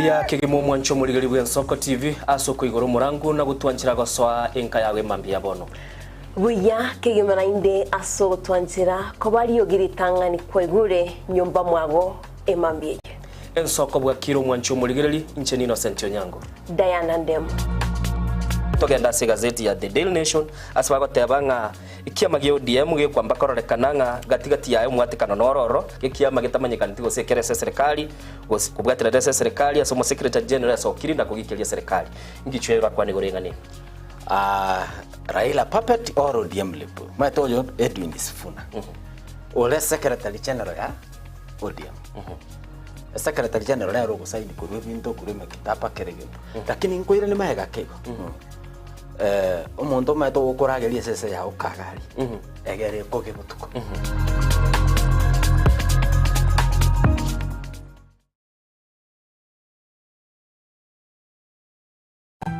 Mbuya kegima omwancho omorigeri bw'Ensoko TV ase okoigora omorangu na gotwanchera gosoa enka yago emambia ya bono. Buya kegima naende ase ogotwanchera koba riogi ritang'ani kwaigure nyomba mwago emambia eye. Ensoko bwakire omwancho omorigereri, inche n'Innocent Onyango. Diana Ndemo. Togende ase egazeti ya The Daily Nation ase bagoteba ng'a ekiama gia ODM gekwamba kororekana ng'a gati gati yaye omwatekano noro ororo, ekiama getamanyekaneti gose ekere ase eserekari gose kobwaterera ase eserekari ase omosecretary general asokire na kogikeria eserekari. Ngichwe orakwane igoro eng'ana eye. Ah, Raila puppet or ODM lip. Omanyete oyo Edwin Sifuna. Ore secretary general ya ODM. Secretary general nere ogosaini korwa ebinto korwa emekitaba kera egento. Lakini nkoirane magega ake igo. Eh, omonto omanyete ogokorageria esese yago kagari. Egere ekoge botuko.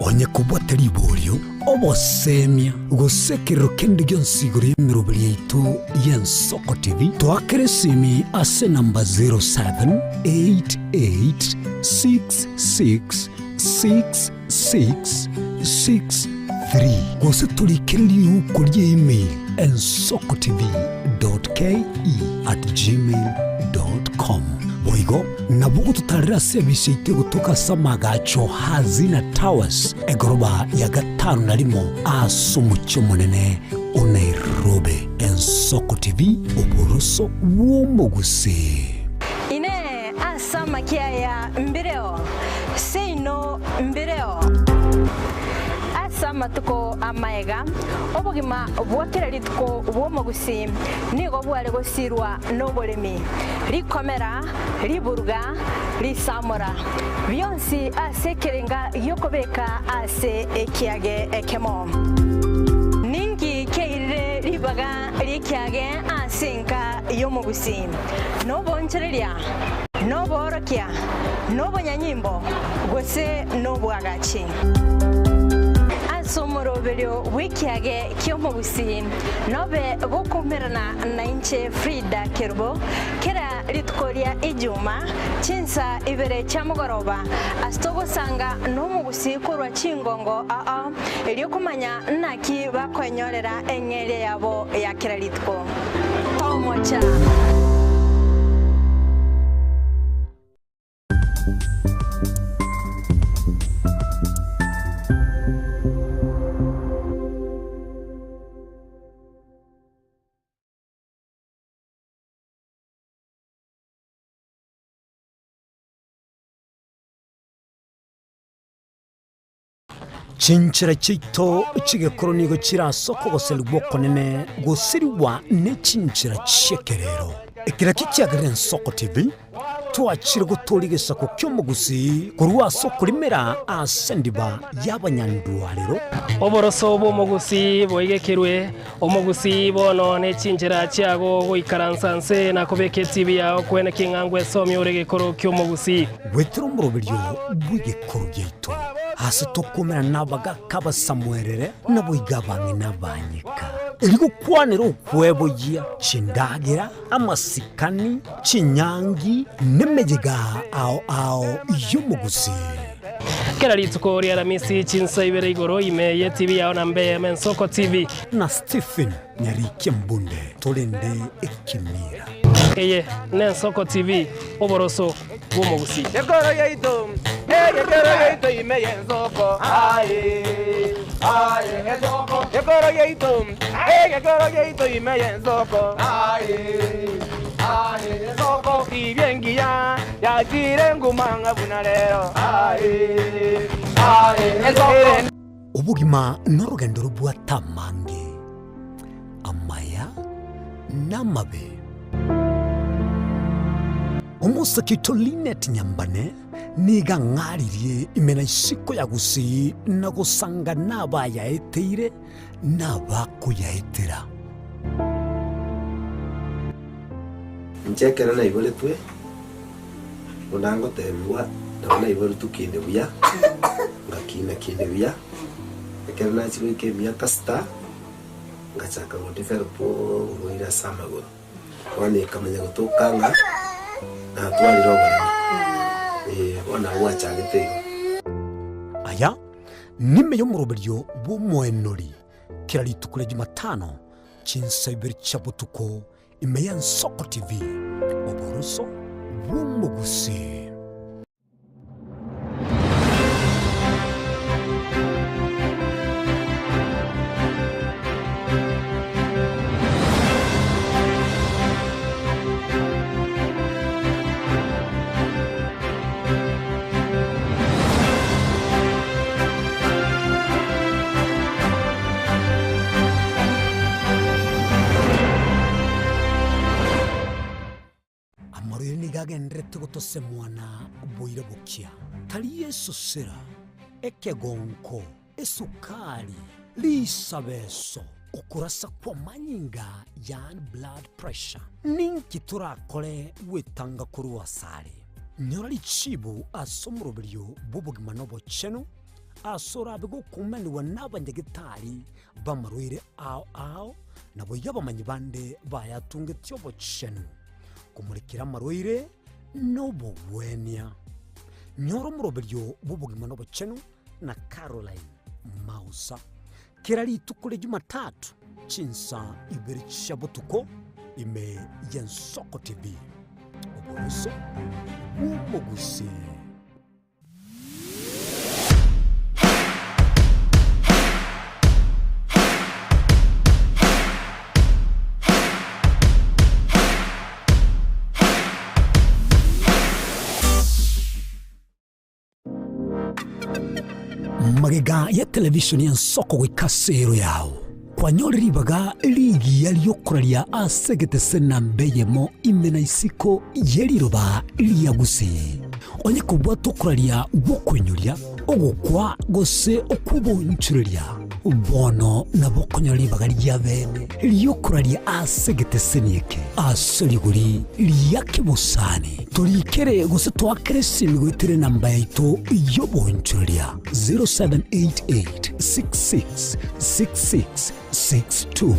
Onye kobwate riborio, obosemia, gose ekerero kende gionsi igoro y'emeroberi yaito y'Ensoko TV, toakere esimi ase enamba 0788666663 gose torikere riuko rie email ensokotv.ke@gmail.com. Boigo Nabo gototarera ase ebise yaito egotoka ase amagacho Hazina Towers, egoroba ya gatano na rimo ase omochie omonene o Nairobi. Ensoko TV, oboroso bw'omogusii. Inee! Ase amakia aya mbireo? Seino mbireo. Ase amatuko amaega, obogima bwa kera rituko bw'omogusii nigo bware gosirwa noboremi, rikomera, riburuga, risamora, bionsi ase ekerenga gi'okobeka ase ekiage ekemo. Ninki kiairire ribaga ri'ekiage ase enka y'omogusii? Noboonchoreria, noboorokia, nobonyanyimbo, gose nobwagachi? Ase omoroberio bw'ekiage ki'omogusii nobe gokoumerana nainche Frida Kerubo kera rituko ria Ijuma chinsa ibere chia mogoroba ase togosanga nomogusii korwa chingongo ao erio komanya naki bakoenyorera eng'eria yabo ya kera rituko. Tomocha! Chinchera chiaito chi'egekoro nigo chire ase okogoserigwa okonene gosirigwa ne chinchera chi'ekerero. Ekero ekio kiagerire Ensoko TV, twachire gotooria egesaku ki'omogusii korwa ase okorimera ase endiba y'abanyandwarero. Oboroso bw'omogusii boigekerwe, omogusii bono ne chinchera chiago goikaransa nse na kobeka etibi yao kwene king'a ngwesomia ore egekoro ki'omogusii. Goetera omoroberio bw'egekoro giaito, aase tokoumera nabagaaka abasamuerere, naboigo abang'ina abanyeka, erio gokwanera okweboyia chindagera, amasikani, chinyangi, nemeyega ao ao y'omogusii. Kera rituko ria Aramisi chinsa ibere igoro ime ye TV yao na mbe eyemo Ensoko TV. Na Stephen Nyarikia Mbunde torende ekemira. Eye n'Ensoko TV, oboroso bw'omogusii. Ekoro yaito, egekero yaito ime y'ensoko, aye, aye, ensoko. Ekoro yaito, egekero yaito ime y'ensoko, aye, aye, ensoko. Tibia engiya yachire nguma ng'a buna rero, aye, aye, ensoko. Obogima norogendo robwate amange, amaya na amabe. Omosake oito Linet Nyambane nigo ang'aririe ime na isiko ya Gusii na gosanga nabayaeteire na abakoyaetera. Inche ekero naiboretwe, buna ngotebigwa, nabo naiboretwe kinde buya, ngakina kinde buya, ekero nachia goika emiaka sita, ngachaka go develop oborwaire ase amagoro. Bono ekamanya gotoka ng'a natwarire oboremo. Eh, bono nabo gwachagete igo. Aya nime y'omoroberio bw'omoenori kera rituko ria Jumatano chinsa ibere chia botuko ime y'Ensoko TV, oboroso bw'omogusii. Amarwaire nigo agendererete gotosemwa na boira bokia, tari esosera, ekegonko, esukari, risabeso, okorasa kw'amanyinga yaani blood pressure. Ninki torakore gwetanga korwa asare? Nyora richibu ase omoroberio bw'obogima na obochenu, ase orabe gokumanigwa n'abanyagetari b'amarwaire ao ao, naboigo abamanyi bande bayatungetie obochenu, komorekera amarwaire na obogwenia. Nyora omoroberio bw'obogima na obochenu na Caroline Mausa kera rituko ria Jumatatu chinsa ibere chia botuko ime y'Ensoko TV. Oboroso bw'omogusii. Magega ya televishoni y'ensoko goika ase ero yao, kwanyore ribaga rigiya ri'okoraria ase egetese namba eyemo ime na isiko ye riroba ria Gusii. Onye kobwate okoraria gw'okoinyoria, ogokwa, gose okw'oboonchoreria, bono nabo okonyora ribaga ria bene ri'okoraria ase egeteseni eke ase rigori ria kebosani. Torikere gose toakere esimi goetera enamba yaito y'oboonchoreria 0788 66 66 62.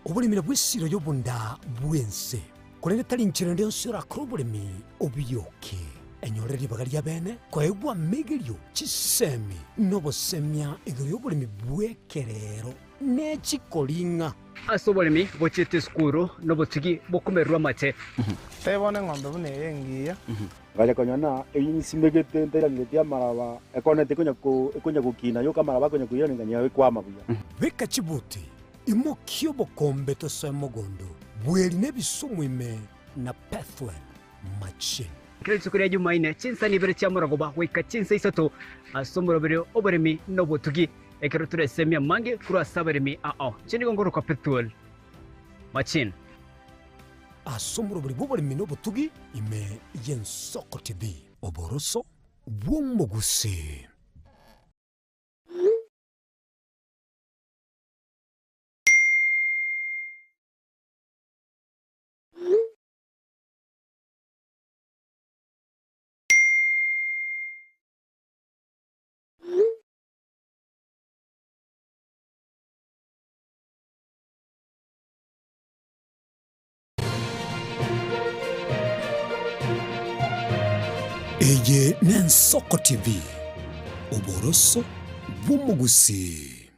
Oboremi nabwo esiro y'obonda bw'ense, korende tari nchera ende yonsi orakore oboremi obioke. Enyore ribaga ria bene koegwa amegerio, chisemi, na obosemia igoro y'oboremi bw'ekerero ne chikoring'a. Ase oboremi bochiete esukuru nobotugi bokomererwa amate. Tebia bono eng'ombe buna eye engiya. Ngacha konyora ng'a eyio nsimegete ntairangeretie amaraba, ekoneti ekonya ko ekonya gokina yoka amaraba akonya koirana ng'a ekwama buya. Beka chibuti, imokia obokombe tosoe mogondo, bweri na ebisumu ime na Pethuel machine. Kera rituko ria Jumaine, chinsa nibere chia morogoba goika chinsa isato ase omoroberi oboremi na obotugi, ekero toresemie amange korwa ase abaremi ao. Inche nigo ngorokwa Pethuel Machine. Ase omoroberi bw'oboremi na obotugi ime y'Ensoko TV. Oboroso bw'omogusii. Eye n'Ensoko TV, oboroso bw'omogusii.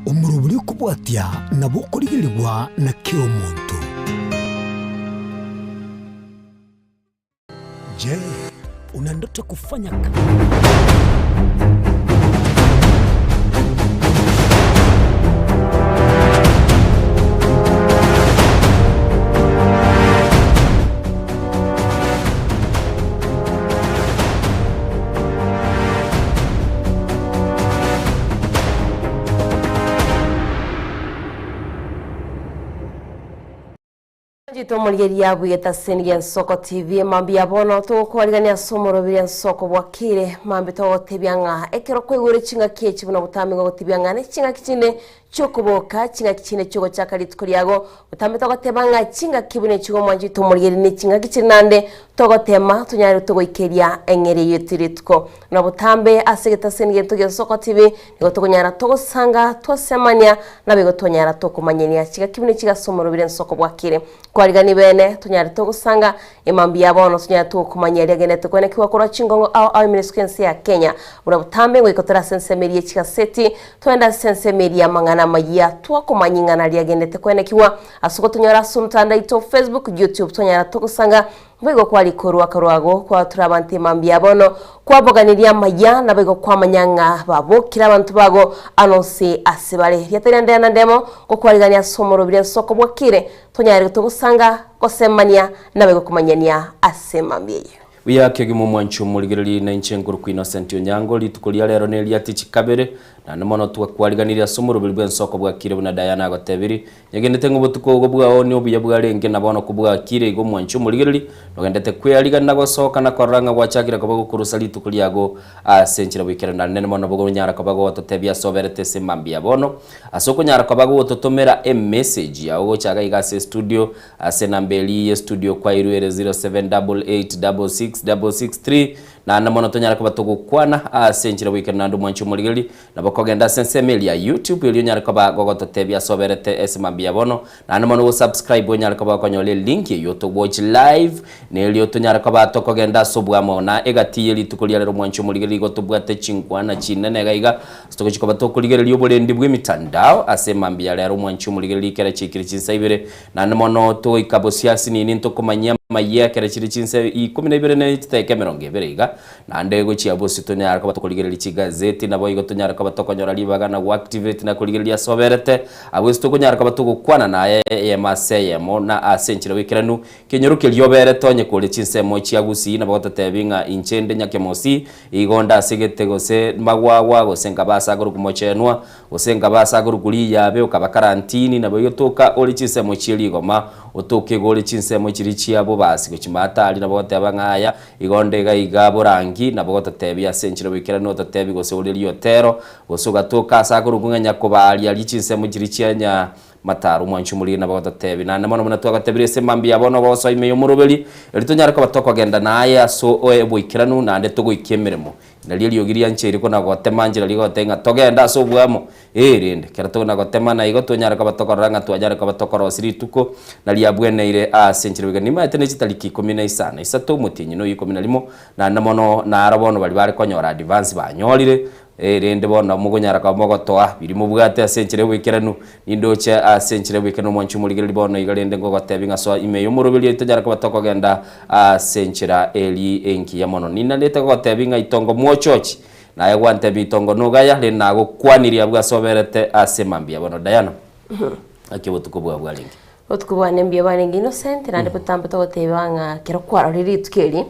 Omorobori okobwatia nabo okorigerigwa na kera omonto. Je, una ndoto ya kufanya kazi? Tomorigeria bwegeta seni gia Nsoko TV mambia bono togokwarigania ase omorobiri Nsoko bwakire mambia togotebia ng'a ekero kwaigure ching'aki echi buna botambe gogotebia ng'a ne ching'aki chinde. Chiokoboka chingaki chinde chiogochaka rituko riago, botambe togoteba ng'a chingaki buna echi omwanchete omorigeri ne chingaki chire naende togotema tonyare togoikeria eng'eria yaito rituko. Na botambe ase egetaseni gento gia Soko TV nigo tokonyara togosanga twasemania naboigo twanyara tokomanyania chingaki buna echi ase omorobire ensoko bwakire. Kwarigani bene tonyare togosanga emambia ya bono tonyare togokomanyia riagenderete kwenekigwa korwa chingongo ao ao ime ense ya Kenya. Buna botambe ngoika tore ase ensemo eria ye chigaseti Twende ase ensemo eria y'amang'ana amayia, twakomanya ing'ana riagenderete koenekigwa ase ogotonyora ase omotandao oito o Facebook, YouTube, twanyara togosanga boigo kwari korwa akarwago kwatura abanto emambia bono kwaboganirie amaya naboigo kwamanya ng'a babokire abanto bago anonsi ase bare. Riatari ande na ndemo gokwarigania ase omorobiri ensoko bwakire tonyare togosanga gosemania naboigo komanyania ase emambia eye. Buya kegima omwanchi omorigereria na inche nkorokwa Innocent Onyango, rituko ria rero neria tichi kabere, naende mono twakwariganirie ase omoroberi bw'ensoko bwakire buna Diana agotebiri, Nyegenete ng'a obotuko obo bwao nobuya bwarenge na bono kobwakire igo omwanchi omorigereria, nogendete kwearigana na gosoka na korora ng'a gwachakire koba gokorusa rituko riago ase enchera bw'ekerero naende mono bogonyara koba gogototebia ase oberete ase mambia bono ase okonyara koba gogototomera emessage yao gocha iga iga ase estudio Ase enamba eria ye studio kwairwe ere 0788666663 naende mono tonyare koba togokwana ase enchera goikera naende omwanchi omorigereria nabo kogenda ase ensemo eria ya YouTube erio onyare koba gogototebia ase oberete ase mambia bono naende mono go subscribe onyare koba okonyora elink eyio to watch live nerio tonyare koba tokogenda ase obwamo na egati ye rituko ria rero omwanchi omorigereria igo tobwate chinkwana chinene iga iga ase togochi koba tokorigereria oborendi bwa emitandao ase mambia rero omwanchi omorigereria ekero chiaikire chinsa ibere Naende mono togoika bosio ase nini ntokomanyia amayia ekero chire chinsa ikomi na ibere ne chidakika emerongo ebere iga. Naende gochia bosio tonyare koba tokorigereria chigazeti, naboigo tonyare koba tokonyora ribaga na goactivate na korigereria ase oberete. Abwo ase tokonyara koba togokwana naye eyemo ase eyemo na ase enchera goikeranu. Kenyoro keria oberete onye kore chinsemo chia Gusii nabo gototebi ng'a inche nde Nyakemosi, igo nde ase gete gose Magwagwa gose nkaba ase akorokwa Mochenwa. Gose nkaba ase akorokwa riyabe, okaba karantini, naboigo toka ore chinsemo chie rigoma, otoke igo ore chinsemo chiria chia bobasi gochia maatari, nabo ogoteba ng'a aya, igo nde iga iga borangi, nabo ogototebia ase enchera boikeranu ototebie gose ore riotero, gose ogatoka ase akorokwa ng'a nyakobaaria aria chinsemo chiria chia nya mataro. Omwanchi omoriri nabo agototebia. Naende mono buna twagotebire ase mambia bono ogosoa ime y'omoroberi, erio tonyare koba tokogenda naye ase oboikeranu naende togoikia emeremo. Nario eriogi riancheire kona-gotema nchera rigotebia ng'a togende ase oboamo, ee, rende ekero tokona-gotemana igo twanyare koba tokorora ng'a twanyare koba tokorosia rituko na riabweneire ase enchera goika nimaete ne chitariki ikomi na isano isato omotienyi noyo ikomi na rimo, naende mono naro bono baria bare konyora advance banyorire, ee, rende bono mogonyara koba mogotoa biria mobwate ase enchera y'oboikeranu, nindoche ase enchera y'oboikeranu omwanchi omorigereria bono iga rende ngogotebia ng'a soa ime y'omoroberi oito tonyare koba tokogenda Ase enchera eria engiya mono ninarete gogotebia ng'a itongo mwochochi, naye gwantebia itongo nogaya, rende nagokwanirie abwo ase oberete ase mambia bono. Diana, naki obotuko bwao bwarenge? Obotuko bwane mbuya bwarenge Innocent, naende botambe togoteba ng'a ekero kwarorire rituko eri,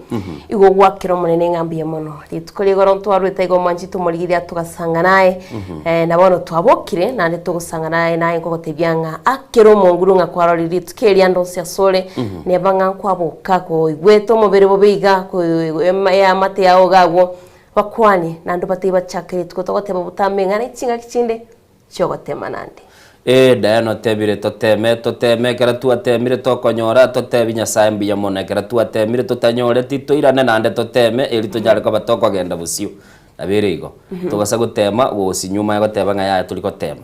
igo ogwakera Omonene ng'a mbuya mono. Rituko ria igoro ntwarwete iga omwanchete omorigereria togasanga naye, na bono twabokire naende togosanga naye, naye nkogotebia ng'a akere omonguru ng'a kwarorire rituko eri ande onsi asore, neba ng'a nkwaboka koigwete omobere bobe iga, eamate yao iga agwo, bakwane naende obatebie bachake rituko togoteba botambe ng'a ne chingaki chinde chi'ogotema naende. Ee, Diana otebire, Toteme, toteme, ekero twatemire tokonyora, totebi Nyasae mbuya mono. Ekero twatemire totanyoreti, toirane naende toteme, eri tonyare koba tokogenda bosio. Nabo ere igo. Tobasa gotema gosi nyuma ya goteba ng'a yaya tori gotema.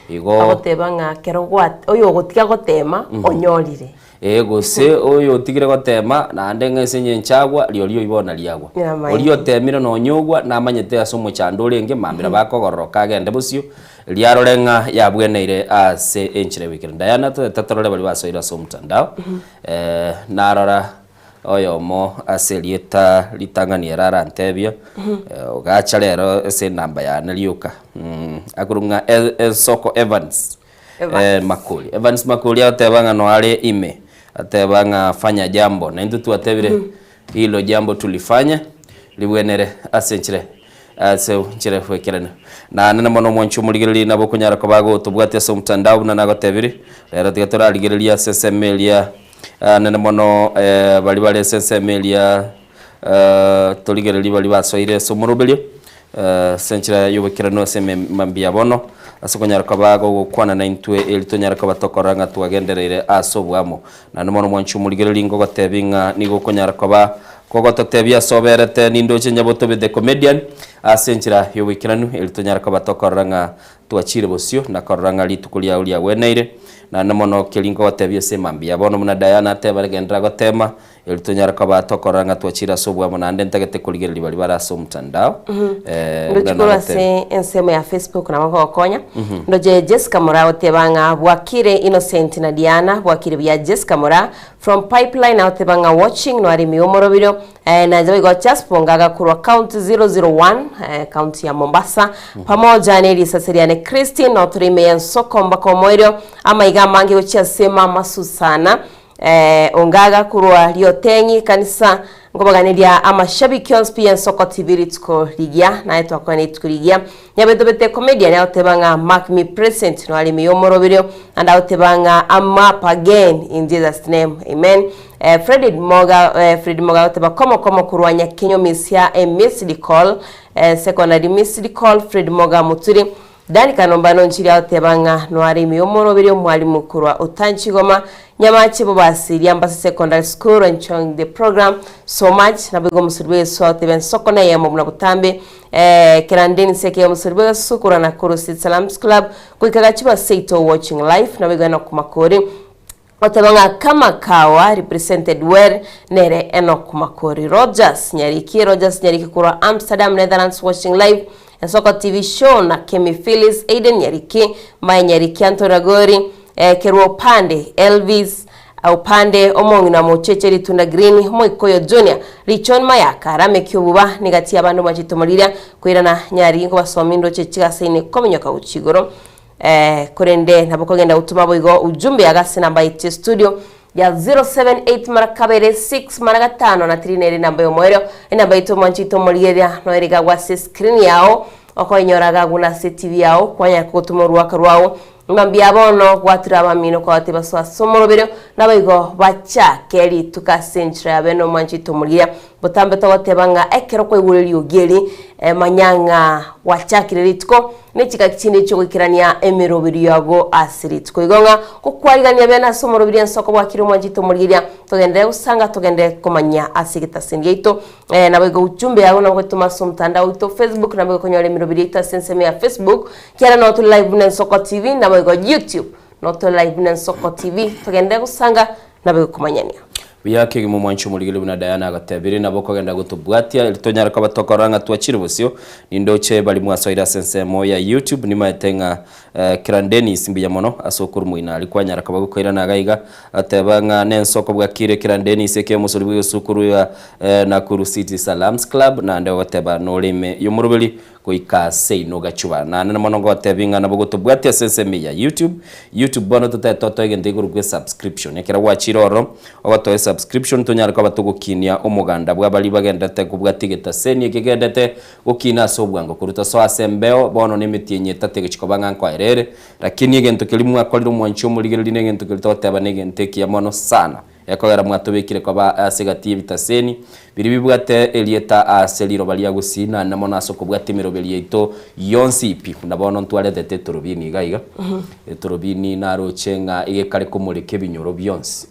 Igo. Agoteba ng'a ekero gwa oyogotiga gotema, onyorire. Ee, gose oyo otigire gotema, naende ng'a ase engencho agwa, rirorio oibe ona riagwa. Namaene. Oria otemire nonya ogwa, namanyete ase omochando orenge, mambia nabo akogororoka agende bosio, riria arore ng'a yabweneire ase enchera egoikeranu. Diana, totete torore baria basoire ase omotandao, narora oyomo ase erieta ritang'ani ere arantebia, ogacha rero ase enamba yane rioka, akorokwa ng'a Ensoko Evans. Eh, Makori. Evans Makori agoteba ng'a noare ime, ateba ng'a fanya jambo. Na intwe twatebire hilo jambo tulifanya ribwenere ase enchera ase enchera bwekerane. Naende na mono omwanchi omorigereria nabo okonyara koba agotobwatia ase omotandao buna nagotebire, rero tiga torarigereria ase ensemo eria nene mono baria bare ase ensemo eria torigererie baria basoire ase omoroberio ase enchera y'oboikeranu ase mambia bono. Ase okonyara koba gogokwana naintwe, eri tonyare koba tokorora ng'a twagendereire ase oboamo. Naende mono mwanche omorigereria ngogotebi ng'a nigo okonyara koba kogototebia ase oberete nindoche Nyabotobe the comedian ase enchera y'oboikeranu, eri tonyare koba tokorora ng'a twachire bosio na korora ng'a rituko riao riagweneire. Naende mono keri ngogotebia ase emambia bono buna Diana atebare genderera gotema, Erio tonyare koba tokorora ng'a twachire ase oboamo naende ntagete korigereria baria bare ase omotandao. Eh, Ndoche buna korwa nagoteba. ase ensemo ya Facebook nabo nkogokonya. Ndoche Jessica Moraa oteba ng'a bwakire Innocent na Diana bwakire buya Jessica Moraa from Pipeline agoteba ng'a watching noaremi omorobirio eh, nainche boigo Jasper Ongaga korwa county 001 eh, county ya Mombasa pamoja ne risase riane Christine notore ime y'ensoko mpaka omoerio amaiga amange gochia ase mama Susana Eh, ongaga korwa rioteng'i kanisa nkobaganeria amashabiki onsi pi ensoko TV rituko rigiya naye twakwana rituko rigiya nyabetobete comedian agoteba ng'a mark me present noaremi yomoroberio naende agoteba ng'a I'm up again in Jesus name amen eh, Fredid Moga eh, Fred Moga agoteba komo komo korwa Nyakenyo misia e missed call eh, secondary missed call Fred Moga Muturi Dani Kanomba nonchiria agoteba ng'a noare ime y'omoroberi omwalimu korwa Otanchigoma, Nyamache Bobasi, Riambasa Secondary School enjoying the program so much naboigo omosori bw'egesusu agoteba ensoko neyemo buna botambe eh, Kerandeni Seke omosori bw'egesusu korwa Nakuru City Salams Club goika Gachuba Seito watching live naboigo Enock Makori Goteba ng'a kama kawa represented well nere Enock Makori. Rogers Nyariki Rogers Nyariki korwa Amsterdam, Netherlands watching live Ensoko TV show na Kemi Phyllis Aiden Nyariki, Mae Nyariki Anthony Ragori, eh, Kerwa Opande, Elvis Opande, Omong'ina Mocheche Ritunda Green, Omoikoyo Junior, Richon Mayaka, Rameki Obuba, nigati y'abande omwachete omoriria koirana Nyariki nkobasomi ndoche chigasaine kominyoka gochia igoro. Eh, korende nabo kogenda gotuma boigo ujumbe iga ase enamba yaito ya studio ya 078 mara kabere 6 mara gatano na 3 nere enamba y'omoerio. Enamba yaito omwanchi oito omorigereria noere iga agwo ase screen yao okoinyora iga agwo nase etibi yao kwanyara kogotuma oruaka rwao ng'a mbuya bono gwatura abamino kwabatebia basoe ase omoroberio naboigo bachake rituko ase enchera ya bene omwanchi oito omorigereria. Botambe togoteba ng'a ekero kwaigure eriogi eri, manya ng'a gwachakire rituko, ne chingaki chinde chi'ogoikerania emeroberio yago ase rituko. Igo ng'a gokwarigania bene ase omoroberio ensoko bwakire omwanchete omorigeria, togenderere gosanga togenderere komanya ase egetaseni giaito. Naboigo ujumbe yago nabo goetoma ase omotandao oito Facebook, naboigo konyora emeroberio yaito ase ensemo ya Facebook, kiagera noo tore live buna Ensoko TV, naboigo YouTube noo tore live buna Ensoko TV, togenderere gosanga naboigo komanyania. Buya kegima omwanchi omorigereria buna Diana agotebirie, nabo okogenda gotobwatia, erio tonyare koba tokorora ng'a twachire bosio. Nindoche baria mwasoire ase ensemo ya YouTube, nimaete ng'a Kiran Dennis mbuya mono ase okorwa moino aria kwanyara koba gokoirana iga iga, ateba ng'a nensoko bwakire Kiran Dennis eke omosori bw'egesukuru ya Nakuru City Salams Club, naende ogoteba nore ime y'omoroberi Goika seino gachuba. Naende mono ngotebi ng'a nabo gotobwatia ase ensemo eye ya YouTube. YouTube bono totagete otoe egento igoro gwe subscription. Ekero gwachire ororo, ogotoa esubscription tonyare koba togokinia omoganda bwa baria bagenderete kobwatia egetaseni eke kegenderete gokina ase obwango. Korwa tosoa ase embeo, bono nemetienyi etato egochia koba ng'a nkoera ere. Lakini egento keria mwakorire omwanchi omorigereria na egento keria togoteba negento ekiya mono sana. Ekogera mwatobekire koba ase egati y'ebitaseni biria bibwate erieta ase riroba ria gusii, naende mono ase okobwata emeroberi yaito yonsi pi. Buna bono ntwaretete etorobini iga iga, etorobini naroche ng'a egekare komoreka ebinyoro bionsi,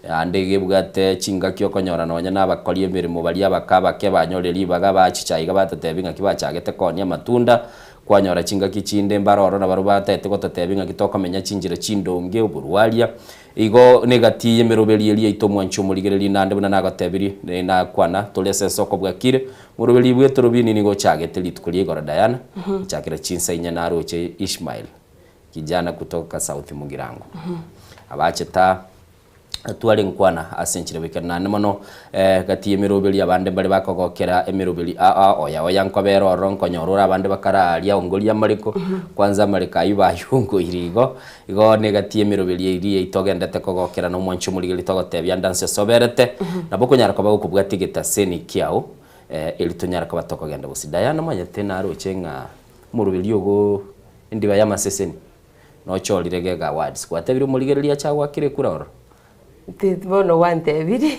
naende iga ebwate chingaki okonyora nonya na abakori emeremo baria abake abake banyorire ribaga bachicha iga batotebi ng'aki bachagete koonia amatunda, kwanyora chingaki chinde mbare ororo nabarobwo batagete gototebia ng'aki tokomenya chinchera chindonge, oborwaria. Igo negati y'emeroberio eria yaito omwanchi omorigereria naende buna nagotebirie, nakwana tore ase ensoko bwakire, moroberi bw'etorobini nigo ochagete rituko ria igoro Diana, gochakera chinsa inye naroche Ishmael, kijana kutoka South Mugirango. Abachete aa, atware nkwana ase enchera goikera naende mono gati y'emeroberio abande mbare bakogokera emeroberi aa oya oya nkobera ororo nkonyora ore abande bakararia ongoria amareko, kwanza amareko aywo bayongoire igo, Igo negati y'emeroberio eria yaito ogendete kogokera na omwanchi omorigereria togotebia ande anse ase oberete, nabo okonyara koba gokobwatia egetaseni kiao, erio tonyare koba tokogenda gose. Diana omanyete naroche ng'a omoroberio ogo endiba y'amaseseni nochorire gega awards. Gwatebire omorigereria ache agoakere ekura ororo? Bono gwantebirie.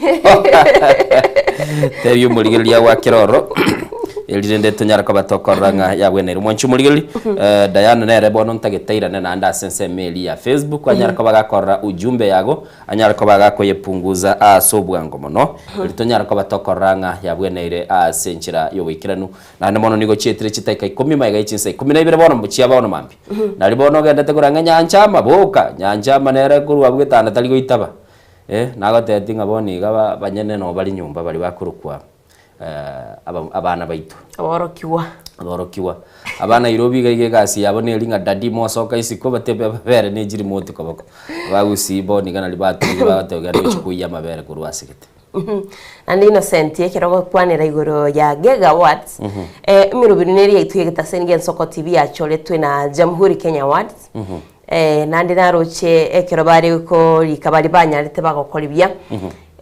Tebia omorigereria agoakere ororo. Eri rende tonyare koba tokorora ng'a yabweneire. Omwanchi omorigereria, eh, Diana nere bono ntagete airane naende ase ensemo eria ya Facebook, anyare koba gakorora ujumbe yago, anyare koba gakoyepunguza ase obwango mono, eri tonyare koba tokorora ng'a yabweneire ase enchera y'oboikeranu. Naende mono nigo chietire chitaika ikomi magega ye chinsa ikomi na ibere bono chia bono mambia. Nario bono ogendete korang'a Nyanchama, boka, Nyanchama nere korwa abwo getanda tari goitaba. Eh, nagotebetie ng'a bono iga ba banyene noo bare nyomba baria bakorokwa aba abana baito. Aborokigwa. Aborokigwa. Aba Nairobi iga iga egasi yabo neri ng'a daddy mosoka isiko batebe amabere ne chirimoti koboko. Abagusii bono iga naria baturire bagoteba genda ochie koiyia amabere korwa ase gete. Naende Innocent ekero ogokwanera igoro ya Gega Awards, eh, emeroberi nere yaito ya Getaseni gia Ensoko TV yachoretwe na Jamhuri Kenya Awards. Eh, naende naroche ekero bare korika baria banyarete bagokora buya.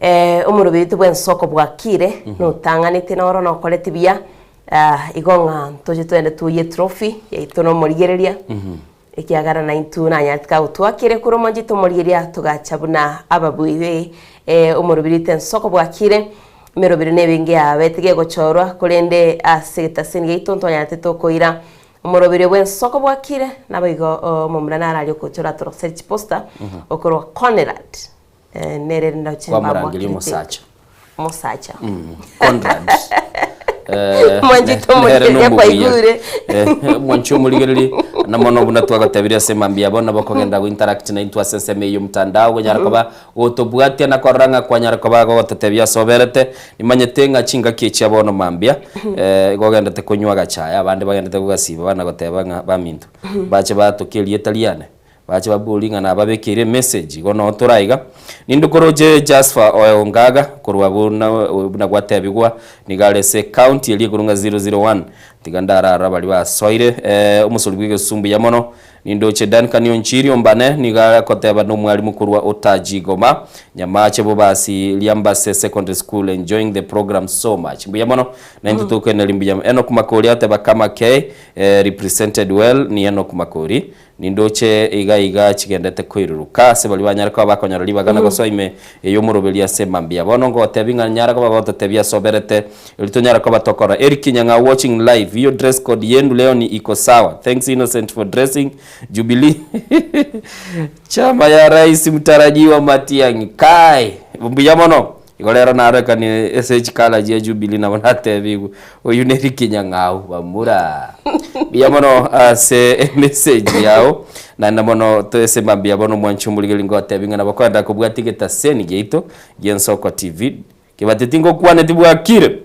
Eh, omoroberi oito bw'ensoko bwakire, notang'anete noro nokorete buya, ah, igo ng'a ntoche togende toyie trophy yaito nomorigereria. Ekiagera naintwe nanyarete kagotwakire korwa omonche tomorigereria togacha buna ababui be omorobirite ensoko bwakire, emerobiri nebenge yabete gegochorwa, korende ase egetaseni giaito ntwanyarete tokoira omorobiri bw'ensoko bwakire, naboigo omomura nararia okochora atoroserie chiposta okorwa Conrad nere ndoche Kwamorangeria mbamwakirete omosacha. omosacha. Conrad. Eh, Mwanchete nere omorigereria nombuya. kwaigure. Eh, mwanche omorigereria na mono buna twagatebirie ase mambia bono nabo okogenda go interact naintwe ase ensemo eye y'omotandao gonyara koba gotobwatia na korora ng'a kwanyara koba gogototebia ase oberete nimanyete ng'a chingaki echia bono mambia eh, igo ogendete konywa agachae abande bagendete gogasiba bana goteba ng'a baminto bache batoke erieta riane Bache baborie ng'a nababekeire emessage, igo noo tore aiga. Ninde okoroche Jasper oe Ongaga korwa buna buna gwatebigwa nigo are ase ecounty eria ekorwa ng'a 001. Tiga ndararora baria basoire eh, omosori bw'egesusu mbuya mono. Nindoche Duncan Onchiri Ombane nigo agoteba nomwalimu korwa Otaji Goma, Nyamache Bobasi Liambase Secondary School enjoying the program so much. Mbuya mono naintwe tokoeneria mbuya mono. Enock Makori agoteba Kama K eh, represented well ni Enock Makori. Nindoche iga iga chigendete koiruruka ase baria banyare koba bakonyora ribaga na gosoa ime y'omoroberi ase mambia. Bono ngotebia ng'a nyara koba gototebia ase oberete, erio tonyare koba tokora. Eric Nyang'au watching live, hiyo dress code yenu leo ni iko sawa. Thanks Innocent for dressing Jubilee. Chama ya rais mtarajiwa Matiang'i. Kai! Mbuya mono. Igo rero narorekanie ase chikala chia Jubilee nabo natebigwe, oyio nere Kinyang'au bamura. Mbuya mono ase emessage yao, naende mono toese mambia bono omwanchi omorigeri ngotebi ng'a nabo koenda kobwatia egetaseni giaito gia Ensoko TV, kebate tingokwaneti bwakire.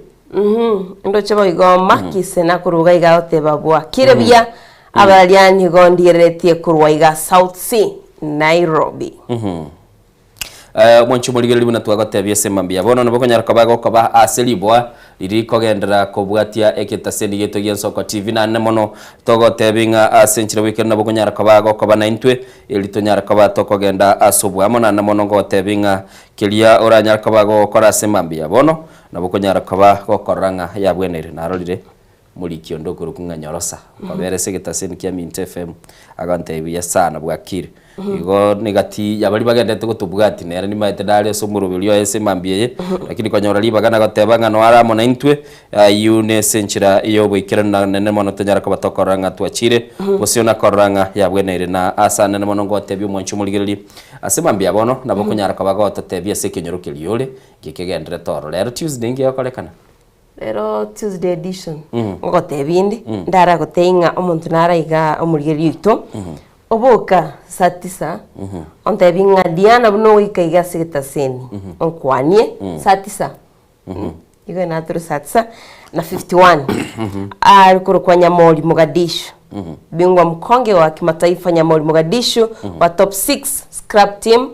Ndoche boigo Makise nakoruga iga agoteba bwakire buya abaria nigo ndigereretie korwa iga South C Nairobi. Omwanchi omorigereria buna twagotebia ase mambia bono nabo okonyara koba gokoba ase riboa riria rikogenderera kobwatia egetaseni giaito gia Ensoko TV naende mono togotebi ng'a ase enchera bwekero nabo okonyara koba gokoba naintwe eri tonyare koba tokogenda ase oboamo naende mono ngogotebi ng'a keria oranyare koba gogokora ase mambia bono nabo okonyara koba gokorora ng'a yabweneire narorire Moriki onde okorokwa ng'a Nyorosa, okobera ase egetaseni kia Minto FM, agantebia buya sana bwakire. Igo negati ya baria bagenderete gotobwatia nere nimaete nare ase omoroberi oye ase emambia eye, lakini konyora ribaga na goteba ng'a noare amo naintwe, ayio nese enchera y'oboikeranu na nene mono tonyare koba tokorora ng'a twachire, gose ona korora ng'a yabweneire. Na ase anene mono ngotebia omwanchi omorigereria, ase mambia bono, nabo okonyara koba gototebia ase ekenyoro keria ore, nki kegenderete ororo. Rero Tuesday nki gegokorekana? Rero Tuesday edition ngogotebia inde ndaragotebie ng'a omonto nare igaa omorigereria oito oboka saa tisa ontebie ng'a Diana buna ogoika iga ase egetaseni onkwanie saa tisa igo natore saa tisa na 51 are korokwa Nyamori Mogadishu bingwa mkonge wa kimataifa Nyamori Mogadishu wa top 6 scrap team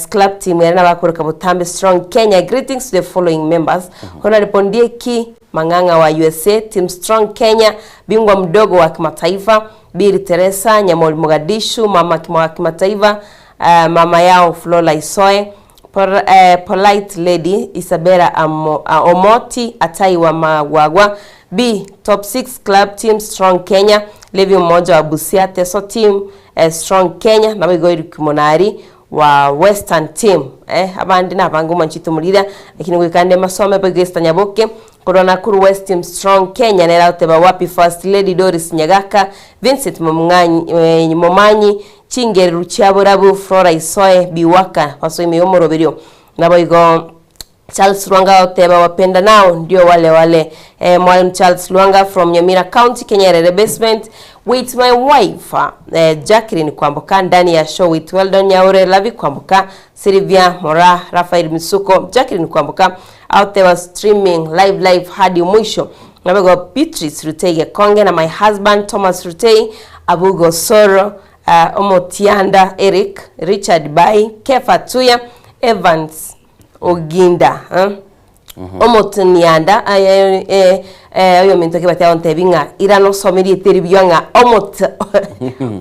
Club team ere nabakoroka botambe strong Kenya greetings to the following members Honorable Ndieki Mang'ang'a wa USA team strong Kenya bingwa mdogo wa kimataifa Biri Teresa Nyamori Mogadishu mama kima wa kimataifa uh, mama yao Flora Isoe Por, eh, polite lady Isabella Amo, uh, Omoti Atai wa Magwagwa B top 6 club team strong Kenya Levi mmoja wa Busia Teso team Strong Kenya, naboigo Eric Monari wa Western Team. Eh, abande nabange omonchete omorira, lakini goika ande masome boigo Esther Nyaboke. Korwa Nakuru West Team Strong Kenya nere agoteba wapi First Lady Doris Nyagaka, Vincent Momng'anyi Momanyi, Chingereru chia Borabu, Flora Isoe, Biwaka, basoime y'omoroberio. Naboigo Charles Lwanga agoteba wapenda nao ndio wale wale. Eh, Mwalimu Charles Lwanga from Nyamira County, Kenyerere Basement with my wife eh, Jacqueline Kwamboka ndani ya show with Weldon Nyaure, Lavi Kwamboka, Sylvia Mora, Rafael Misuko, Jacqueline Kwamboka out there was streaming live live hadi mwisho. Naboigo Beatrice Rutei Gekonge na my husband Thomas Rutei, Abugo Soro, uh, Omotianda Eric, Richard Bai, Kefa Tuya, Evans Oginda eh? Omotonianda aye eh, eh, oyominto ki bateba ontebi ng'a irana osome rieta eri buya ng'a omot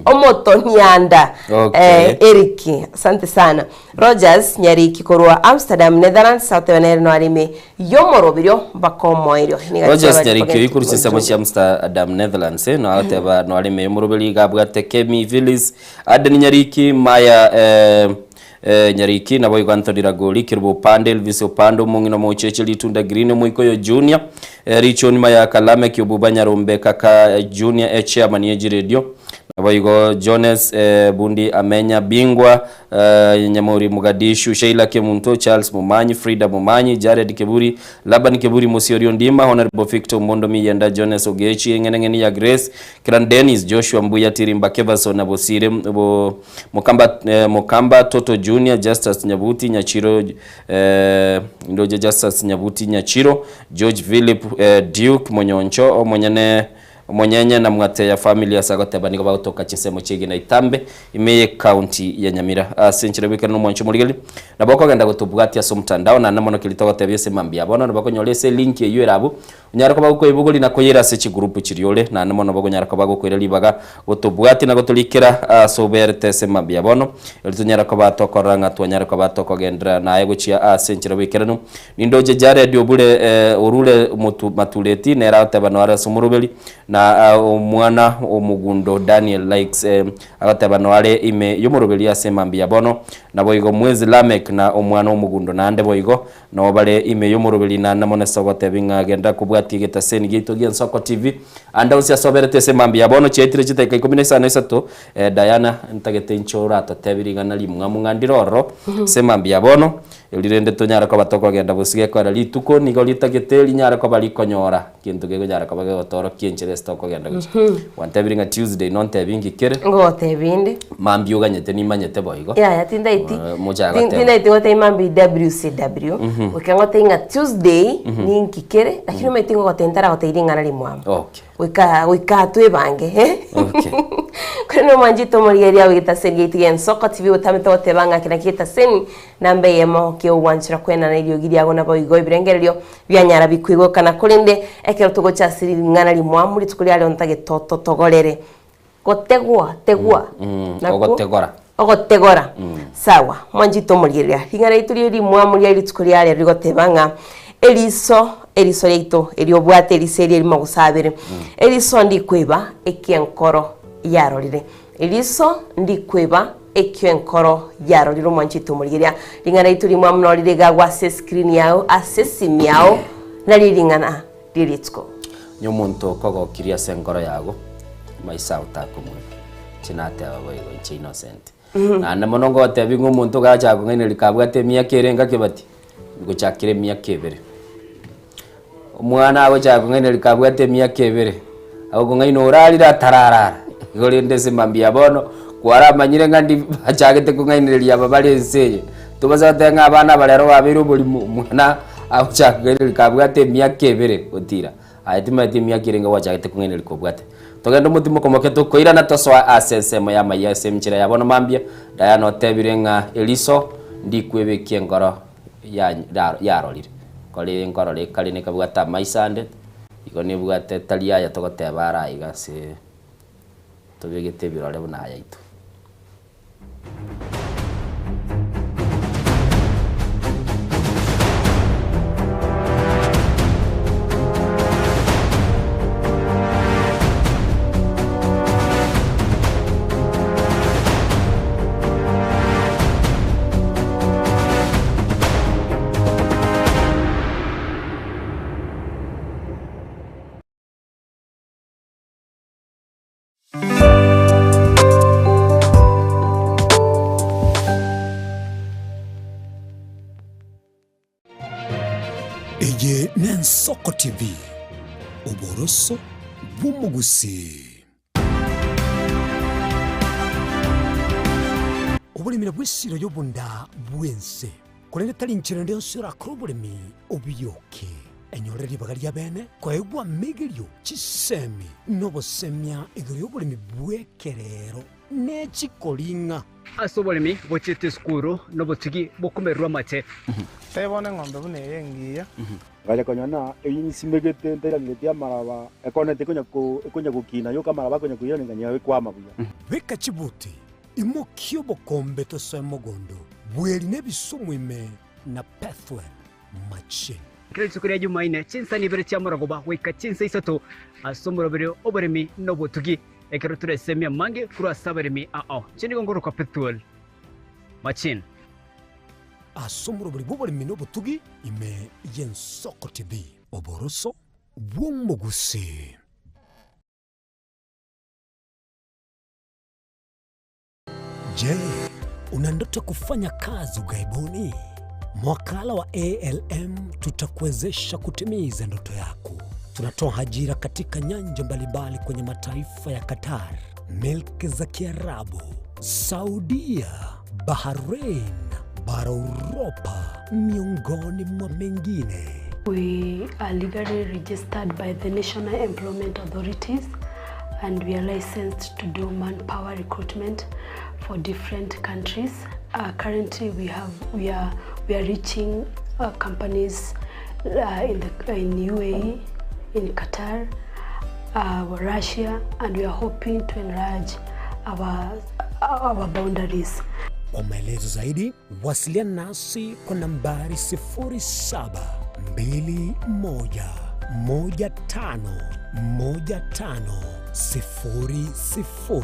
omotonianda Okay. eh, Eric asante sana Rogers Nyariki korwa Amsterdam Netherlands agoteba nere noare ime y'omoroberio mpaka omoerio Nigo Rogers ateba Nyariki ripogeti oyio korwa chinsemo chia Amsterdam Netherlands eh, noagoteba noare ime y'omoroberi iga abwate Kemi Phyllis Aden Nyariki Maya eh, Nyariki, naboigo Anthony Ragoli, Kerubo Opande, Elvis Opande, omong'ina omocheche, Ritunda Green, Omoikoyo Junior, Richon Mayaka, Lameck Obuba Nyarombe, Kaka Junior, echairman ye chiredio, naboigo Jones Bundi Amenya, Bingwa Nyamori Mogadishu, Sheila Kemunto, Charles Momanyi, Frida Momanyi, Jared Keburi, Laban Keburi Mosiori Ondima, Honorable Victor Omondo Miyenda, Jones Ogechi, Eng'eneng'eni ya Grace, Kiran Dennis, Joshua Mbuya Tirimba, Keverson Abosire, Bo, Mokamba, eh, Mokamba Toto Junior, Justus Nyabuti Nyachiro, eh, ndoche Justus Nyabuti Nyachiro, George Philip, eh, Duke Monyoncho, omonyene omonyenye na Mwateya family ase agoteba nigo bagotoka chinsemo chi'egina Itambe ime ye county ya Nyamira. Ase enchera bwekero nomwancho omorigeri nabo okogenda gotobwatia ase omotandao naende mono keria togotebia ase mambia bono nabo okonyora ase elink eyio ere abwo Onyare koba gokoibogoria na koyera ase chigroup chiria ore, naende mono bokonyara koba gokoira ribaga gotobwatia na gotorikera ase oberete ase mambia bono, erio tonyare koba tokorora ng'a twanyare koba tokogenderera naye gochia ase enchera bw'ekeranu. Nindoche Jared obure orure motu matureti, nere agoteba noare ase omoroberi, na omwana omogundo Daniel likes agoteba noare ime y'omoroberi ase mambia bono, naboigo Mwezi Lameck na omwana omogundo naende boigo Nao bare ime y'omoroberi na namo nase ogotebi ng'a genda kobwatia egetaseni giaito gi'Ensoko TV. Ande onsi ase oberete ase mambia bono chiaetire chidakika ikomi na isano na isato. Eh, Diana, ntagete inche oratotebi ring'ana rimwamu ng'a ndire ororo ase mambia bono, erio rende tonyare koba tokogenda bosio gekoera rituko nigo ritagete rinyare koba rikonyora gento gekonyara koba gegotoorokia enchera ase tokogenda gochia. Gwantebirie ng'a Tuesday nontebi nki kere? Ngogotebi inde. Mambia oganyete nimanyete boigo. Yaya tindaiti Eh, mochake goteba. tindaiti gotebia mambia WCW goika ngotebie ng'a Tuesday ninki kere lakini omanyete ngogotebia ntaragotebia ring'ana rimwamo Okay. goika goika twebange eh. Okay. Korende omwanchete omorigereria awe getaseni giaito gia Ensoko TV otamete goteba ng'a kera getaseni namba eyemo kiogwanchera kwenana eriogi riago naboigo ebirengererio bianyara bikoigwekana korende ekero togocha ase ring'ana rimwamu rituko riareo ntagete ototogorere Gotegwa, tegwa. Nakwo? Ogotegora. Ogotegora. Sawa, mwanchete omorigereria. Ring'ana riaito riria rimwamu ria rituko ria rero rigoteba ng'a eriso, eriso riaito eri obwate eriso eri erimo gose abere. Eriso ndikweba ekienkoro yarorire. Eriso ndikweba ekio enkoro yarorire omwanchete omorigereria. Ring'ana riaito rimwamu noro rire iga agwo ase escreen yao, ase esimi yao, nario ring'ana rie rituko. Onye omonto okogokirie ase enkoro yago, maiso ao takomweba. Inche nateba boigo, inche innocent. Naende mono ngotebi ng'a omonto gachaka kong'ainereria kabwate emiaka ere enga kebati, ngochakera emiaka ebere. Omwana agochaka kong'ainereria kabwate emiaka ebere, agokong'aina orarire atararara, igo rende ase mambia bono, kwaramanyire ng'a ndi bachagete kong'ainereria aba bare ense eye. Tobasa goteba ng'a abana aba rero babeire oborimo, omwana agochaka kong'ainereria kabwate emiaka ebere gotira. Aye timanyeti emiaka erenge gwachagete kong'ainereria kobwate. Togende omotimoka omoke tokoirana tosoa ase ensemo y'amayia ase enchera ya bono mambia. Diana otebire ng'a eriso ndikwebekia enkoro yarorire. Kore enkorora ekare nekabwate amaiso ande, igo nebwate tari aya togoteba ara aiga ase tobegete ebirore buna aya aito. Eye n'Ensoko TV, oboroso bw'omogusii. Oboremi nabwo esiro y'obonda bw'ense, korende tari nchera ende yonsi orakore oboremi obiyoke. Enyore ribaga ria bene koegwa amegerio, chisemi, na obosemia igoro y'oboremi bw'ekerero ne chikoring'a. Ase oboremi bochiete esukuru nobotugi bokomererwa amache. Tari bono eng'ombe buna eye engiya. Ngacha konyora ng'a eyio nsimegete ntairangeretie amaraba, ekoneti ekonya ko ekonya gokina yoka amaraba akonya koirana ng'a nyayo ekwama buya. Beka chibuti, imokia obokombe tosoe mogondo, bweri nebisumu ime na Pethuel machine. Kera rituko ria Jumaine, chinsani ibere chia morogoba goika chinsa isato ase omoroberi oboremi na obotugi, ekero toresemia amange korwa ase abaremi ao. Inche nigo nkorokwa Pethuel Machine. Ase omoroberi bw'oboremi na obotugi ime y'Ensoko TV. Oboroso bw'omogusii. Je, una ndoto kufanya kazi ughaibuni? Mwakala wa ALM tutakuwezesha kutimiza ndoto yako. Tunatoa ajira katika nyanja mbalimbali kwenye mataifa ya Qatar, milki za Kiarabu, Saudia, Bahrain, bara Uropa, miongoni mwa mengine. We are legally registered by the National Employment Authorities and we are licensed to do manpower recruitment for different countries. Uh, currently we have we are we are reaching uh, companies uh, in the in UAE, in Qatar, uh, Russia and we are hoping to enlarge our our boundaries. Kwa maelezo zaidi wasiliana nasi kwa nambari 0721151500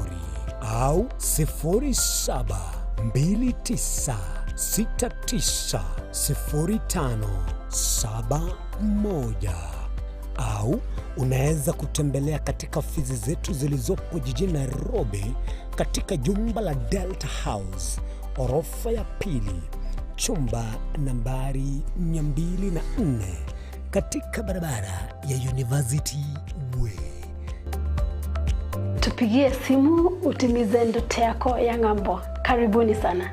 au 0729690571 au unaweza kutembelea katika ofisi zetu zilizopo jijini Nairobi katika jumba la Delta House orofa ya pili chumba nambari 204 katika barabara ya University Way. Tupigie simu utimize ndoto yako ya ng'ambo. Karibuni sana.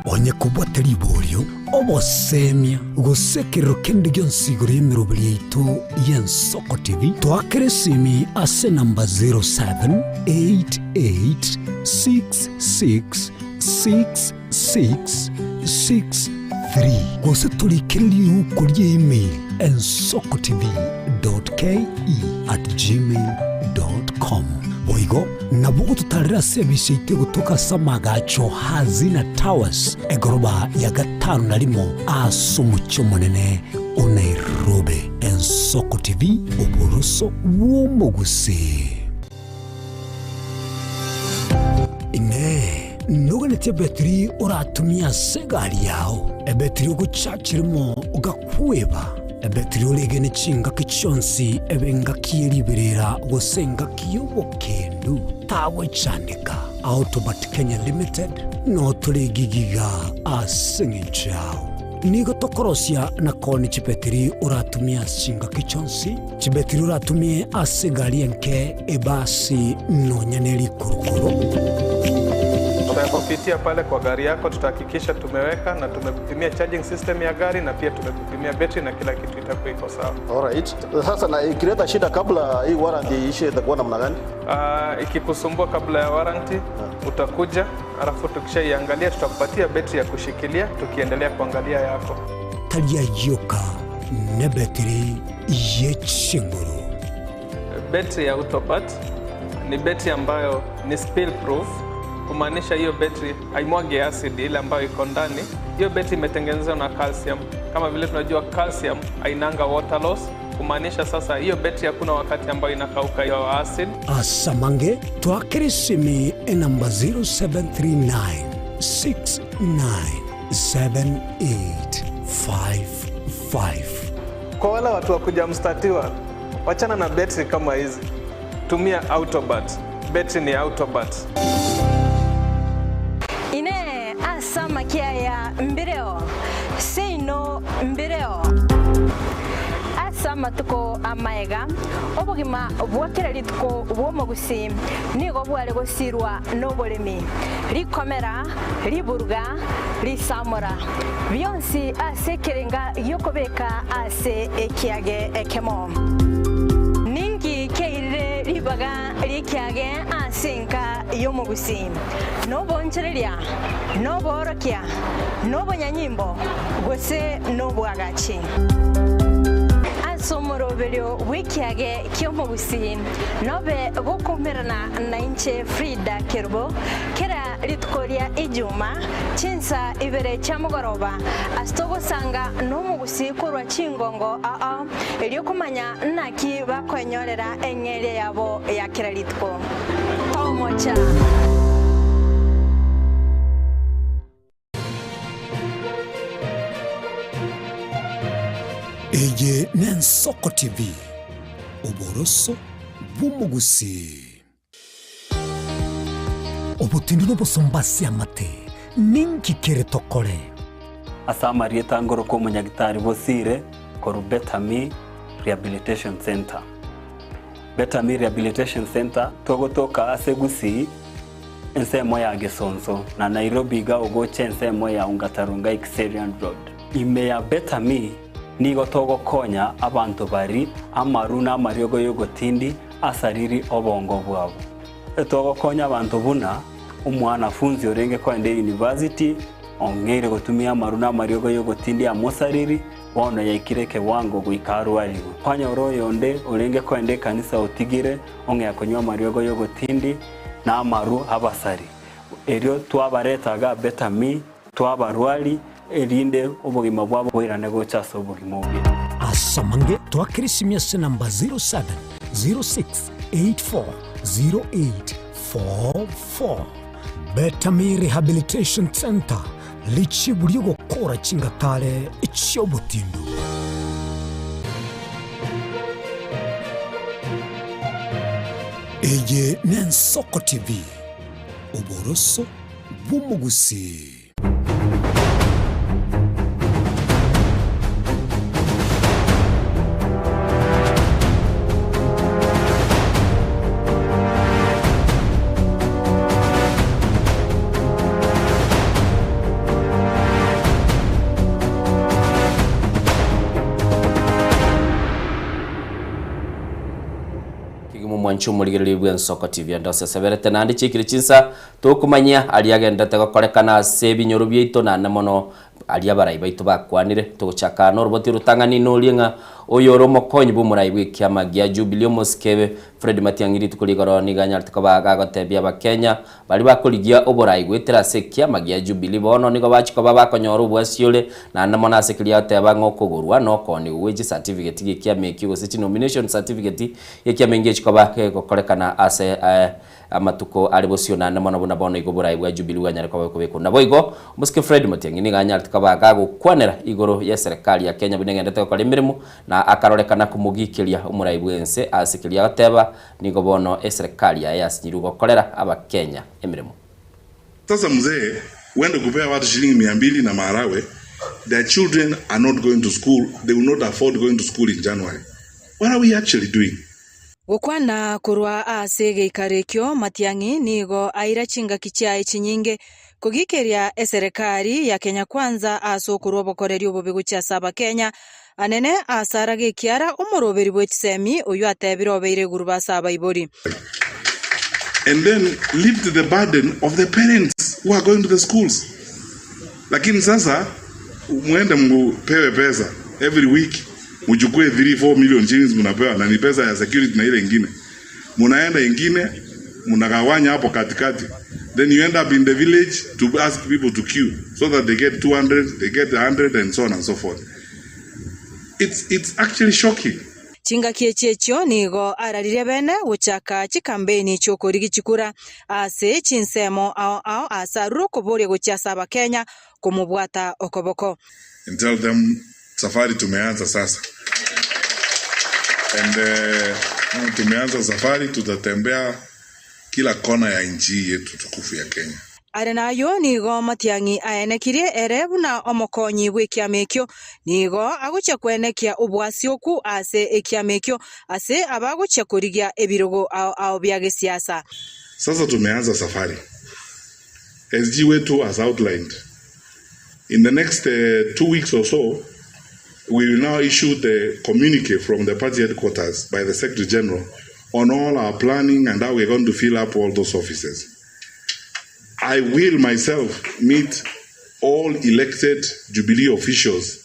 Onye kobwate riborio, obosemia, gose ekerero kende gionsi igoro y'emeroberi yaito y'Ensoko TV, toakere esimi ase enamba 0788666663 gose torikere riuko ria email ensokotv.ke@gmail.com. Boigo nabo ogototarera ase ebisa yaito egotoka ase amagacho Hazina Towers, egoroba ya gatano na rimo ase omochie omonene o Nairobi. Ensoko TV, oboroso bw'omogusii. Inee! Noganetie ebetiri oratumie ase egari yao, ebetiri ogochachirimo ogakweba, ebetiri oregene chingaki chionsi ebe engaki ye riberera gose engaki y'obokendu? Tagwechandeka. Autobat Kenya Limited noo tore gigiga ase engencho yao. Nigo tokorosia na koonia chibetiri oratumie ase chingaki chionsi, chibetiri oratumie ase egari enke, ebasi, nonya ne rikurukuru. Tutakupitia pale kwa gari yako, tutahakikisha tumeweka na tumekupimia charging system ya gari na pia tumekupimia betri na kila kitu itakuwa iko sawa. Alright. Sasa na ikileta shida kabla hii warranty iishe itakuwa namna gani? Uh, ikikusumbua kabla ya warranty utakuja, alafu tukishaiangalia tutakupatia betri ya kushikilia tukiendelea kuangalia yako. Tari ayio ka nebetiri ye chinguru. Betri ya Autobat ni betri ambayo ni spill proof, kumaanisha hiyo betri haimwagi acid ile ambayo iko ndani. Hiyo betri imetengenezwa na calcium. Kama vile tunajua calcium hainanga water loss, kumaanisha sasa hiyo betri hakuna wakati ambayo inakauka hiyo acid. Asamange twakere esimi enamba 0739 697855. Kwa wale watu wa kuja mstatiwa, wachana na betri kama hizi, tumia Autobat. Betri ni Autobat. Inee! Ase amakia aya mbireo, seino mbireo. amatuko amaega, obogima bwa kera rituko bw'omogusii nigo bware gosirwa noboremi, rikomera, riburuga, risamora, bionsi ase ekerenga gi'okobeka ase ekiage ekemo. Ninki kiairire ribaga ri'ekiage ase enka y'omogusii? Noboonchoreria, noboorokia, nobonyanyimbo, gose nobwagachi? Ase omoroberio bw'ekiage ki'omogusii nobe gokoumerana nainche Frida Kerubo kera rituko ria Ijuma chinsa ibere chia mogoroba ase togosanga nomogusii korwa chingongo ao erio komanya naki bakoenyorera eng'eria yabo ya kera rituko. Tomocha! Eye n'Ensoko TV, oboroso bw'omogusii. Obotindu n'obosomba ase amate, ninki kere tokore? Ase amarieta ngorokwa omonyagitari Bosire korwa Betami Rehabilitation Centre. Betami Rehabilitation Centre togotoka ase Gusii ensemo ya Gesonso na Nairobi iga ogocha ensemo ya Ongata-Rongai Kiserian Road. Ime ya Betami nigo togokonya abanto bari amaru na amariogo y'ogotindi asariri obongo bwabo. Togokonya abanto buna omwanafunzi orenge koenda eyunivasiti ong'eire gotumia amaru na amariogo y'ogotindi amosariri bono yaikire ekewango goika arwarigwe. Kwanyora oyonde orenge koenda ekanisa otigire ong'ea konywa amariogo y'ogotindi na amaru abasari. Erio twabareta iga Betami, twabarwari, erinde obogima bwabo boirane gocha ase obogima obuya. Ase amange twakere esimi ase namba 0706840844. Betami Rehabilitation Centre, richibu ri'ogokora chingatare chi'obotindu. Eye n'Ensoko TV, oboroso bw'omogusii. Kegima omwanchi omorigereria bw'Ensoko TV ande oseseberete naende chiikire chinsa Tokomanyia aria agenderete gokorekana ase ebinyoro biaito naende mono aria abarai baito bakwanire. Togochaka noroboti orotang'ani norie ng'a oyore omokonyi bw'omorai bw'ekiama gia Jubilee omosike Fred Matiang'i rituko rigoro nigo anyarete koba gagotebia abakenya baria bakorigia oborai goetera ase ekiama gia Jubilee bono nigo bachia koba bakonyora obwasiore naende mono ase keria agoteba ng'a okogorwa na okoonigwa gwe chicertificate gi'ekiama ekio gose chinomination certificate gi'ekiama engiya chikoba gegokorekana ase Amatuko are bosio naende mono buna bono igo oborai bwa Jubilee bwanyare koba bokobekwa. Naboigo, omosike Fred Matiang'i nigo anyarete koba gagokwanera igoro y'eserekari ya Kenya buna egenderete gokora emeremo na akarorekana komogikeria omorai bw'ense ase keria agoteba nigo bono eserekari yaye yasinyirwe gokorera abakenya emeremo. Sasa mzee uende kupea watu shilingi 200 na maharagwe their children are not going to school they will not afford going to school in January what are we actually doing? Gokwana korwa ase egeikaro ekio, Matiang'i nigo aira chingaki chiaye chinyinge kogikeria eserekari ya Kenya Kwanza ase okorwa obokoreri obobe gochia ase Abakenya, anene ase arage ekiara omoroberi bwe chisemi oyio atebire obeire igurube ase abaibori. And then lift the burden of the parents who are going to the schools. Lakini sasa muende mupewe pesa every week muchukue 3 4 million shillings mnapewa na ni pesa ya security na ile ingine munaenda ingine mnagawanya hapo katikati then you end up in the village to ask people to queue so that they get 200 they get 100 and so on and so forth it's, it's actually shocking Chingaki echi echio nigo araririe bene gochaka chikambeini chi'okorigia chikura ase chinsemo ao ao aase arure okoboria gochia ase Abakenya komobwata okoboko. And tell them Safari tumeanza sasa and tumeanza safari tutatembea kila kona ya nchi hii yetu tukufu ya Kenya. Are nayio nigo Matiang'i aenekirie ere buna omokonyi bw'ekiama ekio, nigo agochia kwenekia oboasioku ase ekiama ekio ase abagochia korigia ebirogo ao ao bia gesiasa. Sasa tumeanza safari. SG wetu has outlined in the next 2 weeks or so we will now issue the communique from the party headquarters by the Secretary General on all our planning and how we are going to fill up all those offices. I will myself meet all elected Jubilee officials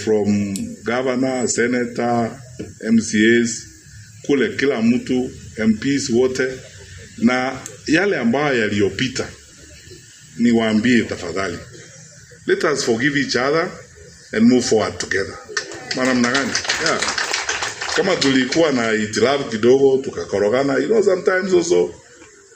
from governor, senator, MCAs, kule kila mtu, MPs wote, na yale ambayo yaliyopita niwaambie tafadhali, let us forgive each other and move forward together. Maana gani? Yeah. Kama tulikuwa na itilafu kidogo tukakorogana, sometimes also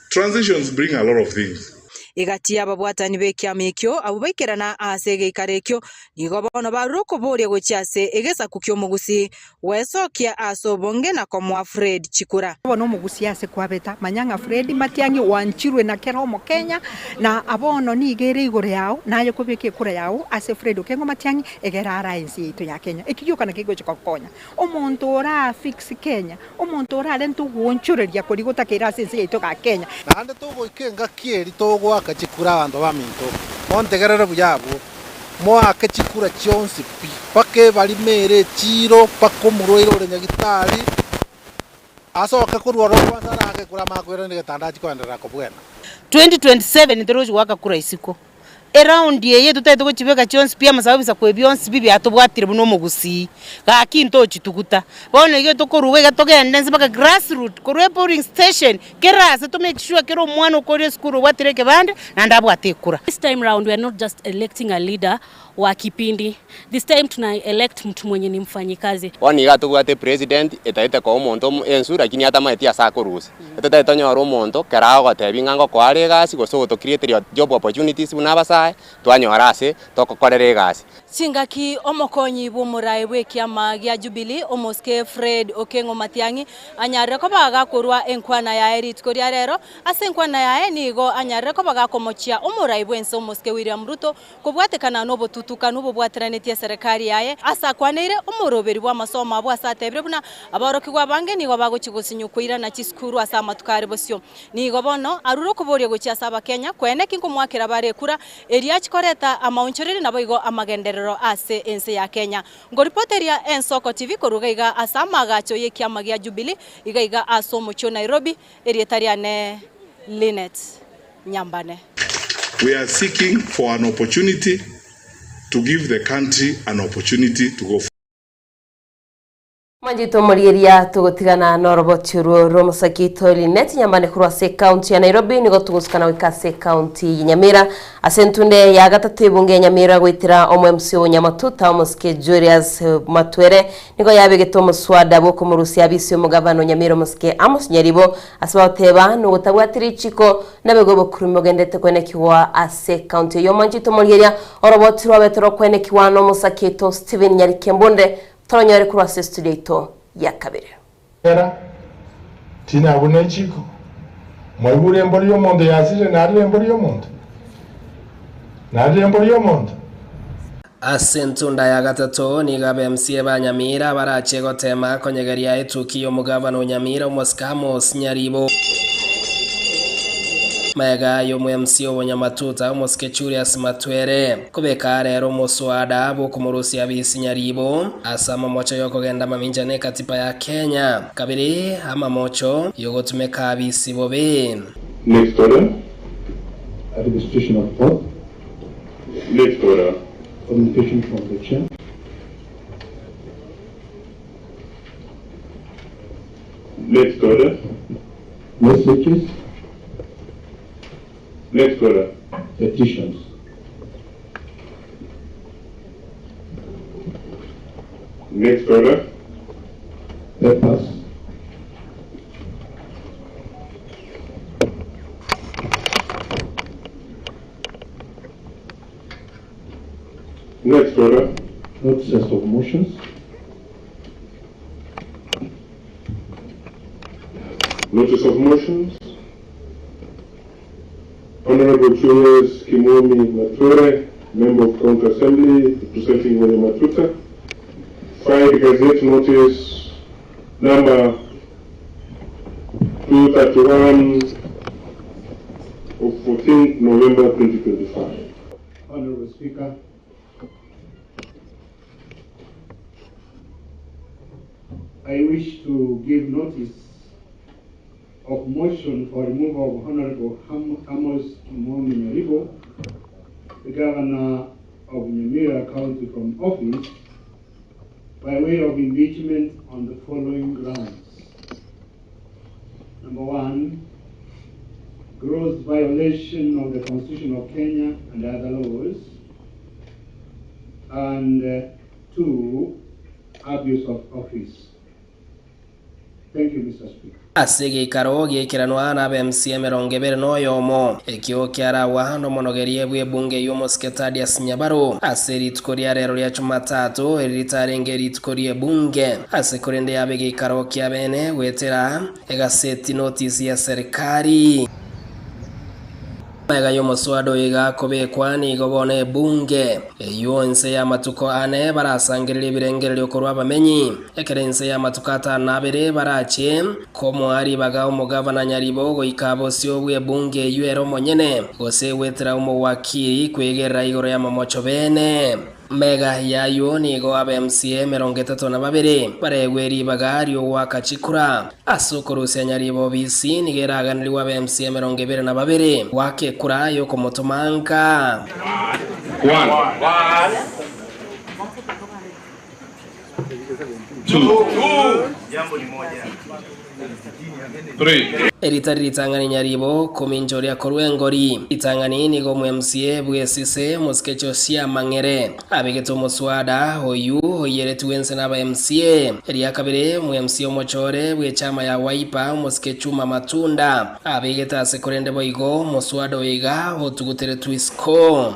transitions bring a lot of things. Egati y'ababwatani b'ekiama ekio abwo baikerana ase egeikaro ekio nigo bono barure okoboria gochia ase egesaku ki'omogusi gwesokia ase obonge na komoa Fred chikura. Bono omogusi ase kwabeta manyang'a Fred Matiang'i wanchirwe na kera omokenya na abono niga ere igoro yao naye kobeka ekura yao ase Fred Okengo Matiang'i egera ara ensi yaito ya Kenya ekigioka naki egocha gokonya omonto ora fix Kenya omonto orarente ogoonchoreria koria gotakeire ase ense yaito ga Kenya. Naende togoika engaki eri togoaka chikura abanto baminto, montegerere buya abwo, moake chikura chionsi pi, mpaka ebarima ere echiiro, mpaka omorwaire ore nyagitari, asoke korwa ororo kwansa arake ekura amanye koirana egetanda achie koenderera kobwena. 2027 torochi goaka kura isiko. Eround eye totagete gochibeka chionsi pi amasabo ebisaku ebi bionsi pi biatobwatire buna omogusii, gaki ntochituguta. Bono iga tokoruga iga togende nse mpaka grassroot, korwa epolling station, kera ase to make sure kera omwana okorire esukuru obwatire ekebande, naende abwate ekura. This time round we are not just electing a leader wa kipindi, this time tuna elect mtu mwenye ni mfanyikazi. Bono iga tobwate epresident etagete koa omonto omo ensu lakini atamaeti ase akorusia. Etotagete tonyore omonto kera agogotebi ng'a ngokoa are egasi gose ogotocreateria job opportunities buna abasae, twanyora ase togokorera egasi. Chingaki omokonyi bw'omorae bw'ekiama gia Jubilee, Omosike Fred Okeng'o Matiang'i, anyarire koba gakorua enkwana yaye rituko ria rero. Ase enkwana yaye nigo anyarire koba gakomochia omorai bw'ense Omosike William Ruto kobwatekana nobotutukanu bobwateranetie eserekari yaye. Ase akwaneire omoroberi bw'amasomo abwo ase atebire buna aborokigwa abange nigo bagochia gosinywa koirana chisukuru ase amatuko are bosio. Nigo bono arure okoboria gochia ase Abakenya koene ki nkomoakera bare ekura eria achie koreta amaonchoreri naboigo amagenderero ase ense ya Kenya. Nkoripoteria Ensoko TV korwa iga iga ase amaagacho y'ekiama gia Jubilee iga iga ase omochie o Nairobi, erieta riane Linet Nyambane. We are seeking for an opportunity to give the country an opportunity to go forward. Mwanchete omorigeria togotigana noroboti orwo rw'omosaki oito Linet Nyambane korwa ase ekaunti ya Nairobi nigo togosukana goika ase ekaunti ya Nyamira ase entunde ya gatato ebunge ya Nyamira goetera omo MC o Nyamatuta omosike Julius Matwere nigo yabegete omoswada bw'okomorusia abisi omogabana o Nyamira omosike Amos Nyaribo ase bagoteba nogotabwati richiko nabegwe obokurumi bogendete kwenekigwa ase ekaunti eyio Mwanchete omorigeria oroboti rwabete rokwenekigwa nomosaki oito Stephen Nyarikembunde Toronyore korwa ase estudio yaito ya kabere. Era tinabuna echiko, mwaigure embori y'omonto yasirire narire embori y'omonto? Narire embori y'omonto? Ase entunda ya gatato nigo abe MCA ba Nyamira barache gotema konyegeria etuki y'omogavana o Nyamira omosike Amos Nyaribo. Magega y'omo MCA obonyamatuta omosike Julius Matwere kobeka rero omoswada bw'okomorusia abisi Nyaribo ase amamocho y'okogenda mamincha na ekatiba ya Kenya. Kabere amamocho y'ogotumeka abisi bobe. Next order. Administration of oath. Next order. Communication from the chair. Next order. Messages. Next order. Petitions. Next order. Papers. Next order. Notices of motions. Notice of motions. Honorable Honorable Julius Kimomi Matore, Member of County Assembly, representing Matuta, filed Gazette Notice number 231 of 14 November 2025. Honorable Speaker, I wish to give notice of motion for removal of Honorable Amos Kimomi Nyaribo, the Governor of Nyamira County, from office by way of impeachment on the following grounds. Number one, gross violation of the Constitution of Kenya and other laws. And two, abuse of office. Thank you, Mr. Speaker. Ase egeikaro giaikeranwa na abe MCA 21, ekio kiaragwa nomonogerie bw'ebunge y'omosike Thaddeus Nyabaro ase rituko ria rero ria Jumatatu eri ritarenge rituko ri'ebunge ase korende yabe egeikaro kia bene goetera egaseti notice ya serikali. Magega y'omoswada oyo iga akobekwa nigo bono ebunge eyio inse y'amatuko ane barasangererie ebirengererio korwa abamenyi, ekero inse y'amatuko atano na abere barache komoa ribaga omogavana Nyaribo goika bosio bw'ebunge eyio ere omonyene, gose gwetera omowakiri kwegerera igoro y'amamocho bene. Mega y'ayio nigo abe MCA 32 baregwe ribaga ri'ogoaka chikura. Ase okorusia nyaribo obisi nigo eraganerigwe abe MCA 22 goaka ekura y'okomotoma nka. One. Two. Three. Eritari ritang'ani nyaribo kominchoria korwa engori. Ritang'ani nigo omo-MCA bw'esise omosike Josia Mang'ere abegete omoswada oyio oiyeretigwe inse n'aba-MCA. Eria kabere omo-MCA omochore bw'echama ya Wiper omosike Chuma Matunda abegete ase korende boigo omoswada oyo iga otuguteretwe isiko.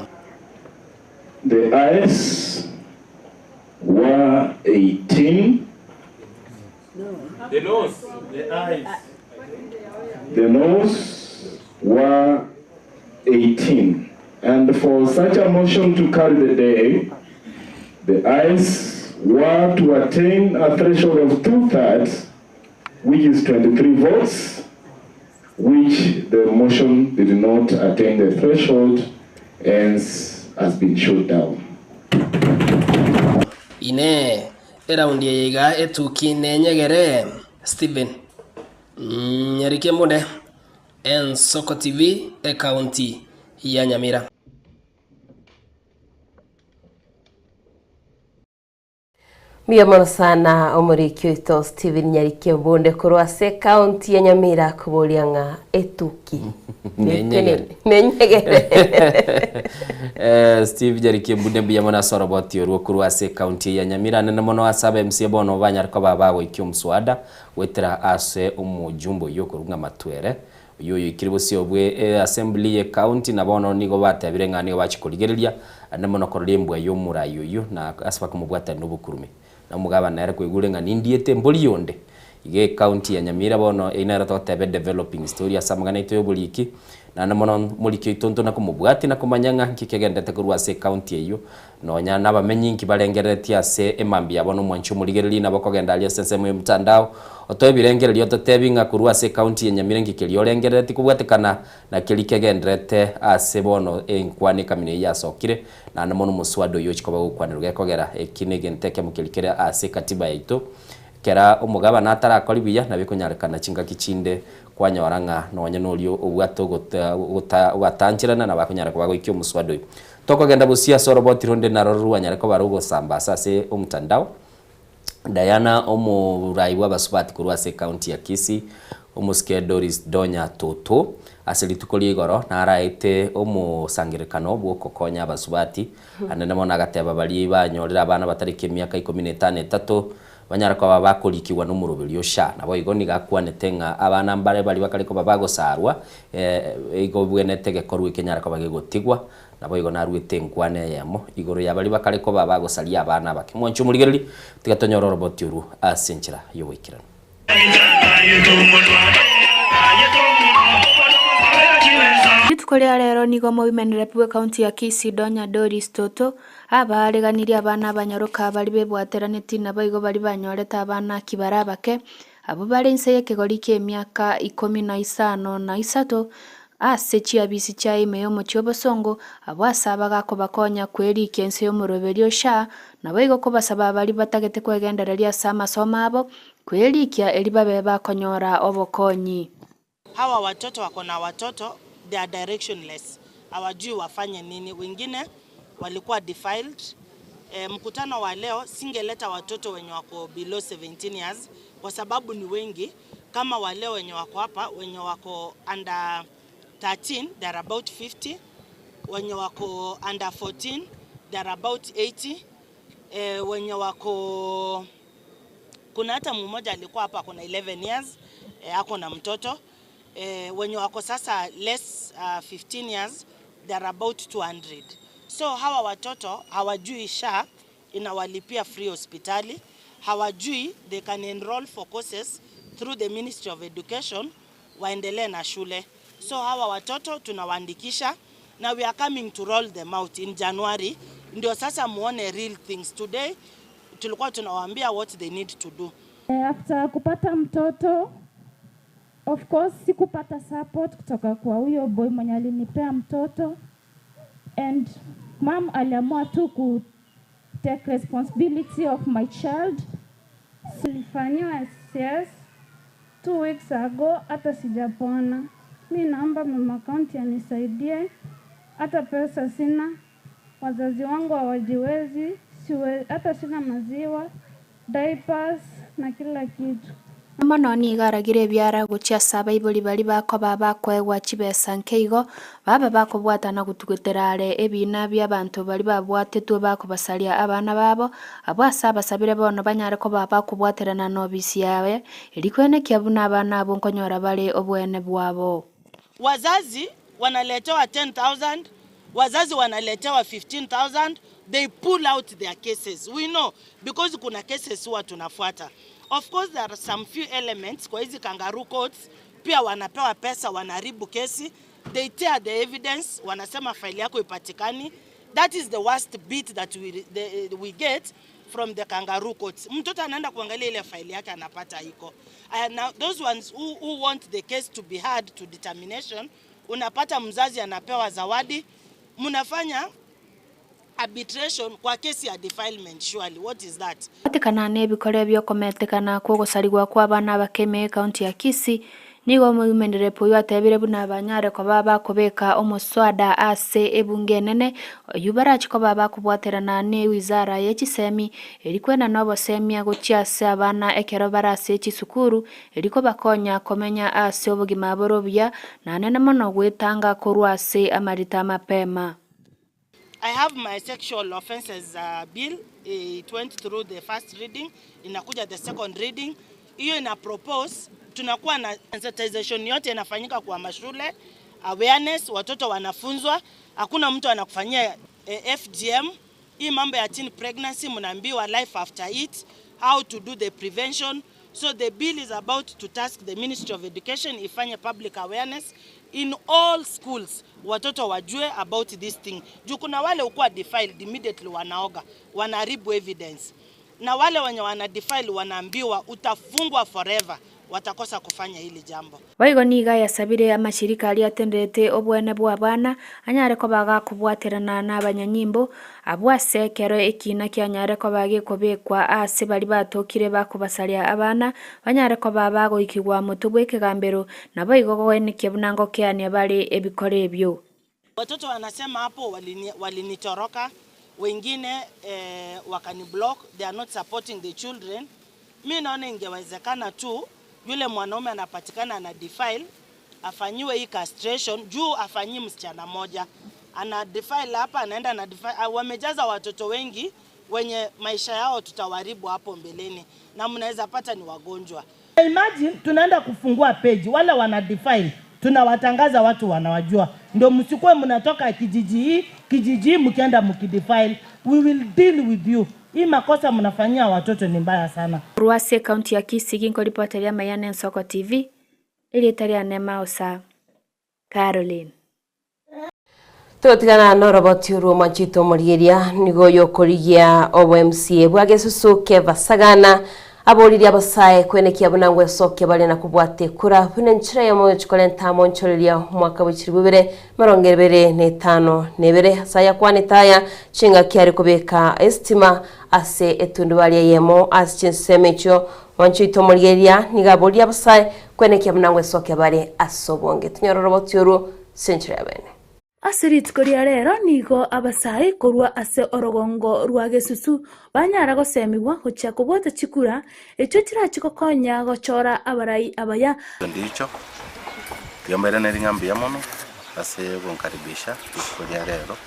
The ayes were 18. The noes. The ayes. The noes were 18. And for such a motion to carry the day, the ayes were to attain a threshold of two-thirds, which is 23 votes, which the motion did not attain the threshold, hence has been shot down. Inee! Eraundi eye iga etuki nenyegere? Stephen Nyariki Embunde, Ensoko TV, Ekaunti ya Nyamira. Mbuya mono sana omoriki oito Stephen Nyariki Embunde korwa ase ekaunti ya Nyamira koboria ng'a etuki Nenyegere. nenyegere. Eh, Steve Nyariki Embunde mbuya mono ase oroboti orwo korwa ase ekaunti ya Nyamira nene mono ase aba MCA bono banyare koba bagoikia omoswada goetera ase omojumbe oyio okorwa ng'a Matwere Oyio oyoikire bosio bwe assembly ye county na bono nigo batebire ng'a nigo bachia korigereria naende mono korora embwa y'omorai oyio na ase bakomobwatania nobokurume. Na omogabana nere koigure ng'a nindiete embori yonde iga ecounty ya Nyamira bono eyio nero togoteba edeveloping story ase amang'ana aito y'oboriki naende mono moriki oito ntona komobwatia na komanya ng'a nki kegenderete korwa ase ecounty eyio Nonya nabamenyi inki barengereretie ase emambia yabo nomwanchi omorigereria nabo okogenda aria ase ensemo y'omotandao otoe ebirengererio ototebi ng'a korwa ase ecounty ya Nyamira inki keria orengereretie kobwatekana na keria kegendererete ase bono enkwana ekamina eyio yasokire naende mono omoswada oyio ochia koba gokwanerwa gekogera eki negento ekemo keria kere ase ekatiba yaito Kera omogabana atarakori buya, nabo ekonyarekana chingaki chinde kwanyora ng'a nonya noria obwate ogotancherana nabo akonyara koba agoikia omoswada oyio. Tokogenda bosio ase oroboti ronde naroro rwanyare koba rogosambasa ase omotandao. Diana omorai bw'abasubati korwa ase ecounty ya Kisii, omosike Doris Donya Toto, ase rituko ria igoro naraete omosangererekano bw'okokonya abasubati Naende bono agateba baria banyorire abana batari kemiaka ikomi na etano etato, banyare koba bakorikigwa nomoroberio o SHA. Naboigo nigo akwanete ng'a abana mbare baria bakare koba bagosarwa, igo bwenete egekorwa ekenyare koba gegotigwa. Naboigo naruete enkwana eyemo igoro ya baria bakare koba bagosaria abana abake. Mwanche omorigereria, tiga tonyore oroboti orwo ase enchera y'ogoikeranu. Rituko ria rero nigo omoimenere bw'ekaunti ya Kisii Donya Doris Toto abaareganirie abana abanyaroka baria bebwateranetie naboigo baria banyorete abana kibare abake, abwo bare inse y'ekegori ki'emiaka ikomi na isano na isato, ase chiabisi chia ime y'omochie obosongo, abwo ase abagakobakonya kwerikia inse y'omoroberio o SHA, naboigo kobasaba baria batagete kwegendereria ase amasomo abo, kwerikia erio babe bakonyora obokonyi. Hawa watoto wako na watoto they are directionless, hawajui wafanye nini, wengine walikuwa defiled. E, mkutano wa leo singeleta watoto wenye wako below 17 years kwa sababu ni wengi. Kama wale wenye wako hapa wenye wako under 13 they are about 50, wenye wako under 14 they are about 80, e, wenye wako kuna hata mmoja alikuwa hapa ako na 11 years e, ako na mtoto e, wenye wako sasa less 15 years they are about 200. So hawa watoto hawajui SHA inawalipia free hospitali, hawajui they can enroll for courses through the Ministry of Education waendelee na shule. So hawa watoto tunawaandikisha na we are coming to roll them out in January, ndio sasa muone real things. Today tulikuwa tunawaambia what they need to do. After kupata mtoto of course sikupata support kutoka kwa huyo boy mwenye alinipea mtoto and mom aliamua tu ku take responsibility of my child. Nilifanyiwa SCS 2 weeks ago, hata sijapona. Mi naomba mama kaunti anisaidie, hata pesa sina, wazazi wangu hawajiwezi, hata sina maziwa, diapers na kila kitu. Mono nigo aragire ebiara gochia ase abaibori baria bakoba bakoegwa chibesa nke igo, babe bakobwatana gotugutera are ebina bia abanto baria babwatetwe bakobasaria abana babo, abwo ase abasabire bono banyare koba bakobwaterana na obisi yaye, erio kwenekia buna abana abwo nkonyora bare obwene bwabo. Wazazi wanaletewa 10,000, wazazi wanaletewa 15,000, they pull out their cases. We know because kuna cases huwa tunafuata. Of course there are some few elements kwa hizi kangaroo courts pia wanapewa pesa, wanaharibu kesi, they tear the evidence, wanasema faili yako ipatikani. That is the worst bit that we get from the kangaroo courts. Mtoto anaenda kuangalia ile faili yake anapata iko. Now those ones who want the case to be heard to determination, unapata mzazi anapewa zawadi, mnafanya arbitration kwa kesi ya defilement. Surely what is that? Gwatikana na ebikore biokometekana kwa ogosarigwa kwa abana abake ime ekaunti ya Kisii, nigo omoimenderepo oyio atebire buna banyare koba bakobeka omoswada ase ebunge enene, oyio barachi koba bakobwaterana na ewizara ya chisemi, erio kwena obosemia gochia ase abana ekero bare ase chisukuru, erio kobakonya komenya ase obogima bore obuya, naende mono goetanga korwa ase amarita mapema. I have my sexual offences bill. It went through the first reading, inakuja the second reading. Hiyo ina propose tunakuwa na sensitization yote inafanyika kwa mashule, awareness, watoto wanafunzwa, hakuna mtu anakufanyia FGM. Hii mambo ya teen pregnancy mnaambiwa life after it, how to do the prevention. So the bill is about to task the Ministry of Education ifanye public awareness in all schools, watoto wajue about this thing. Juu kuna wale ukuwa defiled immediately wanaoga, wanaharibu evidence. Na wale wenye wana defile wanaambiwa utafungwa forever, watakosa kufanya hili jambo. Boigo nigo ayasabire amashirika aria atenderete obwene bwa abana, anyare koba gakobwaterana na abanyanyimbo, abwo ase ekero ekina kianyare koba gekobekwa ase baria batokire bakobasaria abana, banyare koba bagoikigwa motwe bwa ekegambero, naboigo goenekia buna ngokeania bare ebikore ebio. Watoto wanasema hapo walinitoroka, wengine wakaniblock, they are not supporting the children. Mi naona ingewezekana tu yule mwanaume anapatikana ana defile afanyiwe hii castration, juu afanyi msichana moja ana defile hapa, anaenda ana defile. Wamejaza watoto wengi wenye maisha yao tutawaribu hapo mbeleni, na mnaweza pata ni wagonjwa. Imagine tunaenda kufungua page, wale wana defile tunawatangaza, watu wanawajua, ndio msikuwe mnatoka kijiji hii kijiji hii mkienda mkidefile, we will deal with you. Hii makosa mnafanyia watoto ni mbaya sana. Korwa ase ekaunti ya Kisii ginkoripoteria Mayana Ensoko TV, erieta riane Mausa Caroline. Togotigana noroboti orwo omwanchete omorigeria, nigo oyokorigia obo MCA bwa Gesusu Kefa Sagana aboririe abasae kwenekia buna ngwesokia bare na kobwata ekura buna enchera eyemo yogochia korenta amonchoreria omwaka bwe chilifu ibere emerongo ebere na etano na ebere. Ase aya akwanete aya chingaki are kobeka esitima ase etundubari eyemo ase chinsemo echio omwanchete omorigeria nigo aboririe abasae kwenekia buna ngwesokia bare ase obonge. Tonyore oroboti orwo ase enchera ya bene. Ase rituko ria rero nigo abasae korwa ase orogongo rwa Gesusu banyara gosemigwa gochia kobwata chikura echio chirachie gokonya gochora abarai abaya. Ndicho, tiga mbairaneri ng'a mbuya mono ase ogonkaribisha rituko ria rero,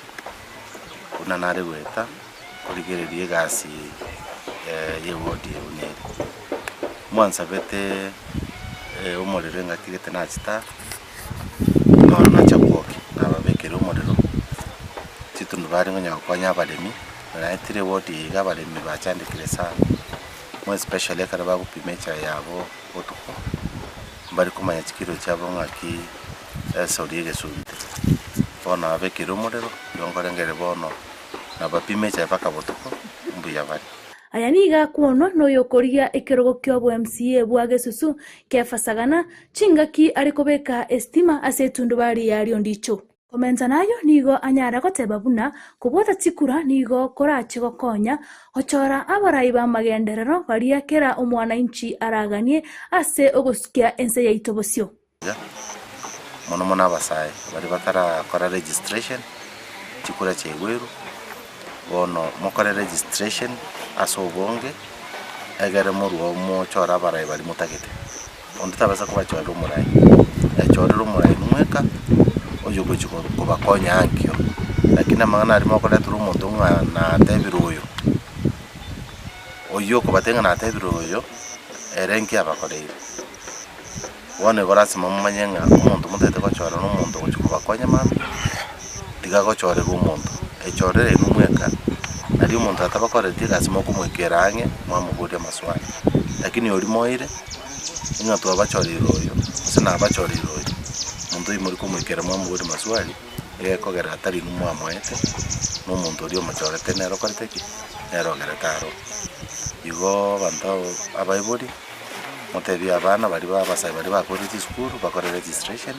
buna nare goeta korigereria egasi ye ward eye buna ere. Mwansabete omorero engaki gete nachete aa. Bono nacha gwokia, nababekere omorero, chitundubari ngonya gokonya abaremi, naetire eward eye iga abaremi bachandekire sana, more especially ekero bagopima echae yabo botuko, mbari komanya chikiro chiabo ng'aki esori egesunte. Bono nababekere omorero, igo nkorengereria bono nabapime echae mpaka botuko, mbuya bare. Aya nigo akwonwa noyokorigia ekerogo ki'obo-MCA bwa Gesusu, Kefa Sagana, Chingaki are kobeka esitima ase etundubari ya Riondicho. Komenta nayo nigo anyare goteba buna kobwata chikura nigo korache gokonya gochora abarai b'amagenderero baria kera omwanainchi araganie ase ogosukia ense yaito bosio. Mono mono abasae baria batarakora registration, chikura chiaigwerwe, bono mokore registration ase obonge, egere morwe mochore abarai baria motagete. Onde tabasa kobachorera omorai, echorere omorai mweka oyogochia kobakonya ankio. Lakini amang'ana aria mokoretera omonto ng'a natebire oyo, oyio okobatebia ng'a natebire oyo, ere nki abakoreire. Bono igo lasima momanye ng'a omonto motagete gochora na omonto ogochia kobakonya mambia, tiga agochorerwe omonto, echorere inwe mweka, nario omonto atabakoreti egasi mokomoikera ang'e mwamoboria amaswali. Lakini oria moire. Ng'a twabachoreire oyo, gose nabachoreire oyo, omonto oyio mori komoikera mwamoboria maswali, egekogera atari inwe mwamoete, na omonto oria omochorete nere okorete ki? Nere ogerete aro. Igo abanto abaibori, motebie abana baria ba abasae baria bakorire chisukuru bakore registration,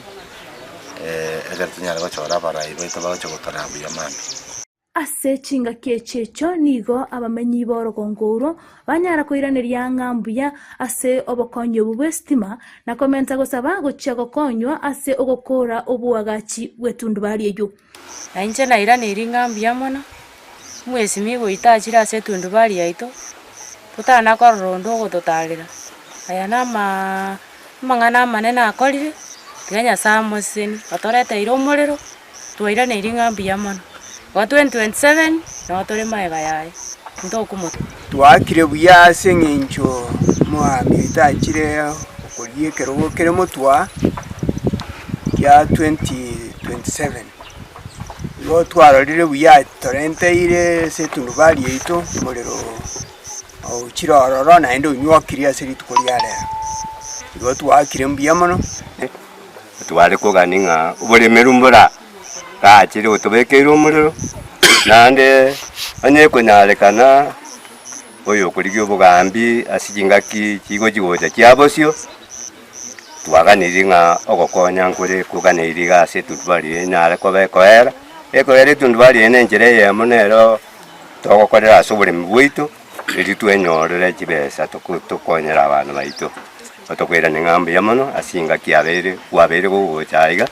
ekero tonyare gochora abarai baito bagocha gotoraa buya mambia. Ase chingaki echi echio nigo abamenyi b'orogongo orwo banyara koiraneria ng'a mbuya ase obokonyi obwo bw'esitima, na komenta gosaba gochia gokonywa ase ogokora oboagachi bw'etundubari eyio. Na inche nairaneirie ng'a mbuya mono, omwesimi goita achire ase etundubari yaito, totana korora onde ogototarera. Aya namaa amang'ana amanene akorire, tiga Nyasaye amosesenie, otoreteire omorero. Twairaneirie ng'a mbuya mono. Igo 2027 nabo tore magega yaye, ntokomotiga. Twaakire buya ase eng'encho omogambi oito achire okorigia ekerogo kere motwa kia 2027. Igo twarorire buya torenteire ase etundubari yaito omorero ochire ororo naende onywokirie ase rituko ria rero. Igo twaakire mbuya mono. Tware kogania ng'a oboremeru mbora gachire otobekeire omorero, naende onye ekonyarekana oyokorigia obogambi ase chingaki chigochi gocha chia bosio, twaganirie ng'a ogokonya nkore koganeirie iga ase etundubari eye enyare koba ekoera, ekoera etundubari eye na enchera eyemo nero togokorera ase oboremi bwaito. Erio twenyorere chibesa tokonyere abana baito. Otokoirania ng'a mbuya mono ase engaki yabeire kwabeire gogocha aiga,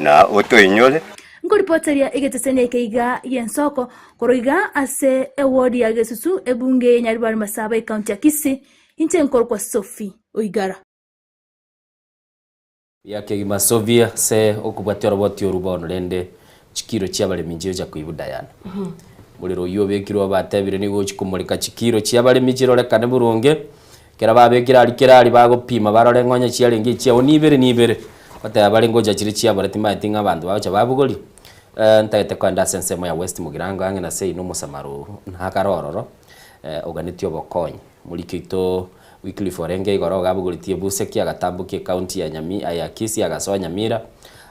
na otoinyore. Nkoripoteria egeteseni eke iga gi'ensoko korwa iga ase eward ya Gesusu, ebunge ya Nyaribari Masaba, ecounty ya Kisii, inche nkorokwa Sophie Oigara. Ya kegima Sovia ase okobwatia oroboti oru bono rende chikiro chi'abaremi nchigocha koibwa Diana. Omorero oyio obekirwe obatebire nigo ogochia komoreka chikiro chi'abaremi chirorekane boronge, ekero babekire aria kera aria bagopima barore ng'a onye chiarenge echiao nibere nibere, goteba bare ngocha chire chiabora timaeti ng'a abanto bagocha babogoria. Ntagete kogenda ase ensemo ya West Mugirango ang'e na seino omosamaro nakare ororo, oganetie obokonyi. Omoriki oito Wycliffe orenge igoro iga abogoretie ebuseki agatambokia ecounty ya Nyami ya Kisii agasoa Nyamira.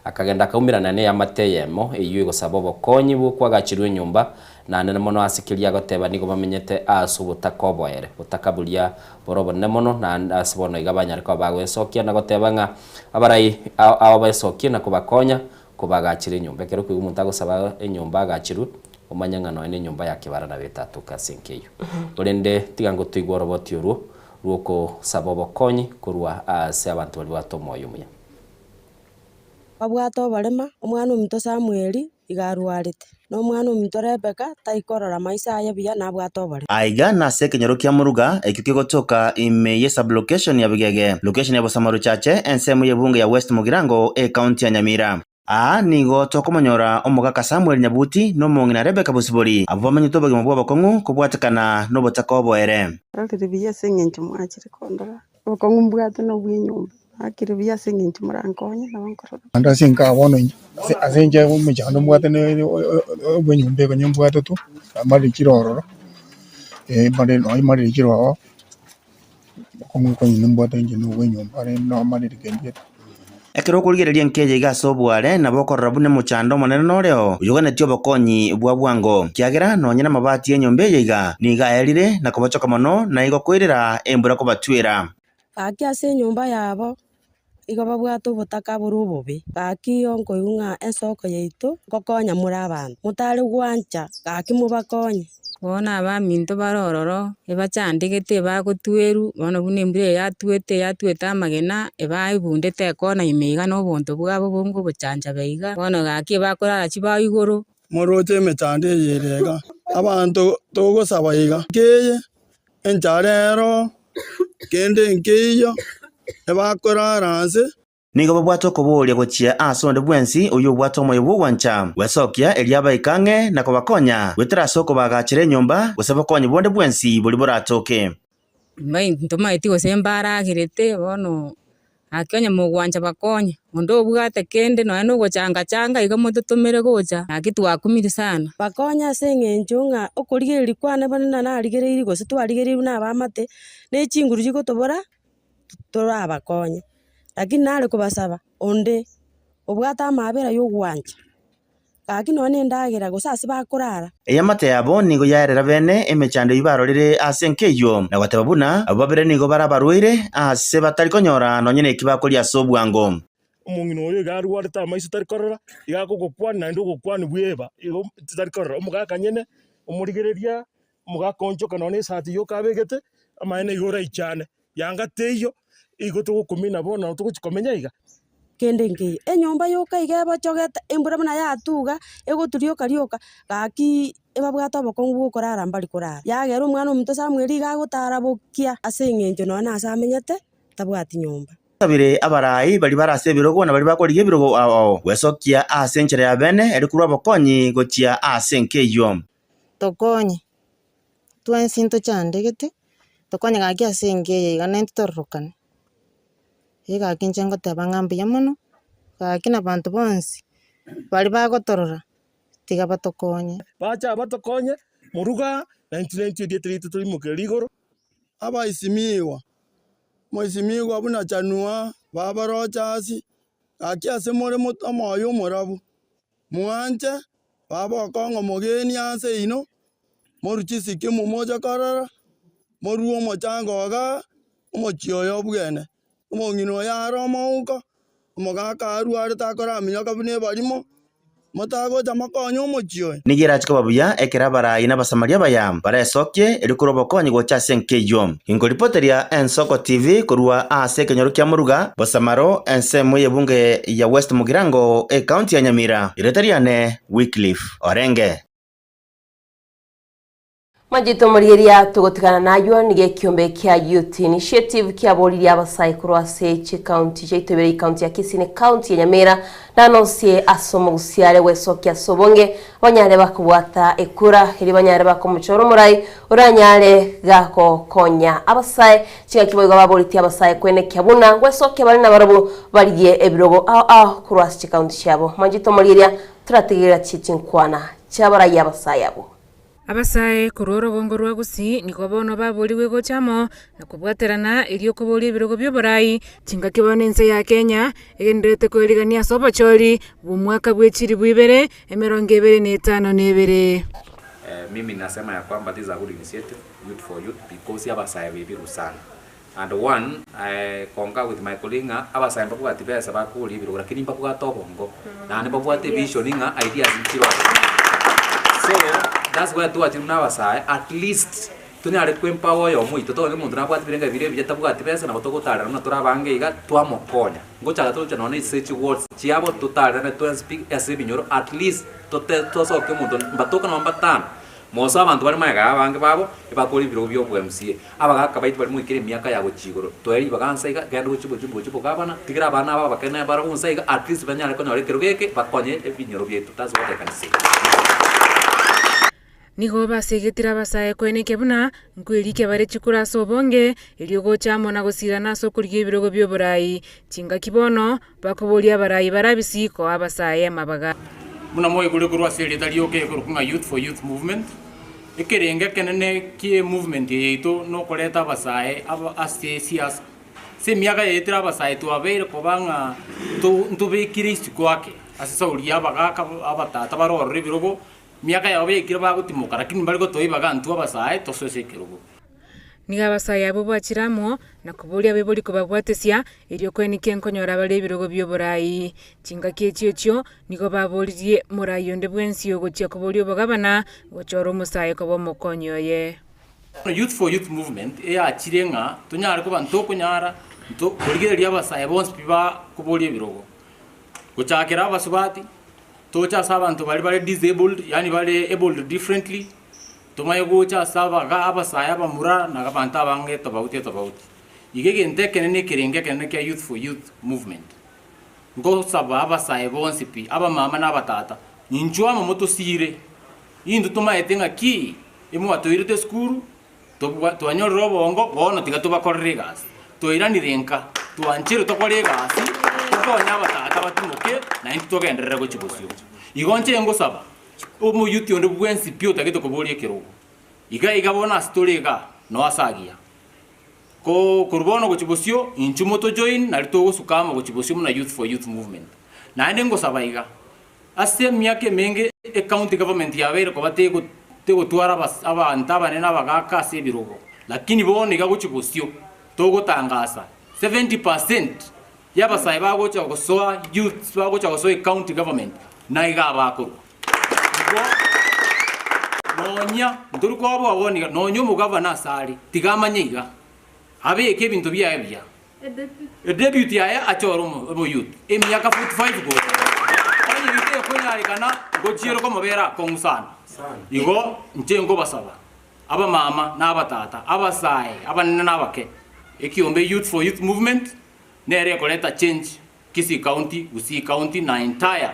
Akagenda akaumerana neamate eyemo, eyio egosaba obokonyi bw'okoagacherwa enyomba, naende mono ase keria agoteba nigo bamenyete ase obotaka oboere, botaka boria bore obonene mono, naende ase bono iga banyare koba bagoesokia na goteba ng'a abarai ao baesokie na kobakonya kobagachera enyomba. Ekero okoigwa omonto agosaba enyomba agacherwe, omanye ng'a nonya nenyomba ya kebara nabo etatoke ase enka eyio. Korende tiga ngotoigwe oroboti orwo rw'okosaba obokonyi korwa ase abanto baria babwate omoyo omuya. Babwate oborema, omwana ominto Samweli iga arwarete, na omwana ominto Rebeka taikorora maiso aye buya nabwate oborema. Aiga nase ekenyoro kia Muruga, ekio kegotoka ime ye sub-location ya Bigege, location ya Bosamaro Chache, ensemo y'ebunge ya West Mugirango, ecounty ya Nyamira. Aa nigo tokomonyora omogaka Samuel Nyabuti na omong'ina Rebecca Bosibori, abwo bamenyete obogima bw'obokong'u kobwatekana nobotaka oboere. Rorire buya ase eng'encho mwachire kondora, obokong'u mbwate nobw'enyomba. Nakire buya ase eng'encho morankonye, nabo nkorora. Naende ase enka bono inche, ase ase inche omochando mbwate ne bwa enyomba eye konya mbwate tu, mbarire chire ororo, mbare nonye mbarire chire ororo, okong'u konya nimbwate inche na obwa enyomba rende nabo mbarire kende gete. Ekero okorigereria enka eye iga ase oboare, nabo okorora buna omochando omonene noreo, oyoganetie obokonyi bwa bwango, ekiagera nonye namabati y'enyomba eye iga nigo aerire na kobochoka mono, na igo koirera embura kobatwera. Gaki ase enyomba yabo igo babwate obotaka bore obobe. Gaki igo nkoigwa ng'a ensoko yaito nkokonya more abanto, motare gwancha gaki mobakonye. Bono abaminto bare ororo, ebachandegete ebagotwerwa, bono buna embura eye yatwete yatwete amagena, ebaebundete ekona ime iga na obonto bwabo bonge obochanchabe iga, bono gaki ebakorara chibao igoro. Moroche emechando eye ere iga, abanto togosaba iga, keye enchara ero, kende nkeiyo, ebakorara nse. Nigo babwate okobooria gochia aase onde bwensi oyio obwate omoyo bw'ogwancha gwesokia, erio abaike ang'e na kobakonya goetera ase okobaagachera enyomba, gose bokonyi bonde bwensi boria boratoke. Ntomaeti gose mbaragerete bono Gaki onye mogwancha bakonye, onde obwate kende nonya nogochanga-changa iga mototomere gocha, gaki twakumire sana. Bakonye ase eng'encho ng'a okorigereria kwane bono na narigereirie gose twarigereirwe na abaamate, ne chinguru chigotobora torabakonye. Lakini nare kobasaba onde obwate amaabera ya ogwancha. Gaki nonya nendagera, gose ase bakorara. Eamate yabo nigo yaerera bene emechando eyio barorire ase enka eyio, na goteba buna abwo babere nigo bare abarwaire aase batari konyora nonya neki bakoria ase obwango. Omong'ina oyo iga arwarete amaiso tari korora, iga akogokwania naende ogokwania bweba igo tari korora. Omogaka nyene omorigereria, omogaka onchoka nonya na esati yoka abegete, amaene igo oraichane, yanga teiyo, igo togokumina bono togochi komenya iga. Kende nkeiyo, enyomba yoka iga ebochogete, embura buna yatuga, egoturioka rioka, gaki ebabwate obokong'u bwa okorara mbari korara. Yagera omwana omonto Samuel iga agotara bokia ase eng'encho nonya nase amenyete, tabwati nyomba. Basabire abarai baria bare ase ebirogo na baria bakorigia ebirogo ao ao, gwesokia ase enchera ya bene, erio korwa obokonyi gochia ase enka eyio. Tokonye, twensi ntochandegete, tokonye gaki ase enka eye iga naintwe tororokane. Ee gaki inche ngoteba ng'a mbuya mono, gaki na abanto bonsi baria bagotorora, tiga batokonye. Bacha batokonye, moruga, na intwe naintwe erieta riaito torimokererie igoro. Abaisimigwa, moisimigwa buna chanua, babaroche ase, gaki ase more omoyo omorabu. Mwanche baba okong'a omogeni ase inwe, morue chisiki momoche korora, morue omochango igaa, omochie oyo obwene. Omong'ina oyo are omouko, omogaka arwarete akoraminyoka buna ebarimo, motagocha mokonye omochie oyo. Nigo erache koba buya ekero abarai na Abasamaria abaya baresokie erio korwa obokonyi gocha ase enka eyio. Inkoripoteria Ensoko TV korwa ase ekenyoro kia Muruga, Bosamaro, ensemo y'ebunge ya West Mugirango, ecounty ya Nyamira. Erieta riane Wycliffe Orenge. Manchete omorigeria togotigana naywo nigo ekiombe kia Youth Initiative kiaboririe abasae korwa ase chikaunti chiaito ibere ekaunti ya Kisii ne kaunti ya Nyamira nanosie ase omogusia are gwesokia ase obonge banyare bakobwata ekura erio banyare bakomochora omorai oranyare gagokonya abasae chingaki boigo baboretie abasae kwenekia buna gwesokia bare nabarobwo barigie ebirogo ao ao korwa ase chikaunti chiabo. Manchete omorigeria torategerera chichinkwana chiabarai abasae abwo. Abasae korwa orogongo rwa Gusii nigo bono baborigwe gocha amo na kobwaterana erio koboria ebirogo bi'oborai chingaki bono ense ya Kenya egendererete koerigania ase obochori bw'omwaka bwe chilifu ibere 25 na ibere. Mimi nasema ya kwamba this is a good initiative youth for youth because abasae bebiru sana and one I concur with my colleague ng'a abasae mbabwati besa bakoria ebirogo lakini mbabwate obongo naende mbabwate evision ng'a ideas nchire ororo so that's why twachire buna abasae at least tonyare ko empower oyomo oito tonyore omonto nabwate ebirengererio biria ebiya tabwati besa nabo togotarera buna tore abange iga twamokonya. Ngochaka toroche nonya ase chiwards chiabo totarerane twensi pi ase ebinyoro at least tote tosoke omonto mbatoka nonye mbatano mosoe abanto bare magega ya abange babo ebakore ebirogo bia obo MCA. Abagaka baito baria moikire emiaka ya gochia igoro toe ribaga nsa iga genda gochia obochumbe gochia obogabana tigera abana aba abake na barabwo nsa iga at least banyare konyora ekerogo eke bakonye ebinyoro biaito that's what I can say. Nigo basegetire abasae koenekia buna nkoerikia bare chikura ase obonge, erio gocha amo na gosirana ase okorigia ebirogo bi'oboraai. Chingaki bono bakoboria abaraai barabisi koa abasae amabaga. Buna mwaigure korwa ase erieta rioka ekorokwa ng'a Youth for Youth Movement, ekerengo ekenene kie movement eye yaito nokoreta abasae aba ase siasa. Ase emiaka yaetire abasae twabeire koba ng'a nto ntobekire isiko ake ase sauri ya abagaka abatata bare ororo ebirogo, Emiaka yabo yaikire bagotimoka, lakini mbare gotoa ibaga intwe abasae tosoe ase ekerogo. Nigo abasae abwo bachire amo na koboria abaibori kobabwatesia, erio koenekia nkonyora bare ebirogo bi'oboraai. Chingaki echio echio nigo baboririe moraai onde bwensi ogochia koboria obogabana, gochora omosae koba omokonyi oye. Youth for Youth Movement eyachire ng'a tonyare koba ntokonyara nto korigereria abasae bonsi pi bakoboria ebirogo, gochakera abasubati, Toche ase abanto baria bare disabled, yaani bare abled differently, tomanye gocha ase abaga abasae abamura na abanto abange tofauti etofauti. Iga egento ekenene ekerengo ekenene kia youth for youth movement, nkosaba abasae bonsi pi, abamama na abatata, inchuo amo motosire, intwe tomaete ng'aki emwatoirete esukuru, tobwa twanyorire obongo, bono tiga tobakorere egasi. Twairanire nka, twanchire tokore egasi, tokonye abatata batimoke, naintwe togenderere gochia bosio. Igo inche ngosaba, omoyuti onde bwensi pi otagete koboria ekerogo, iga iga bono ase tore igaa, noo ase agiya. Ko korwa bono gochia bosio, inchuo motojoin nari togosuka amo gochia bosio buna Youth for Youth Movement. Naende ngosaba iga, Ase emiaka emenge ecounty government yabeire koba tegotwara abanto abanene abagaka ase ebirogo, lakini bono iga gochia bosio togotangasa 70 percent y'abasae bagocha gosoa youths bagocha gosoa ecounty government naiga abakorwa. Igo nonya ntori koboa bono iga nonya omogavana ase are tiga amanye iga abeke ebinto biaye buya. Edeputy yaye achore omoyouth emiaka 45 gocha onye eyio tekonyarekana ngochiere komobera akong'u sana. Igo inche nkobasaba abamama na abatata, abasae abanene na abake, ekiombe Youth for Youth Movement nere ekoreta change Kisii County, Gusii County na entire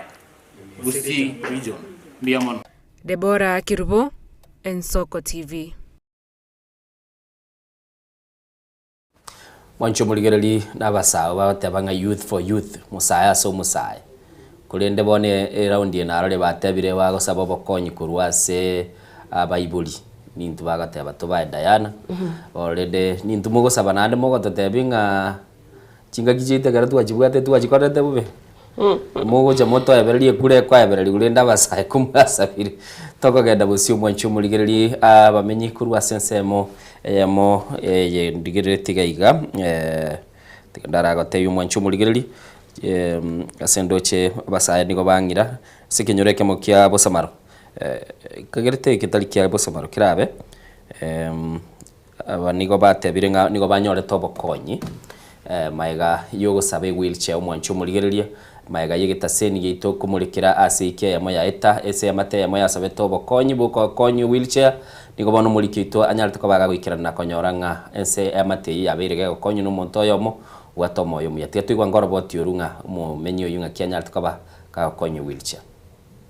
Gusii region. Mbuya mono. Deborah Kerubo, Ensoko TV. Mwanche omorigereri na abasae bagoteba ng'a youth for youth, mosae ase omosae. Korende bono eraundi eye narore batebire bagosaba obokonyi korwa ase abaibori, nintwe bagoteba tobae Diana, already nintwe mogosaba naende mogototebia ng'a chingaki chiaito ekero twachibwate twachikorete bobe? Mogocha motoebererie ekura ekoebereria korende abasae komwasabire tokogenda bosio mwanche omorigererie abamenyi korwa ase ensemo eyemo eye ndigereretie iga iga tiga ndaragotebie omwanche omorigererie ase ndoche abasae nigo bang'ira ase ekenyoro ekemo kia bosamaro kagerete getari kia bosamaro kerabe Aba nigo batebire ng'a nigo banyorete obokonyi magega y'ogosaba ewheelchair omwanchi omorigereria, magega y'egetaseni giaito komorekera ase eki eyemo yaeta ase eamate eyemo yasabete obokonyi bw'ogokonya ewheelchair, nigo bono omoriki oito anyarete koba agagoikerana na konyora ng'a ense eamate eyio yabeire gegokonywa nomonto oyomo obwate omoyo omuya. Tiga toigwa ngoroboti oru ng'a omomenyi oyio ng'aki anyarete koba kagokonya ewheelchair.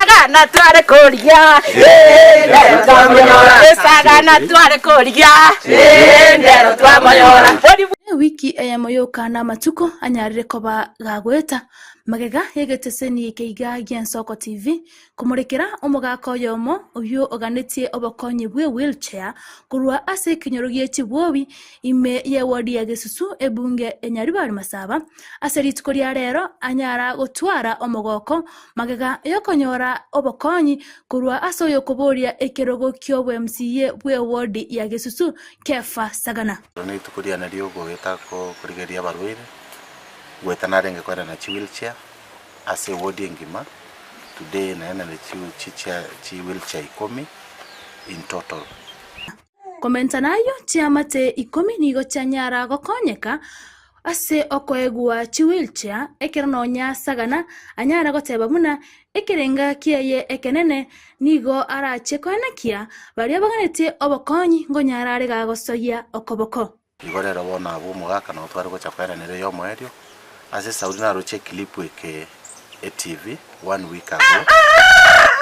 Esagana tware korigia, ndero twamonyora. Esagana tware korigia, ndero twamonyora. Ewiki eyemo yoka namatuko anyarire koba gagoeta. Magega y'egeteseni eke iga gi'Ensoko TV komorekera omogaka oyomo oyio oganetie obokonyi bwe wheelchair korwa ase ekenyoro gie chibwobi ime y'eward ya Gesusu ebunge ya Nyaribari Masaba ase rituko ria rero anyara gotwara omogoko magega yokonyora obokonyi korwa ase oyokoboria ekerogo ki'oboMCA bw'eward ya Gesusu Kefa Sagana. Ero nerituko riane riogoeta korigereria abarwaire, goeta narenge koenana chiwheelchair ase eward engima, today naenanire chichair chiwheelchair ikomi in total. Komenta nayio, chiamate ikomi nigo chianyara gokonyeka ase okoegwa chiwheelchair, ekero nonya Sagana anyare goteba buna ekerenga kiaye ekenene nigo arache koenekia baria baganetie obokonyi ngonyara are gagosoyia okoboko. Igo rero bono abwo omogaka nabo tware gocha koenanera eyomoerio, ase esauri naroche eclip eke etv one week ago,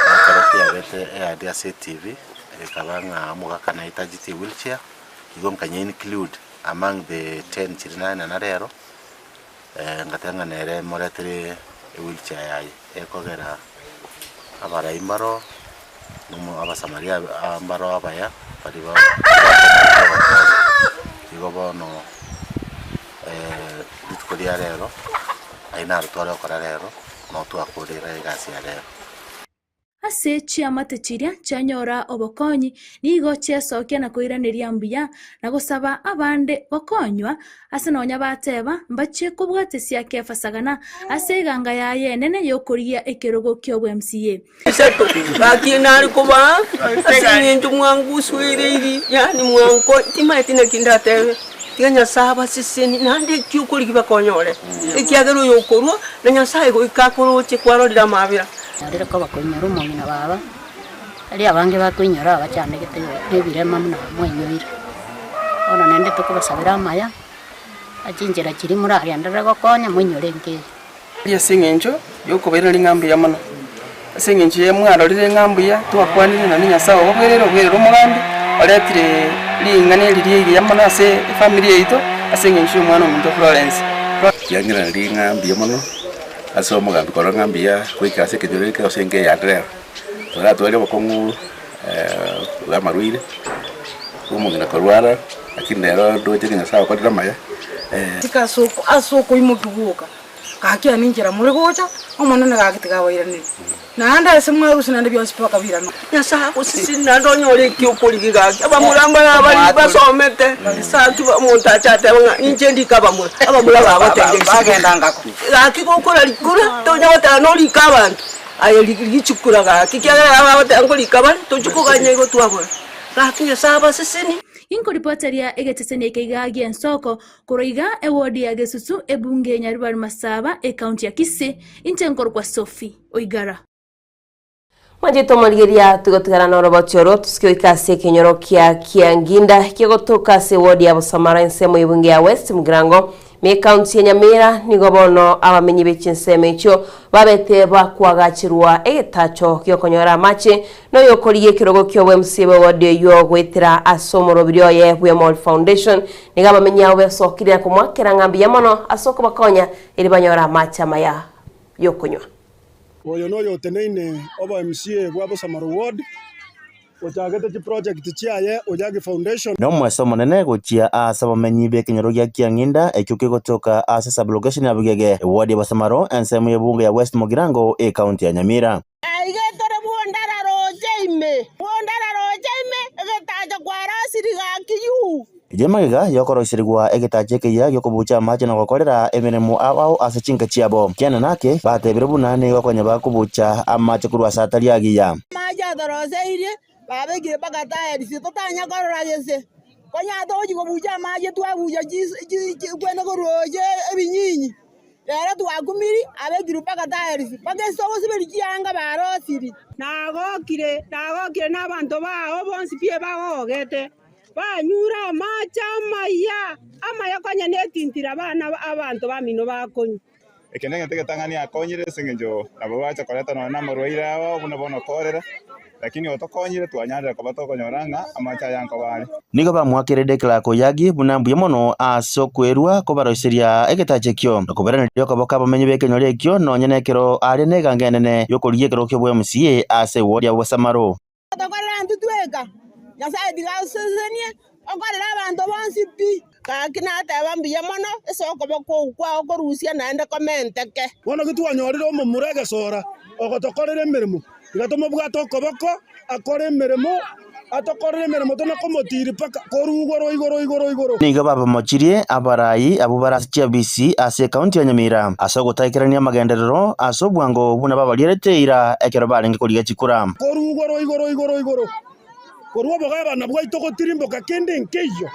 na ekero kiabete eadi ase etv, ekaba ng'a omogaka naitachete ewheelchair, igo nkanye include among the ten chiria naenana rero, ngateba ng'a nere moretere ewheelchair yaye, ekogera abarai mbaro. Abasamaria mbaro abaya baria bakomocha ogokonya. Igo bono rituko ria rero, ayio naro tware gokora rero, nabo twakorire egasi ya rero. Ase chiamate chiria chianyora obokonyi nigo chiasokia na koiraneria mbuya, na gosaba abande gokonywa, ase nonya bateba mbachie kobwatesia Kefa Sagana ase eganga yaye enene y'okorigia ekerogo ki'obwa-MCA. Isato, gaki nare kobaa ase eng'encho mwangusuereiri, yaani mwanko timanyeti naki ndatebe, tiga Nyasae abasesenie naende eki okorigia bakonyore, ekiagera oyo okorua na Nyasae goika akoroche kwarorire amabera. Narire koba koinyora omong'ina baba, aria abange bakoinyora abachandegete nebirema buna mwainyoire. Bono naende tokobasabera amaya, ase chinchera chiria moragenderere gokonya moinyore enka eye. Ase engencho y'okobairaneria ng'a mbuya mono, ase engencho ye mwarorire ng'a mbuya twakwanire nonye Nyasae obabwerere obwerere omogambi, oretire ring'ana eri rigiya mono ase efamiri yaito, ase engencho y'omwana ominto Florence. Riang'iranerie ng'a mbuya mono ase omogambi korora ng'a mbuya goika ase ekenyoro eke gose enka eyande rero. Toratware obokong'u bwa amarwaire, bwa omong'ina korwara, lakini rero ndoche ng'a Nyasaye okorire amaya. Tika ase okoimokia gwoka, gaki aye ninchera more gocha, Omonene gaki tiga abairanerie. Naende ase mwarusia naende bionsi pi bakabirana. Nyasae agosesenie naende onyore eki okorigia gaki. Abamura mbare abari basomete, gaki omonto ache atebe ng'a ninche ndike abamura, abamura bagotebia Gaki gokora rikura, tonya goteba norike abanto. Aye rigichukura gaki, ekiagera aba bagoteba nkorika bare, tochia koganya igo twabora. Gaki Nyasae abasesenie. Inkoripoteria egeteseni eke iga gi'ensoko korwa iga ewodi ya Gesusu ebunge ya Nyaribari Masaba ekaunti ya Kisii, inche nkorokwa Sophie Oigara. Mwanchete omorigeria tigotigana noroboti oro tusike goika ase ekenyoro kia Kianginda kegotoka ase ewodi ya Bosamara ensemo y'ebunge ya West Mugirango Me ekaunti ya Nyamira nigo bono abamenyi be chinsemo echio babete bakoagacherwa egetacho giokonyora amache na oyokorigia ekerogo ki'obo MC bw'ewodi eyio goetera ase omorobiri oye bw'Emori Foundation. Nigo abamenyi abo besokire na komoakera ng'a mbuya mono ase okobakonya erio banyore amache amaya yokonywa. Oyo noyoteneine obo MCA bwa Bosamaro Ward. Ochagete chiproject chiaye Oyagi Foundation. Nomoeso omonene gochia aase abamenyi b'ekenyoro gia Kiang'inda ekio kegotoka ase sub-location ya Bugege, eward ya Bosamaro, ensemo y'ebunge ya West Mugirango, ekaunti ya Nyamira. Aiga tore bwondara roche ime, bwondara roche ime, egetacho kwarosirie gaki yuu. Erio magega y'okoroiserigwa egetacho ekeyia gi'okobucha amache na gokorera emeremo ao ao ase chinka chiabo. Kiana nake batebire buna nigo konya bakobucha amache korwa ase atari agiya. Amache atoroseirie, babekire mpaka tiles, totanya korora gese. Konya togochia kobucha amache twabucha kwende korwa roche ebinyinyi. Rero twakumiri, abekirwe mpaka tiles, mpaka ase togosiberia chianga barosirie. Nagokire, nagokire na abanto bao bonsi pi bagogete. Banyure amache amaya, amaya konya netintire abana abanto bamino bakonywa. Eke negento egetang'ani akonyire ase eng'encho nabo bacha koreta nonya na amarwaire ao buna bono cholera, lakini otokonyire twanyarire koba tokonyora ng'a amache aya nkoba are. Nigo bamoakerede Clark Oyagi buna mbuya mono ase okwerua kobaroiseria egetacho ekio, na koberaneria okoboko abamenyi b'ekenyoro ekio nonya nekero are neganga enene y'okorigia ekerogo ki'obo MCA ase ewodi ya Bosamaro. Tokorera intwe tweka, Nyasae tiga asesenie, okorere abanto bonsi pi. Gaki nateba mbuya mono ase okoboko okwo kwao korusia naende komenteke. Bono ki twanyorire omomura egesora ogotokorera emeremo, tiga tomobwate okoboko akore emeremo, atokorere emeremo tona komotiri mpaka korwa igoro igoro igoro igoro. Nigo babamochirie abarai abwo bare ase chiabisi ase ekaunti ya Nyamira ase ogotaikerania amagenderero ase obwango buna babarierete eira ekero barenge korigia chikura. Korwa igoro igoro igoro igoro, korwa obogabana bwaito gotirimboka kende nkeiyo,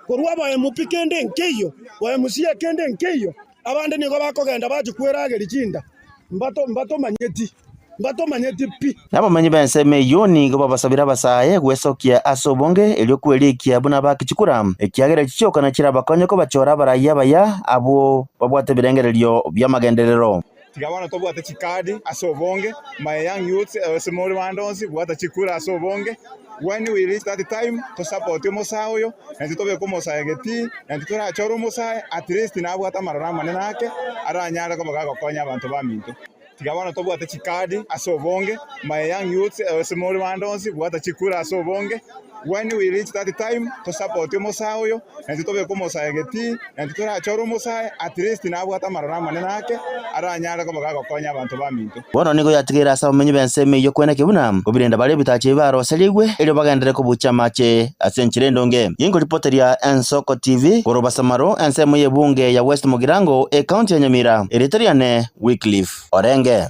korwa aba MP kende nkeiyo, ba MCA kende nkeiyo. Abande nigo bakogenda bachia kwerageria chinda, mbatomanyeti, mbatomanyeti pi. Na abamenyi b'ensemo eyio nigo babasabire abasae gwesokia ase obonge erio kwerikia buna bake chikura, ekiagera echi chioka nachirabakonye kobachora abarai abaya abwo babwate ebirengererio bi'amagenderero. Tiga bono tobwate chikadi ase obonge, my young youths ase more bande onsi bwata chikura ase obonge, when we reach that time to support omosae oyo, naintwe tobeke omosae getii, naintwe torachore omosae at least nabwate amaroro amanene ake aranyare koba gagokonya abanto baminto. Tiga bono tobwate chikadi ase obonge, my young youths ase more bande onsi bwata chikura ase obonge, when we reach that time to support omosae oyo, naintwe tobeke omosae getii, naintwe torachore omosae at least nabwate amaroro amanene ake aranyare koba gagokonya abanto baminto. Bono nigo yatigaire ase abamenyi b'ensemo eyio kweneki buna kobirenda bare ebitacho ebi baroserigwe, erio bagenderere kobucha amache ase enchera endonge. Ginkoripoteria Ensoko TV korwa Basamaro, ensemo y'ebunge ya West Mugirango, ecounty ya Nyamira. Erieta riane Wycliffe Orenge.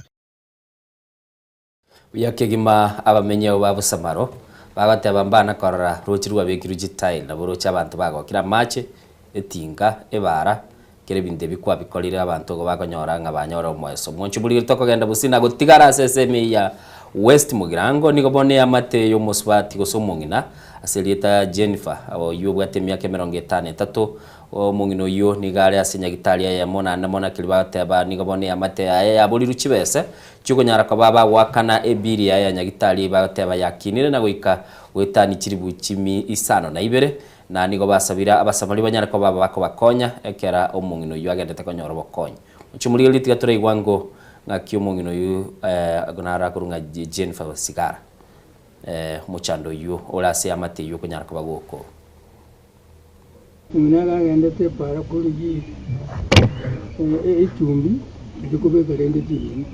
Buya kegima abamenyi abwo ba Busamaro bagoteba mbana korora roche rwabekirwe chitile nabo roche abanto bagokire amache, etinga, ebara, kera ebinto ebi kwabikorire abanto igo bakonyora ng'a banyore omoeso. Mwanche omorigeri tokogenda bosio na gotigara ase ensemo eye ya West Mugirango nigo bono eamate ya omosubati gose omong'ina ase erieta Jennifer oyio obwate emiaka emerongo etano etato Omong'ina oyio nigo are ase nyagitari eyemo, naende mono ekeri bagoteba nigo bono eamate yaye yaborirwe chibese chi'okonyara koba bagoakana ebiri yaye ya nyagitari bagoteba yakinire na goika goetania chiribu chimi isano na ibere, na nigo basabire abasamari banyare koba bakobakonya ekera omong'ina oyio agendete konyora obokonyi. Mochie morigererie tiga toraigwa ngo ng'aki omong'ina oyio naro akorwa ng'a Jennifer Sigara omochando oyio ore ase eamate eyio okonyara koba gokoro. Omonene akagendete epaara korigia echumbi erio kobeka rende chinyeni,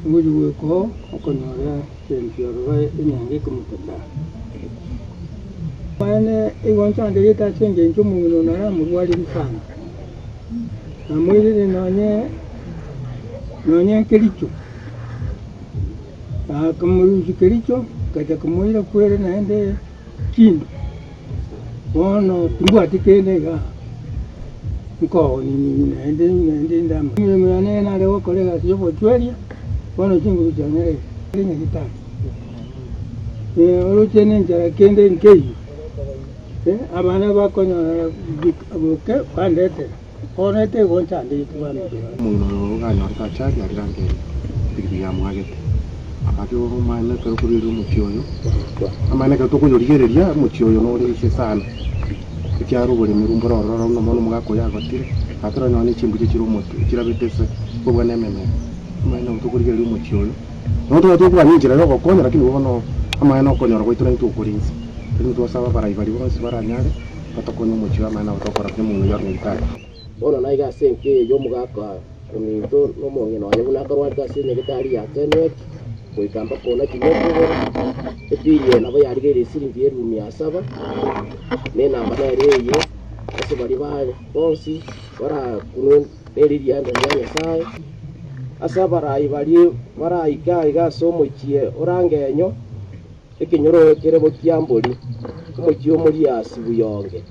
ogochia goika oo okonyora egento ororo enyange ekomotacha. Amaene igo nchanderete ase engencho omong'ina oyo naramorwarire sana, namoirire nonye nonye kericho, akamorusia kericho, ngacha komoira kwere naende Kindi, bono timbwati kende igaa, nkoonini naende naende ndama. Emeremo yane nare gokora egasi ya obochweria, bono chinguru chiane ere nyagetari. Oroche nenchara kende nkeiyo, abana bakonyora boke bandetera, bono etego nchandegete bamino. Omong'ina oyo oganyorete achari arire ange epikipiki yamwagete. Gaki omanyene ekero okorigereria omochie oyo, amaene ekero tokoyorigereria omochie oyo nore inse sana, ekiagera oboremi mbore ororo buna bono omogaka oyo agotire, gaki oranyore ne chimbuche chire omotwe chirabete ase kobua na ememera. Amaene nabo tokorigereria omochie oyo, nabo toba tokogania enchera ya ogokonya lakini bono amaene okonyora gwaito naintwe okore inse. Lakini twasaba abarai baria bonsi baranyare batokonye omochie oyo amaene nabo tokora buna omong'ina oyio are nyagetari. Bono naiga ase enka eye y'omogaka ominto na omong'ina oye buna akarwarete ase enyagitari ya Tenwek, goika mpaka ona chimia kobere, ebill eye nabo yarigeire esiringi elifu mia saba, na enamba nere eye, ase baria bare bonsi barakunwe neririanda ria Nyasaye, ase abarai baria baraike aiga ase omochie orangenyo, ekenyoro kere bokiambori, omochie o Moriasi buyonge.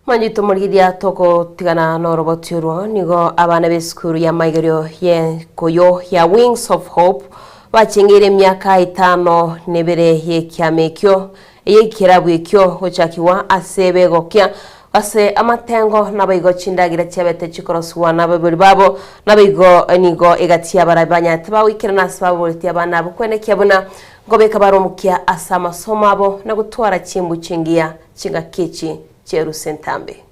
Mwanchete omorigereria togotigana noroboti orwo nigo abana b'esukuru ya maigerio y'enkoyo ya Wings of Hope bachengeire emiaka etano nebere y'ekiama ekio ey'ekerabu ekio gochakigwa ase begokia. Ase amatengo naboigo chindagira chiabete chikorosugwa nabaibori babo, naboigo nigo egati y'abarabi banyarete bagoikerana ase baboretie abana abo kwenekia buna nkobeka bare omokia ase amasomo abo na gotwara chimbu chingiya chingaki echi chieruse entambe.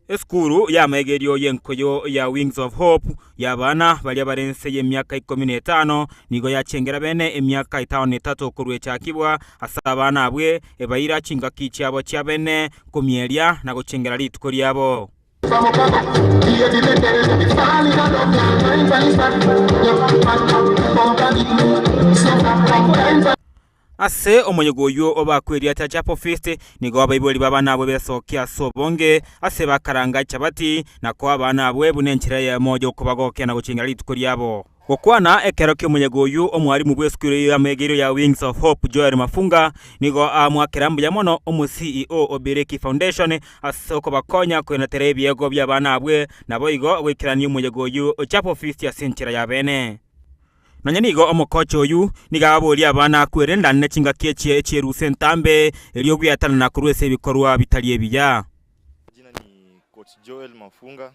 Esukuru y'amaegerio y'enkoyo ya Wings of Hope y'abana baria bare inse y'emiaka ikomi na etano nigo yachengera bene emiaka etano na etato korwa echakibwa ase abana abwe ebaira chingaki chiabo chia bene komieria na gochengera rituko riabo. Ase omoyega oyio obakwe erieta Chapel Feast, nigo abaibori b'abana abwo besokia ase obonge ase bakaranga echabati na koa abana abwo buna enchera eyemo y'okobagokia na gochengera rituko riabo. Gokwana ekero ki'omoyega oyio, omwarimu bw'esukuru eyio y'amegerio ya Wings of Hope Joel Mafunga nigo amoakera mbuya mono omo CEO o Biriki Foundation ase okobakonya koenetera ebiegwa bi'abana abwo naboigo goikerania omoyega oyio o Chapel Feast ase enchera ya bene. Nonya nigo omokocha oyio nigo ababoria abana kwerenda ne chingaki echi echierusa entambe, erio gweatanana korwa ase ebikorwa bitari ebiya. Jina ni Coach Joel Mafunga,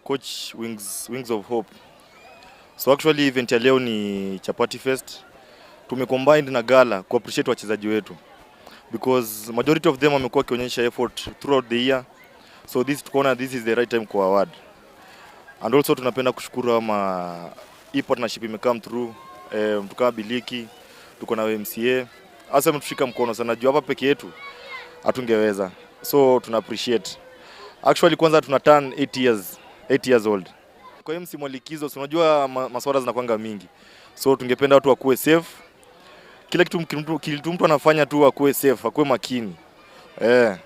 coach Wings, Wings of Hope. So actually event ya leo ni Chapati Fest. Tumecombined na gala ku appreciate wachezaji wetu because majority of them wamekuwa wakionyesha effort throughout the year. So this tukaona this is the right time ku award. And also tunapenda kushukuru ama hii partnership ime come through eh, mtu kama Biliki tuko na MCA hasa ametushika mkono sana juu hapa peke yetu hatungeweza, so tuna appreciate actually. Kwanza tuna turn 8 years, 8 years old. Kwa hiyo msimu wa likizo, si unajua ma, maswala zinakwanga mingi, so tungependa watu wakuwe safe, kila kitu kitu mtu anafanya tu akuwe safe, akuwe makini eh.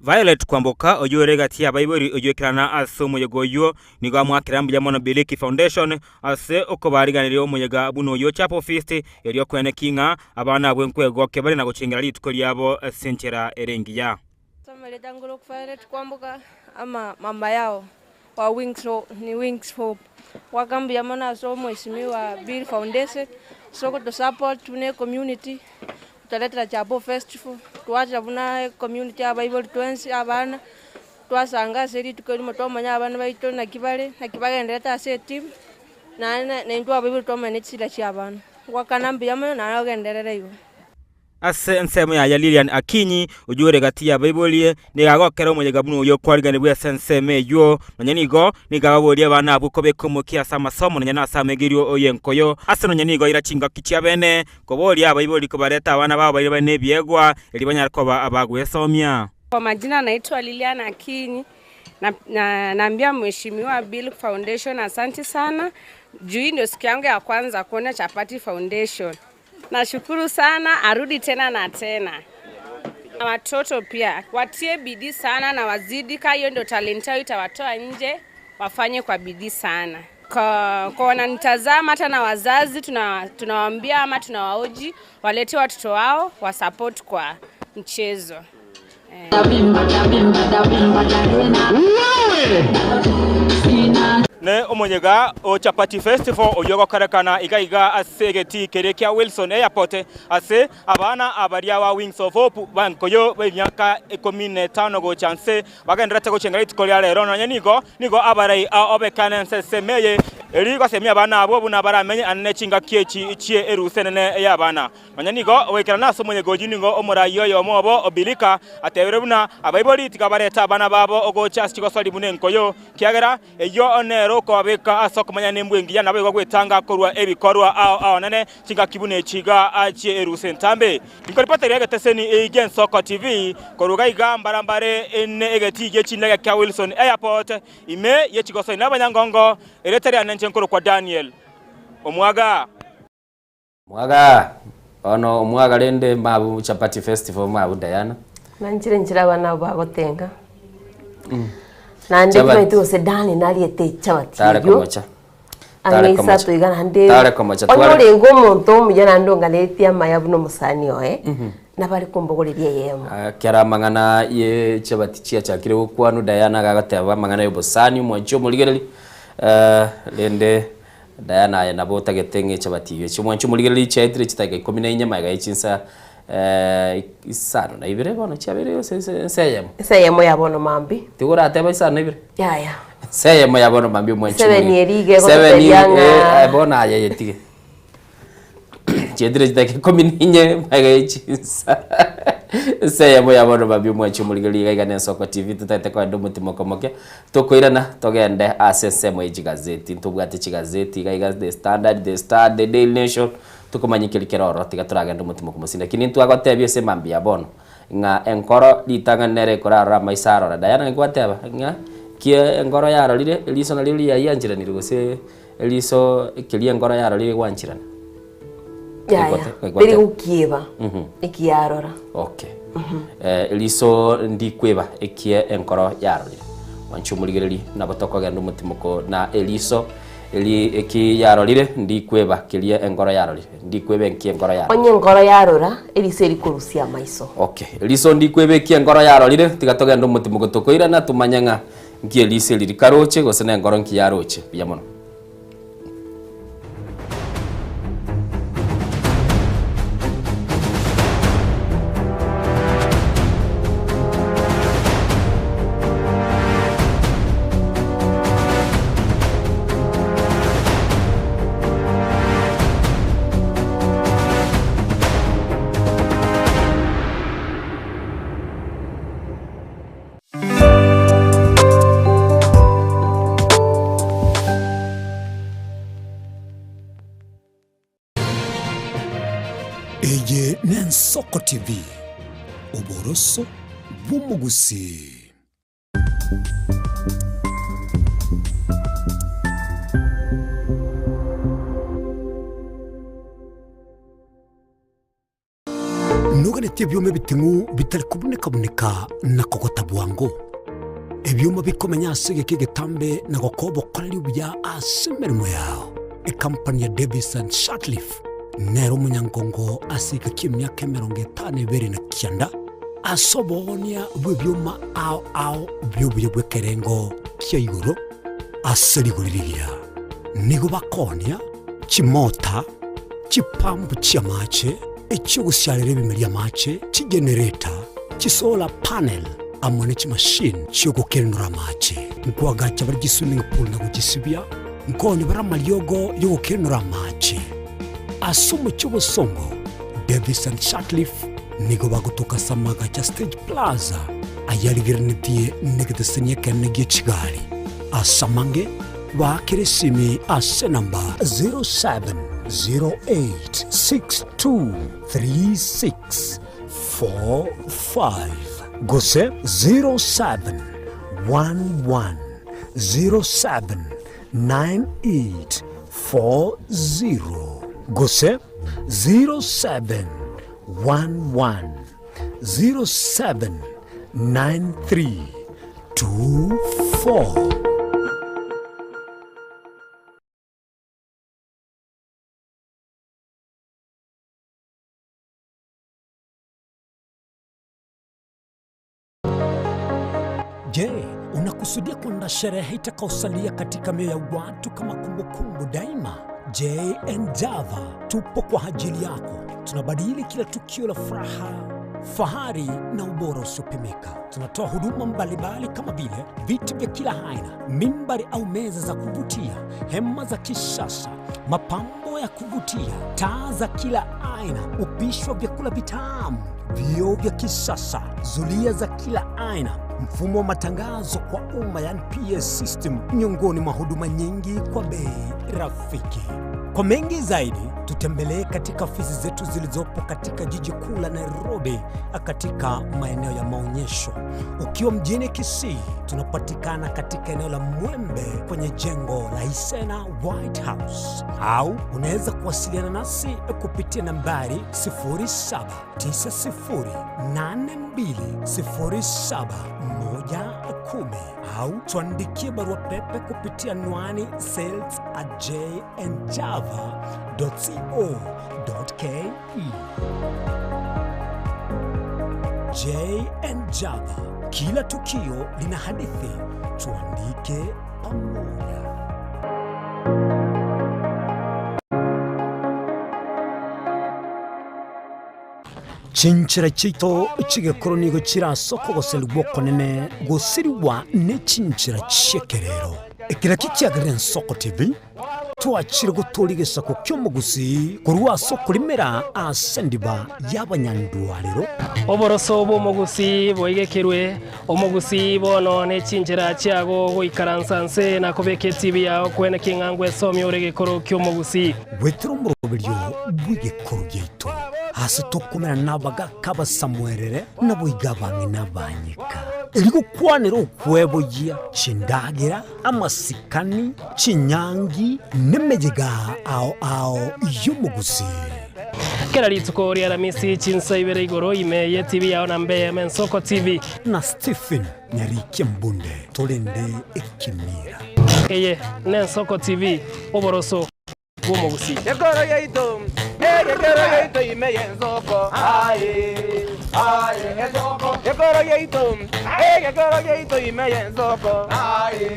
Violet Kwamboka, oyio ore egati y'abaibori oyio ekerana ase omoyega oyio, nigo amoakera mbuya mono Biliki Foundation ase okobariganeria omoyega buna oyio Chapel Feast, erio kweneki ng'a abana abwo nkwegokia bare na gochengera rituko riabo ase enchera ere engiya. Somerete angoro Violet Kwamboka ama mama yao wa Wings Hope, ni Wings Hope. Gwaka mbuya mono ase omweshimiwa Bill Foundation ase ogotosupport buna ecommunity, gotoretera Chapel Festival, twacha buna ecommunity abaibori twensi abana, twasanga ase rituko erimo twamanya abana baito naki bare, naki bagendererete ase etimu, naende naintwe abaibori twamanya ne chisida chia abana. Gwakana mbuya mono naye ogenderere igo. Ase ensemo yaye Lilian Akinyi, oyio ore gati y'abaibori, nigo agokera omoyega buna oyio okwariganigwe ase ensemo eyio. Nonya nigo, nigo ababoria abana abwo kobeka omokia ase amasomo nonya nase amegerio y'enkoyo. Ase nonya nigo aira chingaki chiabene koboria abaibori kobareta abana babo baria bare nebiegwa, erio banyare koba abagwesomia. Kwa majina naitwa Lilian Akinyi na, na, naambia Mheshimiwa Bill Foundation asanti sana juu hii ndio siku yangu ya kwanza kuona Chapati Foundation. Nashukuru sana, arudi tena na tena. Na watoto pia watie bidii sana na wazidi, ka hiyo ndio talent yao itawatoa nje, wafanye kwa bidii sana. Kwa, kwa wananitazama hata na wazazi tunawaambia ama tunawaoji walete watoto wao wasupport kwa mchezo. Ne omoyega o Chapati Festival oyio ogokorekana iga iga ase egetii keria kia Wilson Airport ase abana abaria ba Wings of Hope bankoyo b'emiaka ikomi na etano gocha nse bagendererete gochengera rituko ria rero nonya nigo nigo abarai ao obekane nse ensemo eye eri gosemia abana abwo buna baramenye ane ne chingaki echi chie erusa enene y'abana. Nonya nigo goikerana ase omoyega oyio nigo omoraai oyomo obo o Bilika atebire buna abaibori tigabarete abana babo ogocha ase chigosori buna enkoyo, kiagera eyio nero okobabeka ase okomanya nembwa engiya naboigo gwetanga korwa ebikorwa ao aonene chingaki buna echi iga achie erusa entambe. Inkoripotera egeteseni eye gi'Ensoko TV korwa iga iga mbarambare ene egetii gie chindege kia Wilson Airport ime ye chigosori nabanyangongo erieta riane inche nkorokwa Daniel Omwaga. Omwaga bono omwaga rende mabu chapati festival mabu Diana. Nanchire nchire abana abo bagotenga. Naende Chapati. timanyeti gose Dani nariete echabati Tare eyio. komocha. Tare Ang'e komocha. isato iga naende Tare komocha, onye tware- orenge omonto omuya naende onganetie amaya buna omosani oye, nabo are kombogoreria eyemo. Ekero amang'ana ye chabati chiachakire gokwanwa Diana iga agoteba amang'ana ya obosani omwanchi omorigereri rende Diana aye nabo otagete ng'a echabati eyio eche. Omwanchi omorigereria chiaetire chidakika ikomi na inye magega ye chinsa Isano na ibere bono chiabeire gose ense eyemo. Ense eyemo ya bono mambia. Tiga oratebe isano na ibere? Yaya. Ense eyemo ya bono mambia omwanchi Seven omoriri. eria iga Seven egototebia ng'a eh, bono aye yetige. Chietire chidakika ikomi na inye mpaka echinsa. Ense eyemo ya bono mambia omwanchi omoriri iga iga na Ensoko TV totagete kogenda omotimoko moke. Tokoirana togende ase ensemo ye chigazeti. Ntobwate chigazeti iga iga The Standard, The Star, The Daily Nation. Tokomanya ekeri kere ororo, tiga toragende omotima okomosinda. Lakini ntwagotebia ase mambia ya bono, ng'a enkoro ritang'ani nere ekorarora amaiso arora. Diana naki gwateba, ng'a ki enkoro yarorire, eriso nario riayiancheranire gose eriso keria enkoro yarorire gwancherana? Yaya, Naki gwateba? teri gokieba, ekiarora. Okay. Eriso ndikweba ekie enkoro yarorire. Mwanche omorigereria, nabo tokogenda omotimoko na eriso Eri eki yarorire, ndikweba keria enkoro yarorire, ndikweba enki enkoro yarorire. Onye enkoro yarora, eriso erikorusia amaiso. Okay, eriso ndikweba eki enkoro yarorire, tiga togende omotimoko tokoirana tomanye ng'a nki eriso eri rikaroche gose na enkoro nki yaroche. Mbuya mono. Eye n'Ensoko TV, oboroso bw'omogusii. Noganetie ebioma ebiting'u bitari kobuneka-buneka na kogota bwango, ebioma bikomenya ase egeka egetambe na gokoa obokoreri obuya ase emeremo yao. Ekampani ya Davis and Sutcliffe nere omonyangongo ase egeka ki'emiaka 52 na kianda ase oboonia bw'ebioma ao ao bi'obuya bw'ekerengo kia igoro ase rigori rigiya. Nigo bakoonia chimota, chipampu chi'amache, echi'ogosiarera ebimeri amache, chigenereta, chisolar panel, amo ne chimashini chi'ogokenenora amache. Nkoagacha bare chiswimming pool na gochisibia, nkoonia bare amariogo y'ogokenenora amache. Ase omochie obosongo, Davis and Sutcliffe nigo bagotoka ase amagacho a Stage Plaza ayarigereretie negeteseni ekenene gie chigari. Ase amange, baakere esimi ase enamba 0708623645 gose 0711079840 gose 0711079324. Je, unakusudia kuandaa sherehe itakayosalia katika mioyo ya watu kama kumbukumbu daima? JN Java tupo kwa ajili yako. Tunabadili kila tukio la furaha, fahari na ubora usiopimika. Tunatoa huduma mbalimbali kama vile viti vya kila aina, mimbari au meza za kuvutia, hema za kisasa, mapambo ya kuvutia, taa za kila aina, upishi wa vyakula vitamu, vioo vya kisasa, zulia za kila aina, mfumo wa matangazo kwa umma yani PA system, miongoni mwa huduma nyingi kwa bei rafiki. Kwa mengi zaidi, tutembelee katika ofisi zetu zilizopo katika jiji kuu la Nairobi, katika maeneo ya maonyesho. Ukiwa mjini Kisii, tunapatikana katika eneo la Mwembe kwenye jengo la Isena White House, au unaweza kuwasiliana nasi kupitia nambari 0790820710 au tuandikie barua pepe kupitia anwani sales at jnjava.co.ke. JN Java, kila tukio lina hadithi, tuandike pamoja. Chinchera chiaito chi'egekoro nigo chire ase okogoserigwa okonene gosirigwa ne chinchera chi'ekerero. Eki nakio kiagerire Ensoko TV twachire gotooria egesaku ki'omogusii korwa ase okorimera ase endiba y'abanyandwarero. Oboroso bw'omogusii boigekerwe, omogusii bono ne chinchera chiago goikaransa nse na kobeka etibi yao kwene king'a ngwesomia ore egekoro ki'omogusii. Goetera omoroberio bw'egekoro giaito, ase tokomera nabagaaka abasamuerere, naboigo abang'ina abanyeka, erio gokwanera okweboyia chindagera, amasikani, chinyangi, nemeyega ao ao y'omogusii. Kera rituko ria Aramisi chinsa ibere igoro ime ye TV yao na mbe eme Nsoko TV. Na Stephen Nyarikia Mbunde torende ekemira. Eye n'Ensoko TV, oboroso bw'omogusii. Ekoro yaito, egekero yaito ime y'ensoko, aye, aye, ensoko. Ekoro yaito, egekero yaito ime y'ensoko, aye,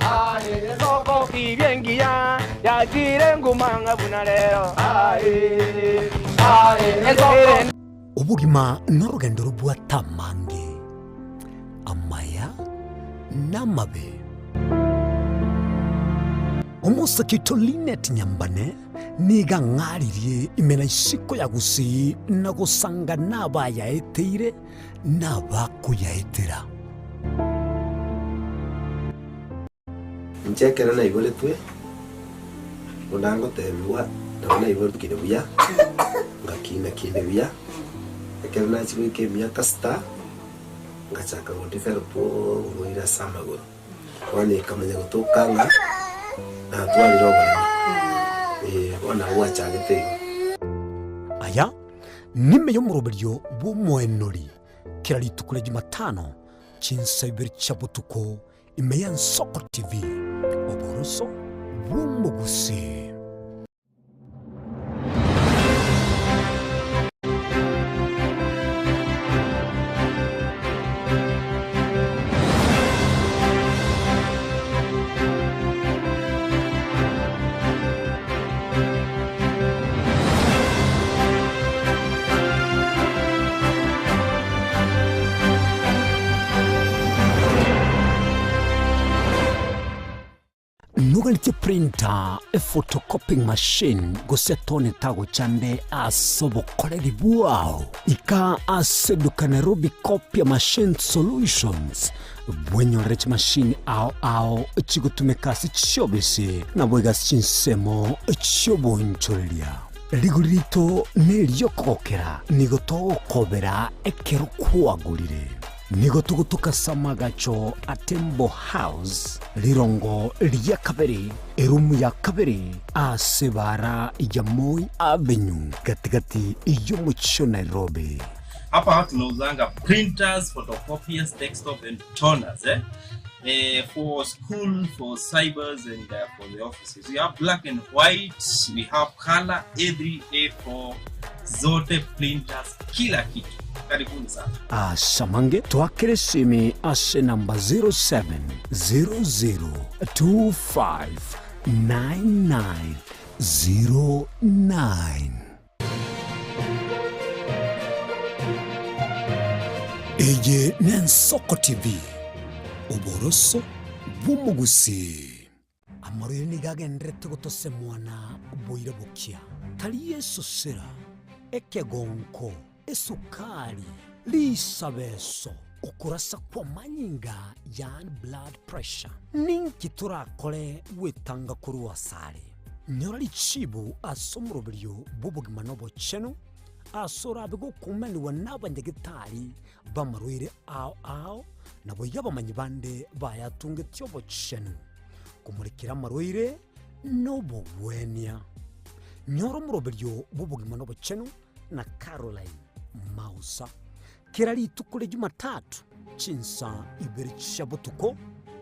aye, ensoko. Tibia engiya yachire nguma ng'a buna rero, aye, aye, ensoko. Obogima norogendo robwate amange, amaya na amabe. Omosake oito Linet Nyambane nigo ang'aririe ime na isiko ya Gusii na gosanga nabayaeteire na abakoyaetera. Inche ekero naiboretwe, buna ngotebigwa, nabo naiboretwe kinde buya, ngakina kinde buya, ekero nachia goika emiaka sita, ngachaka go develop oborwaire ase amagoro. Bono ekamanya gotoka ng'a natwarire oboremo, eh, bono nabo bwachagete igo. Aya nime y'omoroberio bw'omoenori kera rituko ria Jumatano chinsa ibere chia botuko Ime y'Ensoko TV, oboroso bw'omogusii. Noganetie printer, ephotocopying machine, gose etoni tagochande ase obokoreri bwao? Ika ase eduka Nairobi Copia Machine Solutions bwenyorere chimashini ao ao chigotumeka ase chiobisi naboigo ase chinsemo chi'oboonchoreria. Rigori rito neri'okogokera, nigo togokobera ekero kwagorire. Nigo togotoka ase amagacho a Tembo House, rirongo ria kabere, erumu ya kabere, ase ebaara ya Moi Avenue, gati-gati y'omochie o Nairobi. Hapa tunauzanga printers, photocopiers, desktop and toners eh? Eh, for school, for cybers and uh, for the offices. We have black and white, we have color A3, A4, zote printers, kila kitu. Karibuni sana. Asamange twakere esimi ase namba 0700259909. Eye n'Ensoko TV, oboroso bw'omogusii. Amarwaire nigo agendererete gotosemwa na boira bokia, tari esosera, ekegonko, esukari, risabeso, okorasa kw'amanyinga yaani blood pressure. Ninki torakore gwetanga korwa asare? Nyora richibu ase omoroberio bw'obogima na obochenu, ase orabe gokumanigwa n'abanyagetari b'amarwaire ao ao, naboigo abamanyi bande bayatungetie obochenu, komorekera amarwaire na obogwenia. Nyora omoroberio bw'obogima na obochenu na Caroline Mausa, kera rituko ria Jumatatu chinsa ibere chia botuko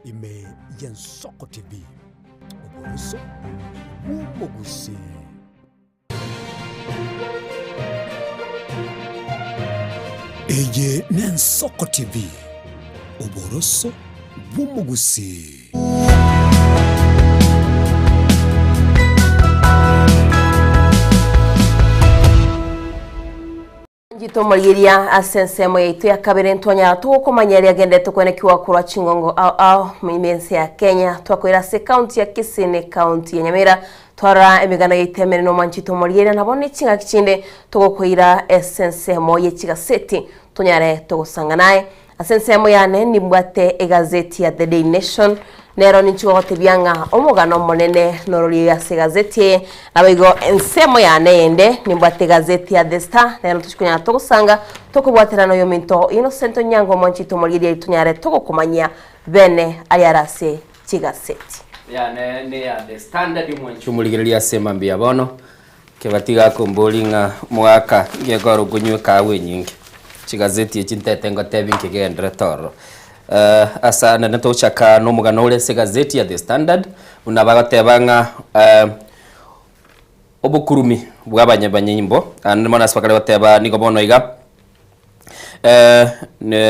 ime y'Ensoko TV. Oboroso bw'omogusii. Eye n'Ensoko TV, oboroso bw'omogusii. Mwanchete omorigeria ase ensemo yaito ya kabere ntwanyara togokomanya eria agenderete kwenekiwa korwa chingongo ao ao ime ense ya Kenya twakoira ase ekaunti ya Kisii ne ekaunti ya Nyamira twarora emegano yaito emere na omwanchete omorigeria nabo ne chingaki chinde togokoira ase ensemo ye chigaseti tonyare togosanga naye Ase ensemo yane nimbwate egazeti ya The Daily Nation, nero ninche gogotebia ng'a omogano omonene norori ase egazeti eye. Naboigo ensemo yane eyende nimbwate egazeti ya The Star, nero tochi konyara togosanga tokobwaterana oyominto Innocent Onyango omwanchete omorigereria tonyare togokomanyia bene aria are ase chigaseti. Yane ne ya The Standard omwanchi omorigereria ase mambia bono. Kebati gakombori ng'a omogaka ngekore okonywa ekahawa enyinge, chigazeti echi ntete ngotebi nki kegenderete ororo. Ase anene togochaka na omogano ore ase egazeti ya The Standard, buna bagoteba ng'a obokurumi bwa abanyabanyimbo, naende bono ase bakare goteba nigo bono iga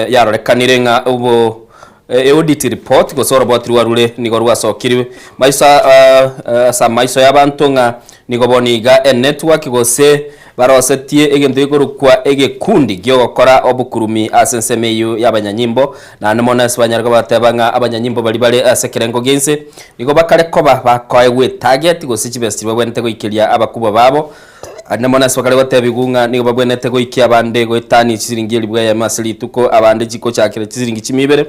yarorekanire ng'a obo audit report gose oroboti rwarure nigo rwasokirwe maiso ase amaiso y'abanto ng'a nigo bono iga enetwork gose barosetie egento gekorokwa egekundi gi'ogokora obokurumi ase ensemo eyio y'abanyanyimbo naende mono ase banyare koba bateba ng'a abanyanyimbo baria bare ase ekerengo gia inse nigo bakare koba bakoegwa etarget gose chibesa chiria babwenerete goikeria abakubwa babo. Aria namo ase bakare gotebigwa ng'a nigo babwenerete goikia abande goetania chisiringi elifu eyemo ase rituko, abande chikochakera chisiringi chimia ibere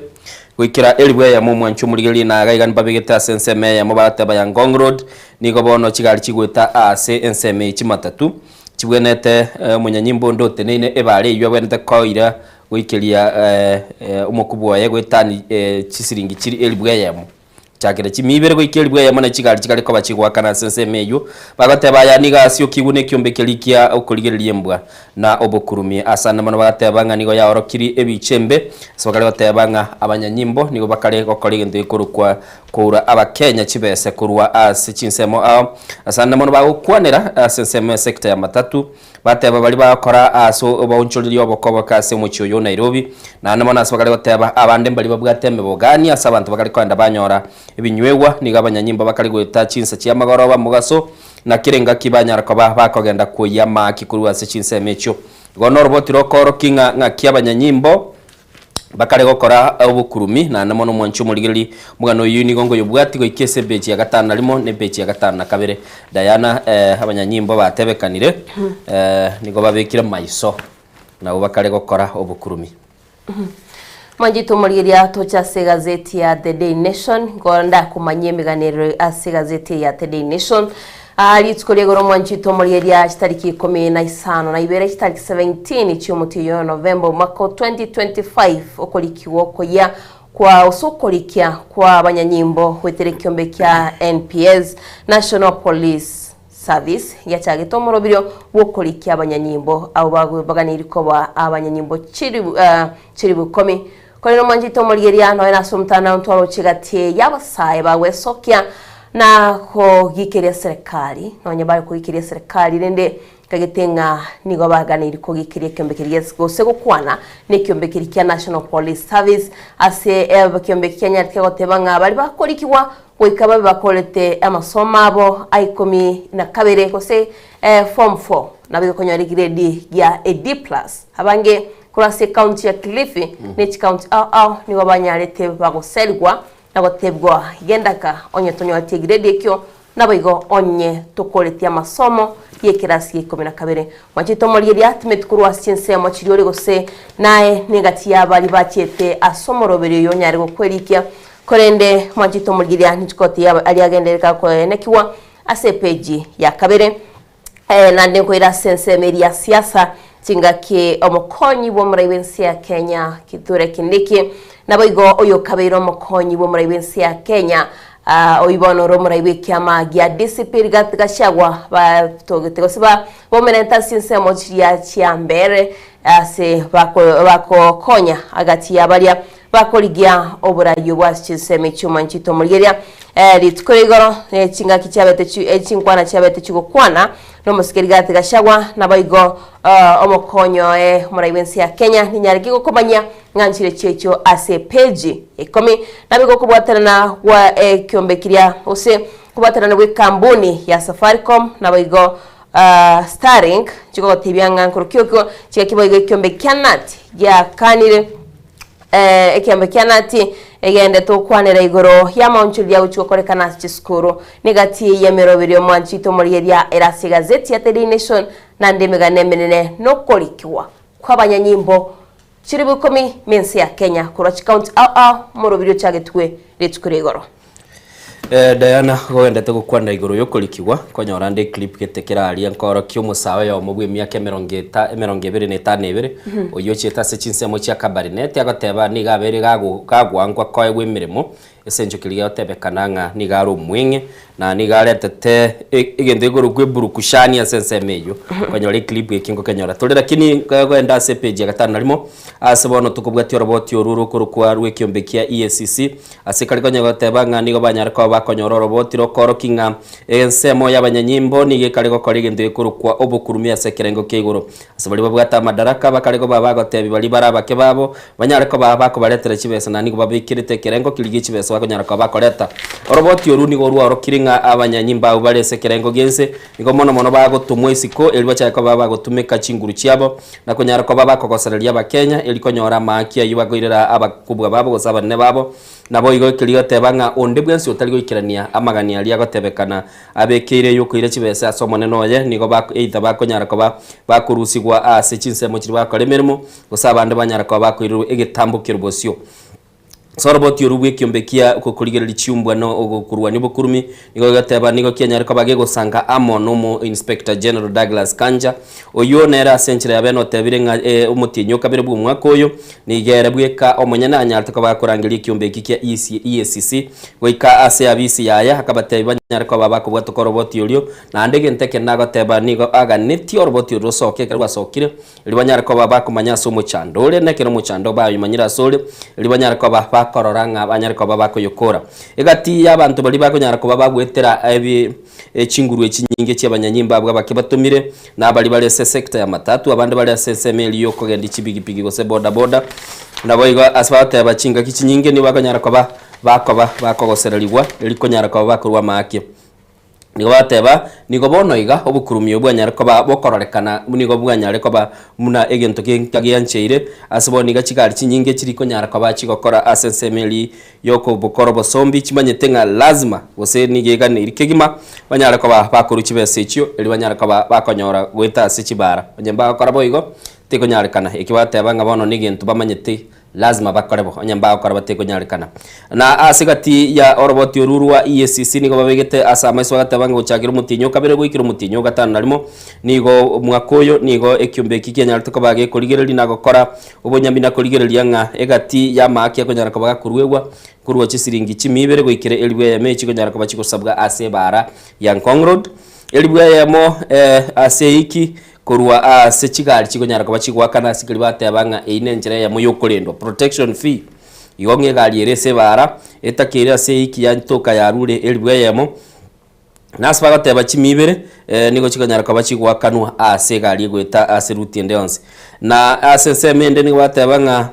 goikera elifu eyemo. Omwancho omorigereria na iga iga mbabegete ase ensemo eyemo bagateba ya Ngong Road nigo bono chigari chigoeta aase ensemo eye chimatatu chibwenerete omonyanyimbo onde oteneine ebara eywo abwenerete koira goikeria omokubwa oye goetania chisiringi chiri elifu eyemo. Chakera chimia ibere goika elifu eyemo ne chigari chikare koba chigoakana ase ensemo eyio. Bagateba, Aya nigo asiokigwe nekiombe keria kia okorigereria embwa na obokurumi. Ase ande mono bagateba ng'a nigo yaorokirie ebicha embe, ase bakare goteba ng'a abanyanyimbo nigo bakare gokora egento gekorokwa koura Abakenya chibese korwa ase chinsemo ao. Ase ande mono bagokwanera ase ensemo y'esecta ya matatu, Bateba baria bagokora ase oboonchoreria obokoboka ase omochie oyo o Nairobi, naende mono ase bakare goteba abande mbaria babwate emebogani ase abanto bakare kogenda banyora ebinywegwa, nigo abanyanyimbo bakare goeta chinsa chi'amagoroba mogaso, na kera engaki banyara koba bakogenda kwoyia amaaki korwa ase chinsemo echio. Igo noroboti rokoorokia ng'a ng'aki abanyanyimbo Bakare gokora obokurumi, naende mono omwanche omorigereria omogano oyio nigo ngoyobwati goika ase epeji ya gatano na rimo na epeji ya gatano na kabere. Diana, eh, abanyanyimbo batebekanire, eh, nigo babekire maiso, nabo bakare gokora obokurumi. Mwanchete omorigereria toche ase egazeti ya The Daily Nation, nigo ndakomanyie emegano ere ase egazeti eye ya The Daily Nation. Aa rituko ria igoro omwanchete omorigereria chitariki ikomi na isano na ibere chitariki 17 chi'omotienyi o Novemba omwaka o 2025 okorikigwa okoyia kwa ase okorikia kwa abanyanyimbo goetera ekiombe kia NPS, National Police Service, giachagete omoroberio bw'okorikia abanyanyimbo abwo baganeirie koba abanyanyimbo chilifu chilifu ikomi. Korende omwanchete omorigereria nonya nase omotandao ntwaroche gati y'abasae bagwesokia na kogikeria serikali, nonya bare kogikeria serikali rende nkagete ng'a nigo baganeiri kogikeria ekiombe keria gose gokwana nekiombe keria kia National Police Service ase ekiombe eki kianyarete goteba ng'a baria bakorikigwa goika babe bakorete amasomo abo a ikomi na kabere gose form four nabo igokonyora egrade ya a D plus. Abange Korwa ase ekaunti ya Kilifi ne chikaunti ao ao nigo banyarete bagoserigwa na gotebigwa gendaka onye tonyoreti egiredi ekio naboigo onye tokoretie amasomo y'ekerasi gia ikomi na kabere. Mwanchete omorigeria timeti korwa ase chinsemo chiria ore gose naye nengati ya baria bachiete ase omoroberio oyo onyare gokwerikia korende mwanchete omorigeria ninchikotie aria agenderereka koenekigwa ase epeji ya kabere. Naende nkoira ase ensemo eria ya siasa, chingaki omokonyi bw'omorai bw'ense ya Kenya Kithure Kindiki, naboigo oyokabeire omokonyi bw'omorai bw'ense ya Kenya oyio bono ore omorai bw'ekiama gia DCP Rigathi Gachagua batogete gose bomerente ase chinsemo chiria chia mbere ase bakokonya agati ya baria Bakorigia oboraio bwa chinsemo echioma nchitomorigeria rituko ria igoro, ne chingaki chiabete chinkwana chiabete chigokwana nomosike Rigathi Gachagua, naboigo omokonyi oye omorai bw'ense ya Kenya ninyarenge gokomanyia ng'a nchire chiaechio ase epeji ya ikomi. Naboigo okobwatanana gwa ekiombe keria gose kobwatanana gw'ekambuni ya Safaricom naboigo. Starlink chigogotebia ng'a nkorokio okio chigaki boigo ekiombe kia Nat giakanire ekiombe kia Nat egende tokwanera igoro y'amaonchoreria agochia gokorekana ase chisukuru negati y'emeroberio mwanchete omorigereria ere ase egazeti ya The Daily Nation naende emegano emenene nokorikigwa kw'abanyanyimbo chilifu ikomi mense ya Kenya korwa chikaunti ao ao omoroberio ochagetwe rituko ria igoro. Eh, Diana, gogendete gokwana igoro y'okorikigwa, nkonyora nde eclip gete keraria nkorokia omosae oyomo bw'emiaka emerongo eta emerongo ebere na etano ebere, oyio ochiete ase chinsemo chia Kabarnet, agoteba nigo abeire gago gagoangwa koegwa emeremo, ase enchera keria gegotebekana ng'a nigo are omweng'e, na nigo aretete e- egento gekorokwa eburukushani ase ensemo eyio. Okonyora eclip eke ngokenyora tore lakini kogenda ase epage ya gatano na rimo, ase bono tokobwatia oroboti orwo rokorokwa rw'ekiombe kia EACC, Ase kare konya goteba ng'a nigo banyare koba bakonyora oroboti rokoorokia ng'a ensemo y'abanyanyimbo nigo ekare gokora egento gekorokwa obokurumi ase ekerengo kia igoro. Ase baria babwate amadaraka bakare koba bagotebia baria bare abake babo banyare koba bakobaretera chibesa na nigo babekerete ekerengo keria gie chibesa bakonyara koba bakoreta. Oroboti oru nigo rwaorokire ng'a abanyanyimbo abwo bare ase ekerengo gi'ense nigo mono mono bagotomwa isiko erio bachake koba bagotumeka chinguru chiabo na konyara koba bakogosereria Abakenya erio konyora amaaki ayio bakoirera abakobua babo gose abanene babo. Naboigo ekeria goteba ng'a onde bwensi otari goikerania amagani aria agotebekana abekeire y'okoira chibesa ase omonene oye, nigo bak either bakonyara koba bakorusigwa ase chinsemo chiria bagokora emeremo, gose abande banyara koba bakoirerwa egetambo ki'orobosio. Ase oroboti orwo bw'ekiombe kia okorigereria chiumbwa na ogokorwania obokurumi, nigo gegateba nigo kianyare koba gegosanga amo nomo Inspector General Douglas Kanja, oyio nere ase enchera ya bene otebire ng'a omotienyi o kabere bw'omwaka oyo nigo ere bweka omonyene anyarete koba gakorangeria ekiombe eki kia EACC goika ase abisi yaye akabatebia banyare koba bakobwatoka oroboti orio naende egento eke nagoteba nigo aganetie oroboti oru rosoke ekero rwasokire Erio banyare koba bakomanya ase omochando ore, na ekero omochando bayomanyire asore, erio banyare koba bakorora ng'a banyare koba bakoyokora. Egati y'abanto baria bakonyara koba bagoetera ebi chinguru echi chinyinge chi'abanyanyimbo abwo abake batomire, na abaria bare ase esector ya matatu, abande bare ase ensemo eria y'okogendia chipigipigi gose boda boda, naboigo ase bagoteba chingaki chinyinge nigo bakonyara koba bakoba bakogosererigwa erio konyara koba bakorwa amaake. Nigo bateba, Nigo bono iga obokurumi obwo bwanyare koba bokororekana nigo bwanyare koba buna egento genka giancheire, ase bono iga chigari chinyinge chiri konyara koba chigokora ase ensemo eria y'okobokora obosombi chimanyete ng'a lazima gose nigo eganeiri kegima banyare koba bakorwa chibesa echio erio banyare koba bakonyora goeta ase chibara. Onye mbagokora boigo tekonyarekana. Ekio bateba ng'a bono negento bamanyete Lazima bakore bo, onye mbagokora batekonyarekana. Na ase gati ya oroboti oru rwa EACC nigo babegete ase amaiso bagateba ng'a gochakera omotienyi o kabere goikera omotienyi o gatano na rimo, nigo omwaka oyo nigo ekiombe eki kianyarete koba gekorigereria na gokora obonyami na korigereria ng'a egati y'amaaki akonyara koba gakoruegwa korwa chisiringi chimia ibere goikera elifu eyemo echi chikonyara koba chigosabwa ase ebaara ya Ngong Road. Elifu eyemo ase eiki Korwa aase chigari chikonyara koba chigoakana ase keria bateba ng'a eyio nenchera eyemo y'okorendwa, protection fee. Igo ng'a egari ere ase ebaara, etakeire ase eiki ya ntoka yarure elifu eyemo, na ase bagoteba chimia ibere, nigo chikonyara koba chigoakanwa ase egari egoeta ase route ende yonsi. Na ase ensemo ende nigo bateba ng'a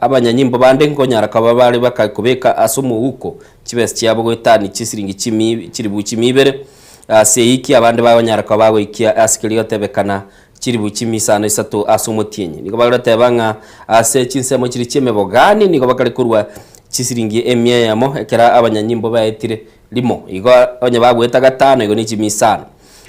abanyanyimbo bande nkonyara koba bare bakakobeka ase omouko chibesa chiabo goetania chisiringi chimia chilifu chimia ibere. Ase eiki abande bagonyara koba bagoikia ase keria gotebekana chilifu chimia isano isato ase omotienyi. Nigo bagoteba ng'a ase chinsemo chiria chi'emebogani nigo bakare korua chisiringi emia eyemo ekero abanyanyimbo baetire rimo. Igo onye bagoeta gatano igo ne chimia isano.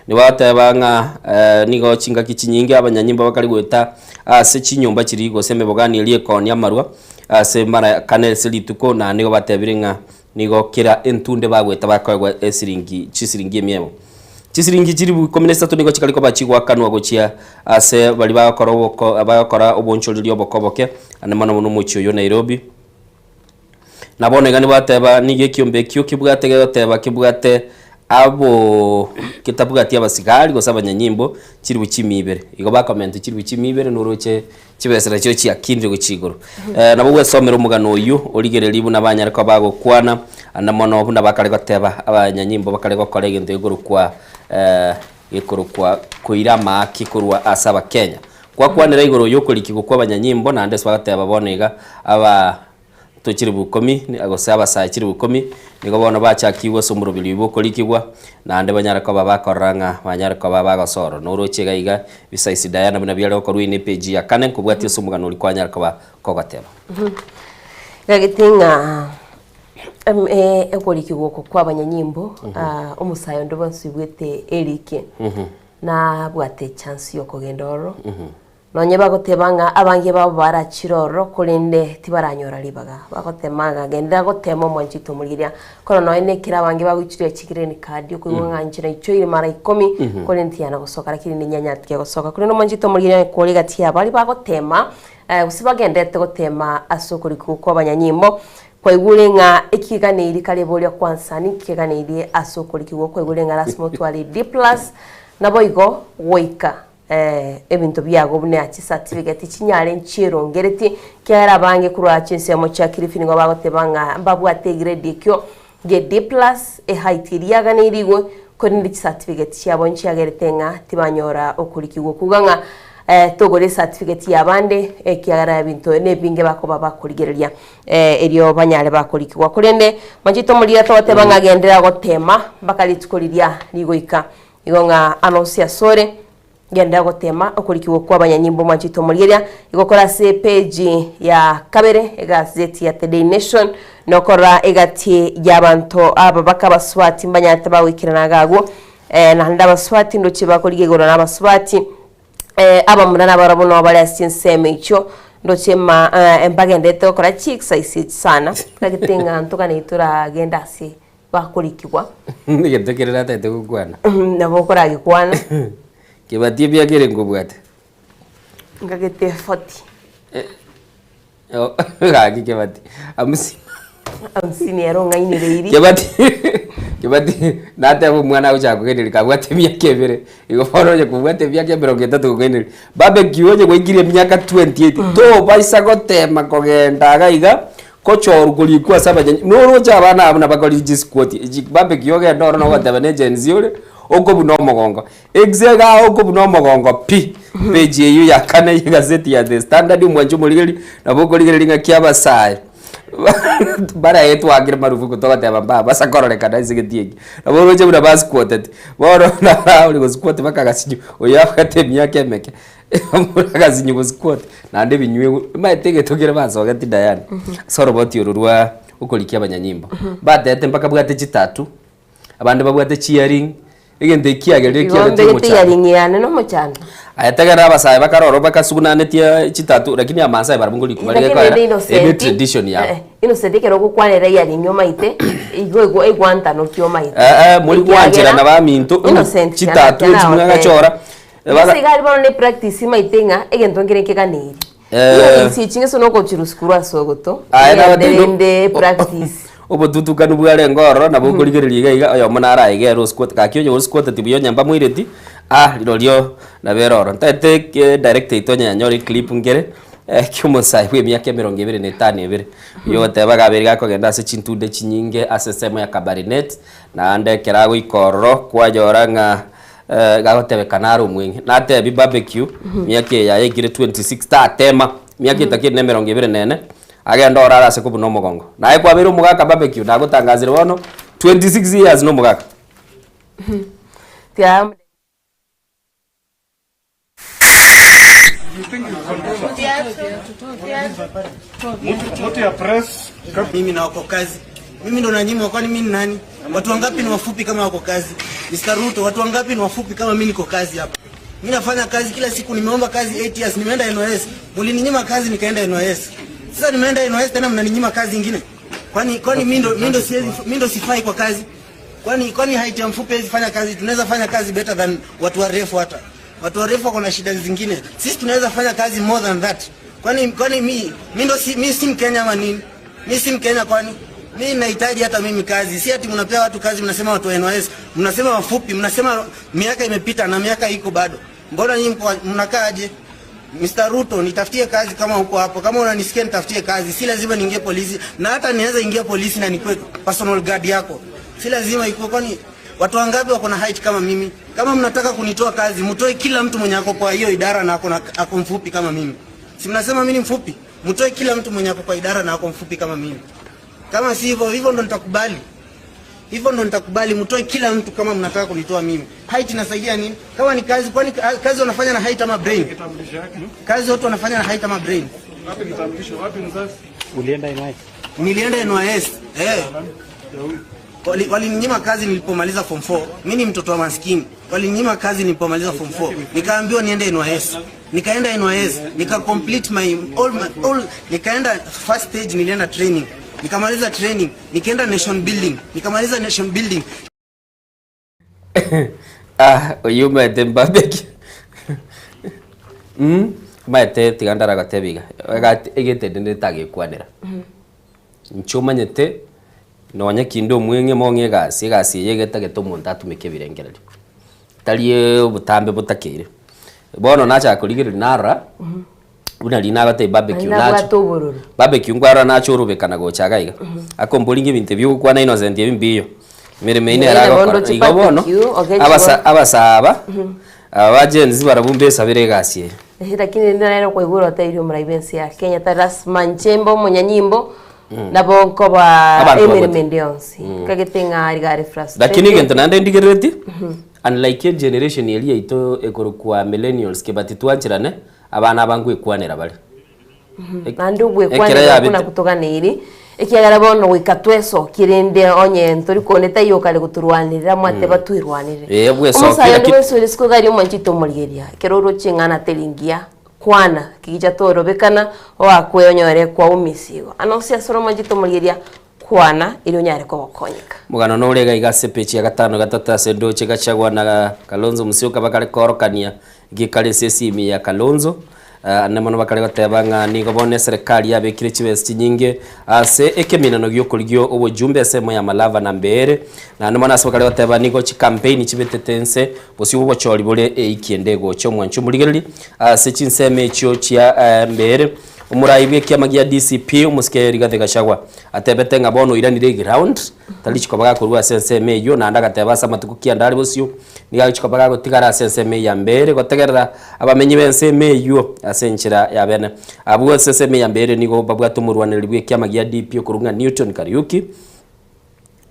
Nigo bagoteba ng'a nigo chingaki chinyinge abanyanyimbo bakare goeta ase chinyomba chiria gose emebogani eria ekoonia amarwa ase mara kane ase rituko na nigo batebire ng'a Nigo kera entunde bagoeta bakoegwa esiringi chisiringi emia emo. Chisiringi chilifu ikomi na isato nigo chikare koba chigoakanwa gochia ase baria bagokora oboko bagokora obonchoreria oboke oboke, ande mono mono omochie oyio Nairobi. Na bono iga nibateba nigo ekiombe ekio kebwate gegoteba kebwate aboo ketabwati abasigari gose abanyanyimbo chilifu chimia ibere. Igo bakomenta chilifu chimia ibere noroche Chibesa nachio chiakinire gochia igoro. Nabo gwesomera omogano oyio, origererie buna banyare koba bagokwana, ande mono buna bakare goteba abanyanyimbo bakare gokora egento gekorokwa gekorokwa koira amaaki korwa ase abakenya. Gwakwanera igoro y'okorikigwa kw'abanyanyimbo naende ase bagoteba bono iga aba. chilibu ikomi gose abasae chilibu ikomi nigo bono bachakigwe ase omoroberi bw'okorikigwa naende banyare koba bakorora ng'a banyare koba bagosorora. Noroche iga iga bisaisi Diana buna biare gokorwa eye ne epage ya kane nkobwatia ase omogano oria kwanyara koba kogoteba. Gagete ng'a okorikigwa oko kwa abanyanyimbo, omosae onde bwensi oigwete erike, nabwate echance ya okogenda ororo. Nonye bagoteba ng'a abange babo barachire ororo, korende tibaranyora ribaga. Bagotema ng'a genderera gotema omwanchi oito omorigereria. Korwa nonya nekero abange bagoichoria chigreen card, okoigwa ng'a inche naichoire mara ikomi, korende tiyana gosoka, lakini ninyanyatiga gosoka. Korende omwanchi oito omorigereria kore egati y'abaria bagotema, gose bagendererete gotema ase okorikigwa kw'abanyanyimbo, Kwaigure ng'a ekiganeiri kare boria kwansa ninki keganeirie ase okorikigwa kwaigure ng'a lasima otware D plus naboigo goika ebinto biago buna chicertificate chinyare nchierongereti kiagera abange korwa chinsemo chia Kilifi nigo bagoteba ng'a mbabwate egrade ekio gie D plus eheight eria yaganeirigwe korende chicertificate chiabo nchiagerete ng'a tibanyora okorikigwa okuga ng'a togore ecertificate yabande ekiagera ebinto nebinge bakoba bakorigereria. Erio banyare bakorikigwa. Korende machete omorigia togoteba ng'a genderera goteema mpaka rituko riria rigoika. Igo ng'a anonsi asore, genderera goteema okorikigwa kw'abanyanyimbo mwanchete omorigeria. Igo kore ase epeji ya kabere egazeti ya The Daily Nation, nokorora egati y'abanto aba baka abasubati mbanyarete bagoikerana iga agwo, naende abasubati ndoche bakorigia igoro na abasubati. Abamura nabarabwo nabo bare ase chinsemo echio, ndoche ma mbagenderete gokora chiexercise echi sana, tagete ng'a ntogane toragende ase bakorikigwa. Egento ekere natagete gokwana. Nabo okoragekwana. Kebati emiaka ere nkobwate? Ngagete forty. Gaki Kebati, hamsini. Hamsini ere ong'ainereiri. Kebati, Kebati nateba omwana agochaka kong'ainereria kabwate emiaka ebere, igo bono onye kobwate emiaka emerongo etato gokong'ainereria, barbecue onye gwaikire emiaka 28, tobaisa gotema kogenda iga iga, kochorwa korikwa ase abanyanyi, noroche abana abwo nabakorire chisquat, echi barbecue ogende ororo nogoteba ne Gen Z ore, okobuna omogongo. Egse iga okobuna omogongo pi. Page eyio ya kane y'egazeti ya The Standard omwanche omorigereria nabo okorigereria ng'aki abasae baraetwakire marufuku togoteba mbabasa kororekana ase egeti eke. Nabo oroche buna basquoteti, bono naro ore gosquot mpaka agasinyu oyo abwate emiaka emeke agasinyu gosquot naende ebinywa omanyete egento kere basogeti Diana ase oroboti oro rwa okorikia abanyanyimbo. Mbatebete mpaka bwate chitattoo, abande babwate chiering. Egento eki kiagerire Igo kiarete mbegete omochando. earing yane nomochando. Aye tegerera abasae bakare ororo bakasugunanetie chitatu lakini amasai barabwo ngorikwa bare Lakini gekoera rende eye ne Innocent, tradition yabo. eh, Innocent ekero ogokwanera earing omaete, igo igo egwantano ki omaete. Eh, eh, mori gwancherana Ekiagera baminto Innocent chitatu echi mwagachora Gose iga aria bono ne practice omaete ng'a egento nkere nkeganeiri. Eh. Earrings echi ng'ese nogochirusia korwa ase ogoto, Aye ogende nabatebie rende practice. obotutukanu bwarenge ororo nabo okorigereria iga iga oyomo naro aigere osquat gaki onye osquateti buya onye mbamoireti ah rirorio nabo ere ororo. Ntagete ke director oito onye yanyora eclip nkere kia omosae bwa emiaka emerongo ebere na etano ebere, oywo ogoteba iga abeire gakogenda ase chintunde chinyinge ase ensemo ya Kabarnet, naende ekero agoika ororo kwanyora ng'a Gagotebekana are omweng'e, natebi barbecue, miaka eye yaye ekire 26 tatema, miaka etakeri na emerongo ebere na ene, agende orare ase kobuna omogongo. Naye kwabeire omogaka barbecue, nagotangasire bono, 26 years na omogaka. Tiga Mimi na wako kazi. Mimi ndo nanyimwa, kwani mimi ni nani? Watu wangapi ni wafupi kama wako kazi? Mr. Ruto, watu wangapi ni wafupi kama mimi niko kazi hapa? Mimi nafanya kazi kila siku, nimeomba kazi 8 years, nimeenda NYS. Mlininyima kazi nikaenda NYS. Sasa nimeenda NYS tena mnaninyima kazi ingine. Kwani kwani mimi ndo mimi ndo siwezi mimi ndo sifai kwa kazi? Kwani kwani height ya mfupi haiwezi fanya kazi? Tunaweza fanya kazi better than watu warefu hata. Watu warefu wako na shida zingine. Sisi tunaweza fanya kazi more than that. Kwani kwani mi mi ndo si mi si Mkenya ama nini? Mi si Mkenya kwani? Mi nahitaji hata mimi kazi. Si ati mnapea watu kazi mnasema watu wa NYS, mnasema wafupi, mnasema miaka imepita na miaka iko bado. Mbona nyinyi mko mnakaa aje? Mr. Ruto, nitafutie kazi kama uko hapo. Kama unanisikia nitafutie kazi. Si lazima niingie polisi na hata niweza ingia polisi na nikuwe personal guard yako. Si lazima ikuwe kwani watu wangapi wako na height kama mimi? Kama mnataka kunitoa kazi, mtoe kila mtu mwenye ako kwa hiyo idara na ako na ako mfupi kama mimi. Si mnasema mimi ni mfupi? Mtoe kila mtu mwenye ako kwa idara na ako mfupi kama mimi. Kama si hivyo, hivyo ndo nitakubali. Hivyo ndo nitakubali, mtoe kila mtu kama mnataka kunitoa mimi. Height inasaidia nini? Kama ni kazi, kwani kazi wanafanya na height ama brain? Kazi watu wanafanya na height ama brain? Ulienda NYS? Nilienda NYS. Eh. Walininyima kazi nilipomaliza form 4. Mimi ni mtoto wa maskini. Walininyima kazi nilipomaliza form 4. Nikaambiwa niende NYS. Nikaenda NYS, nika complete my all, my all nikaenda first stage, nilienda training. Nikamaliza training, nikaenda nation building. Nikamaliza nation building. Ah, oyio omanyete mbabeki mm, omanyete tiga ndaragotebi iga, egati egete ende ndetagekwanera. Inche omanyete, nonye kinde omweng'e mong'e egasi, egasi eye egetagete omonto atumeke ebirengererio, tari obotambe botakeire. Bono nachaka korigereria narora, buna riria nagotebia barbecue Naende nache nabwate obororo. barbecue nkwarora nache orobekana gocha iga iga, akomboria ng'a ebinto ebi ogokwana Innocent ebi mbiyo, emeremo eyio nere Naende bono agokora. ndoche Igo bono, barbecue, ogechi abasa bono. abasaa aba, aba ba Gen Z barabwo mbesabere egasi eye. Ehe lakini rende nere okoigwera otebirie omorai bw'ense ya Kenya tari lasima inche mbe omonyanyimbo, nabo nkoba Abanto emeremo babwate. ende yonsi. Nkagete ng'a riga are Lakini frustrated. egento naende ndigerereti, unlike egeneration eria yaito ekorokwa millennials kebati twancherane, abana aba ngwekwanera bare. Naende Ekero ogwekwanera yabete. okwo nagotoganeiri, ekiagera bono goika twesokie rende onye ntori konde taiyo okare gotorwanerera mwateba twerwanerere. Eh, bwesokie Omosae onde lakini- bwensi ore isiko iga aria omwanchete omorigereria, ekero oroche eng'ana teri ngiya, kwana, kigicha torobekana, oakwe onyore kwaumisia igo. Ano ase ore omwanchete omorigereria, kwana erio onyare kogokonyeka. Omogano nore iga iga ase epeji ya gatano gatato ase endoche Gachagua na Kalonzo Musyoka bakare koorokania gekare ase esimi ya Kalonzo. Ande mono bakare goteba ng'a nigo bono eserekari yabekire chibesa chinyinge ase ekeminano gi'okorigia obojumbe ensemo ya Malava na Mbeere. Naende mono ase bakare goteba nigo chikampeini chibetete nse bosio bw'obochori bore eiki ende egocha omwancho omorigereria ase chinsemo echio chia Mbeere. Omorai bw'ekiama gia DCP omosike Rigathi Gachagua atebete ng'a bono oiranire eground tari chikoba gakorua ase ensemo eyio naende agateba ase amatuko kianda are bosio nigo agochikoba gagotigara ase ensemo eye ya mbere gotegerera abamenyi b'ensemo eyio ase enchera ya bene. Abwo ase ensemo eye ya mbere nigo babwate omorwanereri bw'ekiama gia DP okorwa ng'a Newton Kariuki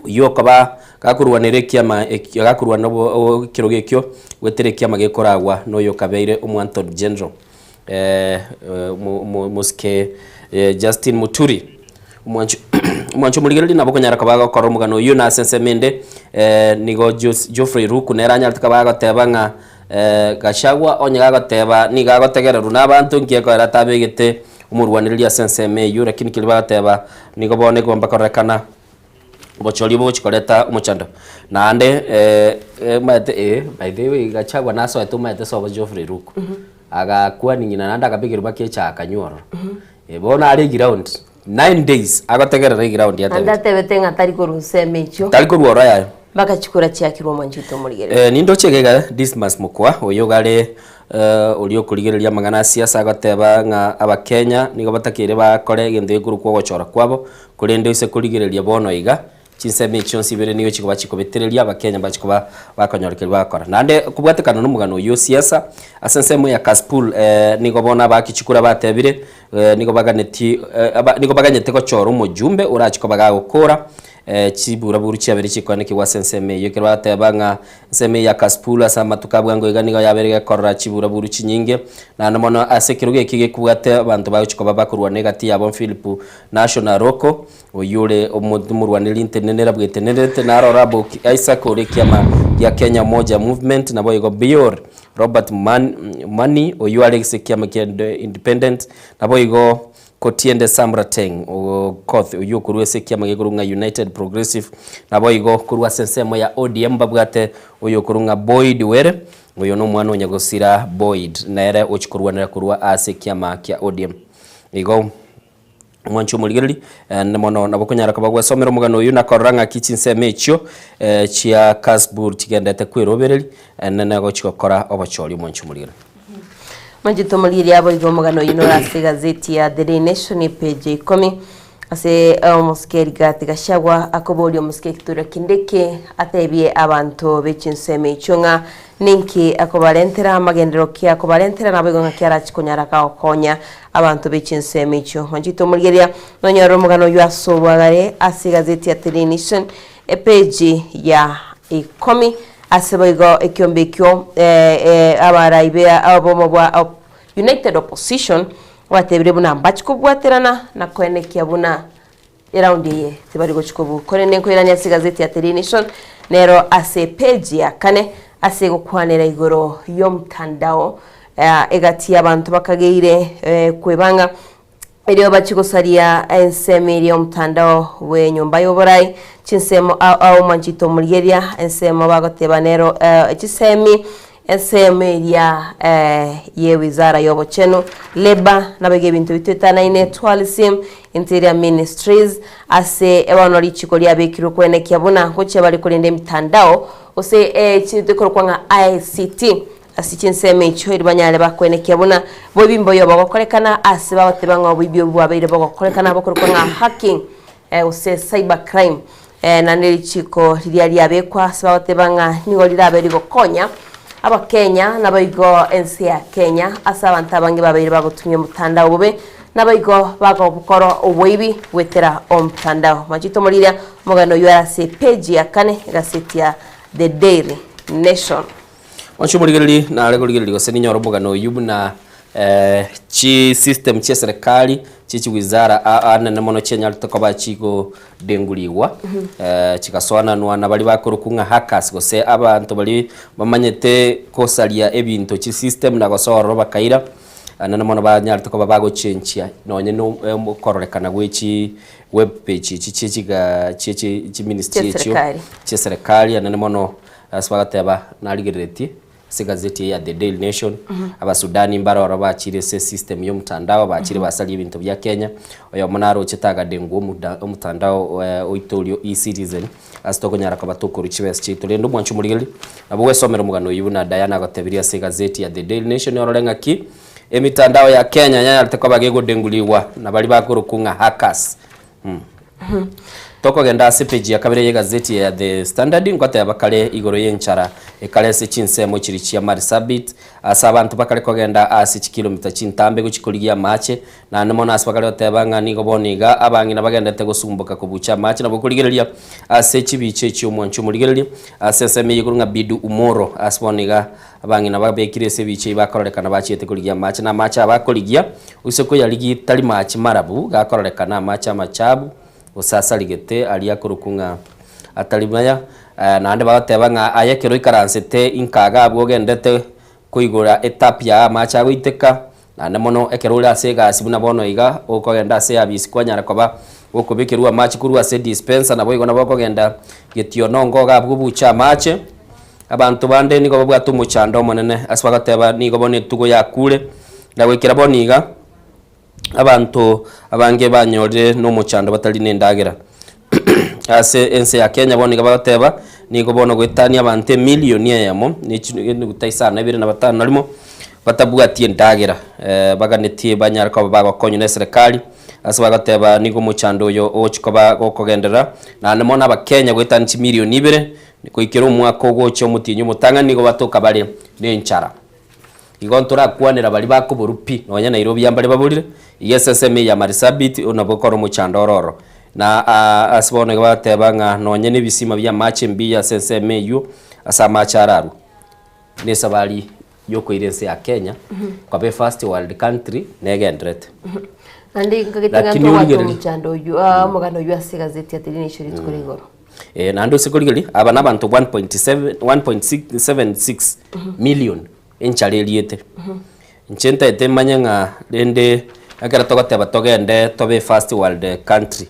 oyio okoba gakorwanera ekiama ekio gakorwana obo ekerogo ekio goetera ekiama gekoragwa na oyo okabeire omo-Anthony General omosike Justin Muturi. Omwancho omwancho omorigereria nabo okonyara koba agokora omogano oyio na ase ensemo ende nigo Geoffrey Ruku nere anyarete koba agoteba ng'a Gachagua onye gagoteba nigo agotegererwa na abanto nki ekoera atabegete omorwanereria ase ensemo eyio lakini keria bagoteba nigo bono egomba kororekana obochori obo ogochi koreta omochando. Naende omanyete eh by the way Gachagua nasoete omanyete sobo Geoffrey Ruku, agakwania ng'ina naende akabekerwa mpaka echae akanywa ororo. Bono are eground, 9 days agotegerera eground Naende atebete. atebete ng'a tari korwa nsemo echio. Tari korwa ororo yaya. Mpaka chikura chiakirwe omwancho oito omorigereria. Nindoche iga iga Dismas Mokwa oyo iga are oria okorigereria amang'ana a siasa agoteba ng'a abakenya nigo batakeire bakore egento gekorokwa ogochora kwabo, korende ase korigereria bono iga, chinsemo echi chionsi ibere nigo chikoba chikobetereria abakenya mbache koba bakonyorekeria bagokora. Naende kobwatekana na omogano oyio o siasa, ase ensemo ya Kasipul nigo bono abaaki chikura batebire nigo baganetie nigo baganyete gochora omojumbe orache koba gagokora Chiburaburu chiabere chikoanekigwa ase ensemo eyio, ekero bateba ng'a ensemo eye ya Kasipul ase amatuko a bwango iga nigo yabeire gekorora chiburaburu chinyinge, naende mono ase ekerogo eki gekobwate abanto bagochia koba bakorwana egati yabo Philip Nashon Aroko, oyio ore omorwaneri ntenenera bwetenenerete, naro Rabuki Isaac ore ekiama gia Kenya Umoja Movement, naboigo Bior Robert Mani oyio are ase ekiama kia Independent, naboigo Kotiende Sam Rateng Okoth oyio okorwa ase ekiama gekorwa ng'a United Progressive, naboigo korwa ase ensemo ya ODM mbabwate oyo okorwa ng'a Boyd Were, oyo nomwana o Nyagosira Boyd, nere ochia korwanera korwa ase ekiama kia ODM. Igo omwanchi omorigereri naende mono nabo okonyara koba gwesomera omogano oyio na korora ng'aki chinsemo echio chia Kasbur chigendete kwerobereria naende nagochia gokora obochori omwanchi omorigereri. Manchete omorigereria aboigo omogano oyio nore ase egazeti ya The Daily Nation epeji ya ikomi ase omosike Rigathi Gachagua akoboria omosike Kithure Kindiki atebie abanto be chinsemo echio ng'a Ninki akobarentera amagenderero ki akobarentera naboigo ng'aki arache konyara gagokonya abanto be chinsemo echio. Mwanchete omorigereria nonyore omogano oyio ase obwagare ase egazeti ya The Nation epeji ya ikomi ase boigo ekiombe ekio abarai be obomo bwa United Opposition batebire buna mbachi kobwaterana na koenekia buna Eraundi eye tibari gochia kobua. Korende nkoirania ase egazeti ya The Daily Nation nero ase epeji ya kane ase egokwanera igoro y'omtandao egati y'abanto bakageire kwebanga erio bachie gosaria ensemo eria y'omtandao bw'enyomba y'oborai chinsemo ao ao mwanchete omorigereria ensemo bagoteba nero chisemi Ensemo eria ye wizara y'obochenu, Labour, nabaiga ebinto bitoetanaine, Tourism, Interior Ministries, ase bono richiko riabekirwe koenekia buna gochia bare korenda emitandao gose ekorokwa ng'a ICT ase chinsemo echio erio banyare bakoenekia buna boibi mboiyo bogokorekana ase bagoteba ng'a oboibi obwo bwabeire bogokorekana bokorokwa ng'a hacking gose cyber crime. Naende richiko riria riabekwa ase bagoteba ng'a nigo rirabe rigokonya Abakenya naboigo ense ya Kenya ase abanto abange babeire bagotumia omotandao bobe naboigo bagokora oboibi goetera omotandao. Machito moriria omogano oyio are ase epeji ya kane egaseti ya The Daily Nation. Oche omorigereria nare korigereria gose ninyore omogano oyio buna chi system chia eserekari chie chiwizara anene mono chianyarete koba chigodengurigwa chigasoananwa na baria bakorokwa ng'a hackers gose abanto baria bamanyete kosaria ebinto chi system na gosoa ororo bakaira, anene mono banyarete koba bagochenchia nonye na okororekana gwe chi web page echi chie chiga chie chi chiministry echio Chi'eserekari. chi'eserekari anene mono. Ase bagateba, Narigereretie ase egazeti eye ya The Daily Nation, Abasudani mbare oro bachire ase esystem y'omotandao, bachire basaria ebinto bia Kenya. Oyomo narochete agadengwa omuda omotandao oito oria o eCitizen, ase tokonyara koba tokorwa chibesa chiaito. Rende omwancho omorigereria, nabo gwesomera omogano oyio buna Diana agotebirie ase egazeti ya The Daily Nation orore ng'aki emitandao ya Kenya yanyarete koba gegodengurigwa na baria bakorokwa ng'a hackers. Tokogenda ase epeji ya kabere y'egazeti ya The Standard, ngoteba kare igoro y'enchara ekare ase chinsemo chiria chia Marsabit, ase abanto bakare kogenda ase chikilomita chintambe gochia korigia amache, naende mono ase bakare goteba ng'a nigo bono iga abang'ina bagendete gosumboka kobucha amache. Nabo okorigereria ase chibicha echio omwancho omorigereria ase ensemo eye igoro ng'a Bidu Umoro ase bono iga Abang'ina babekire ase ebichie eyio bakororekana bachiete korigia amache, na amache aya bakorigia, gose koyarigia tari mache marabu, gakororekana amache amachabu, gose asarigete, aria akorokwa ng'a atari maya. Naende bagoteba ng'a aye ekero oikaransete inka iga abwo ogendete koigora etap yaye amache agoiteka, naende mono ekero ore ase egasi buna bono iga, okogenda ase eabisi kwanyara koba gokobekerwa amache korwa ase edispenser, naboigo nabo okogenda getionongo iga abwo obuche amache. Abanto bande nigo babwate omochando omonene ase bagoteba nigo bono etugo yakure, na goikera bono iga abanto abange banyorire nomochando batari nendagera. Ase ense ya Kenya bono iga bagoteba nigo bono goetania abanto emilioni eyemo ne chinuguta isano na ibere na batano na rimo batabwati endagera baganetie banyare koba bagokonywa na eserekari ase bagoteba nigo omochando oyo ogochia koba gokogenderera naende mono abakenya goetania chimilioni ibere Goikera omwaka ogocha omotienyi omotang'ani nigo batoka bare nenchara. Igo ntorakwanera baria bakoborwa pi, nonya Nairobi mbare baborire, iga ase ensemo eye ya Marsabit nabo okore omochando oro oro. Na ase bono igo bagoteba ng'a nonya na ebisima bia amache mbiya ase ensemo eywo ase amache ararwe. Na esabari yokoira ense ya Kenya koba efirst world country negenderete. Naende nkagete ng'a Lakini ntobwate origererie. omochando oywo, omogano oywo ase egazeti ya Daily Nation rituko ria igoro. Eh, naende ase korigereria aba nabanto 1.7 1.76 million enchara eriete. Inche ntaete manye ng'a rende ekero togoteba togende tobe first world country,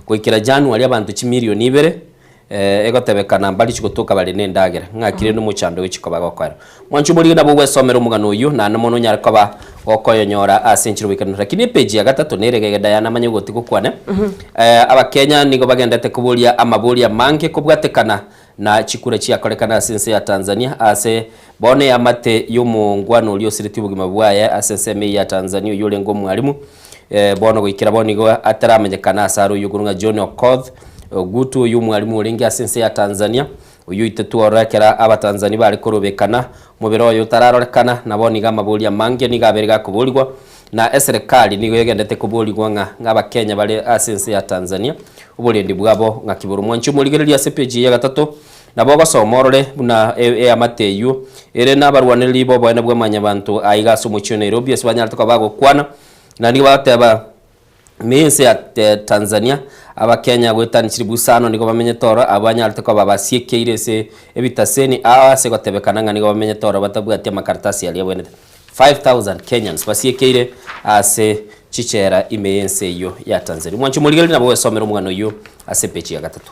goikera January abanto chimilion ibere egotebekana mbari chigotoka bare na endagera, ng'aki rende omochando ogochia koba gokoera. Mwanche omorige nabo ogwesomera omogano oyio naende mono onyare koba gokoyonyora ase enchera oboikeranu. Lakini epage ya gatato nere iga Diana amanye goti gokwane. Abakenya nigo bagendete koboria amaborio amange kobwatekana na chikura chiakorekana ase ense ya Tanzania ase bono eamate y'omongwana oria osiretie obogima bwaye ase ensemo eyio ya Tanzania oyio orenge omwalimu bono goikera bono igo ataramenyekana ase are oyio okorwa ng'a John Okoth Ogutu oyio omwalimu orenge ase ense ya Tanzania. Oyio oitetwe ororo ekero Abatanzania bare korobekana, omobere oye otararorekana, na bono iga amaborio amange nigo abeire gakoborigwa, na eserekari nigo egendete koborigwa ng'a ng'a Abakenya bare ase ense ya Tanzania oborendi bwabo ng'aki bore. Mwanche omorigereria ase page eye ya gatato, nabo ogosoma orore buna eamate eyio ere nabarwanereri b'oboene bwa mwanyabanto aiga ase omochie o Nairobi ase banyarete koba bagokwana, na nigo bagoteba Ime y'ense ya Tanzania, Abakenya goetania chilifu isano nigo bamenyete ororo, abwo banyarete koba basiekeire ase ebitaseni ao ase gotebekana ng'a nigo bamenyete ororo batabwati amakaratasi aria abwenerete. 5,000 Kenyans basiekeire ase chichera ime y'ense eyio ya Tanzania. Mwanche omorigereria nabo gwesomera omogano oyio ase epeji ya gatato.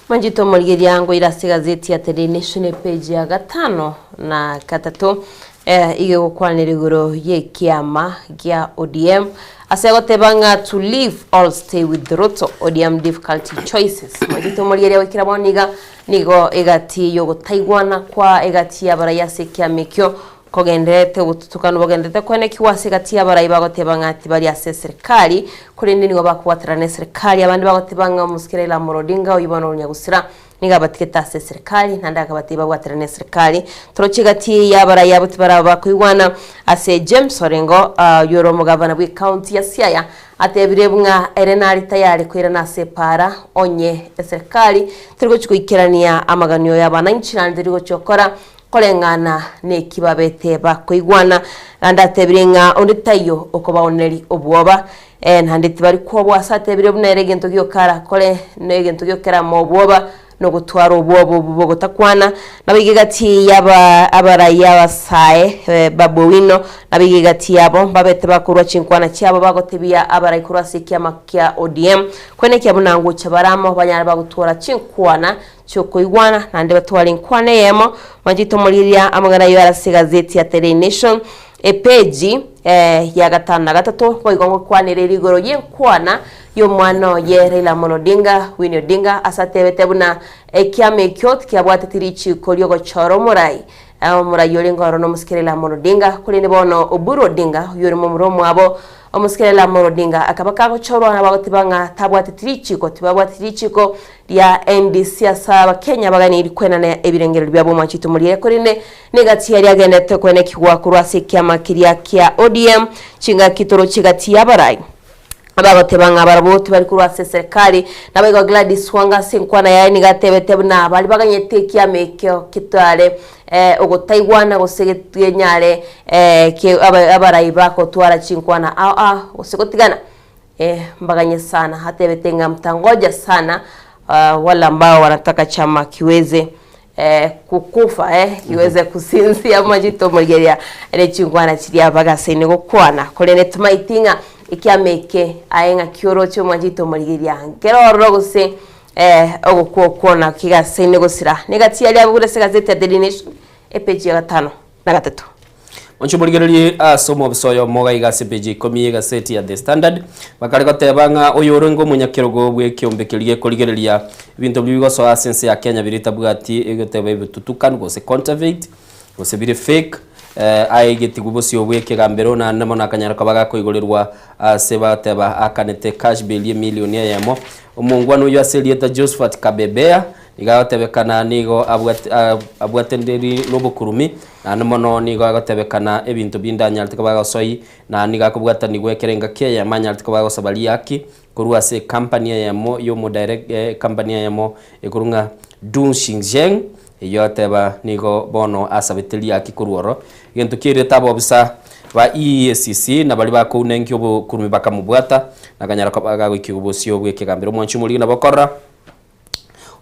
Mwanchete omorigereria ngoira ase egazeti ya The Daily Nation epeji ya gatano na gatato. Iga egokwanera igoro y'ekiama gia ODM ase agoteba ng'a to leave or stay with Ruto, ODM difficulty choices. Omanyete omorigereria goikera bono iga nigo egati y'ogotaigwana kwa egati y'abarai ase ekiama ekio kogendererete obotutukanu bogendererete koenekigwa ase egati y'abarai bagoteba ng'a tibari ase eserikari korende nigo bakobwaterana neserikari abande bagoteba ng'a omosike Raila Amolo Odinga oyio bono onyagusira Nigo abatigete ase eserikari, naende akabatebia babwaterane neserikari. Toroche gati y'abarai abwo tibaraba bakoigwana. Ase James Orengo, oyio ore omogavana bw'ecounty ya Siaya, atebire buna ere nare tayari koirana ase epaara onye eserikari teri gochia goikerania amaganio y'abananchi naende teri gochia gokora koreng'ana neki babete bakoigwana. Naende atebire ng'a onde taiyo okobaoneria obwoba, Ee, naende tibari kwoboa ase atebire buna ere egento gioka arakore, na egento gioka eramoe obwoba, nogotwara obwoba obwo bogotakwana. Naboigo egati y'aba abarai abasae Babu Owino, naboigo egati yabo mbabete bakorua chinkwana chiabo bagotebia abarai korwa ase ekiama kia ODM, kwenekea buna ngocha bare amo banyare bagotwara chinkwana chiokoigwana, naende batware enkwana eyemo. Mwanchete omorigereria amang'ana ayio are ase egazeti ya The Daily Nation. Epeji ya gatano na gatato boigo ngokwanereria igoro y'enkwana y'omwana oye Raila Amolo Odinga, Winnie Odinga, ase atebete buna ekiama ekio tikiabwateti richiiko riogochora omorai omorai orenge oro nomosike Raila Amolo Odinga, korende bono Oburu Odinga oyio ore momura omwabo omosike Raila Amolo Odinga akaba kagochorwa nabo agotiba ng'a tabwateti richiiko tibabwateti richiiko ria NDC ase Abakenya baganeiri kwenana ebirengererio biabo omwanchete omoriere korende Negati yaria agenderete koenekigwa korwa ase ekiama keria kia ODM chingaki toroche egati y'abarai abagoteba ng'a barabwo tibari korwa ase eserekari. Naboigo Gladys Wanga ase enkwana yaye nigo atebete buna baria baganyete ekiama ekio ketware ogotaigwana gose kenyare abarai bagotwara chinkwana ao ao gose gotigana. Mbaganye sana atebete ng'a mtangoja sana wale ambao wanataka chama kiweze kukufa kiweze kusinzia amachete omorigereria ere chinkwana chiria bagasaine gokwana korende tomaeti ng'a ekiama eke aye ng'aki oroche omwanchete omorigereria nkere ororo gose ogokwa okwo naki gasaine gosira negati yaria abwo ase egazeti ya Daily Nation epeji ya gatano na gatato. Monche morigererie ase omobisa oyomo iga iga ase epeji ya ikomi y'egaseti ya The Standard, bakare goteba ng'a oyorenge omonyakerogo bw'ekeombe keria gekorigereria ebinto biria bigosoa ase ense ya Kenya biria etabwati egoteba ebitutukanu gose counterfeit gose bire fake aegetigwe bosio bw'ekegambero naende mono akanyara koba gakoigorerwa ase bagoteba akanete cash bail y'emilioni eyemo. Omongwana oyio ase erieta Josphat Kabebea Nigo agotebekana nigo abwateneniri nobokurumi, naende mono nigo agotebekana ebinto binde anyarete koba agosoi, na nigo akobwatanigwa ekero engaki eyemo anyarete koba agosaba riaki korwa ase ecompany eyemo y'omodirect ecompany eyemo ekorwa ng'a Dun Xinzheng, eyio agoteba nigo bono asabete riaki korwa oro. Egento kiairete abobisa ba EACC na baria bakounenkia obokurumi bakamobwata, na akanyara koba gagoikigwa bosio bw'ekegambero. Omwanchi omorigi nabo okorora.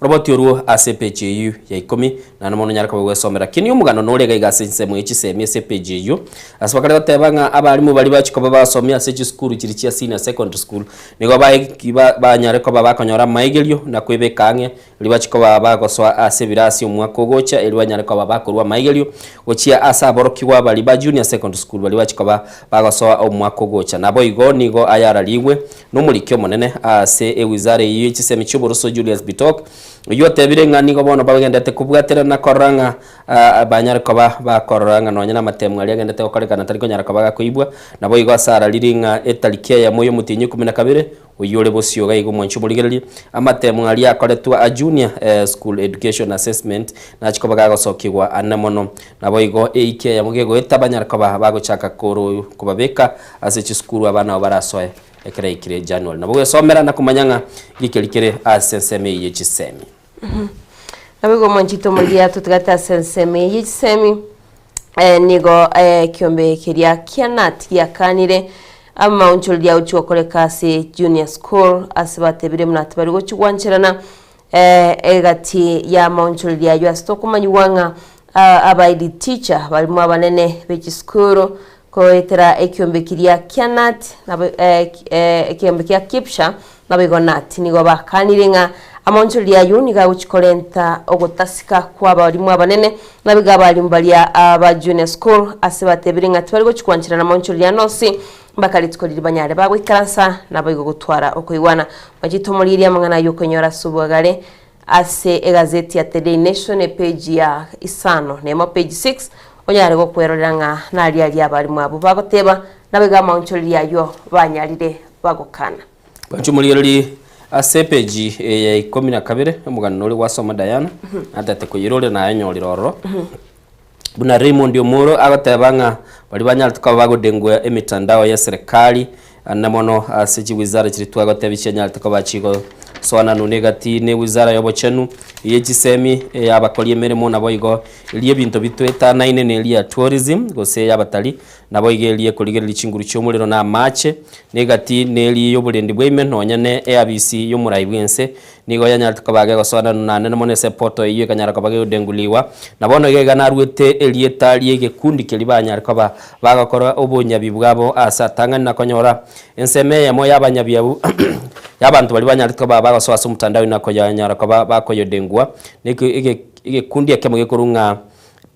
Oroboti orwo ase epeji eyio ya ikomi, naende mono onyare koba gwesomera. Kini omogano nore iga iga ase ensemo ye chisemi ase epeji eyio, ase bakare goteba ng'a abalimu baria bachia koba basomia ase chisukuru chiria chia senior secondary school, nigo bae ba banyare koba bakonyora amaigerio na kwebeka ang'e erio bachie koba bagosoa ase ebirasi omwaka ogocha erio banyare koba bakorwa amaigerio gochia ase aborokigwa baria ba junior secondary school baria bachia koba bagosoa omwaka ogocha. Naboigo nigo ayararigwe Nomoriki omonene ase ewizara eyio ye chisemi chi'oboroso Julius Bitok, Oyio otebire ng'a nigo bono bagendete kobwaterana na korora ng'a banyare koba bakorora ng'a nonya namatemo aria agendete gokorekana tari konyara koba gakoibwa. Naboigo ase arariri ng'a etariki eyemo y'omotienyi o ikomi na kabere, oyio ore bosio iga iga omwanchi omorigereria, amatemo aria akoretwe a Junior School Education Assessment nachie koba gagosokigwa ane mono. Naboigo eiki eyemo gegoeta banyare koba bagochaka koro kobabeka ase chisukuru abana abo barasoe ekero yaikire January. Nabo gwesomera na komanya ng'a ngikeri kere ase ensemo eyio ye chisemi. Naboigo omwanchete omoria totigate ase ensemo eye ye chisemi eh, nigo eh, ekiombe keria kia Nat giakanire amaonchoreria agochia gokoreka ase junior school ase batebire buna tibari gochia gwancherana eh, egati ya amaonchoreria ayio ase tokomanyigwa ng'a ah, abaidi teacher barimo abanene be chisukuru Goetera ekiombe kiria kia Nat, nabo ekiombe kia Kipsha, naboigo Nat, nigo bakanire ng'a amaonchoreria ayio nigo agochia korenta ogotasika kw'abalimu abanene, naboigo abalimu baria aba junior school ase batebire ng'a tibari gochia koancherana amaonchoreria ande onsi mpaka rituko riria banyare bagoikaransa naboigo gotwara okoigwana. Machete omorigereria amang'ana ayio okonyora ase obwagare Ase egazeti ya The Daily Nation epage ya isano nemo, page 6, onyare gokwerorera ng'a naria aria abalimu abwo bagoteba, naboigo amaonchoreria ayio banyarire bagokana. Bwancha omorigererie ase epage ya ikomi na kabere, omogano noria gwasoma Diana, natete koyerorera nayenyorire ororo. Buna Raymond Omoro agoteba ng'a baria banyarete koba bagodengwa emitandao y'eserekari ande mono ase chiwizara chiria twagotebia chianyarete koba chigosoananwa na egati na ewizara y'obochenu, eye chisemi, ey'abakori emeremo naboigo eria ebinto bitoetanaine na eria ya tourism gose ey'abatari naboigo eria ekorigereria chinguru chi'omorero na amache na egati na eria y'oborendi bwa ime nonya ne eabisi y'omorai bw'ense Nigo yanyarete koba gegosoananwa naende mono ase epoto eyio ekanyara koba gegodenguligwa. Na bono iga iga naruete erieta ri'egekundi keria banyare koba bagokora obonyabi bwabo aase atang'ani na konyora ensemo eyemo y'abanyabi abwo y'abanto baria banyarete koba bagosoa ase omotandao na koyanyara koba bakoyodengua. Na egekundi ekemo gekorwa ng'a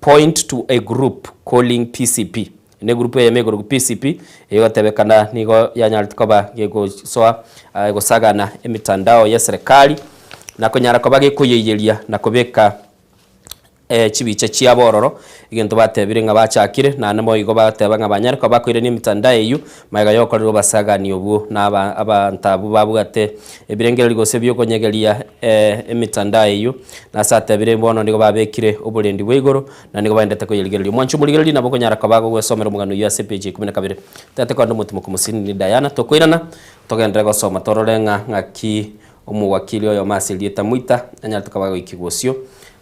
Point to a Group Calling PCP. Negroup eyemo ekorokwa PCP eyogotebekana nigo yanyarete koba gegosoa gosagana emitandao y'eserekari na konyara koba gekoyeiyeria na kobeka chibicha chiabo ororo, egento batebire ng'a bachakire naende boigo bateba ng'a banyare koba bakoirania emitandao eyio magega yokorerwa obasagani obwo na aba abanto abwo babwate ebirengererio gose biokonyegeria emitandao eyio. Nase atebire bono nigo babekire oborendi bwa igoro Na nigo baendete koyerigereria. Omwancho omorigereria nabo okonyara koba agogwesomera omogano oyio ase epeji ya ikomi na kabere. Tete konde omotimoku mosinini Diana, tokoirana, togenderere gosoma torore ng'a ng'aki omowakili oyomo ase erieta Mwita anyarete koba agoikigwa osio,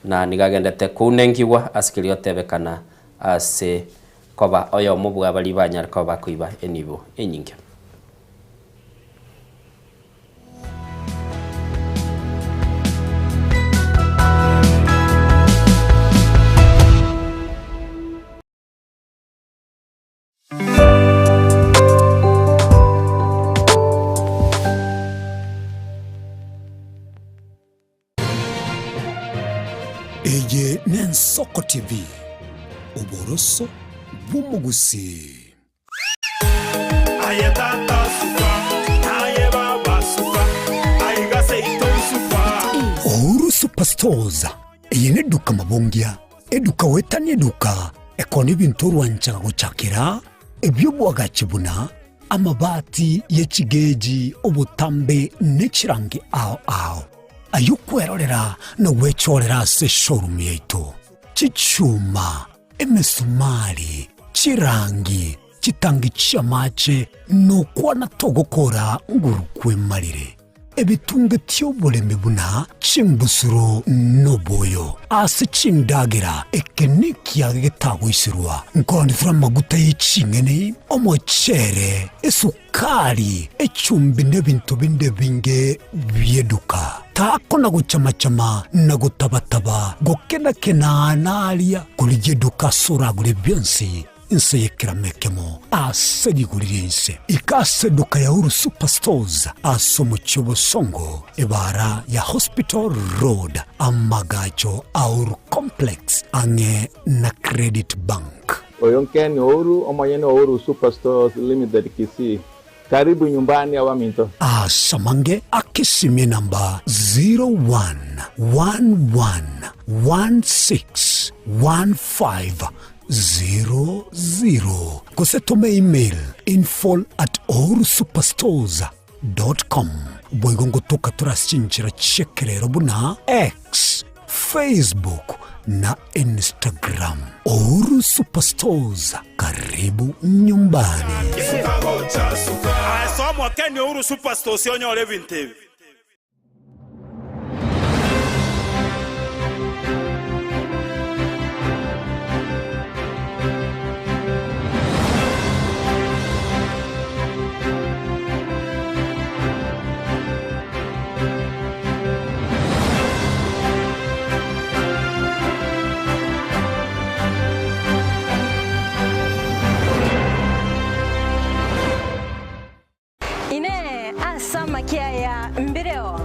na nigo agendete kounengigwa ase keria gotebekana ase koba oyomo bwa baria banyare koba bakoiba enibo enyinge. Eye n'Ensoko TV, oboroso bw'omogusii. Aye tata suka, aye baba suka, aiga seito suka. Uhuru Superstores, eye neduka mabongia, eduka goetania eduka, ekona ebinto orwanchaga gochakera, ebi'obwagachi buna, amabati ye chigeji, obotambe ne chirangi ao ao. Ayio kwerorera na gwechorera ase eshowroom yaito. Chichuma, emesumari, chirangi, chitangi chi'amache, na okwana togokora nguru kwemarire. Ebitunge ti'oboremi buna chimbusuro noboyo ase chindagera, eke nekiage getagoiserwa, nkorondetera amaguta ye ching'eni, omochere, esukari, echumbi nebinto binde ebinge bi'eduka. Takona gochama-chama na gotaba-taba, gokena-kena naria, korigia eduka ase oragure bionsi inse y'ekerama ekemo ase rigori ri'ense. Ika ase eduka ya Uhuru Superstores ase omochie o Bosongo, ebaara ya Hospital Road, amagacho a Uhuru Complex ang'e na Credit Bank. Oyo Ken Ouru, omonyene o Uhuru Superstores Limited Kisii. Karibu nyumbani abaminto. Asamange akesimie namba 0111161500 gose tome email info at ohurusuperstores dot com. Boigo ngotoka tore ase chinchera chi'ekerero buna X, Facebook na Instagram. Uhuru Superstores, karibu nyumbani. Aye soa mwakeni Uhuru Superstores onyore ebinto ebi. Inee! Ase amakia aya mbireo?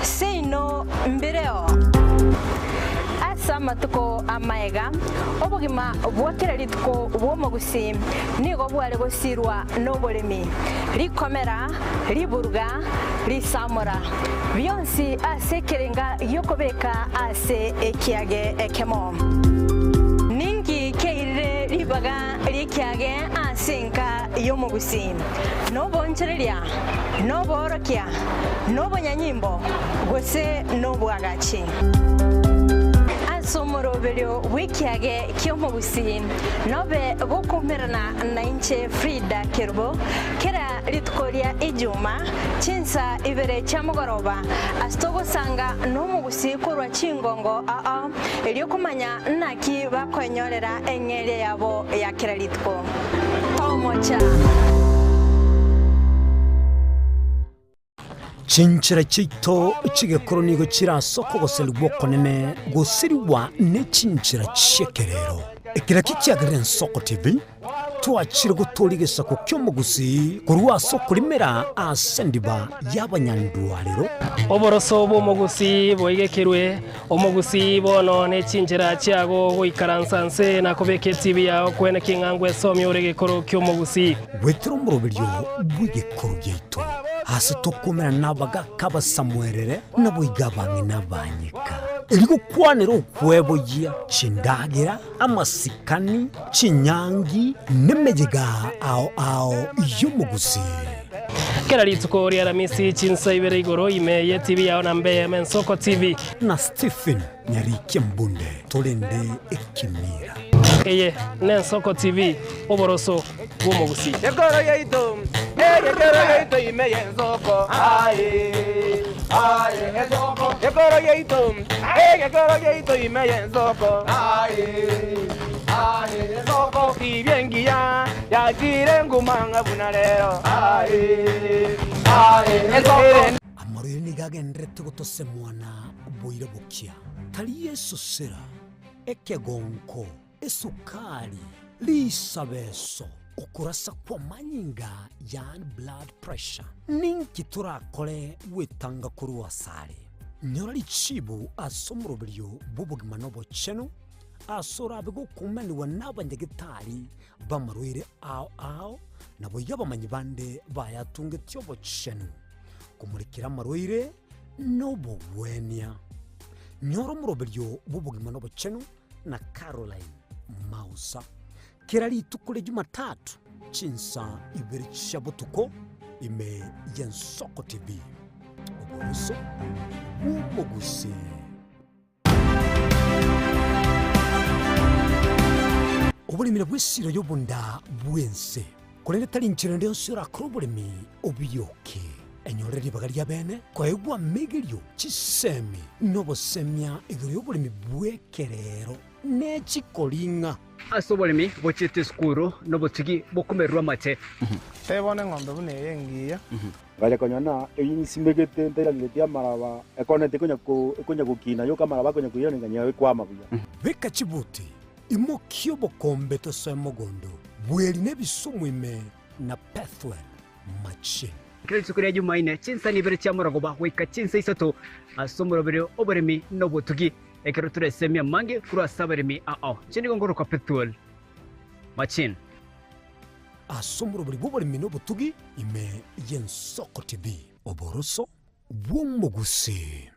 Seino mbireo. Ase amatuko amaega, obogima bwa kera rituko bw'omogusii nigo bware gosirwa noboremi, rikomera, riburuga, risamora, bionsi ase ekerenga gi'okobeka ase ekiage ekemo. Ninki keirire ribaga ri'ekiage ase enka y'omogusii? Noboonchoreria, noboorokia, nobonyanyimbo, gose nobwagachi. Ase omoroberio bw'ekiage ki'omogusii nobe gokoumerana nainche Frida Kerubo kera rituko ria Ijuma chinsa ibere chia mogoroba ase togosanga nomogusii korwa chingongo ao erio komanya naki bakoenyorera eng'eria yabo ya kera rituko. Tomocha. Chinchera chiaito chi'egekoro nigo chire ase okogoserigwa okonene gosirigwa ne chinchera chi'ekerero. Ekero ekio kiagerire Ensoko TV, twachire gotooria egesaku ki'omogusii korwa ase okorimera ase endiba y'abanyandwarero. Oboroso bw'omogusii boigekerwe, omogusii bono ne chinchera chiago goikaransa nse na kobeka etibi yao kwene king'angwa esomia ore egekoro ki'omogusii. Goetera omoroberio bw'egekoro giaito, aase tokomerana nabagaaka abasamuerere, naboigo abang'ina abanyeka, erio gokwanera okweboyia chindagera, amasikani, chinyangi, nemeyega ao ao y'omogusii. Kera rituko ri'Aramisi chinsa ibere igoro ime y'etibi yao na mbe y'Ensoko TV. Na Stephen Nyarikia Mbunde torende ekemira. Eye n'Ensoko TV, oboroso bw'omogusii. Ekoro yaito, egekero yaito ime y'ensoko, aye, aye, ensoko. Ekoro yaito, egekero yaito ime y'ensoko, aye, aye, ensoko. Tibia engiya yachire nguma ng'a buna rero, aye, aye, ensoko. Amarwaire nigo agendererete gotosemwana boira bokia, tari esosera, ekegonko, esukari, risabeso, okorasa kw'amanyinga yaani blood pressure. Ninki torakore gwetanga korwa asare? Nyora richibu ase omoroberio bw'obogima na obochenu, ase orabe gokumanigwa n'abanyagetari b'amarwaire ao ao, naboigo abamanyi bande bayatungetie obochenu. Komorekera amarwaire nobogwenia. Nyora omoroberio bw'obogima na obochenu na Caroline Mausa. Kera rituko ria Jumatatu chinsa ibere chia botuko ime y'Ensoko TV. Oboroso bw'omogusii. Oboremi nabwo esiro y'obonda bw'ense, korende tari inchera ende yonsi orakore oboremi obiyoke. Enyorere ribaga ri'abeene koegwa amegerio, chisemi, na obosemia igoro y'oboremi bw'ekerero ne chikoring'a. Ase oboremi bochiete esukuru nobotugi bokomererwa amate. Tebia bono eng'ombe buna eye engiya. Ngacha konyora ng'a eyio nsimegete ntairaneretie amaraba, ekona tekonya ko ekonya gokina yoka amaraba akonya koirana ng'a ekwama buya. Beka chibuti, imokia obokombe tosoe mogondo, bweri na ebisumu ime na Pethuel machine. Kera rituko ria Jumaine, chinsa ibere chia morogoba goika chinsa isato ase omoroberio oboremi na obotugi, ekero toresemie amange korwa ase abaremi ao. Inche nigo nkorokwa Pethuel Machine. ase omoroberi bw'oboremi na obotugi ime y'Ensoko TV. Oboroso bw'omogusii.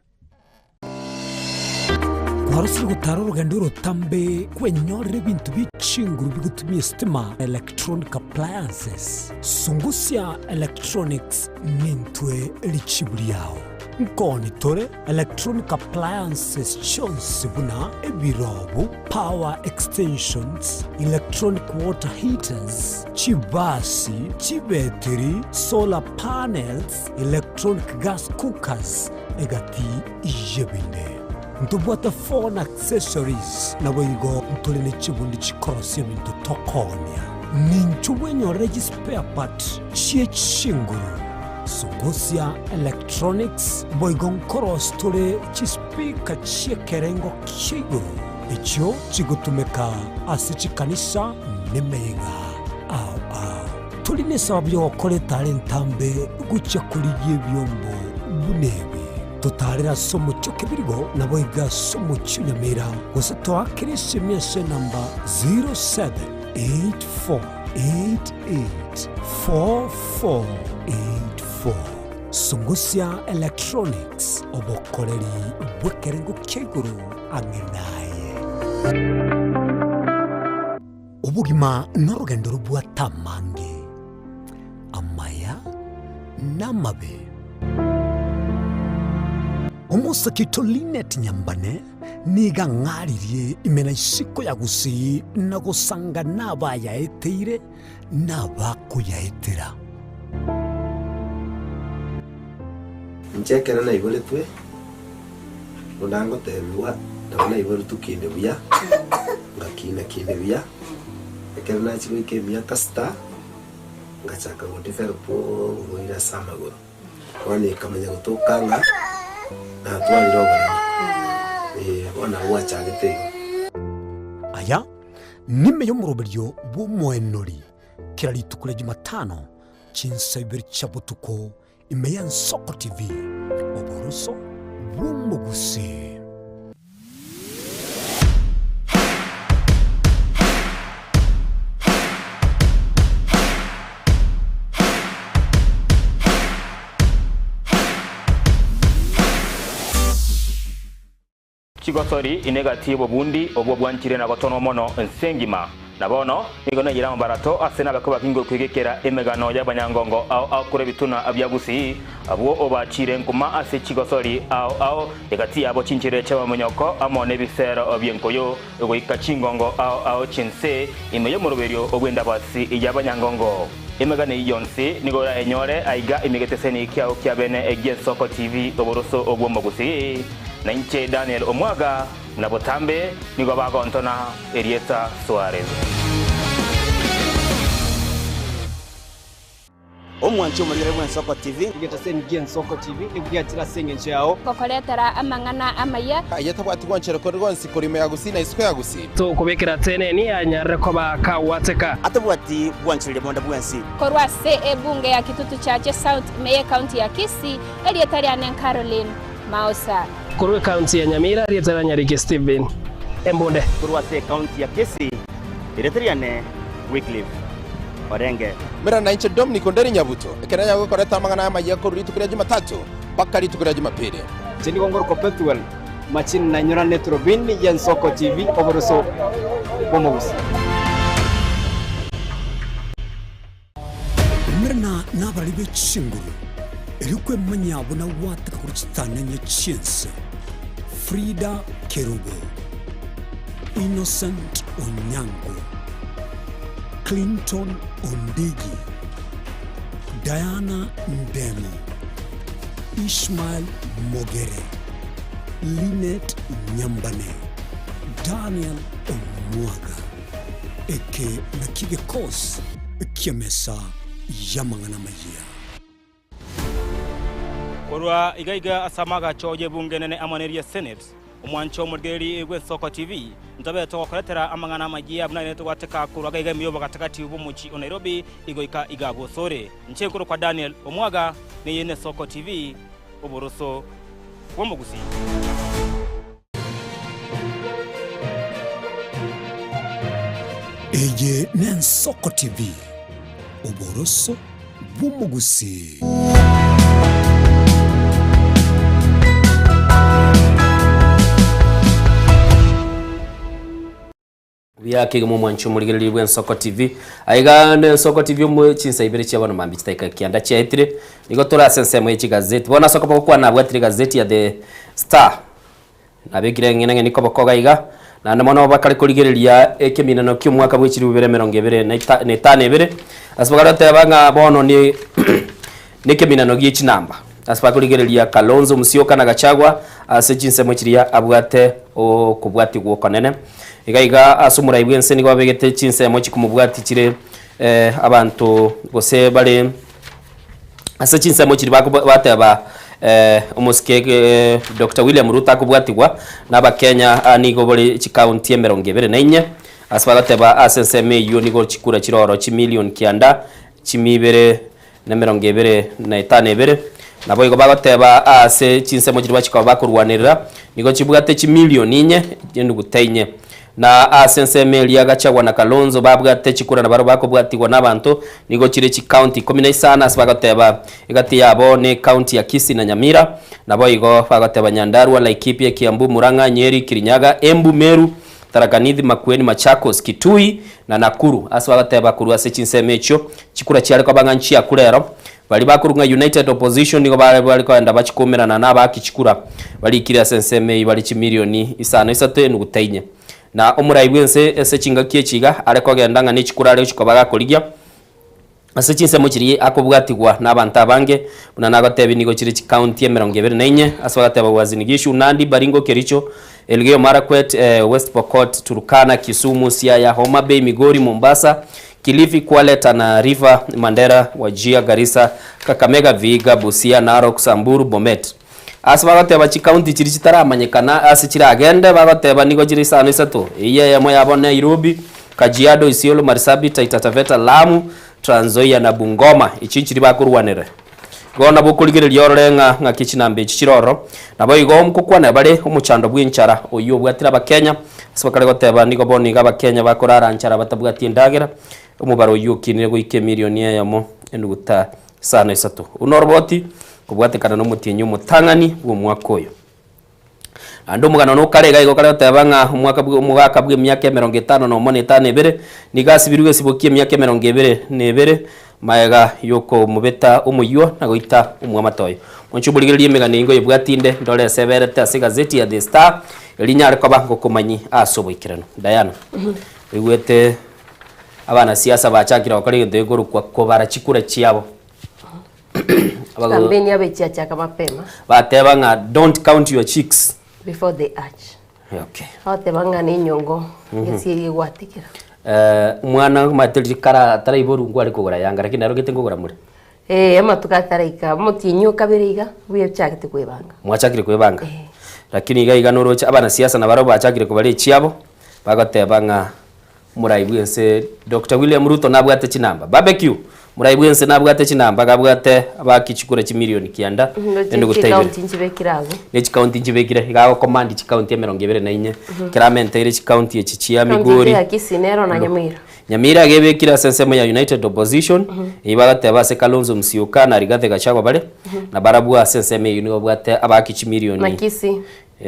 Kwarosire gotara orogendo orotambe kwenyorera ebinto bie chinguru bigotumia esitima, electronic appliances. Sungusia Electronics nintwe richibu riao. Nkoni tore electronic appliances chionsi buna ebirobu, power extensions, electronic water heaters, chibasi, chibetiri, solar panels, electronic gas cookers, egati y'ebinde. Ntobwate phone accessories, naboigo ntore ne chibundi chikorosia ebinto tokoonia. Ninchwo bwenyorere chispare part chie chinguru, Sungusia Electronics, boigo nkorosia tore chispeaker chi'ekerengo kia igoro echio chigotumeka ase chikanisa nemeyega ao ao. Tori nesababu y'ogokora etara entambe gochia korigia ebiombo buna ebi. Totaarere ase omochie o Kebirigo, naboigo ase omochie o Nyamira, gose toakere esimi ase enamba 0784884484. Sungusia Electronics, obokoreri bw'ekerengo kia igoro ang'e naye. Obogima norogendo robwate amange, amaya na amabe. Omosake oito Linet Nyambane nigo ang'aririe ime na isiko ya Gusii na gosanga nabayaeteire na abakoyaetera. Inche ekero naiboretwe, buna ngotebigwa, nabo naiboretwe kinde buya, ngakina kinde buya, ekero nachia goika emiaka sita, ngachaka godevelop oborwaire ase amagoro. Bono ekamanya gotoka ng'a natwarire oboremo, eh, bono nabo gwachagete igo. Aya nime y'omoroberio bw'omoenori kera rituko ria Jumatano chinsa ibere chia botuko ime y'Ensoko TV, oboroso bw'omogusii. Chigosori inegati y'obobundi obwo bwanchire na gotonwa mono ense engima. Na bono nigo naiyire amabarato ase nabake bakinge kwegekera emegano y'abanyangongo ao ao korwa ebituna bia Gusii, abwo obachiire nkuma ase chigosori ao ao, egati yabo chinchera chi'amamonyoko amo nebisero bi'enkoyo, goika chingongo ao ao chi'ense ime y'omoroberio bw'endabasi y'abanyangongo. Emegano eyio yonsi nigo orayenyore aiga ime geteseni kiao kia bene gi'Ensoko TV oboroso bw'Omogusii. Na inche Daniel Omwaga, na botambe nigo bagontona erieta Suarez. Omwanchi omorigere bw'Ensoko TV. Egetaseni gi'Ensoko TV nigo giachire ase engencho yao. Gokoretera amang'ana amaya. Aye tabwati gwanchera konde gwonsi korwa ime ya Gusii na isiko ya Gusii. Tokobekera teneni anyarire koba kagwateka. Atabwati gwanchereria bonde bwensi. Korwa ase ebunge ya Kitutu Chache South ime y'Ecounty ya Kisii, erieta riane Caroline Maosa. Korwa ecounty ya Nyamira, erieta ria Nyariki Stephen Embunde. Korwa ase ecounty ya Kisii, erieta riane Wycliffe Orenge. Mera nainche Dominic Onderi Nyabuto, ekero nyagokoreta amang'ana amayia korwa rituko ria Jumatatu mpaka rituko ria Jumapili. Inche nigo ngorokwa Pethuel Machini nainyorane Turubini y'Ensoko TV oboroso bw'omogusii. Umerana nabarari be chinguru, erio kwemanyia buna gwateka korwa chitananya chi'ense. Frida Kerubo, Innocent Onyango, Clinton Ondigi, Diana Ndemo, Ishmael Mogere, Linet Nyambane, Daniel Omwaga. Eke nakio gekosi ki'emesa y'amang'ana amayia. Korwa iga iga ase amagacho y'ebunge enene amo neria Senate, omwancho omorigereria bw'Ensoko TV, ntobe togokoretera amang'ana amayia buna ere togwateka korwa iga iga ime y'obogatagati bw'omochie o Nairobi igoika iga bosore. Inche nkorokwa Daniel Omwaga, neye n'Esoko TV, oboroso bw'omogusii. Eye n'Ensoko TV, Oboroso bw'omogusii. Buya kegima omwanchi omorigereria bw'Ensoko TV. Aiga n'Ensoko TV omo chinsa ibere chia bono mambia chidakika kianda chiaetire. Nigo tore ase ensemo ye chigazeti. Bono ase okoba gokwana nabwatire egazeti ya The Star. Nabekire eng'ina ng'eni koboko iga iga. Naende mono bakare korigereria ekeminano ki'omwaka bwe chilifu ibere emerongo ebere na ita na etano ebere. Ase bakare goteba ng'a bono ne nekeminano gie chinamba. Ase bakorigereria Kalonzo Musyoka na Gachagua ase chinsemo chiria abwate okobwatigwa okonene. Iga iga ase omorai bw'ense nigo babegete chinsemo chikomobwatia chire abanto gose bare ase chinsemo chiria bako bateba omosike Doctor William Ruto akobwatigwa na abakenya aa nigo bare chikaunti emerongo ebere na inye, ase bagoteba ase ensemo eywo nigo chikura chire oro chimilion kianda chimia ibere na emerongo ebere na etano ebere. Naboigo bagoteba aase chinsemo chiria bachikoba bakorwanerera, nigo chibwate chimilioni inye enuguta inye. Na ase ensemo eria Gachagua na Kalonzo babwate chikura nabarobwo bakobwatigwa nabanto, nigo chire chikaunti ikomi na isano ase bagoteba egati yabo ne ekaunti ya Kisii na Nyamira. Naboigo bagoteba Nyandarua, Laikipia, Kiambu, Murang'a, Nyeri, Kirinyaga, Embu, Meru, Tharaka Nithi, Makueni, Machakos, Kitui, na Nakuru. Ase bagoteba korwa ase chinsemo echio, chikura chiare koba ng'a nchiakure ero. Baria bakorwa ng'a United Opposition nigo bare bare kogenda bachikomerana na abaaki chikura barikire ase ensemo eyio bare chimilioni isano isato enuguta inye. Na omorai bw'ense ase chingaki echi iga are kogenda ng'a nechikura are gochia koba gakorigia. Ase chinsemo chiria akobwatigwa nabanto abange, buna nagotebia nigo chire chikaunti emerongo ebere na inye, ase bagateba Uasin Gishu, Nandi, Baringo, Kericho, Elgeyo Marakwet, West Pokot, Turkana, Kisumu, Siaya, Homa Bay, Migori, Mombasa, Kilifi, Kwale, Tana River, Mandera, Wajir, Garissa, Kakamega, Vihiga, Busia, Narok, Samburu, Bomet. Ase bagoteba chikaunti chiria chitaramanyekana ase chiragende, bagoteba nigo chire isano isato, eyio eyemo yabo Nairobi, Kajiado, Isiolo, Marsabit, Taita Taveta, Lamu, Trans Nzoia na Bungoma. Echi nchiria bakorwanerera. Igo nabo okorigereria orore ng'a ng'aki chinamba echi chire ororo. Naboigo ngokwana bare omochando bw'enchara oyio obwatire Abakenya, ase bakare goteba nigo bono iga Abakenya bakorara nchara batabwati endagera, omobaro oyio okinire goika emilioni eyemo enuguta isano isato. Buna oroboti kobwatekana nomotienyi omotang'ani bw'omwaka oyo. Naende omogano nokare iga igo okare goteba ng'a omwaka bwe omogaka bw'emiaka emerongo etano nomo na etano ebere, nigo asibirwe gesibo ki'emiaka emerongo ebere na ebere, magega y'okomobeta omoyio na goita omwamate oye. Monche omorigererie emegano eye ngoyebwatie inde, ndore ase eberete ase egazeti ya The Star, erio nyare koba ngokomanyi ase oboikeranu. Diana, oigwete abanasiasa bachakire gokora egento gekorokwa kobara chikura chiabo. Abago- Kampeni yabo echiachaka mapema Bateba ng'a don't count your chicks. before they hatch. Okay. Bagoteba ng'a nenyongo gesieri egwatekera. Eh, omwana omanyete riria kara ataraiborwa nkware kogora yanga lakini narogete nkogora more. Eh, amatuko ataraika omotienyi o kabere iga mbuya ochagete kwebanga. Mwachakire kwebanga? Lakini iga iga noroche abanasiasa nabarabwo bachakire kobara echiabo, bagoteba ng'a Omorai bw'ense Doctor William Ruto nabwate chinamba. Barbecue! Omorai bw'ense nabwate chinamba iga abwate abaki chikura chimilioni kianda enugu ta ibere. Chikaunti nchibekire abwo. Ne chikaunti nchibekire, iga agocommand chikaunti emerongo ebere na inye. Ekero amenteire chikaunti echi chia Kaunti Migori. ya Kisii nero na Nyamira. Nyamira iga ebekire ase ensemo ya United Opposition, eyio bagateba ase Kalonzo Musyoka na Rigathi Gachagua bare, na barabwo ase ensemo eyio nigo babwate abaki chimilioni. Na Kisii.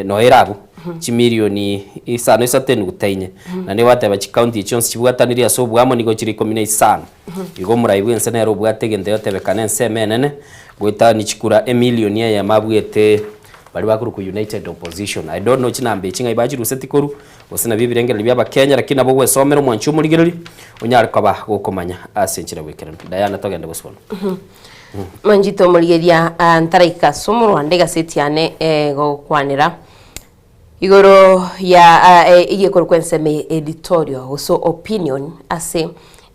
Noyo ere abwo, chimilioni isano isato enuguta inye. Na nigo bateba chikaunti echi chionsi chibwatanirie ase oboamo nigo chire ikomi na isano. Igo omorai bw'ense nere obwate egento egotebekana ensemo enene, goetania chikura emilioni eyemo abuete baria bakorokwa United Opposition. I don't know chinamba echi ng'ai bachiruseti korwa, gose nabio ebirengererio bia abakenya, lakini nabo ogwesomera omwanchi omorigereria, onyare koba gokomanya ase enchera bwekeranu. Diana togende bosio bono. Manchete omorigereria ah, ntaraika ase omorwanda egaseti yane egokwanera igoro ya ah, eh, egekorokwa ensemo eye editorial gose opinion ase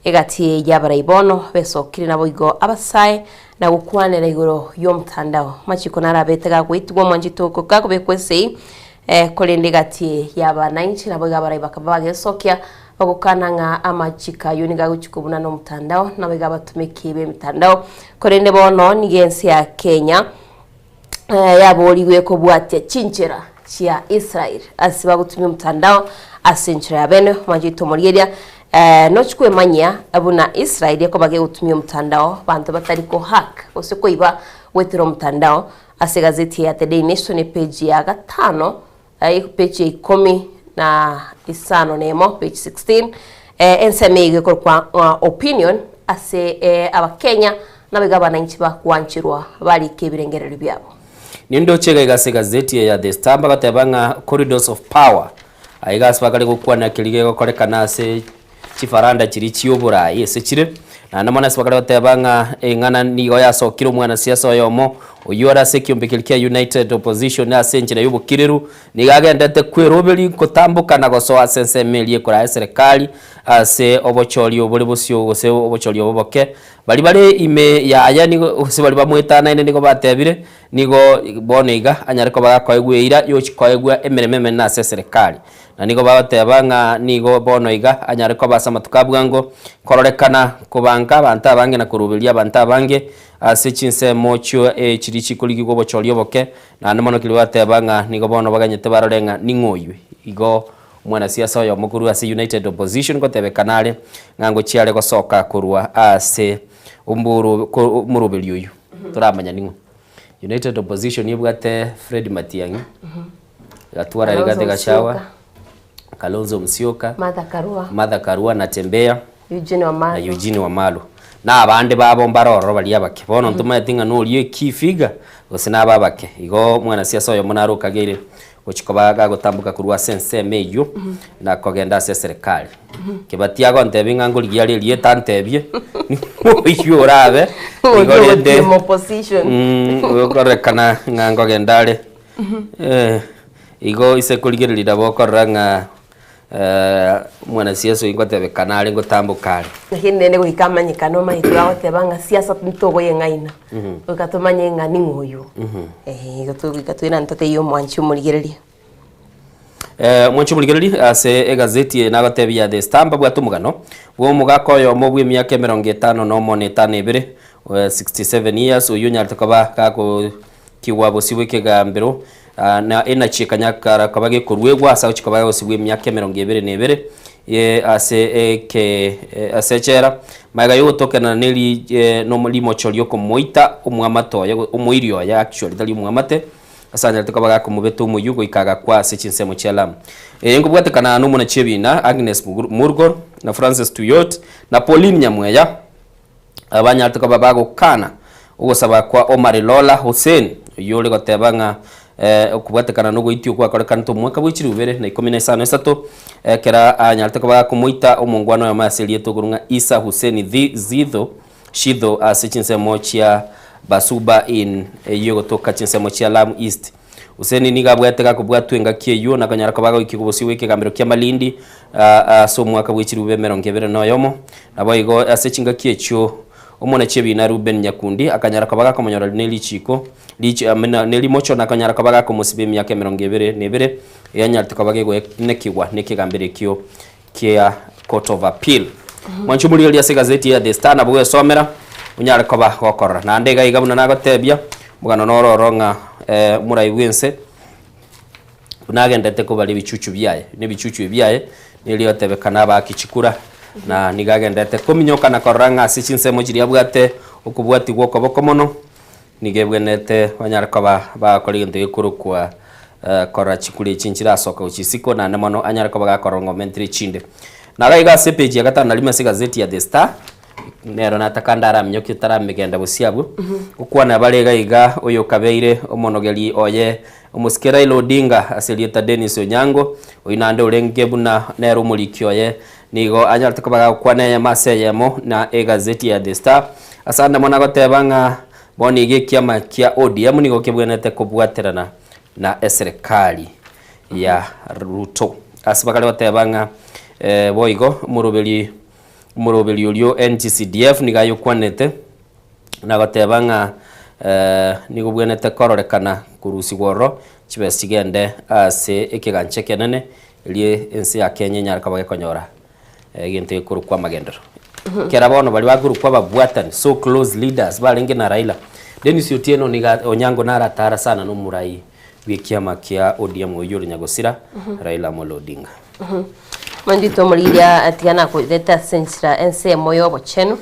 egati y'abarai bono besokire naboigo abasae na gokwanera igoro y'omotandao. Amachiko narabete gagoetigwa omwanchete oko gakobekwa esegi eh, korende egati y'abanainchi naboigo abarai bakaba bagesokia Bagokana ng'a amachiko ayio nigo agochia kobuna nomotandao, naboigo abatomeki b'emitandao. Korende bono nigo ense ya Kenya yaborigwe kobwatia chinchera chia Israel ase bagotumia omotandao ase enchera ya bene. Omwancho oito omorigereria. Eh, nochi kwemanyia buna Israeli ekoba gegotumia omotandao banto batari ko hack gose koiba goetera omotandao ase egazeti ya The Daily Nation epage ya gatano eh, page ya ikomi na isano na emo page 16 eh, ensemo eyio ekorokwa ng'a opinion ase eh, abakenya nabo iga abananchi bakwancherwa barike ebirengererio biabo. Nindoche iga iga ase egazeti eye ya The Star bagoteba ng'a corridors of power Aiga ase bakare gokwana keria gegokorekana ase chifaranda chiria chi'oboraai ase chire, naende mono ase bakare goteba ng'a eng'ana nigo yasokire omwanasiasa oyomo oyio ore ase ekiombe keria kia United Opposition ase enchera y'obokireru, nigo agendete kweroberi gotamboka na gosoa ase ensemo eria ekoraya eserekari ase obochori obore bosio gose obochori obo boke. Baria bare ime yaye nigo gose baria bamoetanaine nigo batebire Nigo bono iga anyare koba gakoegwa eira yochia koegwa emeremo emenene ase eserekari. Na nigo bagoteba ng'a nigo bono iga anyare koba ase amatuko a bwango, kororekana kobanka abanto abange na koruberia abanto abange ase chinsemo chio chiria chikorigigwa obochori oboke, naende mono keria bateba ng'a nigo bono baganyete barore ng'a ning'o oywe. Igo omwanasiasa oyomo korwa ase United Opposition ngotebekana are ng'a ngochia are gosoka korwa ase omoroberi oyio. Toramanya ning'o. United Opposition ebwate Fred Matiang'i, egatwara Kalonzo Rigathi Gachagua, Musyoka. Kalonzo Musyoka, Martha Karua. Martha Karua Natembeya, Eugene Wamalwa. na Eugene Wamalwa. Na abande babo mbare ororo baria abake. Bono ntomaeti ng'a noria ekey figure gose naba abake. Igo mwanasiasa oyomo nare okageire gochia koba gagotamboka korwa ase ensemo eyio na kogenda ase eserekari. Kebati agontebia ng'a ngorigia are erieta antebie, oyio orabe igo Oyo rende ogotiema opposition. mm, okorekana ng'a nkogenda are eh, igo ise korigereria nabo okorora ng'a mwanasiasa oyio ngotebekana are ngotamboka are. Lakini rende goika amanyekane omanyete bagoteba ng'a siasa ntogoyeng'aina goika tomanye ng'a ning'o oywo eh, igo togoika toirane totebie omwanchi omorigereria. Omwanchi omorigereria ase egazeti eye nagotebia The Star mbabwate omogano bwa omogaka oyomo bw'emiaka emerongo etano na omo na etano ebere, 67 years, oyio onyarete koba gakokigwa bosio bw'ekegambero na enachi ekanyakara koba gekoruegwa ase agochia koba bosio bw'emiaka emerongo ebere na ebere ase eke ase echela. Magega yogotokenana ne ri rimocho riokomoita omwamate oye omoiri oye actually tari omwamate. Ase anyarete koba gakomobeta omoyio goika agakwa ase chinsemo chia Lamu. Eye nkobwatekana nomonachie ebiina Agnes Murgor, na Francis Tuyot, na Pauline Nyamweya, abanyarete koba bagokana ogosaba kwa Omary Lola Hussein, oyio ore goteba ng'a okobwatekana nogoitia okwo gwakorekanete omwaka bwe chilifu ibere na ikomi na isano isato, ekero anyarete koba gakomoita omongwana oyomo ase erieta okorwa ng'a Issa Hussein Zitho, Shitho ase chinsemo chia Basuba Inn eyio egotoka chinsemo chia Lamu East. Hussein nigo abwate gakobwatwa engaki eyio na konyara koba agoikigwa bosio bw'ekegambero kia Malindi ase omwaka bwe chilifu emerongo ebere na oyomo. Naboigo ase chingaki echio omonachi ebiina Reuben Nyakundi akanyara koba gakomonyora ne richiko ne rimocho na konyara koba gakomosiba emiaka emerongo ebere na ebere eyanyarete koba gegoenekigwa nekegambero ekio kia Court of Appeal. Mwanche omorigereria ase egazeti ya The Star nabo gwesomera onyare koba gokorora. Naende iga iga buna nagotebia, omogano noro oro ng'a eh, omorai bw'ense buna agendete kobara ebichuchu biaye, na ebichuchu ebi biaye nerio otebekana abaaki chikura, na nigo agendete kominyoka na korora ng'a ase chinsemo chiria abwate okobwatigwa okoboko mono, nigo ebwenerete banyare koba bagokora egento gekorokwa korora chikura echi nchirasoka gochia isiko naende mono anyare koba gakorora ng'a omentire echinde. Naga iga ase epage ya gatano na rimo ase egazeti ya The Star, nero nataka ndaraminyokie taramegenda bosio abwo, gokwana bare iga iga oyokabeire omonogeri oye omosike Raila Odinga ase erieta Dennis Onyango, oyio naende orenge buna nere omoriki oye, nigo anyarete koba gagokwana eyemo ase eyemo na egazeti ya The Star. Ase ande mono agoteba ng'a bono iga ekiama kia ODM nigo kebwenerete kobwaterana na eserekari ya Ruto. Ase bakare goteba ng'a boigo omoroberi omoroberi orio NGCDF nigo ayokwanete na goteba ng'a nigo obwenerete kororekana korusigwa ororo chibesa chigende ase ekegancha ekenene erio ense ya Kenya enyare koba gekonyora egento gekorokwa amagenderero. Kera bono baria bakorokwa ababwatani, so close leaders barenge na Raila. Dennis Otieno niga Onyango naratara sana na omorai bw'ekiama kia ODM oyio ore nyagosira Raila Amolo Odinga. Mondito omorigia tiga nakorete ase enchera ensemo y'obochenu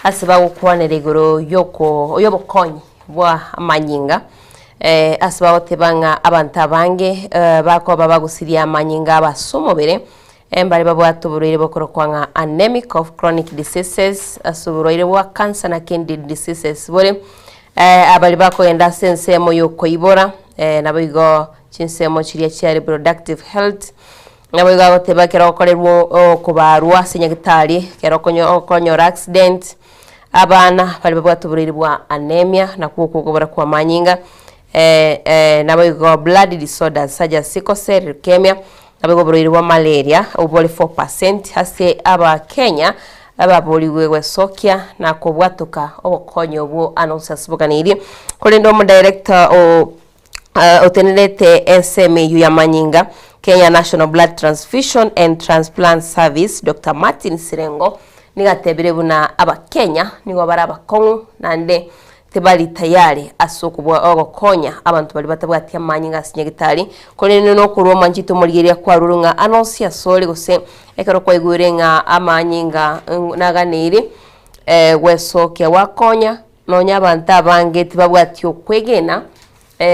ase bagokwanera igoro yoko y'obokonyi bwa amanyinga eh, ase bagoteba ng'a abanto abange eh, bakoba bagusiria amanyinga abo ase omobere eh, mbare babwate oborwaire bokorokwa ng'a anemic of chronic diseases ase oborwaire bwa cancer na kidney diseases bore eh, abari bakogenda ase ensemo y'okoibora eh, naboigo chinsemo chiria chia reproductive health Naboigo agoteba ekero okorerwa okobarwa ase nyagetari, ekero okonyora accident, abana baria babwate oborwaire bwa anemia nakwo okwo okobora kwa amanyinga, naboigo blood disorders such as sickle cell, leukemia, naboigo oborwaire bwa malaria obwo bore 4% ase abakenya ababorigwe gwesokia na kobwatoka obokonyi obwo anonsasibokaneirie. Korende omodirector o otenerete ensemo eyio y'amanyinga, Kenya National Blood Transfusion and Transplant Service, Doctor Martin Sirengo, nigo atebire buna Abakenya nigo bare abakong'u naende tibari tayari ase okobua ogokonya abanto baria batabwati amanyinga ase nyagitari, korende nokorwa omwanchete omorigereria kwarure ng'a anonsi asore gose ekero kwaigwere ng'a amanyinga naganeiri gwesokia gwakonya. Nonya abanto abange tibabwati okwegena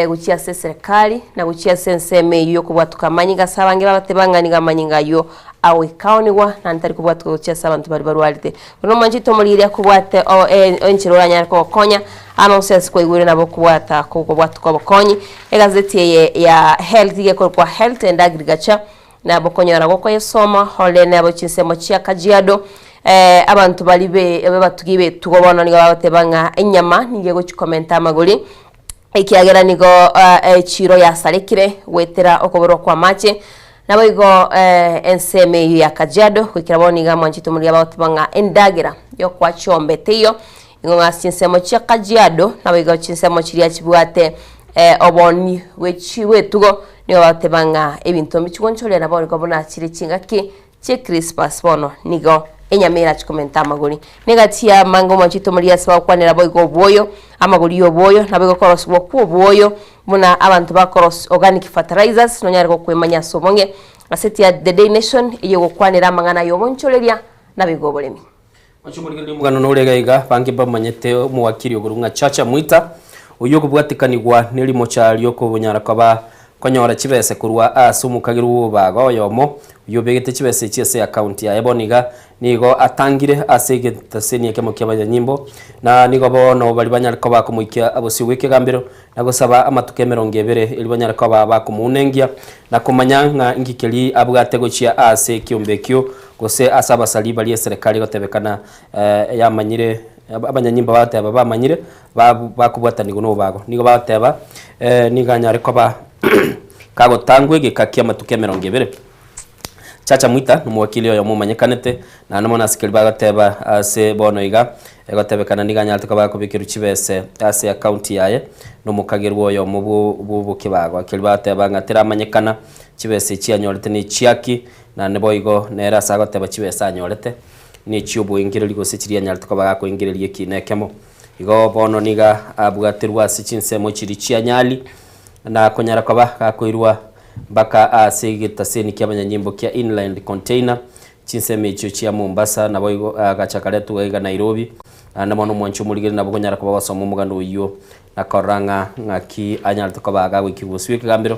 gochia ase eserekari na gochia ase ensemo eyio y'okobwatoka amanyinga ase abange babateba ng'a nigo amanyinga ayio agoikaonigwa naende tari kobwatoka gochia ase abanto baria barwarete. Bono omwanchete omorigereria akobwate enchera oranyare kogokonya amo gose ase kwaigure nabo okobwata kobwatoka obokonyi. Egazeti eye ya health iga ekorokwa Health and Agriculture Nabo konyora gokoyesoma ore nabo chinsemo chia Kajiado, abanto baria be abatugi b'etugo bono nigo bagoteba ng'a enyama nigo egochi komenta amagori, ekiagera nigo echiro yasarekire goetera okoborwa kw'amache. Naboigo ensemo eyio ya Kajiado goikera bono nigo amwanchete omorwoti bagoteba ng'a endagera yokoa chiombe teiyo, Nigo ng'a ase chinsemo chia Kajiado, naboigo chinsemo chiria chibwate oboni bw'etugo, nigo bagoteba ng'a ebinto mbichigonchoria nabo nigo buna chire chingaki chie Christmas bono nigo enyama erache komenta amagori. Negati y'amange omwanchete omoria ase bagokwanera boigo obwoyo, amagori y'obwoyo, naboigo korosigwa kw'obwoyo buna abanto bakorosia organic fertilizers nonyare gokwemanya ase obonge. Gaseti ya The Daily Nation eyegokwanera amang'ana y'obonchoreria naboigo oboremi. Omochie omogano nore iga iga, bange mbamanyete omowakiri okorwa ng'a Chacha Mwita, oyio okobwatekanigwa nerimocha riokonyara koba konyora chibese korwa ase omokagerwa bw'obobaga oyomo oyio obegete chibese echi ase account yaye bono iga nigo atangire ase egetaseni ekemo ki'abanyanyimbo na nigo bono baria banyare koba komoikia bosio bw'ekegambero na gosaba amatuko emerongo ebere erio banyare koba bakomounengia na komanya ng'a inki keria abwate gochia ase ekiombe ekio gose ase abasari baria eserekari egotebekana yamanyire abanyanyimbo bagoteba bamanyire bakobwatanigwa nobobago. Nigo bagoteba nigo anyare koba kagotangwa egeka ki'amatuko emerongo ebere. Chacha Mwita nomowakili oyomo omanyekanete, naende mono ase keria bagoteba ase bono iga, egotebekana nigo anyarete koba akobekerwa chibese ase account yaye nomokagerwa oyomo bw'obokebago. Keria bagoteba ng'a teramanyekana chibese echi anyorete nechiaki, naende boigo nere ase agoteba chibese anyorete nechioboengereri gose chiria anyarete koba gakoengereria ekina ekemo. Igo bono niga abwaterwe ase chinsemo chiria chia Nyali na konyara koba gakoirwa Mpaka ase egetaseni ki'abanyanyimbo kia Inland Container, chinsemo echio chia Mombasa, naboigo agacha akaretwa iga Nairobi. Naende bono omwanchi omorigeri nabo okonyara koba gosoma omogano oyio na korora ng'a ng'aki anyarete koba gagoikigwa bosio bw'ekegambero,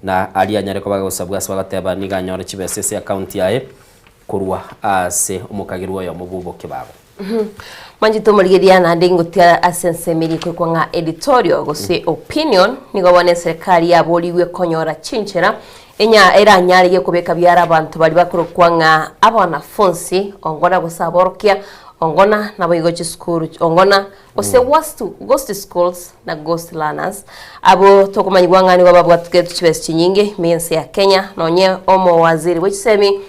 na aria anyare koba gagosabwa ase bagoteba nigo anyore chibesa ase account yaye korwa ase omokagerwa oyomo bw'obokebago. Mwanchete omorigereria naende ngotiga ase ensemo eria ekoikwa ng'a editorial gose opinion, nigo bono eserekari yaborigwe konyora chinchera enya eranyare gekobeka biara abanto baria bakorokwa ng'a abanafunsi ongona gose aborokia ongona naboigo chisukuru ongona gose worst ghost schools na ghost learners abwo tokomanyigwa ng'a nigo babwatugete chibesa chinyinge ime y'ense ya Kenya nonye omowaziri bwe chisemi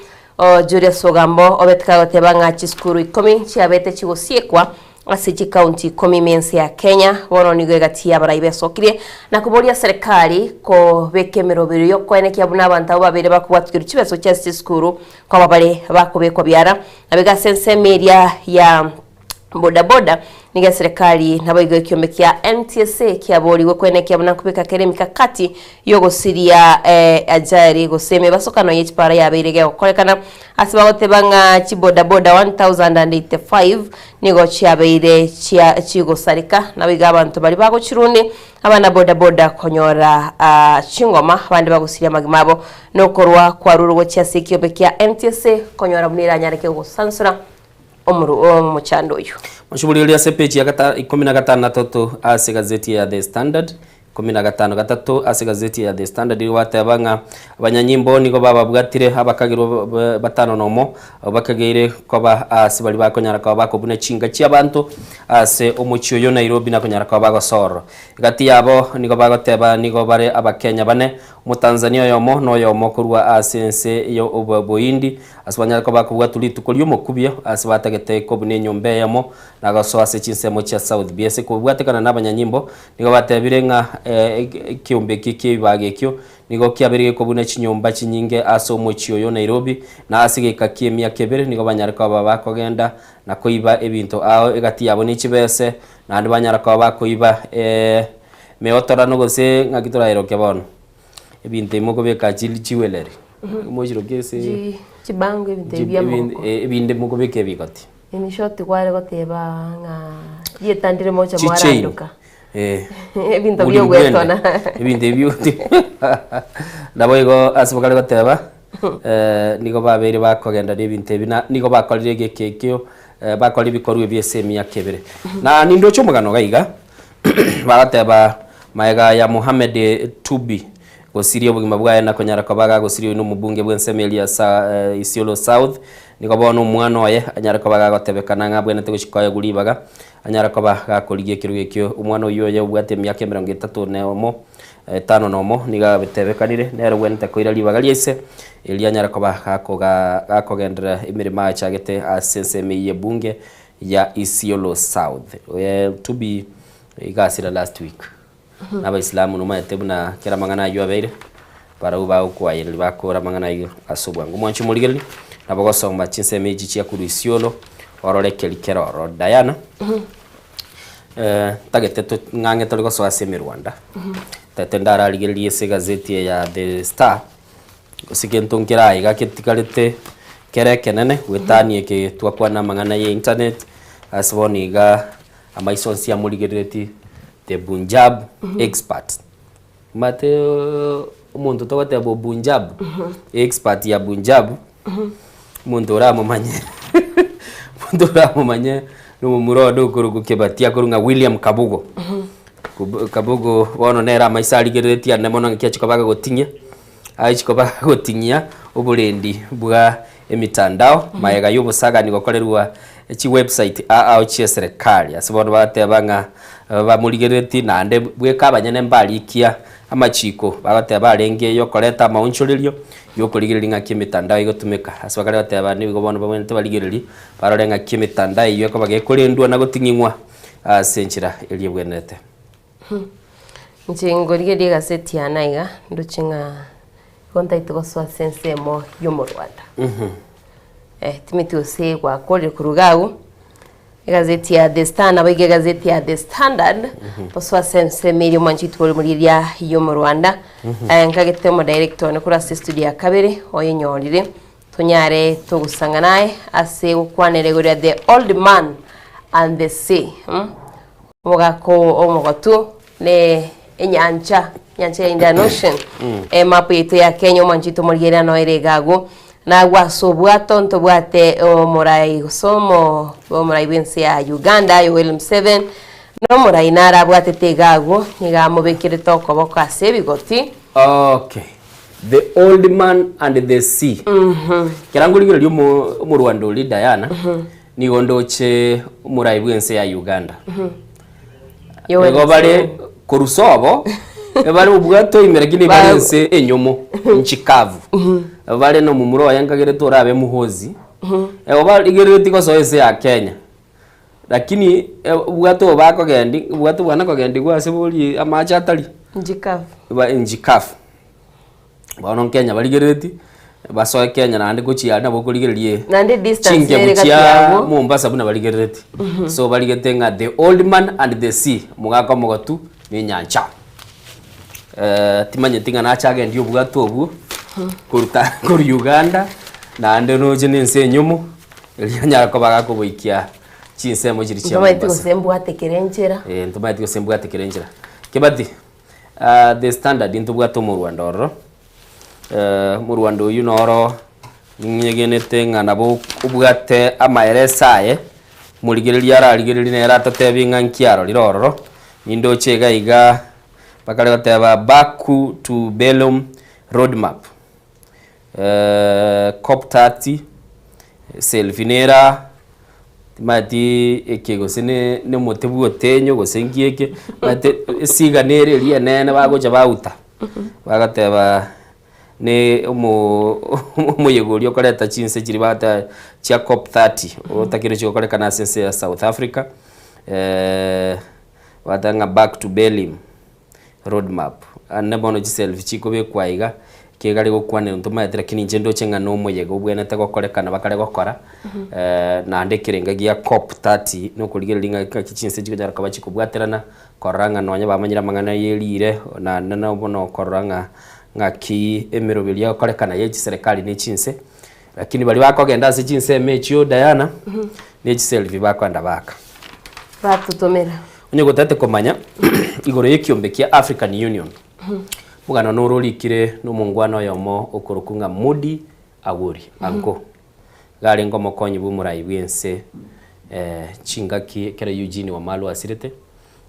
Julius Ogambo obete kagoteba ng'a chisukuru ikomi chiabete chigosiekwa ase chikaunti ikomi ime ense ya Kenya bono nigo egati y'abarai besokirie na koboria serikali kobeka emeroberio y'okoenekia buna abanto abwo babere bakobwatikerwa chibeso chia ase chisukuru koba bare bakobekwa biara. Nabo iga ase ensemo eria ya bodaboda. Nigo eserekari naboigo ekiombe kia NTSA kiaborigwe kwenekia buna nkobeka kere emikakati y'ogosiria ajali gose emebasokano ye chipara yabeire gegokorekana ase bagoteba ng'a chibodaboda 1085 nigo chiabeire chia chigosareka naboigo abanto baria bagochiruni abana bodaboda konyora chingoma abande bagosiria amagima abo nokorwa kwarurwe gochia ase ekiombe kia NTSA konyora buna eranyareke gosansora omochando oyio. Moshuburerie ase epeji ya gata ikomi na gatano na tatu ase egazeti ya The Standard, ikomi na gatano gatato ase egazeti ya The Standard nigo bateba ng'a abanyanyimbo nigo bababwatire abakagerwa batano nomo abwo bakageire koba ase baria bakonyara koba bakobuna chinka chi'abanto ase omochie oyo Nairobi na konyara koba bagosorora. Egati yabo nigo bagoteba nigo bare abakenya bane, Omotanzania oyomo na oyomo korwa ase ense y'Obohindi, ase banyare koba kobwatwa rituko ri'omokubio, ase batagete kobuna enyomba eyemo na gosoa ase chinsemo chia South B. Ase kobwatekana nabanyanyimbo, nigo batebire ng'a ekeombe eke ki'ebibaga ekio nigo kiabeire gekobuna chinyomba chinyinge ase omochie oyo Nairobi, na ase egeka ki'emiaka ebere nigo banyare koba bakogenda na koiba ebinto ao egati yabo ne chibese, naende banyara koba bakoiba Meotorano gose ng'aki toraeroke bono, ebinto ebi mokobeka chi chiweleri, mochiroke ase Chi chibango ebinto ebi bia amagoko. ebinde mokobeka ebigoti. In short kware goteba ng'a rietandire moche Chi chain, mwarandoka. eh. Ebinto Bori bia ogwetona. bwende, ebinto ebio nabo igo ase bakare goteba nigo babeire bakogenda na ebinto ebi na nigo bakorire egeka ekio, bakorire ebikorwa ebi ase emiaka ebere. Na nindoche omogano iga iga. Bagateba, Magega ya Mohammed Tubi gosiria obogima bwaye na konyara koba gagosiria oyo nomobunge bw'ensemo eria ya Isiolo South, nigo bono omwana oye anyare koba gagotebekana ng'a abwenerete gochia koegwa ribaga anyare koba gakorigia ekerogo ekio. Omwana oyio oye obwate emiaka emerongo etato na omo, etano na omo, nigo abetebekanire nere obwenerete koira ribaga ria ise erio anyare koba gakoga gakogenderera emeremo achagete ase ensemo eyio y'ebunge ya Isiolo South. Tubi igasira last week. Na abaisilamu nomaete buna kera amang'ana ayio abeire, barabwo bagokwayereria bakora amang'ana ayio ase obwango. Omwanchi omorigereria, nabo ogosoma chinsemo echi chia korwa Isiolo, orore keri kere ororo. Diana, ntagete to ng'ang'e tore gosoa ase emerwanda, ntagete ndararigererie ase egazeti eye ya The Star, Gose gento nkere aiga getigarete kere ekenene goetania eke twakwana amang'ana ya internet ase bono iga amaiso onsi amorigereretie the Punjab expert. Omanyete omonto togoteba o Punjab, expert ya Punjab, omonto oramomanye omonto oramomanye na omomura onde okorokwa Kebati akorwa ng'a William Kabugo. Kabugo bono nere amaiso arigereretie ande mono ng'aki achia koba agoting'ia, achia koba agoting'ia oborendi bwa emitandao magega ya obosagani gokorerwa chiwebsite ao ao chia eserekari. Ase bono bagateba ng'a bamorigereretie naende bweka abanyene mbarikia amachiko bagoteba arenge yokoreta amaonchorerio yokorigereria ng'aki emitandao egotumeka. Ase bakare goteba nigo bono babwenerete barigererie barore ng'aki emitandao eywo ekoba gekorendwa na goting'ing'wa. Ase enchera eria ebwenerete. Inche ngorigereria egaseti yane aiga, ndoche ng'a igo ntaete gosoa ase ensemo y'omorwanda. Eh, timeti gose gwakorire korwa iga agwo, egazeti ya The Star nabo iga egazeti ya The Standard, gosoa ase ensemo eria omwanchi oito ore morigereria y'omorwanda, eh, nkagete omodirector one korwa ase estudio ya kabere, oyenyorire, Tonyare togosang'ana aye ase gokwanera igoro ya the old man and the sea mm? Omogaka omogotu ne enyancha enyancha ya Indian Ocean mm. Emapu yaito ya Kenya omwanchi oito omorigereria noere iga agwo nagwo ase obwato ntobwate omorai gose omo omorai bw'ense ya Uganda Yoweri Museveni na omorai nare abwatete iga agwo nigo amobekerete okoboko ase ebigoti Okay. The old man and the sea. Kera ngorigereria omo omorwanda oria Diana, nigo ndoche omorai bw'ense ya Uganda. Yoweri Nigo bare korwa sobo, ebare obwate ime lakini bare ense enyomo, nchi kavu. Bare na omomura oye nkagerete orabe Muhoozi, ebo barigereretie gosoa ense ya Kenya. Lakini obwate obo bakogendi, obwate bwane kogendigwa ase bori amache atari. Nchi kavu. Ba nchi kavu. Bono Kenya barigereretie, Basoe Kenya naende gochia aria nabo okorigereria Naende distance ere chinkebu gati chia yabo. Mombasa buna barigerereti. So barigete ng'a the old man and the sea, omogaka omogotu na enyancha. Eh, timanyeti ng'a nache agendie obwato obwo koruta korwa Uganda naende noche na ense enyumu erio anyare koba gakoboikia chinsemo chiria chia Ntomaeti Mombasa. gose mbwate kere enchera. Eh, ntomaeti gose mbwate kere enchera. Kebati, the Standard ntobwate omorwanda ororo. Omorwanda oyio noro ninyegenete ng'a nabo obwate amaereso aye, omorigereria ararigererie nere atotebie ng'a nki arorire ororo, nindoche iga iga bakare goteba Baku to Belum road map, cop 30, selfie nere aa, timanyeti eke gose ne na omote bwa otenyo gose nki eke, omanyete esiga nere eria enene bagocha bauta. Bagateba ne omo omoyega oria okoreta chinse chiria bagateba chia cop 30 otakire chigokorekana ase ense ya South Africa, bagateba ng'a back to Berlin road map. Ande bono chiselfie chikobekwa iga, ekegare gokwanera ntomaete lakini inche ndoche ng'a nomoyega obwenerete gokorekana bakare gokora, naende ekerenga gia cop 30 nokorigereria ng'a ng'aki chinse chikonyara koba chikobwaterana. Korora ng'a nonya bamanyire amang'ana y'eriire, naende bono korora ng'a ng'aki emeroberi egokorekana ye chiserekari ne chinse, lakini baria bakogenda ase chinsemo echio Diana, ne chiselfie bakoenda baaka. Batotomera. Onye gotagete komanya igoro y'ekiombe kia African Union, omogano noro orikire na omongwana oyomo okorokwa ng'a Moody Awori, Anko. Iga arenge omokonyi bw'omorai bw'ense chingaki ekero Eugene Wamalwa asirete,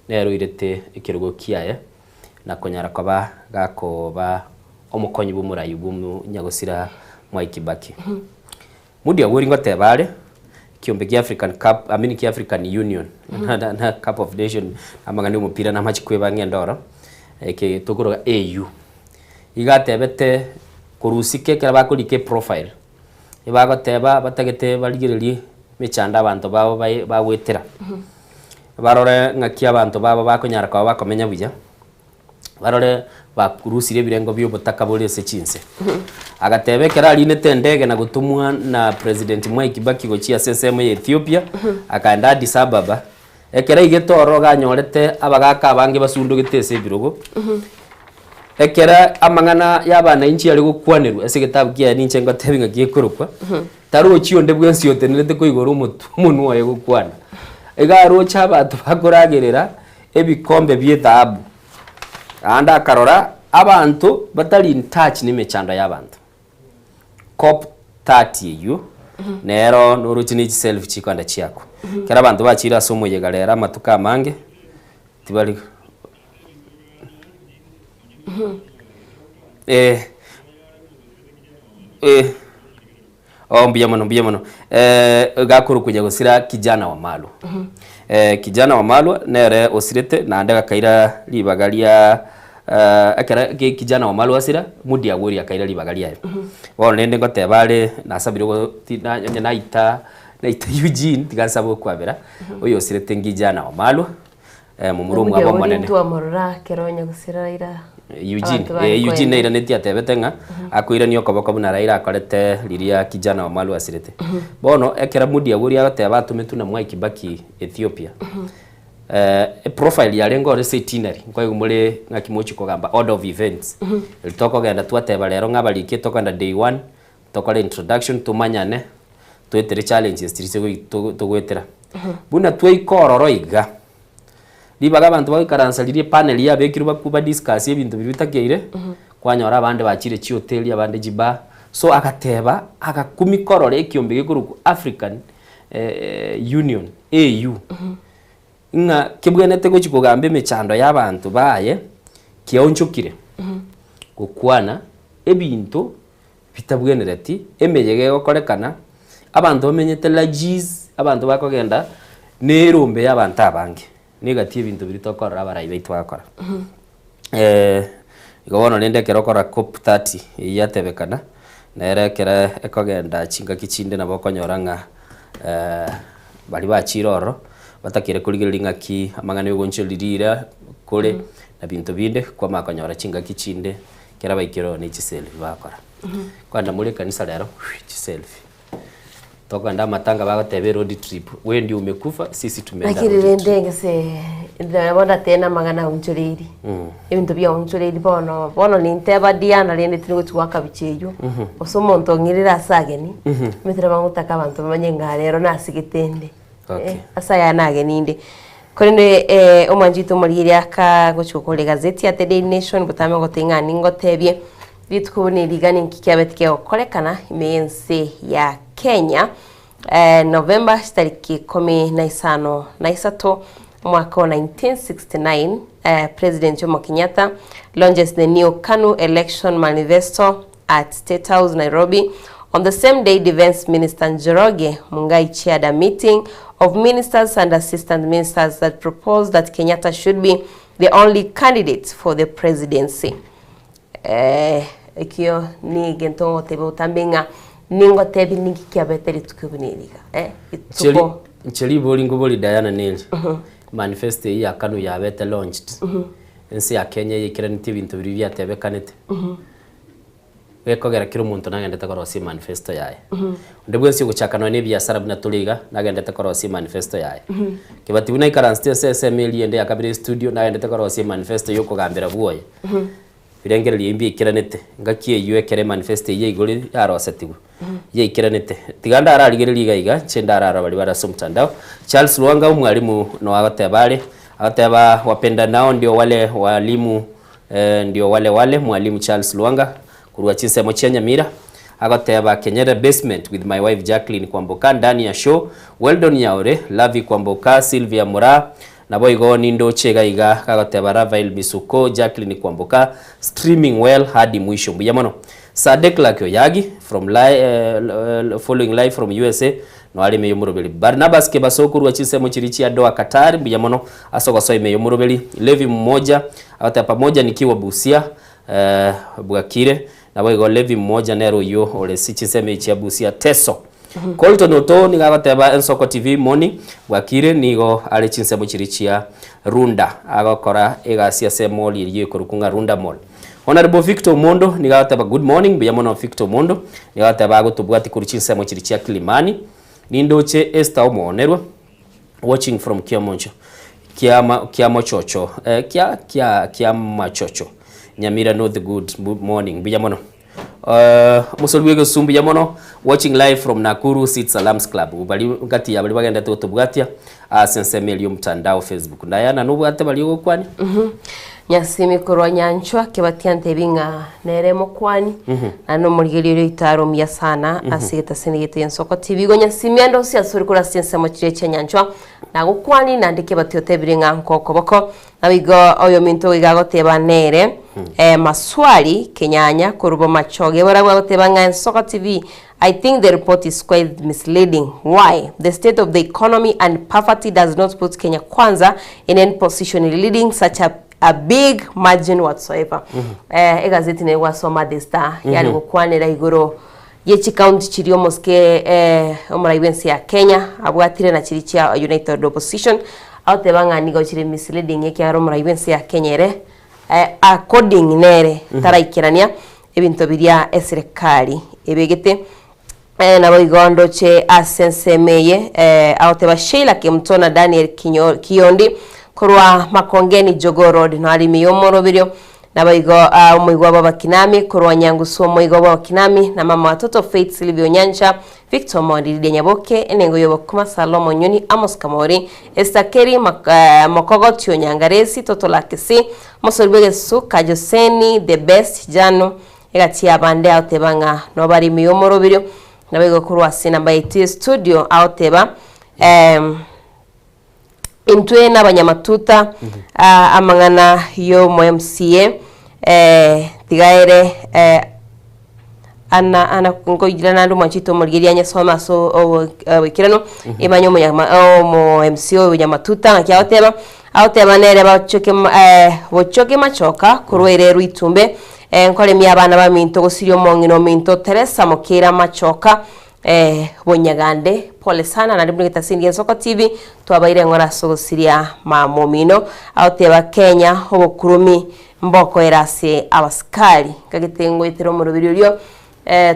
nere oirete ekerogo kiaye na konyara koba gakoba omokonyi bw'omorai bw'omonyagosira Mwai Kibaki. Moody Awori ngoteba are, ekiombe kia African Cup, I mean kia African Union, na Cup of Nation, amang'ana ya omopira namache kweba ng'ende oro, eke tokoroka AU. Iga atebete korusika ekero bakorika eprofile, Ebagoteba batagete barigererie emechando abanto babo bagoetera, barore ng'aki abanto babo bakonyara koba bakomenya buya, barore barusirie ebirengo bia obotaka bore ase chinse. Agateba ekero arinete endege na gotomwa na President Mwai Kibaki gochia ase ensemo ya Ethiopia, akaenda Addis Ababa, ekero aigete ororo iga anyorete abagaka abange basundogete ase ebirogo. Ekero amang'ana y'abanainchi are gokwanerwa ase egetabu kiaye ninche ngotebi ng'a gekorokwa, tarochi onde bwensi otenerete koigora omotwe omonwa oye gokwana. Iga aroche abanto bakoragerera ebikombe bi'ethahabu, naende akarora abanto batari in touch nemechando y'abanto. Cop 30 eywo, nero noroche ne chiselfie chikoenda chiakwa. Ekero abanto bachire ase omoyega rero amatuko amange, tibari. Eh, eh, oh mbuya mono mbuya mono eh, gakorokwa nyagosira kijana wa Malwa eh, kijana wa Malwa nere osirete naende gakaira ribaga ria eh, ekere ki- kijana wa Malwa asira Moody Awori akaira ribaga riaye bono rende ngoteba are nasabire go ti na onye naita naita Eugene tiga nsabe okwabera oyo osirete ngijana wa Malwa Eh, momura omwabo omonene. Ntwamorora ekero nyagusira Raila Eugene, abanto bare eh, Eugene koenda. nairanetie atebete ng'a akoirania okoboko buna Raila akorete riria kijana wa Malwa asirete. Bono ekero Moody Awori agoteba atometwe na Mwai Kibaki Ethiopia, eh, eprofile yarenge ore ase itinerary, nkoigwa more ng'aki mochia kogamba order of events. Eri tokogenda twateba rero ng'a abariki tokogenda day one, tokore introduction tomanyane, toetere challenges chiria chigoi togoetera. Buna twaika ororo iga, ribaga abanto bagoikaransa riria epanel yabekirwe bakwo ba discuss ebinto biria bitakeire, kwanyora abande bachire chihoteli abande chibar, so agateba agakumia korora ekiombe gekorokwa African Union, AU, ng'a kebwenerete gochia kogamba emechando ya abanto baye, kiaonchokire gokwana ebinto bitabwenereti, emeyega egokorekana, abanto bamenyete lodges, abanto bakogenda na erombe ya abanto abange, na egati y'ebinto biria tokorora abarai baito bagokora. Igo bono rende ekero okora cop 30 eyio yatebekana, nere ekere ekogenda chingaki chinde nabo okonyora ng'a baria bachire ororo, batakire korigereria ng'aki amang'ana ya ogoonchoreria rira kore, na binto binde, kwamanya konyora chingaki chinde. Ekero baikire oo ne chiselfie bakora. Kogenda more ekanisa rero, chiselfie. Tokogenda amatanga bagoteba eroad trip, we ndio umekufa, sisi tumeenda Lakini road rende trip. gese bono ndatebe namang'ana aonchoreiri ebinto biaonchoreiri bono bono ninteba Diana rende tindi gochi goaka bicha eywo gose omonto ong'irire ase ageni omanyete nabo ngotaka abanto bamanye ng'a rero nasigete nde ase aya nageni inde. Korende omwanchi oito omorigereria aka gochi gokora egazeti ya The Daily Nation botambe goteba ng'a ningotebie Rituko buna eri iga ninki kiabete kegokorekana ime y'ense ya Kenya November chitariki ikomi na isano na isato omwaka o 1969 President Jomo Kenyatta launches the new KANU election manifesto at State House Nairobi On the same day Defence Minister Njoroge Mungai chaired a meeting of ministers and assistant ministers that proposed that Kenyatta should be the only candidate for the presidency. Eh, ekio negento ngoteba otambe ng'a ningotebie ninki kiabete rituko buna eri iga, eh, rituko. Inche ribori nkobori Diana neri, manifesto eyio ya KANU yabete launched, ense ya Kenya eyeikeranetie ebinto biria biatebekanete, gekogera kera omonto nagendete korosia emanifesto yaye. Onde bwensi ogochaka nonya na ebiasara buna tore iga, nagendete korosia emanifesto yaye. Kebati buna aikaransete ase esemo eria ende ya kabere estudio, nagendete korosia emanifesto ya okogambera bwoye. Birengererio ebi mbiaikeranete, ngaki eyio ekero emanifesto eyio ya igoro yarosetigwe, yaikeranete. Tiga ndararigererie iga iga, inche ndarara baria bare ase omotandao. Charles Lwanga omwalimu noe agoteba are, agoteba wapendanao ndio wale walimu ndio wale wale, mwalimu Charles Lwanga korwa chinsemo chia Nyamira, agoteba Kenyere basement with my wife Jacqueline Kwamboka ndani ya show, Weldon Nyaore, Lavie Kwamboka, Sylvia Moraa, Naboigo nindoche iga iga gagoteba Ravael Misuko, Jacqueline Kwamboka, streaming well hadi mwisho mbuya mono. Sir Declark Oyagi from li following live from usa noare ime yomoroberi. Barnabas Kebaso korwa chinsemo chiria chia Doha Qatar mbuya mono ase ogosoa ime yomoroberi. Levi Mmoja agoteba pamoja nikiwa Busia bwakire. Naboigo Levi Mmoja nere oyio ore chinsemo echi chia Busia Teso. Colton Otoo nigo agoteba Ensoko TV Moni bwakire nigo are chinsemo chiria chia Runda agokora egasi ase emall eria ekorokwa ng'a Runda Mall. Honourable Victor Omondo nigo agoteba good morning mbuya mono Victor Omondo nigo agoteba agotobwati korwa chinsemo chiria chia Kilimani. Nindoche Esther Omoonerwa watching from Kiamoncho Kiama Kiamochocho eh kia kia Kiamachocho Nyamira North good morning mbuya mono. Omosori bw'egesusu mbuya mono, watching live from Nakuru Seed Salams Club, bari gati ya baria bagendete gotobwatia ase ensemo eria y'omotandao Facebook. Diana nobwate baria ogokwania? Nyasimi korwa Nyanchwa kebatia ntebi ng'a nere mokwani naende nomorigereria oria oito are omuya sana ase egetaseni gete Ensoko TV. Igo Nyasimi ande onsi ase ore korwa ase ensemo chiria chia Nyanchwa nagokwani naende kebatia otebire ng'a nkokoboko Naboigo oyominto iga agoteba nere maswali kenyanya korwa bomachoge barabwo agoteba ng'a Ensoko TV I think the report is quite misleading why the state of the economy and poverty does not put Kenya Kwanza in any position in leading such a, a big margin whatsoever egazeti nere gwasoma The Star yare gokwanera igoro ye chikaunti chiria omosike omorai bw'ense ya Kenya abwatire na chiria chia United Opposition, agoteba ng'a nigo chire misleading ekiagera omorai bw'ense ya Kenya ere according nere taraikerania ebinto biria eserekari ebegete. Naboigo ndoche ase ensemo eye agoteba Sheila Kemunto na Daniel Kinyo Kiyondi korwa Makongeni Jogoo Road noare ime y'omoroberio Naboigo omoigwa bw'abakinami korwa Nyangusu omoigwa bw'abakinami na mama watoto Faith Sylvia Onyancha, Victor Omondi, Lydia Nyaboke, Enengo y'obokima Salomo Nyoni, Amos Kamori, Esther Keri, Mokogoti Onyangaresi, Toto Lakisi, Omosori bw'egesusu, Kajoseni, The Best, Janu, egati y'abande agoteba ng'a nobare ime y'omoroberio, naboigo korwa ase enamba yaito y'estudio agoteba Intwe nabanyamatuta amang'ana y'omo MCA tiga ere ana ana nkoira naende omwanchete omorigereria anyesome ase oboikeranu emanye omonyama omo MCA oyo onyamatuta ng'aki agoteba, agoteba nere bachoke bochoke machoka korwa ere rwitumbe nkoremia abana baminto gosiria omong'ina ominto Teresa Mokeira Machoka. Eh bonyagande pole sana naende buna egetasini gia Ensoko TV twabaire eng'ora ase ogosiria mama omino agoteba Kenya obokurumi. Mbokoera ase abasikari. Nkagete ngoetera omoroberi oria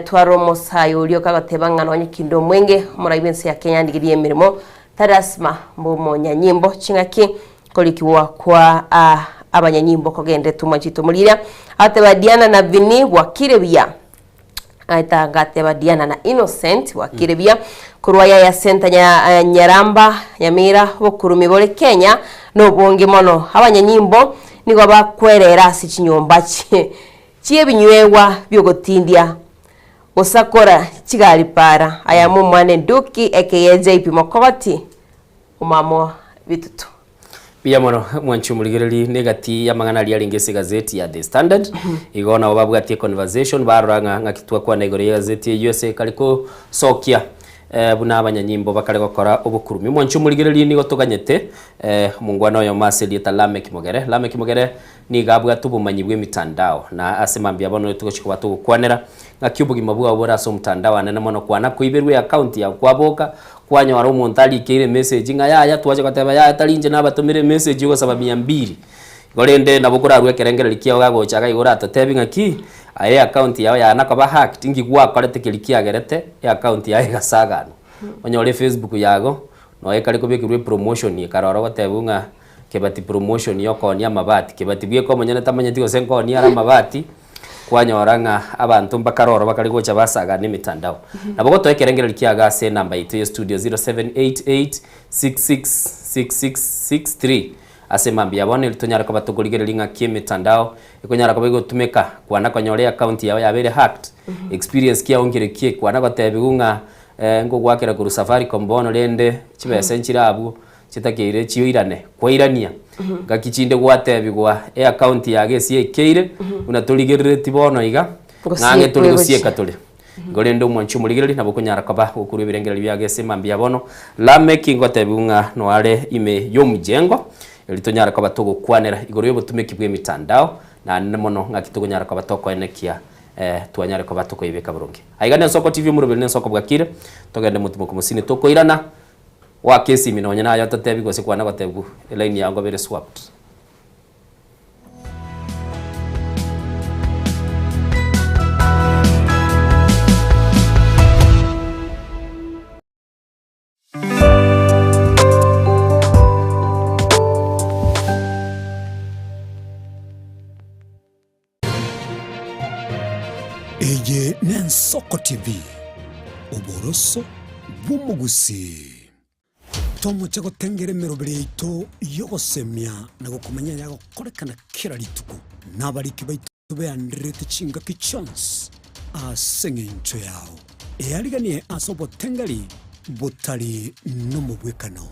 tware omosae oria okagoteba ng'a nonye kinde omwenge omorai bw'ense ya Kenya andigerie emeremo tari lasima mbe omonyanyimbo ching'aki korikigwa kwa abanyanyimbo kogenderete omwanchete omoriria. Agateba Diana na Vinny bwakire buya. Aeta agateba Diana na Innocent bwakire buya. Korwa Yaya Center nya Nyaramba Nyamira obokurumi bore Kenya nobonge mono. Abanyanyimbo nigo bakwerera ase chinyomba chi'ebinywegwa biogotindia gosakora chigari para. Aya momwana enduki ekeye JP Mokogoti omamo bitutu. Mbuya mono mwanchi omorigereri negati y'amang'ana aria arenge ase egazeti ya The Standard. Igo nabo babwatie conversation barora ng'a ng'aki twakwana igoro y'egazeti eyio ase ekare kosokia eh, buna abanyanyimbo bakare gokora obokurumi. Mwanchi omorigereri nigo toganyete eh, omongwana oyomo ase erieta Lameck Mogere. Lameck Mogere nigo abwate obomanyi bw'emitandao na ase mambia bono togochia koba togokwanera ng'aki obogima bwao bore ase omotandao anene mono kwana koiberwa eaccount yao kwaboka Kwanyora omonto arikeire emessage ng'a yaya twacha goteba yaya tari inche nabatomire emessage ogosaba mia mbili. Igo rende nabo korarue ekerengererio kiao gagocha iga igo oratotebi ng'aki, aye eaccount yao yana koba hacked inki gwakorete keria kiagerete eaccount yao egasaganwa. Onyore efacebook yago, nonya ekare kobekerwa epromotion ekarora ogotebiwa ng'a kebati promotion ya okoonia amabati, kebati bweka omonyene tamanyeti gose nkoonia are amabati. Kwanyora ng'a abanto mbakare oro bakare gocha basagane emetandao. Nabo gotoa ekerengererio kiago ase enamba yaito ya studio 0788666663 ase mambia bono eri tonyare koba tokorigereria ng'aki emetandao ekonyara koba egotumeka kwana konyora eaccount yao yabeire hacked. Experience kiao nkere ki kwana gotebiwu ng'a nkogoakera korwa Safaricom bono rende chibesa nchire abwo Chitakeire chioirane, kwairania. Ngaki chinde gwatebigwa eaccount yago esiekeire, buna torigerereti bono iga, ng'ang'e tore gosieka tore. Igo rende omwanchi omorigereri nabo okonyara koba gokorwa ebirengererio biago ase mambia bono. Lameki ngotebiwu ng'a noare ime y'omojengo, erio tonyare koba togokwanera igoro y'obotumeki bw'emitandao, naende mono ng'aki tokonyara koba tokoenekia twanyare koba tokoyebeka boronge. Aiga n'Ensoko TV omoroberi n'Ensoko bwakire, togende motimoko mosini tokoirana. Goaka esimi nonye naye otatebi gose kwana gotebiwa elaini yao ngoba ere swapped. Eye n'Ensoko TV, oboroso bw'omogusii. Tomoche gotengera emeroberi yaito y'ogosemia na gokomanya ayagokorekana kera rituko, na abariki baito beandererete chingaki chionsi ase engencho yao. Eariganie ase obotengeri botari nomobwekano.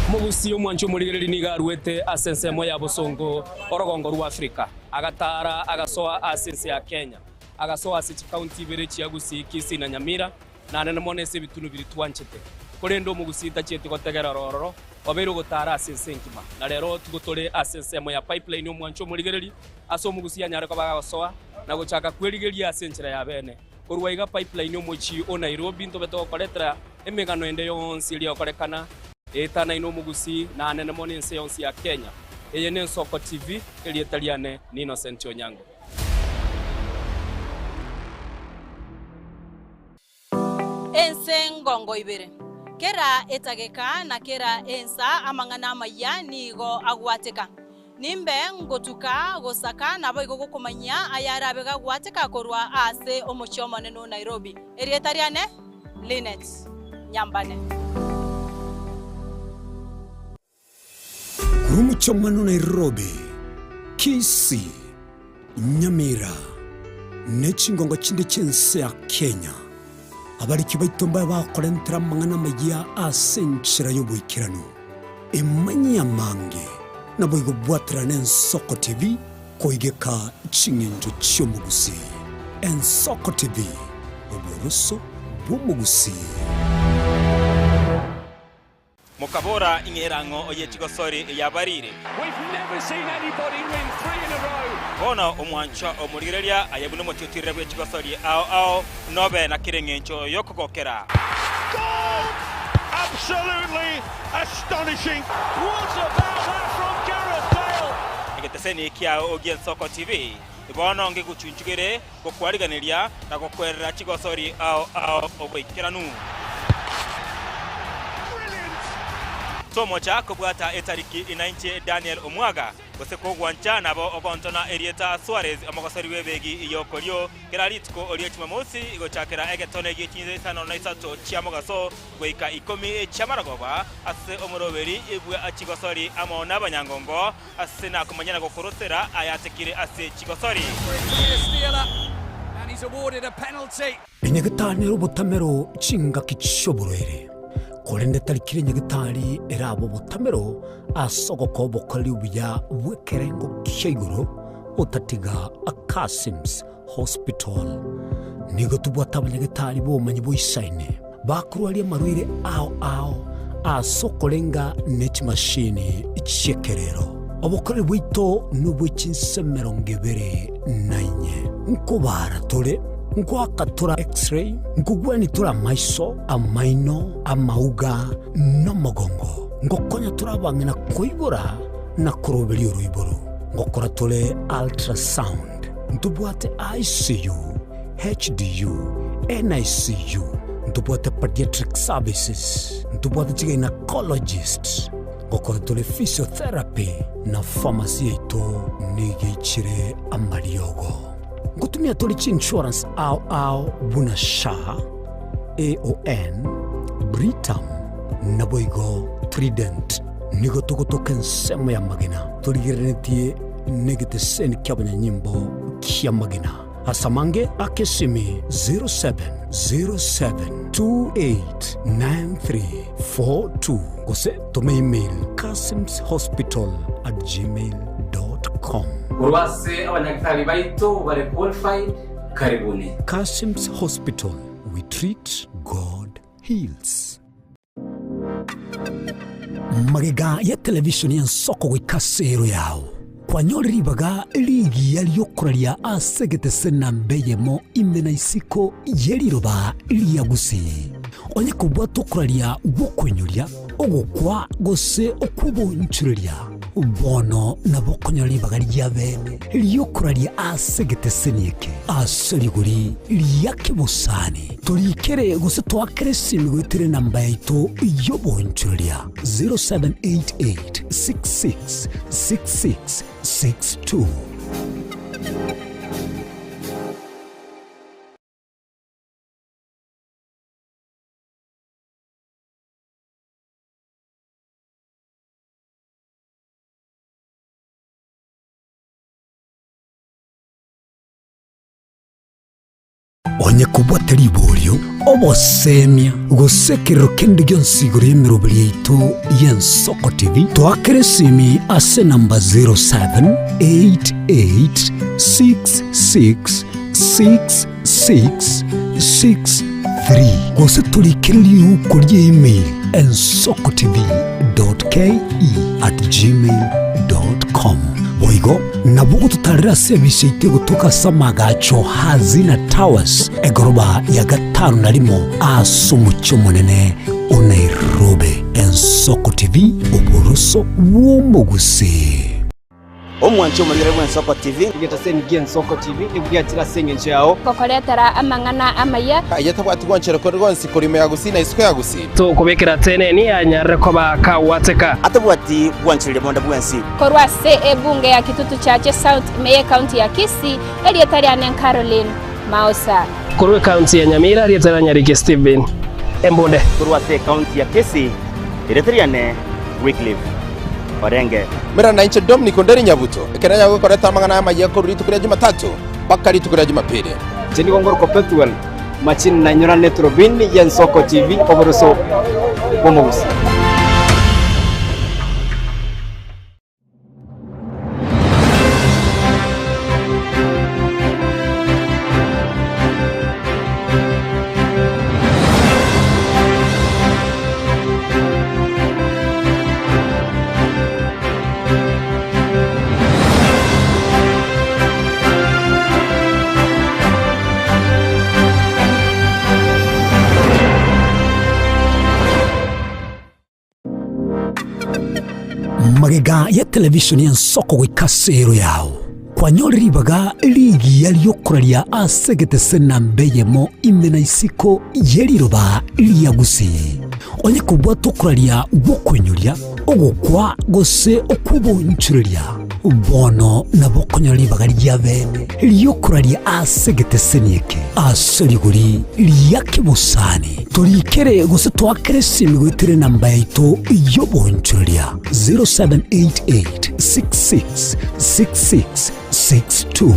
Omogusii omwanchi omorigereria nigo aruete ase ensemo ya bosongo orogongo rwa Afrika, agataara agasoa ase ense ya Kenya, agasoa ase chikaunti ibere chia Gusii, Kisii na Nyamira, na anene mono ase ebitunu biria twanchete. Korende omogusii tachieti gotegera ororo, obeire ogotaara ase ense engima. Na rero tigo tore ase ensemo ya Pipeline omwanchi omorigereria, ase omogusii anyare koba agagosoa na gochaka kwerigeria ase enchera ya bene. Korwa iga Pipeline omochie o Nairobi ntobe togokoretera emegano ende yonsi eria egokorekana eetanaine omogusii na anene mono ense yonsi ya Kenya. Eye n'Ensoko TV, erieta riane ni Innocent Onyango. Ense ngongo ibere. Kera etageka na kera ensa amang'ana amayia nigo agwateka. Nimbe ngotuka gosaka naboigo gokomanyia ayarabe gagwateka korwa ase omochie omonene o Nairobi. Erieta riane Linet Nyambane. Korwa omochie omonene o Nairobi, Kisii, Nyamira, ne chingongo chinde chi'ense ya Kenya, abariki baito mbabe bakorentera amang'ana amayia ase enchera y'oboikeranu. Emanyie amange, naboigo bwaterane Ensoko TV koigeka ching'encho chi'omogusii. Ensoko TV, oboroso bw'omogusii. Mokabora, Ing'era ng'o oye chigosori eyabarire? Bono omwanchwa omorigereria aye buna omotiotirere bwe chigosori ao ao, nobe na kera engencho y'okogokera. egeteseni kiao gi'Ensoko TV. Bono ngegochunchugere gokwariganeria na gokwerera chigosori ao ao oboikeranu. Tomocha kobwata etariki inainche Daniel Omwaga, gose kogwancha nabo ogontona erieta Suarez omogosori bw'ebegi y'okorio kera rituko rie Jumamosi gochakera egetone gie chinsa isano na isato chia mogaso goika ikomi chi'amarogoba ase omoroberi bwa chigosori amo nabanyangongo Ase nakomanya na gokorosera ayatekire ase chigosori. Enyagetari nere obotamero chingaki chi'oborwaire, korende tari kera enyagetari erabe obotamero ase ogokoa obokoreri obuya bw'ekerengo kia igoro otatiga Kasims Hospital. Nigo tobwate abanyagetari b'obomanyi boisaine bakorwaria amarwaire ao ao ase okorenga ne chimashini chi'ekerero. Obokoreri bwaito nobwe chinse emerongo ebere na inye. Nkobaara tore, nkoaka tore X-ray, nkogwania tore amaiso, amaino, amauga, na omogongo. Ngokonya tore abang'ina koibora na koroberia oroiboro. Ngokora tore ultrasound. Ntobwate ICU, HDU, NICU, ntobwate pediatric services, ntobwate chigynecologist, ngokora tore physiotherapy na pharmacy yaito nigo eichire amariogo. Ngotumia tore chiinsurance ao ao buna SHA, AON, Britam naboigo Trident. Nigo togotoka ensemo y'amagena torigereretie negeteseni ki'abanyanyimbo ki'amagena. Ase amange ake esimi 0707289342 gose toma email kasimshospital@gmail.com. Korwa ase abanyagitari baito bare qualified, karibuni. Kasim's Hospital, we treat, God heals. Magega ya televishoni y'ensoko goika ase ero yao, kwanyorire ribaga rigiya ri'okoraria ase egetese namba eyemo ime na isiko ye riroba ria Gusii. Onye kobwate okoraria gw'okoinyoria, ogokwa gose okw'obonchoreria, bono nabo okonyora ribaga ria bene ri'okoraria ase egeteseni eke ase rigori ria kebosani. Torikere gose toakere esimi goetera enamba yaito y'obonchoreria 0788 66 66 62. Onye kobwate riborio, obosemia, gose ekerero kende gionsi igoro y'emeroberi yaito y'Ensoko TV, toakere esimi ase enamba 0788666663 gose torikere riuko ria email ensokotv.ke@gmail.com. Boigo nabo ogototarera ase ebise yaito egotoka ase amagacho Hazina Towers, egoroba ya gatano na rimo ase omochie omonene o Nairobi. Ensoko TV, oboroso bw'omogusii. Omwanche omorigere bw'Ensoko TV. Egetaseni gi'Ensoko TV nigo giachire ase engencho yao. Gokoretera amang'ana amaya. Aye tabwati gwanchera kore gwonsi korwa ime ya Gusii na isiko ya Gusii. Tokobekera teneni anyarire koba kagwateka. Atabwati gwanchereria bonde bwensi. Korwa ase ebunge ya Kitutu Chache South ime y'Ekaunti ya Kisii, erieta riane Caroline Maosa. Korwa ekaunti ya Nyamira, erieta ria Nyariki Stephen Embunde. Korwa ase ekaunti ya Kisii, erieta riane Wycliffe Orenge. Mera nainche Dominic Onderi Nyabuto, ekero nyagokoreta amang'ana amayia korwa rituko ria Jumatatu mpaka rituko ria Jumapili. Inche nigo ngorokwa Pethuel Machini na inyorane eturubini y'Ensoko TV oboroso bw'omogusii. Magega ya televishoni y'ensoko goika ase ero yao, kwanyore ribaga rigiya ri'okoraria ase egetese namba eyemo ime na isiko ye riroba ria Gusii. Onye kobwate okoraria gw'okoinyoria, ogokwa gose okw'oboonchoreria, bono nabo okonyora ribaga ria bene ri'okoraria ase egeteseni eke ase rigori ria kebosani. Torikere gose toakere esimi goetera enamba yaito y'oboonchoreria 0788 66 66 62.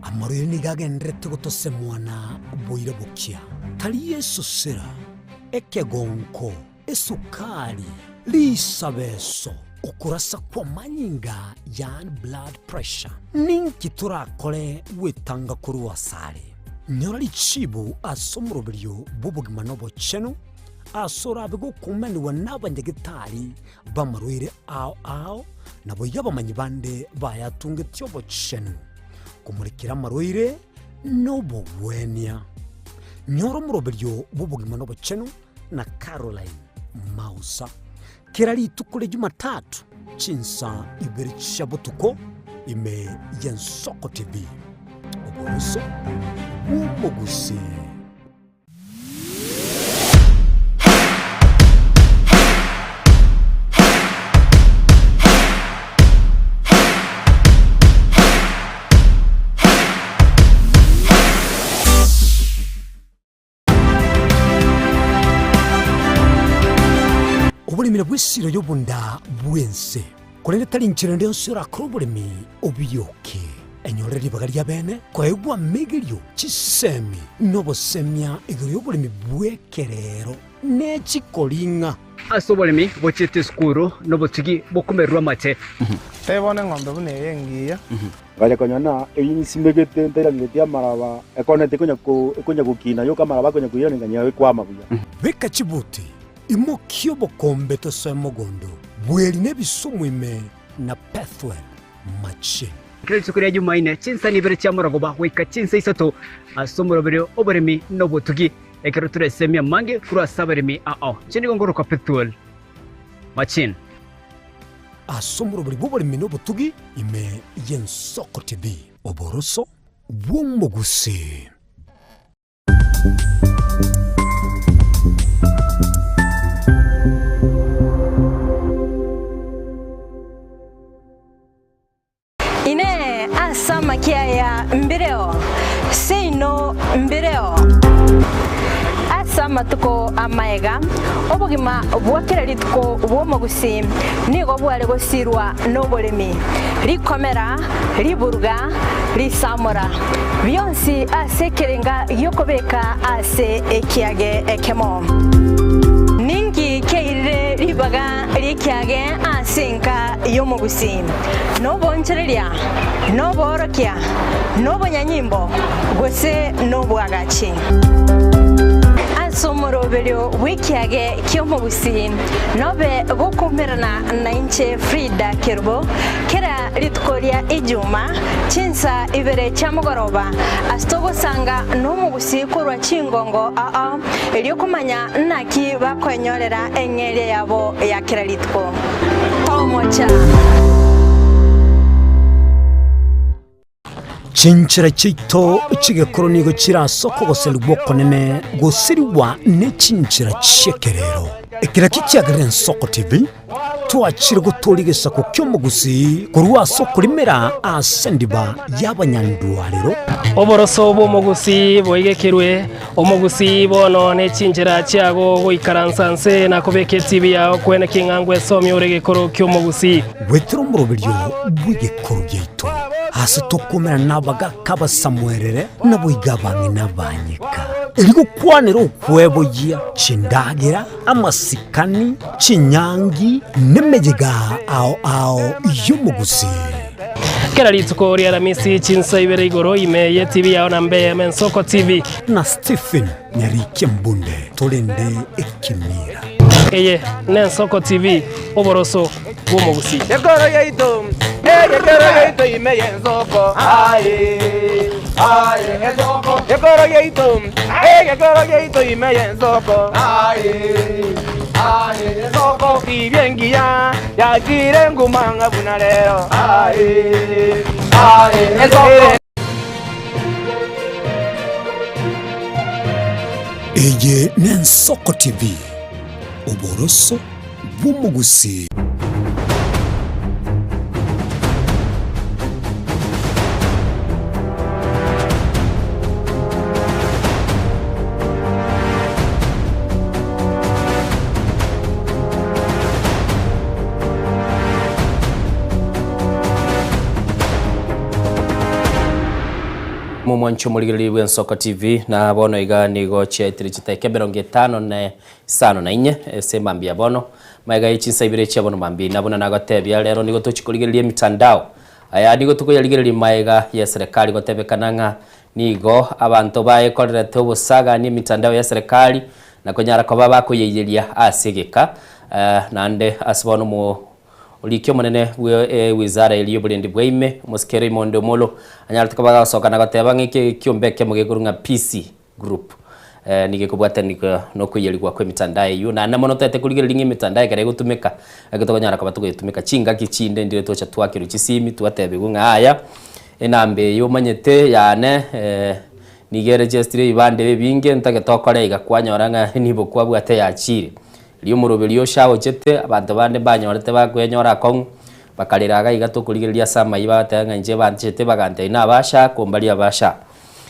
Amarwaire nigo agendererete gotosemwa na boira bokia, tari esosera, ekegonko, esukari, risabeso, okorasa kw'amanyinga yaani blood pressure. Ninki torakore gwetanga korwa asare? Nyora richibu ase omoroberio bw'obogima na obochenu, ase orabe gokumanigwa n'abanyagetari b'amarwaire ao ao, naboigo abamanyi bande bayatungetie obochenu, komorekera amarwaire nobogwenia. Nyora omoroberio bw'obogima na obochenu na Caroline Mausa kera rituko ria Jumatatu chinsa ibere chia botuko ime y'Ensoko TV. Oboroso bw'omogusii. Oboremi nabwo esiro y'obonda bw'ense, korende tari nchera ende yonsi orakore oboremi obiyoke. Enyore ribaga ri'abeene koegwa amegerio, chisemi, na obosemia igoro y'oboremi bw'ekerero ne chikoring'a. Ase oboremi bochiete esukuru nobotugi bokomererwa amate. Tebia bono eng'ombe buna eye engiya. Ngacha konyora ng'a eyio nsimegete ntairangeretie amaraba, ekoneti ekonya ko ekonya gokina yoka amaraba akonya koirana ng'a ekwama buya. Beka chibuti, imokia obokombe tosoe mogondo, bweri na ebisumu ime na Pethuel machine. Kera rituko ria Jumaine, chinsani ibere chia morogoba goika chinsa isato ase omoroberio oboremi na obotugi, ekero toresemie amange korwa ase abaremi ao. Inche nigo ngorokwa Pethuel Machine. Ase omoroberi bw'oboremi na obotugi ime y'Ensoko TV. Oboroso bw'omogusii. Inee! Ase amakia aya mbireo? Seino mbireo. Ase amatuko amaega, obogima bwa kera rituko bw'omogusii nigo bware gosirwa noboremi, rikomera, riburuga, risamora, bionsi ase ekerenga gi'okobeka ase ekiage ekemo. Ninki kiairire ribaga ri'ekiage ase enka y'omogusii? Nobonchereria, noboorokia, nobonyanyimbo, gose nobwagachi? Ase omoroberio bw'ekiage ki'omogusii nobe gokoumerana nainche Frida Kerubo kera rituko ria Ijuma chinsa ibere chia mogoroba ase togosanga nomogusii korwa chingongo ao erio komanya naki bakoenyorera eng'eria yabo ya kera rituko. Tomocha! Chinchera chiaito chi'egekoro nigo chire ase okogoserigwa okonene gosirigwa ne chinchera chi'ekerero. Ekero kichiagerire Ensoko TV, twachire gotooria egesaku ki'omogusii korwa ase okorimera ase endiba y'abanyandwarero. Oboroso bw'omogusii boigekerwe, omogusii bono ne chinchera chiago goikaransa nse na kobeka etibi yao kwene king'a ngwesomia ore egekoro ki'omogusii. Goetera omoroberio bw'egekoro giaito, aase tokomerana nabagaaka abasamuerere, naboigo abang'ina abanyeka, erio gokwanera okweboyia chindagera, amasikani, chinyangi, nemeyega ao ao y'omogusii. Kera rituko ria Aramisi chinsa ibere igoro ime ye TV yao na mbe Mensoko TV. Na Stephen Nyarikia Mbunde torende ekemira. Eye n'Ensoko TV, oboroso bw'omogusii. Ekoro yaito, egekero yaito ime y'ensoko, aye, aye, ensoko. Ekoro yaito, egekero yaito ime y'ensoko, aye, Aye ensoko tibia engiya yachire nguma ng'a buna rero. Aye aye ensoko. Eye n'Ensoko TV, oboroso bw'omogusii. Momwanche omorigereria bw'Ensoko TV, na bono iga nigo chiaetire chitaika emerongo etano na isano na inye ase emambia ya bono. Magega ye chinsa ibere chia bono mambia ina buna nagotebia rero nigo tochi korigereria emitandao. Aya nigo tokoyarigereria magega y'eserekari gotebekana ng'a nigo abanto bayekorerete obosagani emitandao y'eserekari na konyara koba bakoyeiyeria ase egeka. Naende ase bono omo Oriki omonene bwe wizara eria y'oborendi bwa ime, omosike Raymond Omolo, anyarete koba agosoka na goteba ng'a eke ekiombe ekemo gekorwa ng'a PC Group nigo ekobwatanigwa nokoiyerigwa kw'emitandao eyio. Naende mono toete korigereria ng'a emitandao ekero egotumeka, ekero tokonyara koba togoyetumeka chingaki chinde ndire tocha twakerwa chisimi twatebigwa ng'a yaya, enamba eye omanyete yane nigo eregestire ebibande ebinge ntagete okore iga kwanyora ng'a nibo kwabwate yachire. Riria omoroberi osio agochete, abanto bande mbanyorete bakwenyora akong'u, bakarera iga iga tokorigereria ase amayio bagateba ng'a inche banchete bagantebia nabasha ko mbaria abasha.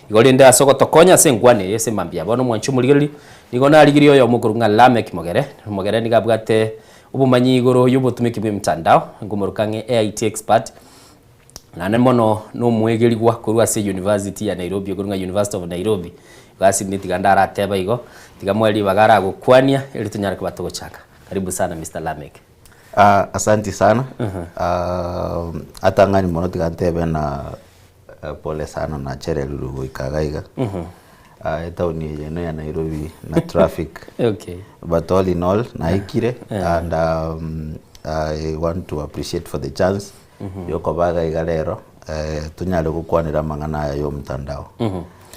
Igo rende ase ogotokonya ase enkwana eye ase mambia bono omwanchi omorigereria, nigo narigirie oyomo okorwa ng'a Lameck Mogere, Mogere nigo abwate obomanyi igoro y'obotumeki bw'emitandao, nkomoroka ng'a AIT expert, Naende mono nomwegerigwa korwa ase University ya Nairobi okorwa ng'a University of Nairobi, igo ase inde tiga ndarateba igo, tiga moe ribaga aragokwania erio tonyare koba togochaka. Karibu sana Mister Lameck. Ah, asanti sana Ah, atang'ani mono tiga ntebe na eh, pole sana nachererirwe goika iga iga Ah, etaoni eye eno ya Nairobi na traffic Okay. but all in all naikire and um, I want to appreciate for the chance yokoba iga iga rero eh, tonyare gokwanera amang'ana aya ya omotandao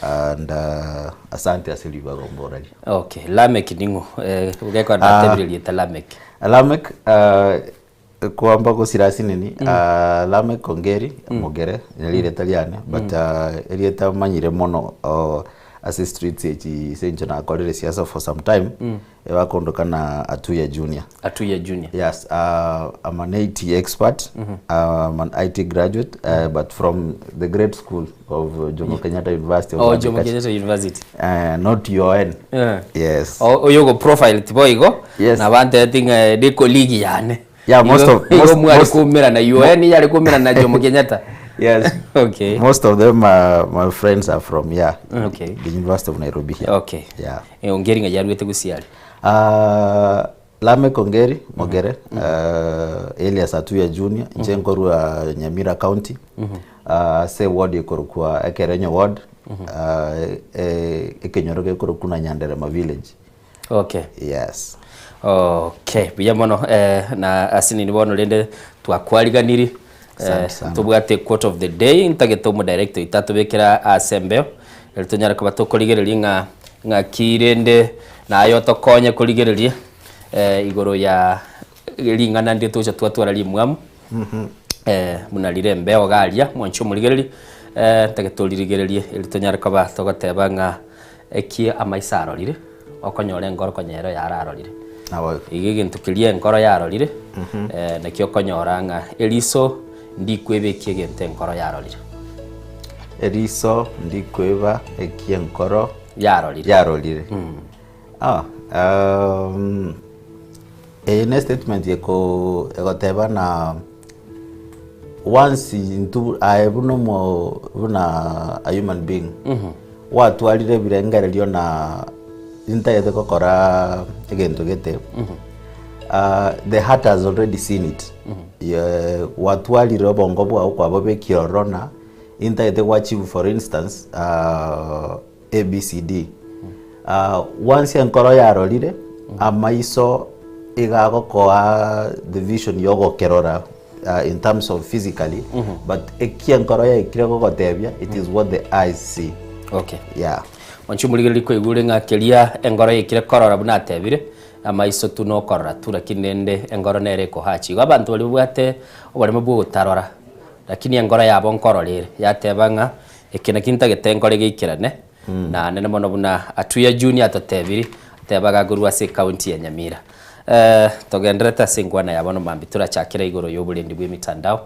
and uh, asante ase ribaga omboraria Okay, Lameck ning'o? Eh, ogekora natebire rieta Lameck. Lameck uh, kwamba gosira asinini mm. uh, Lameck Ongeri mm. Mogere neri erieta riane but uh, erieta manyire mono uh, ase streets echi ase inche nakorire siasa for some time mm. Ebakondoka na Atuya Junior. Atuya Junior. Yes, uh, I'm an IT expert. Mm -hmm. I'm an IT graduate, uh, mm -hmm. but from the great school of uh, Jomo Kenyatta University. Of oh, Jomo Kenyatta University. Uh, not UN. Yeah. Yes. Oh, oyogo profile tipo igo. Yes. Na banteti ng'a ni colleague yane. Yeah, most of most, most kumira na UN yari kumira na Jomo Kenyatta. Yes. Okay. Most of them uh, my friends are from yeah. Okay. The University of Nairobi here. Okay. Yeah. Eh, Ongeri ng'a yaruete gosiari. Uh, Lameck Ongeri Mogere mm -hmm. uh, Elias Atuya Junior mm -hmm. inche nkorwa Nyamira County mm -hmm. uh, ase ward ekorokwa Ekerenyo ward mm -hmm. uh, e, ekenyoro gekorokwa na Nyanderema village. Okay. Yes. Okay, buya mono eh, na ase nini bono rende twakwariganiri Asante eh, sana. tobwate quote of the day ntagete omo director oito atobekera ase embeo eri tonyare koba tokorigereria ng'a ng'aki rende naye otokonye korigereria eh, igoro ya ring'ana ndire togocha twatwara rimwamu eh, buna rire embeo iga aria mwanche omorigereria eh, ntagete oririgererie eri tonyare koba togoteba ng'a Eki amaiso arorire, okonyora enkoro konya ero yararorire. Iga egento keria enkoro yarorire, nakio okonyora ng'a eriso ndikweba eki egento enkoro yarorire. Eriso ndikweba eki enkoro Yarorire. yarorire. Ah, eye ne statement eko egoteba na once intwe aye buna omo buna a human being gwatwarire ebirengererio na ntagete gokora egento gete the heart has already seen it Ye- gwatwarire obongo bwao kwabobekire ororo na intagete go achieve for instance ABCD. Once enkoro yarorire, amaiso iga agokoa the vision ya ogokerora in terms of physically, but eki enkoro yaikire gogotebia, it is what the eyes see. Okay. Yeah. Mwanche omorigereria koigure ng'a keria enkoro yaikire korora buna atebire. Amaiso tu nokorora tu lakini rende engoro nere ekohachi. Igo abanto baria babwate oboremo bwa ogotarora lakini engoro yabo nkorora ere yateba ng'a eke naki ntagete nkore geikerane naende mono buna Atuya Junior atotebiri atebaga korwa ase ecounty ya Nyamira. Togendererete ase enkwana ya bono mambia torachakere igoro ya oborendi bwa emitandao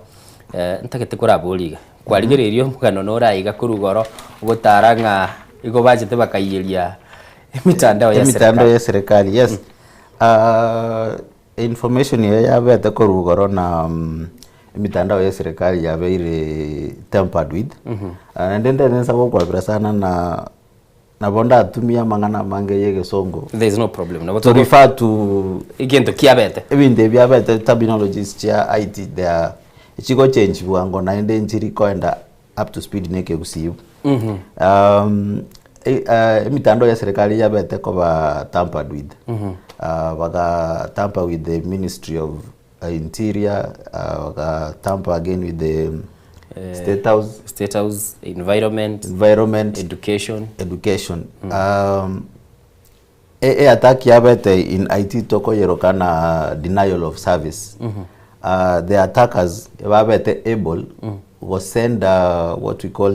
ntagete koraborie iga, kwarigereirie omogano nore aiga korwa igoro ogotara ng'a igo bachete bakaiyeria emitandao ya Emitandao serikali. ya serikali yes. Information eye yabete korwa igoro na emitandao ya serikali yabeire tampered with. Naende nde gokwabera sana na nabo ndatumia amang'ana amange ya egesongo. There is no problem. Nabo To refer to egento kiabete. Ebinto ebi biabete terminologies chia IT they are chigochange bwango naende nchiri koenda up to speed na ekegusii. Emitandao ya serikali yabete koba tampered with. Baga tamper with the ministry of interior, baga tamper again with the state house. State house, environment, environment, education. Education. E attack yabete in IT tokoyeroka na denial of service. The attackers babete able go send what we call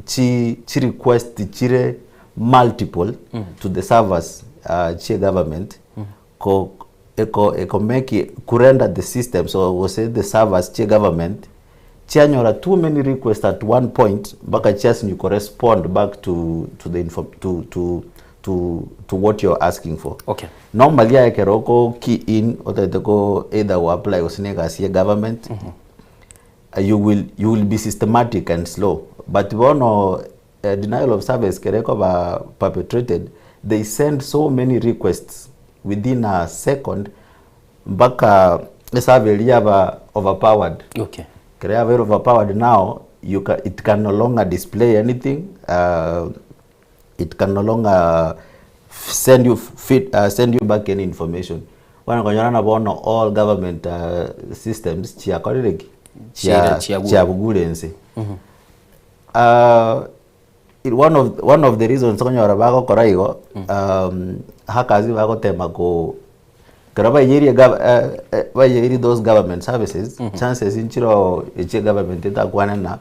chi, chi request chire multiple to the servers chi government ko eko eko make kurender the system so go say the servers chi government chianyora too many requests at one point mpaka just you correspond back to the info, to what you're asking for. Normally ekero oko key in otete ko either go apply gose na egasi ya government, you will be systematic and slow, but bono denial of service kere koba perpetrated, they send so many requests within a second mpaka eserver eri yaba overpowered. Kere yaba overpowered, now it can no longer display anything, it can no longer send you feed, send you back any information. Bwana konyora na bono all government systems chiakorire ki? Chiagure. Chiabugure nse. One of the reasons konyora bagokora igo, hackers bagotema ko kero bayerie bayerie those government services, chances nchiro eche government etakwane na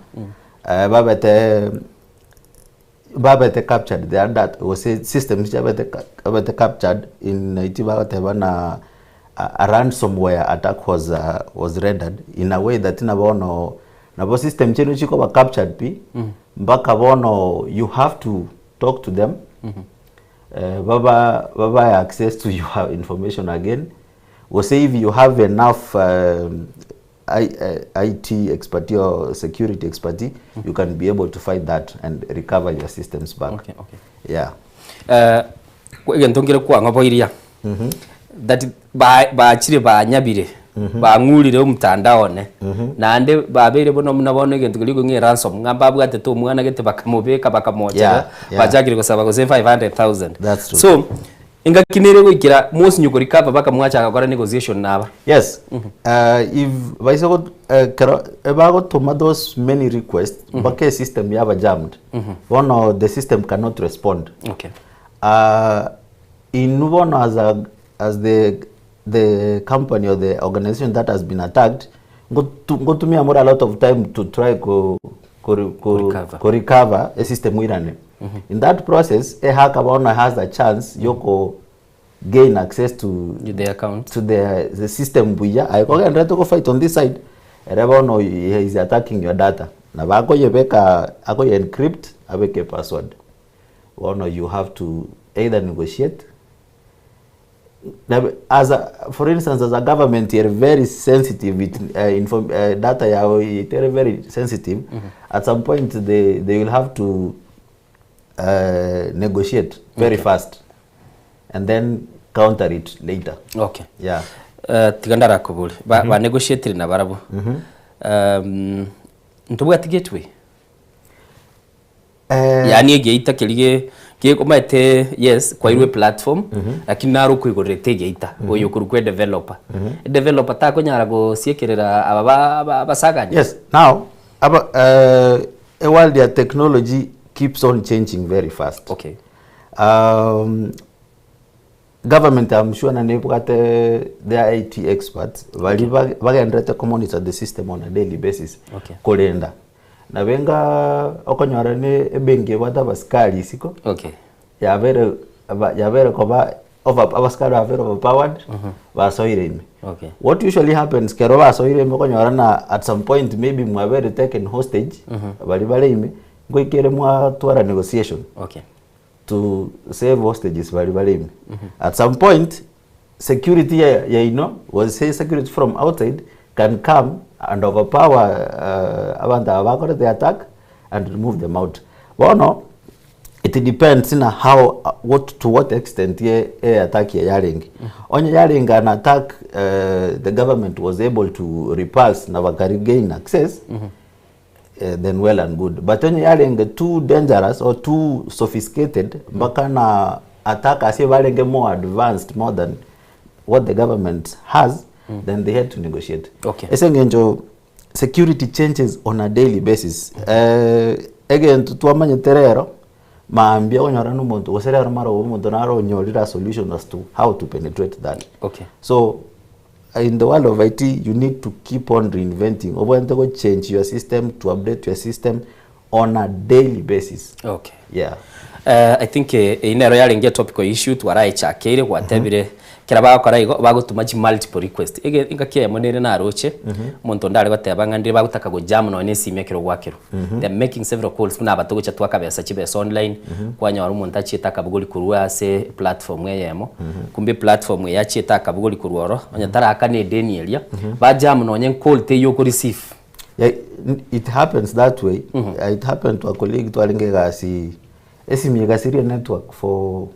babete captured their data gose systems chabete babete captured in iti bagoteba na a ransomware attack was rendered in a way that nabono nabo system chenu chikoba captured pi mpaka bono you have to talk to them, baba access to your information again, gose if you have enough IT expertise or security expertise, you can be able to find that and recover your systems back. Yeah. Egento nkere kwang'a boiria that bachire banyabire bang'urire omotandao one naende babeire bono muna bono egento keria okong'e ransom ng'a mbabwatete omwana gete bakamobeka bakamochera bachakire gosaba gose 500,000. That's true. So engaki nere goikera mosinyo korecover bakamwachaka gokora negotiation naba. Yes. If baiso kero bagotoma those many requests mpaka mm system yaba jammed. Bono the system cannot respond. In bono as the company or the organization that has been attacked ngotumia more a lot of time to try ko Recover. ko recover a system irane. In that process, a hacker bono has a chance yoko gain access to the account, to the system buya aikogendera to fight on this side ere bono he is attacking your data na bakoyebeka akoye encrypt abeke password. Bono you have to either negotiate. Na as a, for instance, as a government, you're very sensitive with data yao, it's very very sensitive. At some point they will have to negotiate very fast and then counter it later. Yeah. Tiga ndarakobori ba, ba negotiatire na barabo ntobwati gateway yani egeita keri gikomaete yes kwairwe platform lakini naro kwigorete egeita oyo kuri kwe developer developer takonyara gosiekerera aba basaganya. Yes. Now, a world ya technology keeps on changing very fast. Government I'm sure na nebwate their IT experts bari ba- bagenderete ko monitor the system on a daily basis Okay. korenda nabe nga okonyora ne ebenki ebwate abasikari isiko Okay. yabere aba- yabere koba over abasikari babere overpowered Mhm. basoire ime Okay. what usually happens kero basoire ime okonyora na at some point maybe mwabere taken hostage Mhm. bari bare ime ngoikere mwatwara negotiation Okay. to save hostages bari bare ime Mhm. at some point security ya yaino was say security from outside can come and overpower uh, abantu aba bakore the attack and remove them out bono it depends na how uh, what to what extent ye e attack ye yarenge onye yarenge an attack uh, the government was able to repulse na bakaregain access Mhm. eh, then well and good but onye yarenge too dangerous or too sophisticated mpaka na attack ase barenge more advanced more than what the government has mm. then they had to negotiate Okay. ase eng'encho security changes on a daily basis eh, egento twamanyete rero maambia okonyora na omonto gose rero mara omonto naro onyorire a solution as to how to penetrate that Okay. so in the world of IT you need to keep on reinventing obwenerete go change your system to update your system on a daily basis Okay. yeah Eh, I think eh, eye nero yarenge etopical issue twaraechakeire gwatebire kera bagokora igo bagotuma chi multiple request ege engaki eyemo nere naroche omonto onde are goteba ng'a ndire bagotaka gojam nonye na esimi ekero gwakerwa Mhm. They are making several calls buna aba togocha twakabesa chibesa online kwanyora omonto achiete akabogori korwa ase platform eyemo kumbe platform eye achiete akabogori korwa oro onye tarakana edeni eria bajam nonye call teiyo okoreceive. Yeah, it happens that way. Mm -hmm. It happened to a colleague twarenge egasi esimi egasiria network for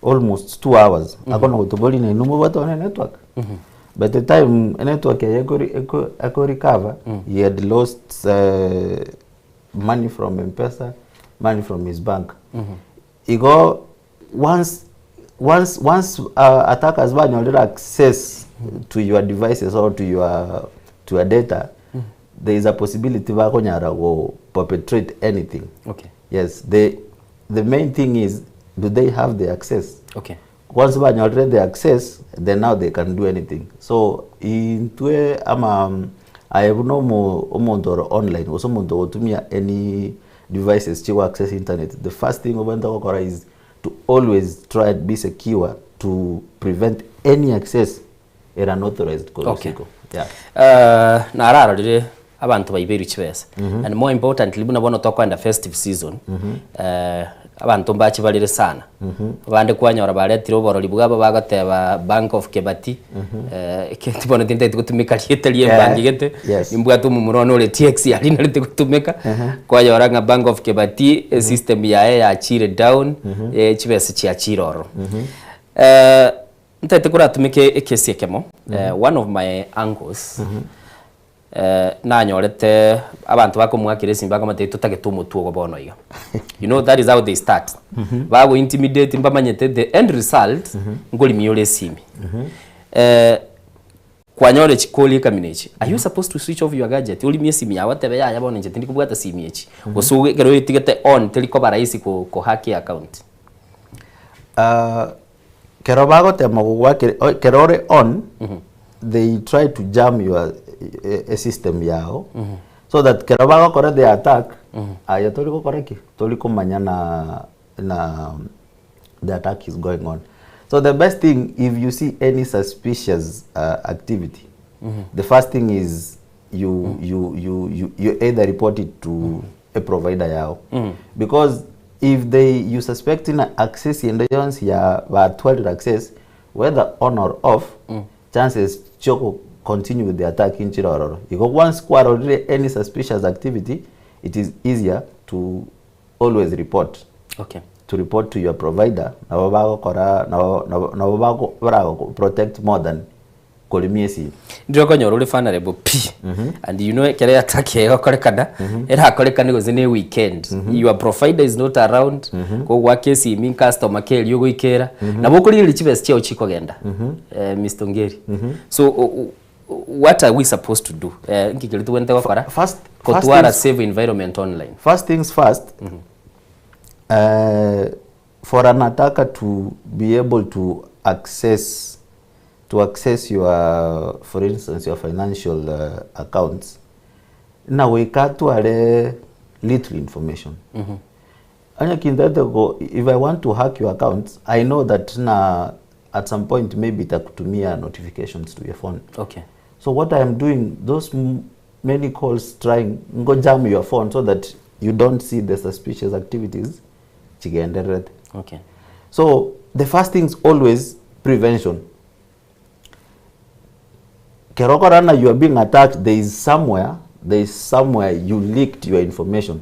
almost 2 hours. Mm -hmm. Akono gotobori na inwe mobwate one network. Mm -hmm. By the time network yaye eko eko recover, mm -hmm. he had lost uh, money from M-Pesa, money from his bank. Mm -hmm. Igo once once once uh, attackers banyorire access mm -hmm. to your devices or to your to your data mm -hmm. there is a possibility bakonyara go perpetrate anything. Okay. Yes, the the main thing is do they have the access? Okay. Once banyorire the access then now they can do anything. So intwe ama um, aye buna omo omonto ore online gose omonto ogotumia any devices chigo access internet the first thing obwenerete gokora is to always try and be secure to prevent any access ere unauthorized korwa Okay. isiko. Yeah. Uh, nararorire abanto baibeirwe chibesa Mhm. and more importantly buna bono tokoenda festive season Mhm. eh, abanto mbache barire sana Mhm. abande kwanyora baretire oborori bwabo bagoteba bank of kebati Mhm. eh, ekenti bono tintagete gotumeka rieta ria Eh, ebanki gete yes. nimbwate omomura one ore TX aria narete gotumeka Mhm. kwanyora ng'a bank of kebati esystem yaye yachire down Mhm. eh, chibesa chiachire ororo Mhm. Eh, ntagete koratumeke ekesi ekemo eh, Mhm. one of my uncles Mhm. eh, nanyorete abanto bakomoakera esimi bakamotebia totagete omotwe ogo bono iga you know that is how they start Mhm. bago intimidate mbamanyete the end result Mhm. nkorimia ore esimi Mhm. eh, kwanyora chikoli ekamina echi are you supposed to switch off your gadget orimie esimi yago otebe yaya bono inche tindikobwata simi echi gose oge ekero oetigete on teri koba rahisi ko kohack eaccount Uh, kero bagotema gogwakera o- kero ore on they try to jam your eh, eh, system yao so that kero bagokora the attack aye tori gokora ki tori komanya na na the attack is going on so the best thing if you see any suspicious uh, activity the first thing is you, you, you, you, you either report it to a provider yao because if they you suspect in access ende yonsi ya batwarire access whether on or off chances chioko continue with the attack inchire ororo igo once kwarorire any suspicious activity it is easier to always report okay to report to your provider nabo bagokora nabo nabo nabo bago barago protect more than korimia esimi Ndire okonyora ore vulnerable pi and you know ekero attack egokorekana erakorekane gose ne weekend your provider is not around kogwaka esimi customer care eria ogoikera nabo okorigereria chibesa chiao chikogenda eh, Mr Ongeri so o- o- what are we supposed to do eh, nki keria tobwenerete gokora first kotwara things- safe environment online First things first, uh, For an attacker to be able to access to access your for instance your financial accounts na goika atware little information. Onye kintaete go if I want to hack your accounts I know that na at some point maybe itakutumia notifications to your phone. Okay. So what I am doing those many calls trying ngo jam your phone so that you don't see the suspicious activities chigendererete. Okay. So the first thing is always prevention. Kero okora na you are being attacked there is somewhere there is somewhere you leaked your information.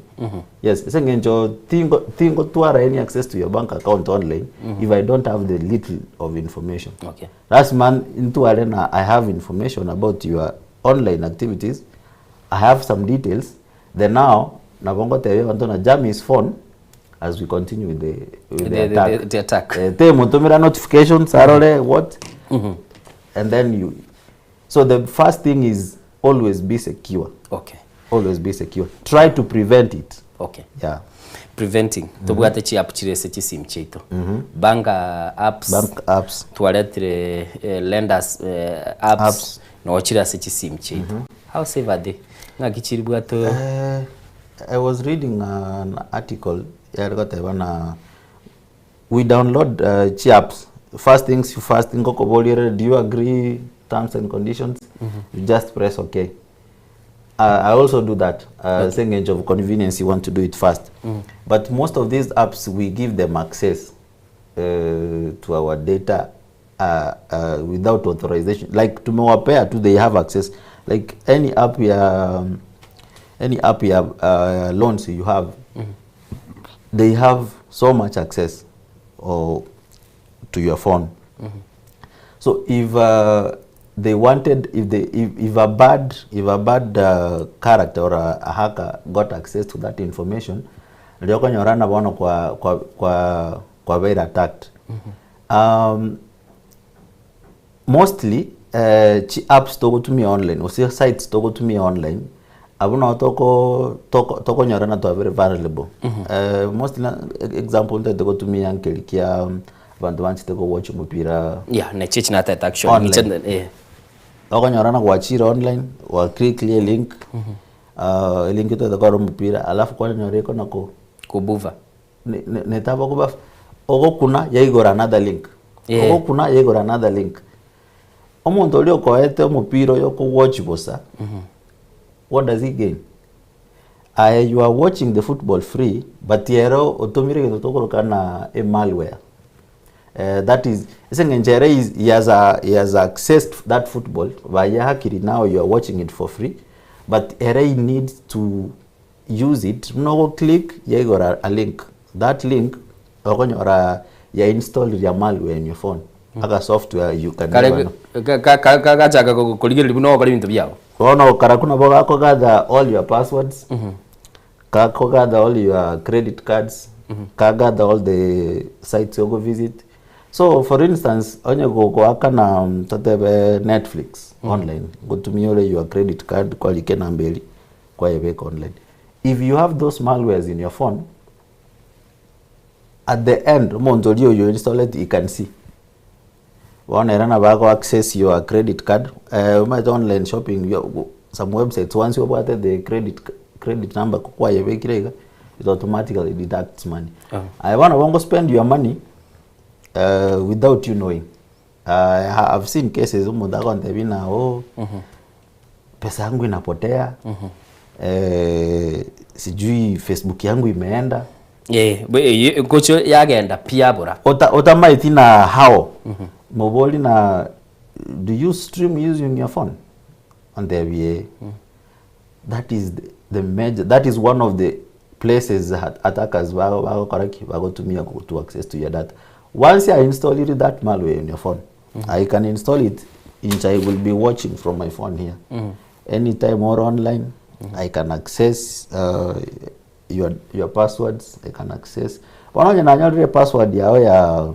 Yes, ase eng'encho tingo tingotwara any access to your bank account online if I don't have the little of information. Okay. Lasima ntware na I have information about your online activities, I have some details, then now nabo ngotebia abanto na jam his phone as we continue with the, with the, The- the- attack. the- the attack. Eh, temotomera notifications arore what and then you so the first thing is always be secure. Okay. Always be secure. Try to prevent it. Okay. Yeah. Preventing. Tobwate chi app chire ase chisimu chiaito. Bank apps. Bank apps. Twaretire eh, lenders eh, apps. Apps. Noo chire ase chisimu chiaito. How safe are they? Ng'aki chiribwate Eh, I was reading an article yare goteba na we download uh, chi apps first things first ngokoboria ere do you agree terms and conditions you just press okay uh, I also do that uh, okay. Ase of convenience you want to do it fast but most of these apps we give them access uh, to our data uh, uh, without authorization like tumewapea tu they have access like any app ya um, any app ya uh, loans you have they have so much access or to your phone so if uh, they wanted if they if, if a bad if a bad uh, character or a, a hacker got access to that information riokonyorana bono kwa kwa kwa kwa very attacked um, mostly eh, chi apps togotumia online gose sites togotumia online abwo nabo toko toko tokonyorana twa very vulnerable eh, mostly na example ntagete gotumia nkeri kia abanto banchete ko watch omopira Yeah, ne chichi natete actually. Online. Niche- eh. Okonyora na gwachire online gwa click rie link ah, elink etagete korora omopira alafu kwanyora ekona ko Kubuva. netaba koba ogokuna yaigora another link Yeah. ogokuna yaigora another link omonto oria okoete omopira oyo okowatch bosa what does he gain? Aye you are watching the football free but ero otomire egento tokoroka na a malware Eh, that is ase eng'encho ere is he has, a, he has accessed that football bayehakiri now you are watching it for free but ere he needs to use it buna ogo click yaigora a link that link okonyora ya install ria malware in your phone aka software you can Kare never know. gachaka korigereria buna ogokora ebinto biago. Bono karaku nabo gakogather all your passwords gakogather all your credit cards kagather all the sites ogo visit so for instance onye gogoakana totebe Netflix online gotumia ore your credit card kwarika enamba eria kwayebeka online if you have those malwares in your phone at the end omonto oria oyo installed he can see bono ere nabo ago access your credit card eh, omanyete online shopping yo some websites once obwate the credit credit number kwayebekire iga it automatically deducts money Aye bono bongo spend your money uh, without you knowing uh, I've seen cases omonto agontebia ng'a oh pesa yangu inapotea eh, sijui Facebook yangu imeenda Eh, bwe- eye gochio yagenda pi yabora. Ota, otamaeti na how mobori na do you stream using your phone ontebie eh. That is the, the major that is one of the places that attackers bagokora ki bagotumia to access to your data once I install it that malware in your phone I can install it inch I will be watching from my phone here anytime or online I can access uh, your, your passwords I can access bono onye nanyorire password yao ya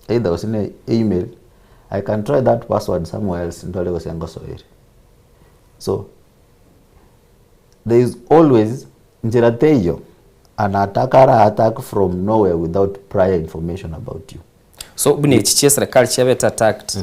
either gose ne email I can try that password somewhere else ntore gose ngosoere so there is always nchera teiyo An attacker ara attack from nowhere without prior information about you. So buna echi chia eserekari chiabete attacked,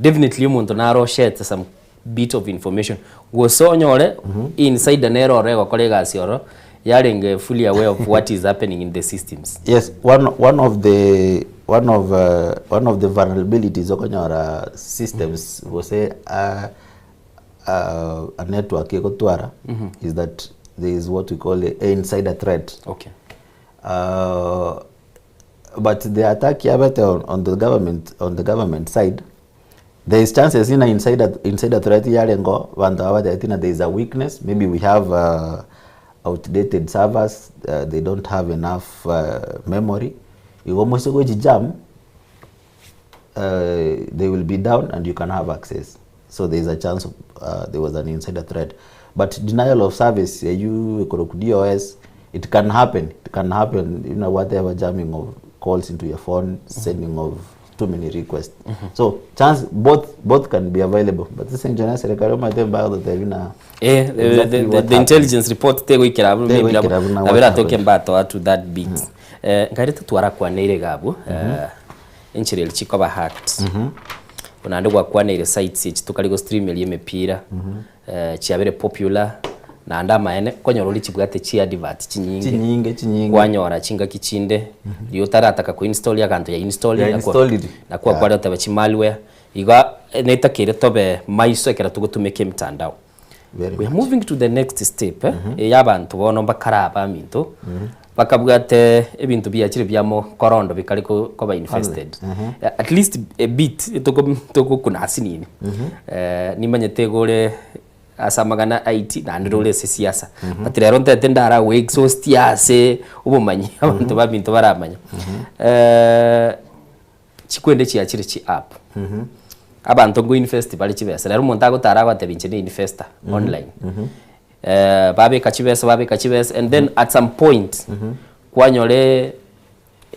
definitely omonto nare oshete some bit of information gose onyore insider nere oro egokora egasi oro yarenge fully aware of what is happening in the systems. Yes, one, one of the one of uh, one of the vulnerabilities okonyora systems gose uh, uh, a network egotwara is that there is what we call a insider threat. Okay. Uh, but the attack yabete on, on the government on the government side there is chances ina insider insider threat yarengo bantu abateti na there is a weakness maybe we have uh, outdated servers uh, they don't have enough uh, memory igo mose gochi jam uh, they will be down and you can have access so there is a chance of, uh, there was an insider threat but denial of service you DOS it can happen it can happen you know whatever jamming of calls into your phone sending of too many requests mm -hmm. so chance both both can be available but this engineer serikali omate mbago tebina Eh, the, exactly the, what the, the happened. intelligence report tegoikera abwo maybe Tegoikera nabo buna nabo what eratoke happened. mbatoa to that bit eh, nkairete twarakwaneire iga abwo eh, enchera eri chikoba hacked naende gwakwaneire sites echi tokari gostreameria emepira eh, chiabere popular naende amaene konyora ore chibwate chi advert chinyinge Chinyinge, chinyinge. kwanyora chingaki chinde riria otarataka koinstall aganto ya install Ya installed. nakwa Yeah. kware oteba chi malware iga netakeire tobe maiso ekero togotumeka emitandao Very We are moving to the next step eh, ya abanto bono mbakara abaminto bakabwate ebinto biachire biamo korondo bikare ko- koba infested Eh, at least a bit toko- togokuna asinini Eh, nimanyete iga ore ase amang'ana IT naende rore ase siasa but rero ntete ndara go exhaust ase obomanyi abanto baminto baramanya Eh, chikwende chiachire chi app abanto ngo invest bare chibesa rero omonto agotara agoteba inche ne investor online eh, babeka chibesa babeka chibesa and then at some point kwanyore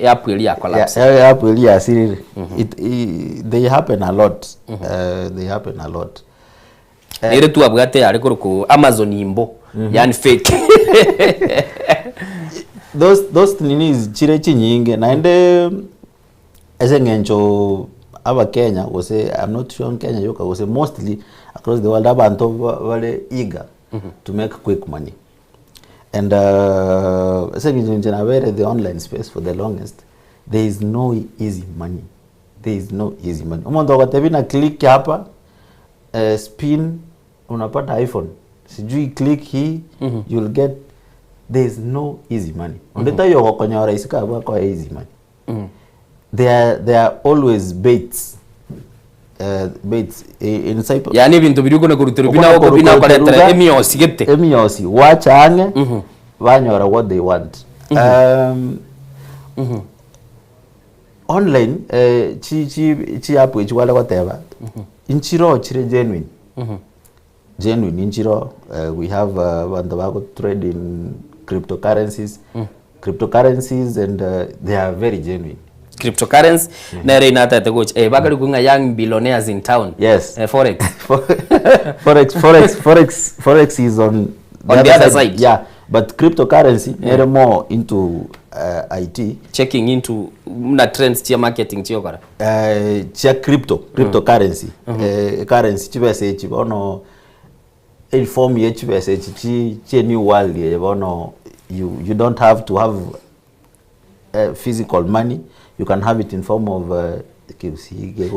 app eria ya collapse Yeah, yeah, app eria yasirire. It, i, they happen a lot. Uh, they happen a lot. Eh, nere twabwate yare korokwa Amazon imbo yani fake those those nini chire chinyinge naende ase eng'encho abakenya gose I'm not sure Kenya yoka gose mostly across the world abanto ba- bare eager to make quick money and uh, ase eng'encho inche nabere the online space for the longest there is no easy money there is no easy money omonto ogotebia na click hapa uh, spin unapata iphone sijui click hii you'll get there is no easy money onde taiyo ogokonyora isiko abwo akoe easy money there are, there are always baits uh, baits i- in cyber yani ebinto biria okona koruterwa bina oko- bina okoretera emiosi gete emiosi wacha ang'e banyora what they want um, online eh, chi chi chi app echi kware goteba inchiro chire genuine genuine inchiro uh, we have uh, banto bago trade in cryptocurrencies cryptocurrencies and uh, they are very genuine cryptocurrency nere inatete gocha eh bakari kunga young billionaires in town yes eh, forex forex forex forex forex is on On the other side. yeah but cryptocurrency nere more into uh, IT checking into mna trends chia marketing chiokora uh, chia crypto cryptocurrency eh, currency chibesa echi bono inform ye chibesa echi chi chi new world ye bono you you don't have to have uh, physical money you can have it in form of uh,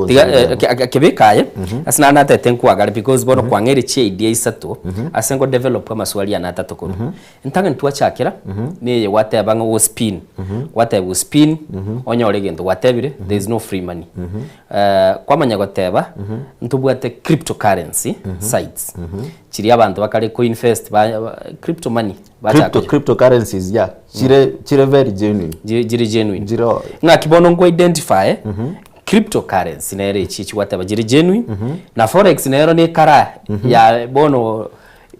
tiga eh, kebekaye ase naende natete nkwagare because bono kwang'eire chia idea isato ase ngo develop amaswali ane atato korwa ntang'ani twachakera neye gwateba ng'a ospin gwateba ospin onyore egento gwatebire there is no free money Eh, kwamanya goteba ntobwate cryptocurrency sites chiria abanto bakare koinvest ba, ba- crypto money bachaka crypto cryptocurrencies yeah chire chire very genuine jire genuine jiro ng'aki bono nko identify cryptocurrency nere echi chikwateba jire genuine na forex nero ne kara ya bono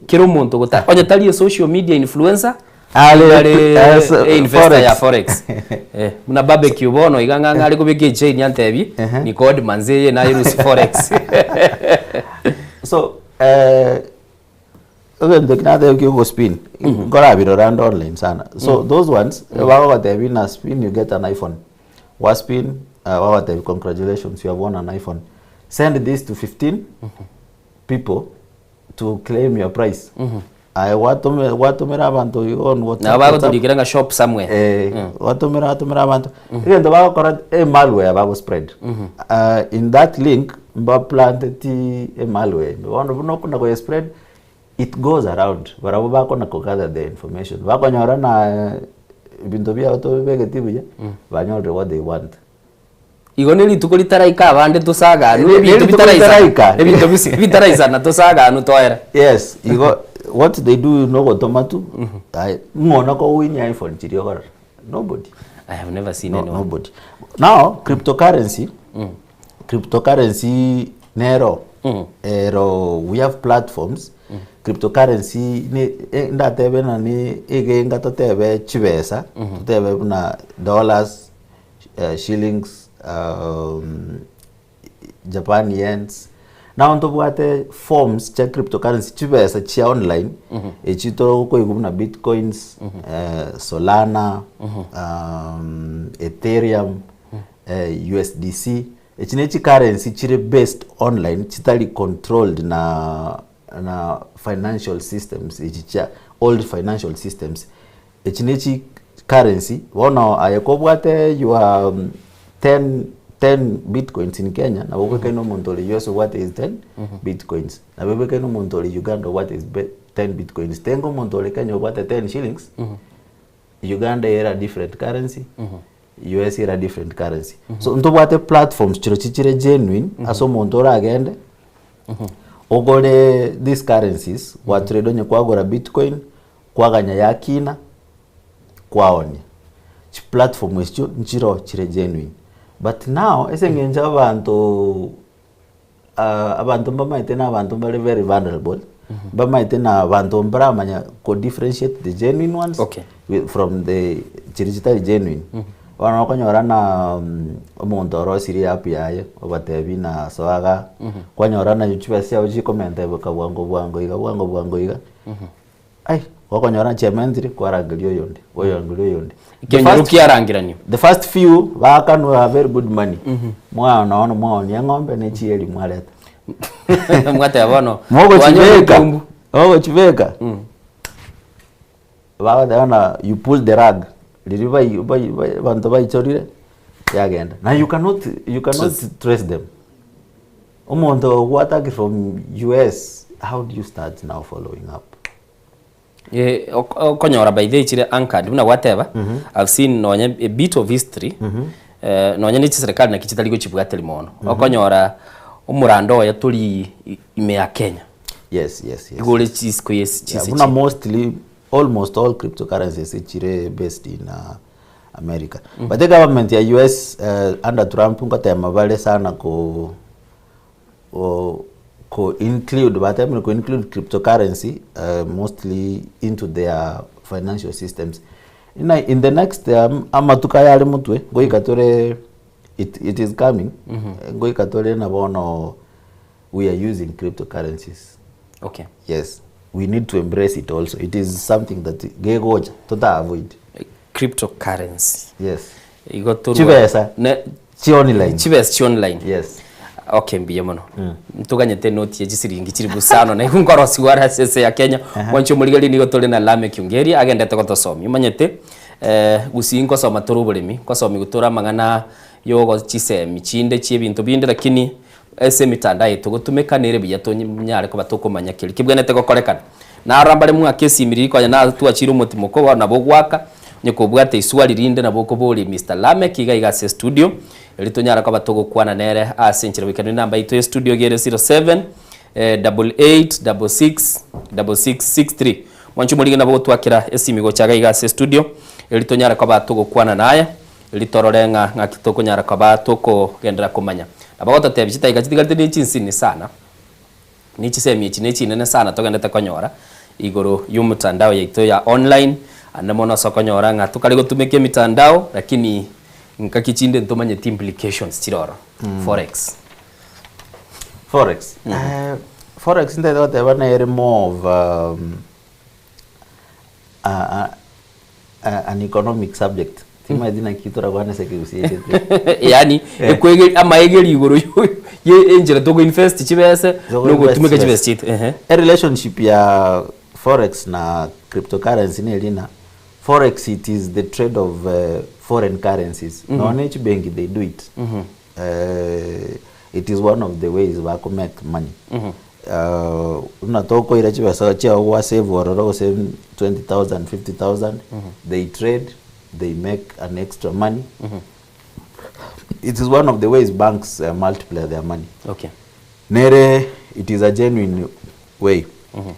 kera omonto gota onye tari e social media influencer Ale- are eh, so- e investor ya forex. forex eh muna barbecue bono iga ng'ang'a ari kobeka echain antebi ni code manzeye naye rusi forex so eh, Egento eki natebe kia ogospin, nkorabirora ande online sana. So those ones, bagogotebia na spin you get an iPhone. Gwaspin, bagogotebia congratulations you have won an iPhone. Send this to 15 people to claim your prize. Aye gwatome gwatomera abanto igo on WhatsApp. Nabo bagotorikera ng'a shop somewhere. Eh, gwatomera gwatomera abanto. Egento bagokora e malware bago spread. In that link mbaplanteti e malware ime. Bono buna okona koye spread it goes around. Barabwo bakona ko gather the information. Bakonyora na ebinto biabo tobibegeti buya, banyorire what they want. Igo nerituko ritaraika abande tosaganwe Ne- ebinto nerituko bitaraisana ritaraika. ebinto bisi bitaraisana tosaganwe toere. Yes, igo what they do nogotoma tu, aye ng'o nokowin iPhone chiria okorora? Nobody. I have never seen No, anyone. nobody. Now, cryptocurrency, cryptocurrency nero, ero we have platforms, cryptocurrency ne eh, ndatebe ng'a ni egenga totebe chibesa, totebe buna dollars, shillings, Japan yens, nabo ntobwate forms chia cryptocurrency chibesa chia online, echi tokoigwa buna bitcoins, solana, ethereum, USDC, echi ne chicurrency chire based online chitari controlled na na financial systems echi chia old financial systems. Echi ne chi currency, bono aye kobwate your ten ten bitcoins in Kenya, nabo obwekaine omonto ore US obwate his ten bitcoins, nabo ebwekaine omonto ore Uganda obwate his be ten bitcoins, tenga omonto ore Kenya obwate ten shillings, Uganda ere a different currency, US ere a different currency. So ntobwate platforms chirochio chire genuine ase omonto oragende, ogore these currencies, gwatrade onye kwagora bitcoin, Kwaganya yakina, kwaonia. Chiplatform echio nchiroo chire genuine. But now ase eng'encho abanto abanto mbamaete na abanto mbare very vulnerable, mbamaete na abanto mbaramanya ko differentiate the genuine ones Okay. with from the chiria chitari genuine. Bono okonyora na omonto orosirie app yaye, obatebi na soa igaa, kwanyora naye chibesa chiago chikomenteka bwango bwango iga bwango bwango iga. Ai, gokonyora chiamentire, kwarangeria oyonde, oyorangeria oyonde. The Ekenyoro first- kiarangeranio. The first few baakanwa very good money. Mwaona bono mwaonia eng'ombe ne chieri mwareta. Mwateba bono twanyora Mogochibeka, etumbu. mogochibeka. Bagoteba ng'a you pull the rug, riria bai bai bai abanto baichorire, yagenda. Na you cannot you cannot trace them. Omonto ogwataki from US, how do you start now following up? Eh, ok- okonyora by the way chire anchored buna gwateba I've seen nonye a bit of history eh, nonye ne chiserikali naki chitari gochibwateri mono okonyora omorando oye tori i- ime ya Kenya Yes, yes, yes. igo ore chisiko yes Yeah, chise buna mostly almost all cryptocurrencies chire based in uh, America. But the government ya US uh, under Trump ngotema bare sana ko ko, ko include batemire ko include cryptocurrency uh, mostly into their financial systems. Ina in the next um, amatuko aya are motwe ngoika tore it, it is coming mm -hmm. ngoika tore na bono we are using cryptocurrencies Okay. Yes, we need to embrace it also. It is something that gegocha tota avoid. Cryptocurrency. Yes. Igo torwa Chibesa ne chi online. Chibesa chi online. Yes. Okay mbuya mono. Ntoganyete enoti ye chisiringi chilifu isano na igo nkorosiwa are ase ense ya Kenya. Mwanche omorigereria nigo tore na Lameck Ongeri agendete gotosomia. Omanyete eh gusii nkosoma tore oboremi, nkosomiwa tore amang'ana yogo chisemi chinde chiebinto binde lakini Ase emetandao eye togotumeka nere buya tonyare koba tokomanya keria kebwenerete gokorekana. Narora mbare mwake esimi riria konya natwachire omotimoko bono nabo ogwaka, onye kobwate iswali rinde nabo okoboria Mister Lameck iga iga ase estudio, erio tonyare koba togokwana nere ase enchera goika nenamba yaito ya estudio iga ere 07 88 66 66 63. Mwanche omorige nabo ogotwakera esimi gocha iga iga ase estudio, erio tonyare koba togokwana naye. Riria torore ng'a ng'aki tokonyara koba tokogenderera komanya. Nabo agototebia chidakika chitigarete ne chinsini sana, ne chisemi echi ne chinene sana togenderete konyora igoro y'omotandao yaito ya online, ande mono ase okonyora ng'a tokare gotumeka emitandao lakini ngaki chinde ntomanyeti implications chire ororo. Forex. Forex. Eh, Forex ntaete goteba nere more of um, a, a, a, an economic subject. Timaeti naki torakwane ase ekegusii eke. Yaani Eh. ekwegeri amaegeri igoro ye enchera togo invest chibese Togo nogotumeka invest chibese chiaito ehe. A relationship ya forex na cryptocurrency neri ng'a forex it is the trade of uh, foreign currencies. Mm -hmm. Nonye chibenki they do it. Mm -hmm. Uh, it is one of the ways bako make money. Mm -hmm. Uh, buna tokoira chibesa chiao gwa save ororo gose 20000 50000 mm -hmm. they trade they make an extra money mm -hmm. it is one of the ways banks uh, multiply their money okay. nere it is a genuine way mm -hmm.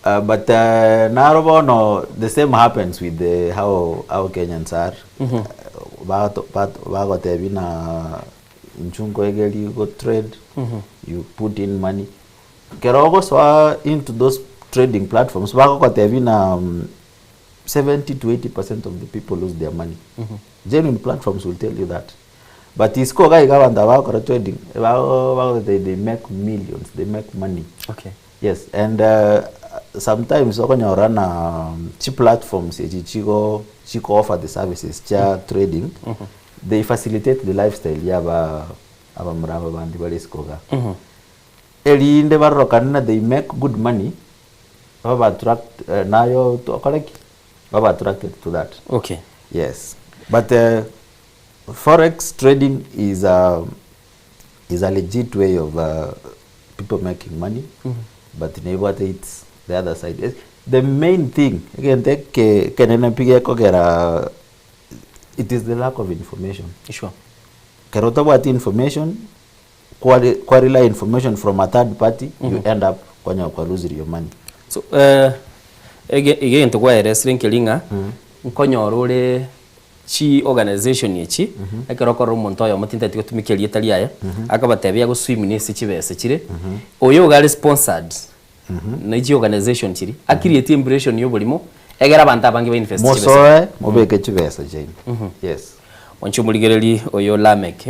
Uh, but uh, naro bono the same happens with the, how, how Kenyans are mm -hmm. uh, bagotebi na nchunko egeri go trade mm -hmm. you put in money kero ogosoa into those trading platforms bagogotebi na um, 70 to 80 percent of the people lose their money mm -hmm. genuine platforms will tell you that but isiko iga iga abanto aba bagokora trading bago bagoteba they make millions they make money okay. yes and uh, sometimes okonyora na chi platforms echi chigo chiko offer the services chia mm -hmm. trading mm -hmm. they facilitate the lifestyle ya aba abamura aba bandi bare isiko iga mm -hmm. Erinde barorokane na they make good money babe attract eh, nayo okore ki babe attracted to that okay yes but uh, forex trading is a is a legit way of uh, people making money mm -hmm. but nebwate it's the other side eh, the main thing egento eke ekenene pi gekogera it is the lack of information sure kero otabwati information Kware kwa rely information from a third party mm -hmm. you end up kwanyora kwa lose your money. So eh ege egento kwaeresire nkeri ng'a mm -hmm. nkonyora ore chi organization echi mm -hmm. ekero okorora omonto oyomo tintageti gotumika erieta riaye mm -hmm. akabatebia agoswim na ase chibesa chire mm -hmm. oyo iga are sponsored mm -hmm. na chi organization chiri mm -hmm. acreate impression ya oborimo egere abanto abange ba invest chibesa Mosoe mobeke chibesa chiaino. Mm -hmm. Yes. Mwanche omorigereri oyo Lameck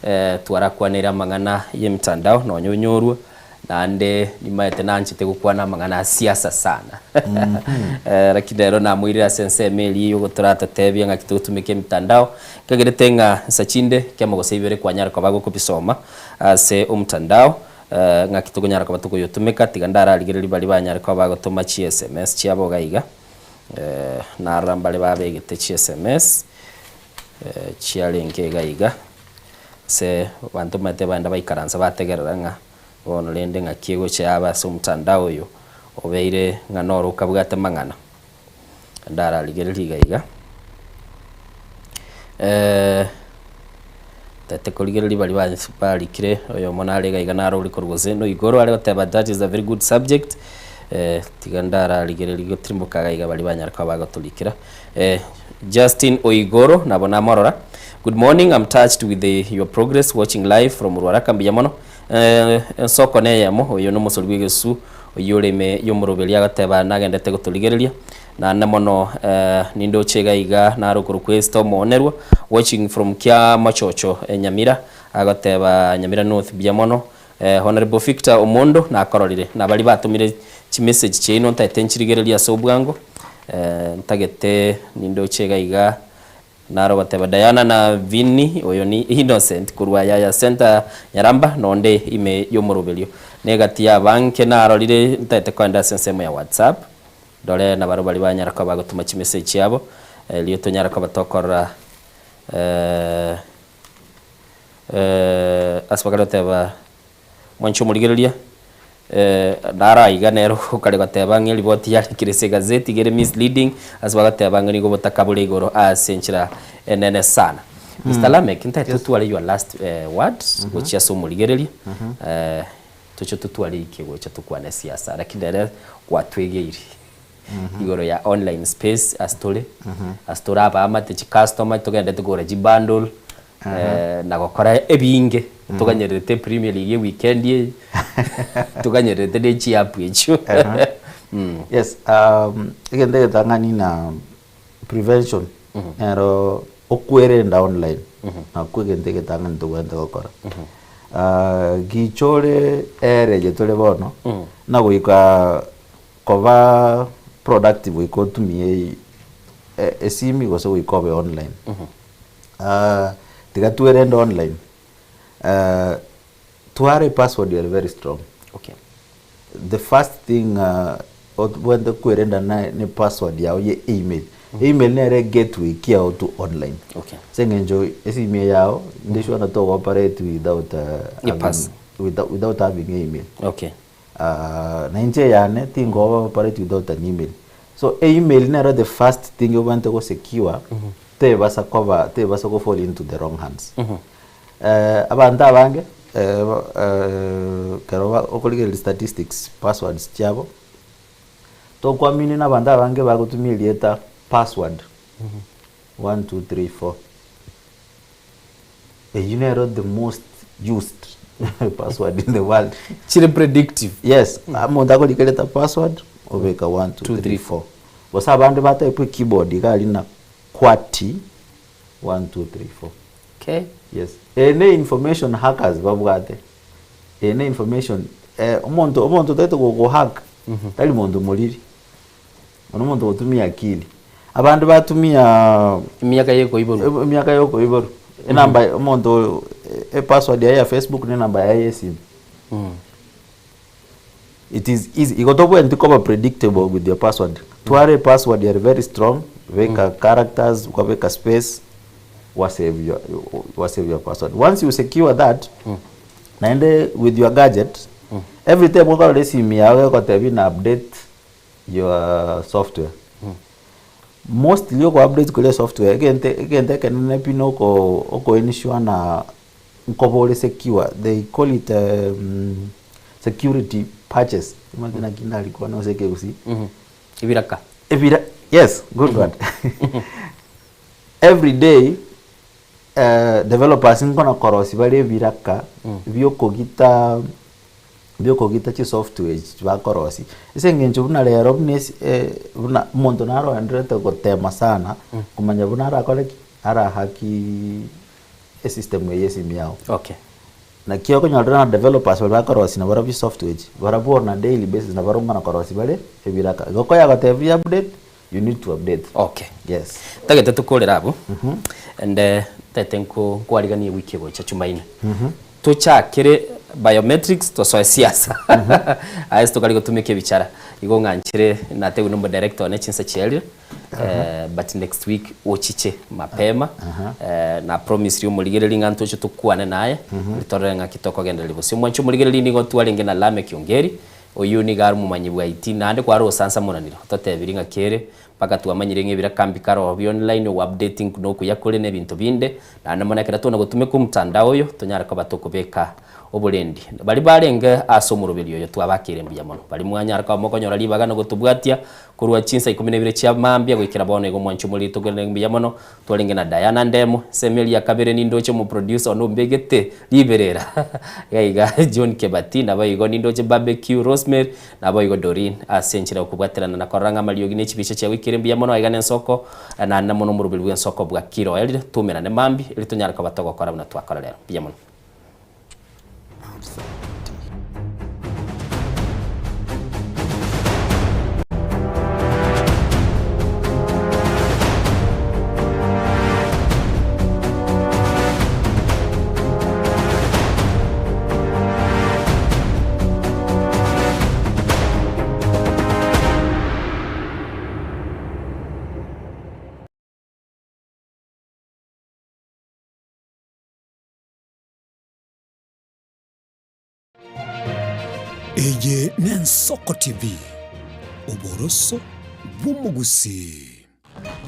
eh, twarakwanere amang'ana y'emitandao nonya onyorwe naende nimaete nanchete gokwana amang'ana a siasa sana eh, lakini rero namoirire ase ensemo eria yogotoratotebia ng'aki togotumeka emitandao nkagerete ng'a nsa chinde kemo gose ibere kwanyara koba gokobisoma ase omotandao eh, ng'aki tokonyara koba tokoyotumeka tiga ndararigereria baria banyare koba bagotoma chi sms chiabo iga iga eh, narora mbare babegete chi sms Chiarenge iga iga, ase abanto omanyete baenda baikaransa bategerera ng'a bono rende ng'aki egocha yaba ase omotandao oyo obeire ng'a noro okabwate mang'ana. Ndararigererie iga iga, ntete korigereria baria ba barikire oyomo nare iga iga naro ore korwa gose noigoro are goteba that is a very good subject, tiga ndararigereria gotirimboka iga iga baria banyare koba bagotorikera. Justin Oigoro nabo namorora. Good morning, I'm touched with the, your progress watching live from Ruaraka mbuya mono. Eh, ensoko neyemo oyo nomosori bw'egesu oyio ore ime y'omoroberi agateba nagendete gotorigereria naende mono eh, nindoche iga iga naro okorokwa Esther omoonerwa watching from Kiamachocho eh, Nyamira agoteba Nyamira North mbuya mono eh, Honorable Victor Omondo nakororire na baria batomire chimessage chiaino ntaete nchirigererie ase obwango Ntagete nindoche iga iga naro goteba Diana na Vinny oyo ni Innocent korwa Yaya Center Nyaramba nonde ime yomoroberio negati ya abange narorire ntagete koenda ase ensemo ya WhatsApp ndore nabarobwo baria banyara koba bagotoma chimessage chiabo erio tonyare koba tokorora ase bakare goteba Mwanche omorigereria, naro aiga nere okare goteba ng'a eripoti yarikire ase egazeti iga ere misleading, ase bagoteba ng'a nigo obotaka bore igoro ase enchera enene sana. Mister Lameck, ntagete totware your last words gochia ase omorigereria, toche totware eke gocha tokwane siasa, lakini ere gwatwegeiri igoro ya online space ase tore, ase tore abaamate chicustomer togendete kogora chibundle, na gokora ebinge toganyererete Premier League ewikendi eye toganyererete ne chiapp echio. Yes, egento egetang'ani na prevention nero okwerenda online nakwo egento egetang'ani tobwenerete gokora. Gicha ore ere eye tore bono, na goika koba productive goika otumie esimi gose goika obe online. Tiga twerende online, tware epassword ere very strong. The first thing obwenerete kwerenda na ne password yago ya email. Email nere egateway kiago to online. Ase eng'encho esimi eye yago, ndi sure na togo operate without Epass. having without having email. Na inche eyane tingo operate without an email. So email nero the first thing obwenerete go secure tebasa koba tebasa go fall into the wrong hands. Abanto abange ekero okorigereria statistics passwords chiabo, tokwamini na abanto abange bagotumia erieta password one two three four, eywo nero the most used password in the world. Chire predictive. Yes, omonto akorika erieta password, obeka one two three four. Gose abande ba type ekeyboard iga aria na qwerty one two three four. Okay. Yes. Eye ne information hackers babwate. Eye ne information eh, omonto omonto otaete gogohack tari monto moriri. Ono omonto ogotumia akili. Abande batumia Emiaka ya okoiborwa. Emiaka ya okoiborwa. Enamba omonto epassword yaye ya Facebook ne enamba yaye ya esimi. It is easy. Igo tobwenereti koba predictable with your password. Twara epassword ere very strong, beka characters, kwabeka space, wasave your, wasave your password. Once you secure that, naende with your gadget, every time okorora esimi yago egotebia na update your software. Mostly oko update koria software, egente egento ekenene pi na oko oko ensure na nkoba ore secure, they call it security patches, omanyete naki ndarikwane ase ekegusii. Ebiraka. Ebira yes, good word. Every day developers nkona korosia bare ebiraka biokogita biokogita chisoftware echi bakorosia. Ase eng'encho buna rero buna esi buna omonto naro oendererete gotema sana komanya buna arakore ki? Arahaki esystem eye esimi yago. Okay. Naki okonyorera ng'a developers baria bakorosia nabarobwo chisoftware echi, barabwo on a daily basis nabarobwo nkona korosia bare ebiraka. Igo koyagotebirie update, you need to update. Okay. Yes. Ntagete tokorere abwo, ende ntagete nko nkwariganie ewiki egocha Jumaine. Tochakere biometrics tosoe siasa. Aye tokari gotumeka ebichara. Igo ng'anchire natebiwe na omodirector one chinsa chiarire. But next week ochiche mapema. Na promise omorigereria ng'a ntoche tokwane naye, ritorore ng'aki tokogendereria bosio. Omwanche omorigereria nigo twarenge na Lameck Ongeri, oyio nigo are omomanyi bwa IT naende kware osansamoranire, ototebirie ng'aki ere, mpaka twamanyire ng'a ebiraka mbikare oo bia online, ogo updating nokuya kore na ebinto binde, naende mono ekero twana gotumeka omotandao oyo, tonyare koba tokobeka oborendi. Baria barenge ase omoroberio oyo twabakeire mbuya mono. Baria mwanyara koba mokonyora ribaga na gotobwatia korwa chinsa ikomi na ibere chia mambia goikera bono igo omwanchi omoriri tokerende mbuya mono. Twarenge na Diana Ndemo, ensemo eria ya kabere nindoche omoproducer one ombegete riberera iga iga John Kebati, naboigo nindoche Barbecue Rosemary, naboigo Doreen ase enchera yokobwaterana na korora ng'a amariogi ne chibicha chiagoikire mbuya mono aiga nensoko naende mono omoroberi bw'ensoko bwakire oerire toumerane mambia erio tonyare koba togokora buna twakora rero. Mbuya mono. Eye n'Ensoko TV, oboroso bw'omogusii.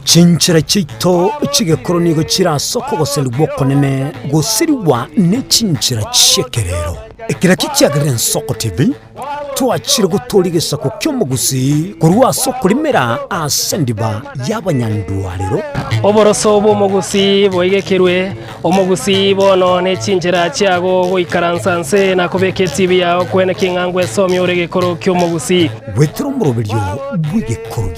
Chinchera chiaito chi'egekoro nigo chire ase okogoserigwa okonene gosirigwa ne chinchera chi'ekerero. Ekero kichiagerire Ensoko TV, twachire gotooria egesaku ki'omogusii korwa ase okorimera ase endiba y'abanyandwarero. Oboroso bw'omogusii boigekerwe, omogusii bono ne chinchera chiago goikaransa nse na kobeka etibi yao kwene king'angwa esomi ore egekoro ki'omogusii. Goetera omoroberio bw'egekoro.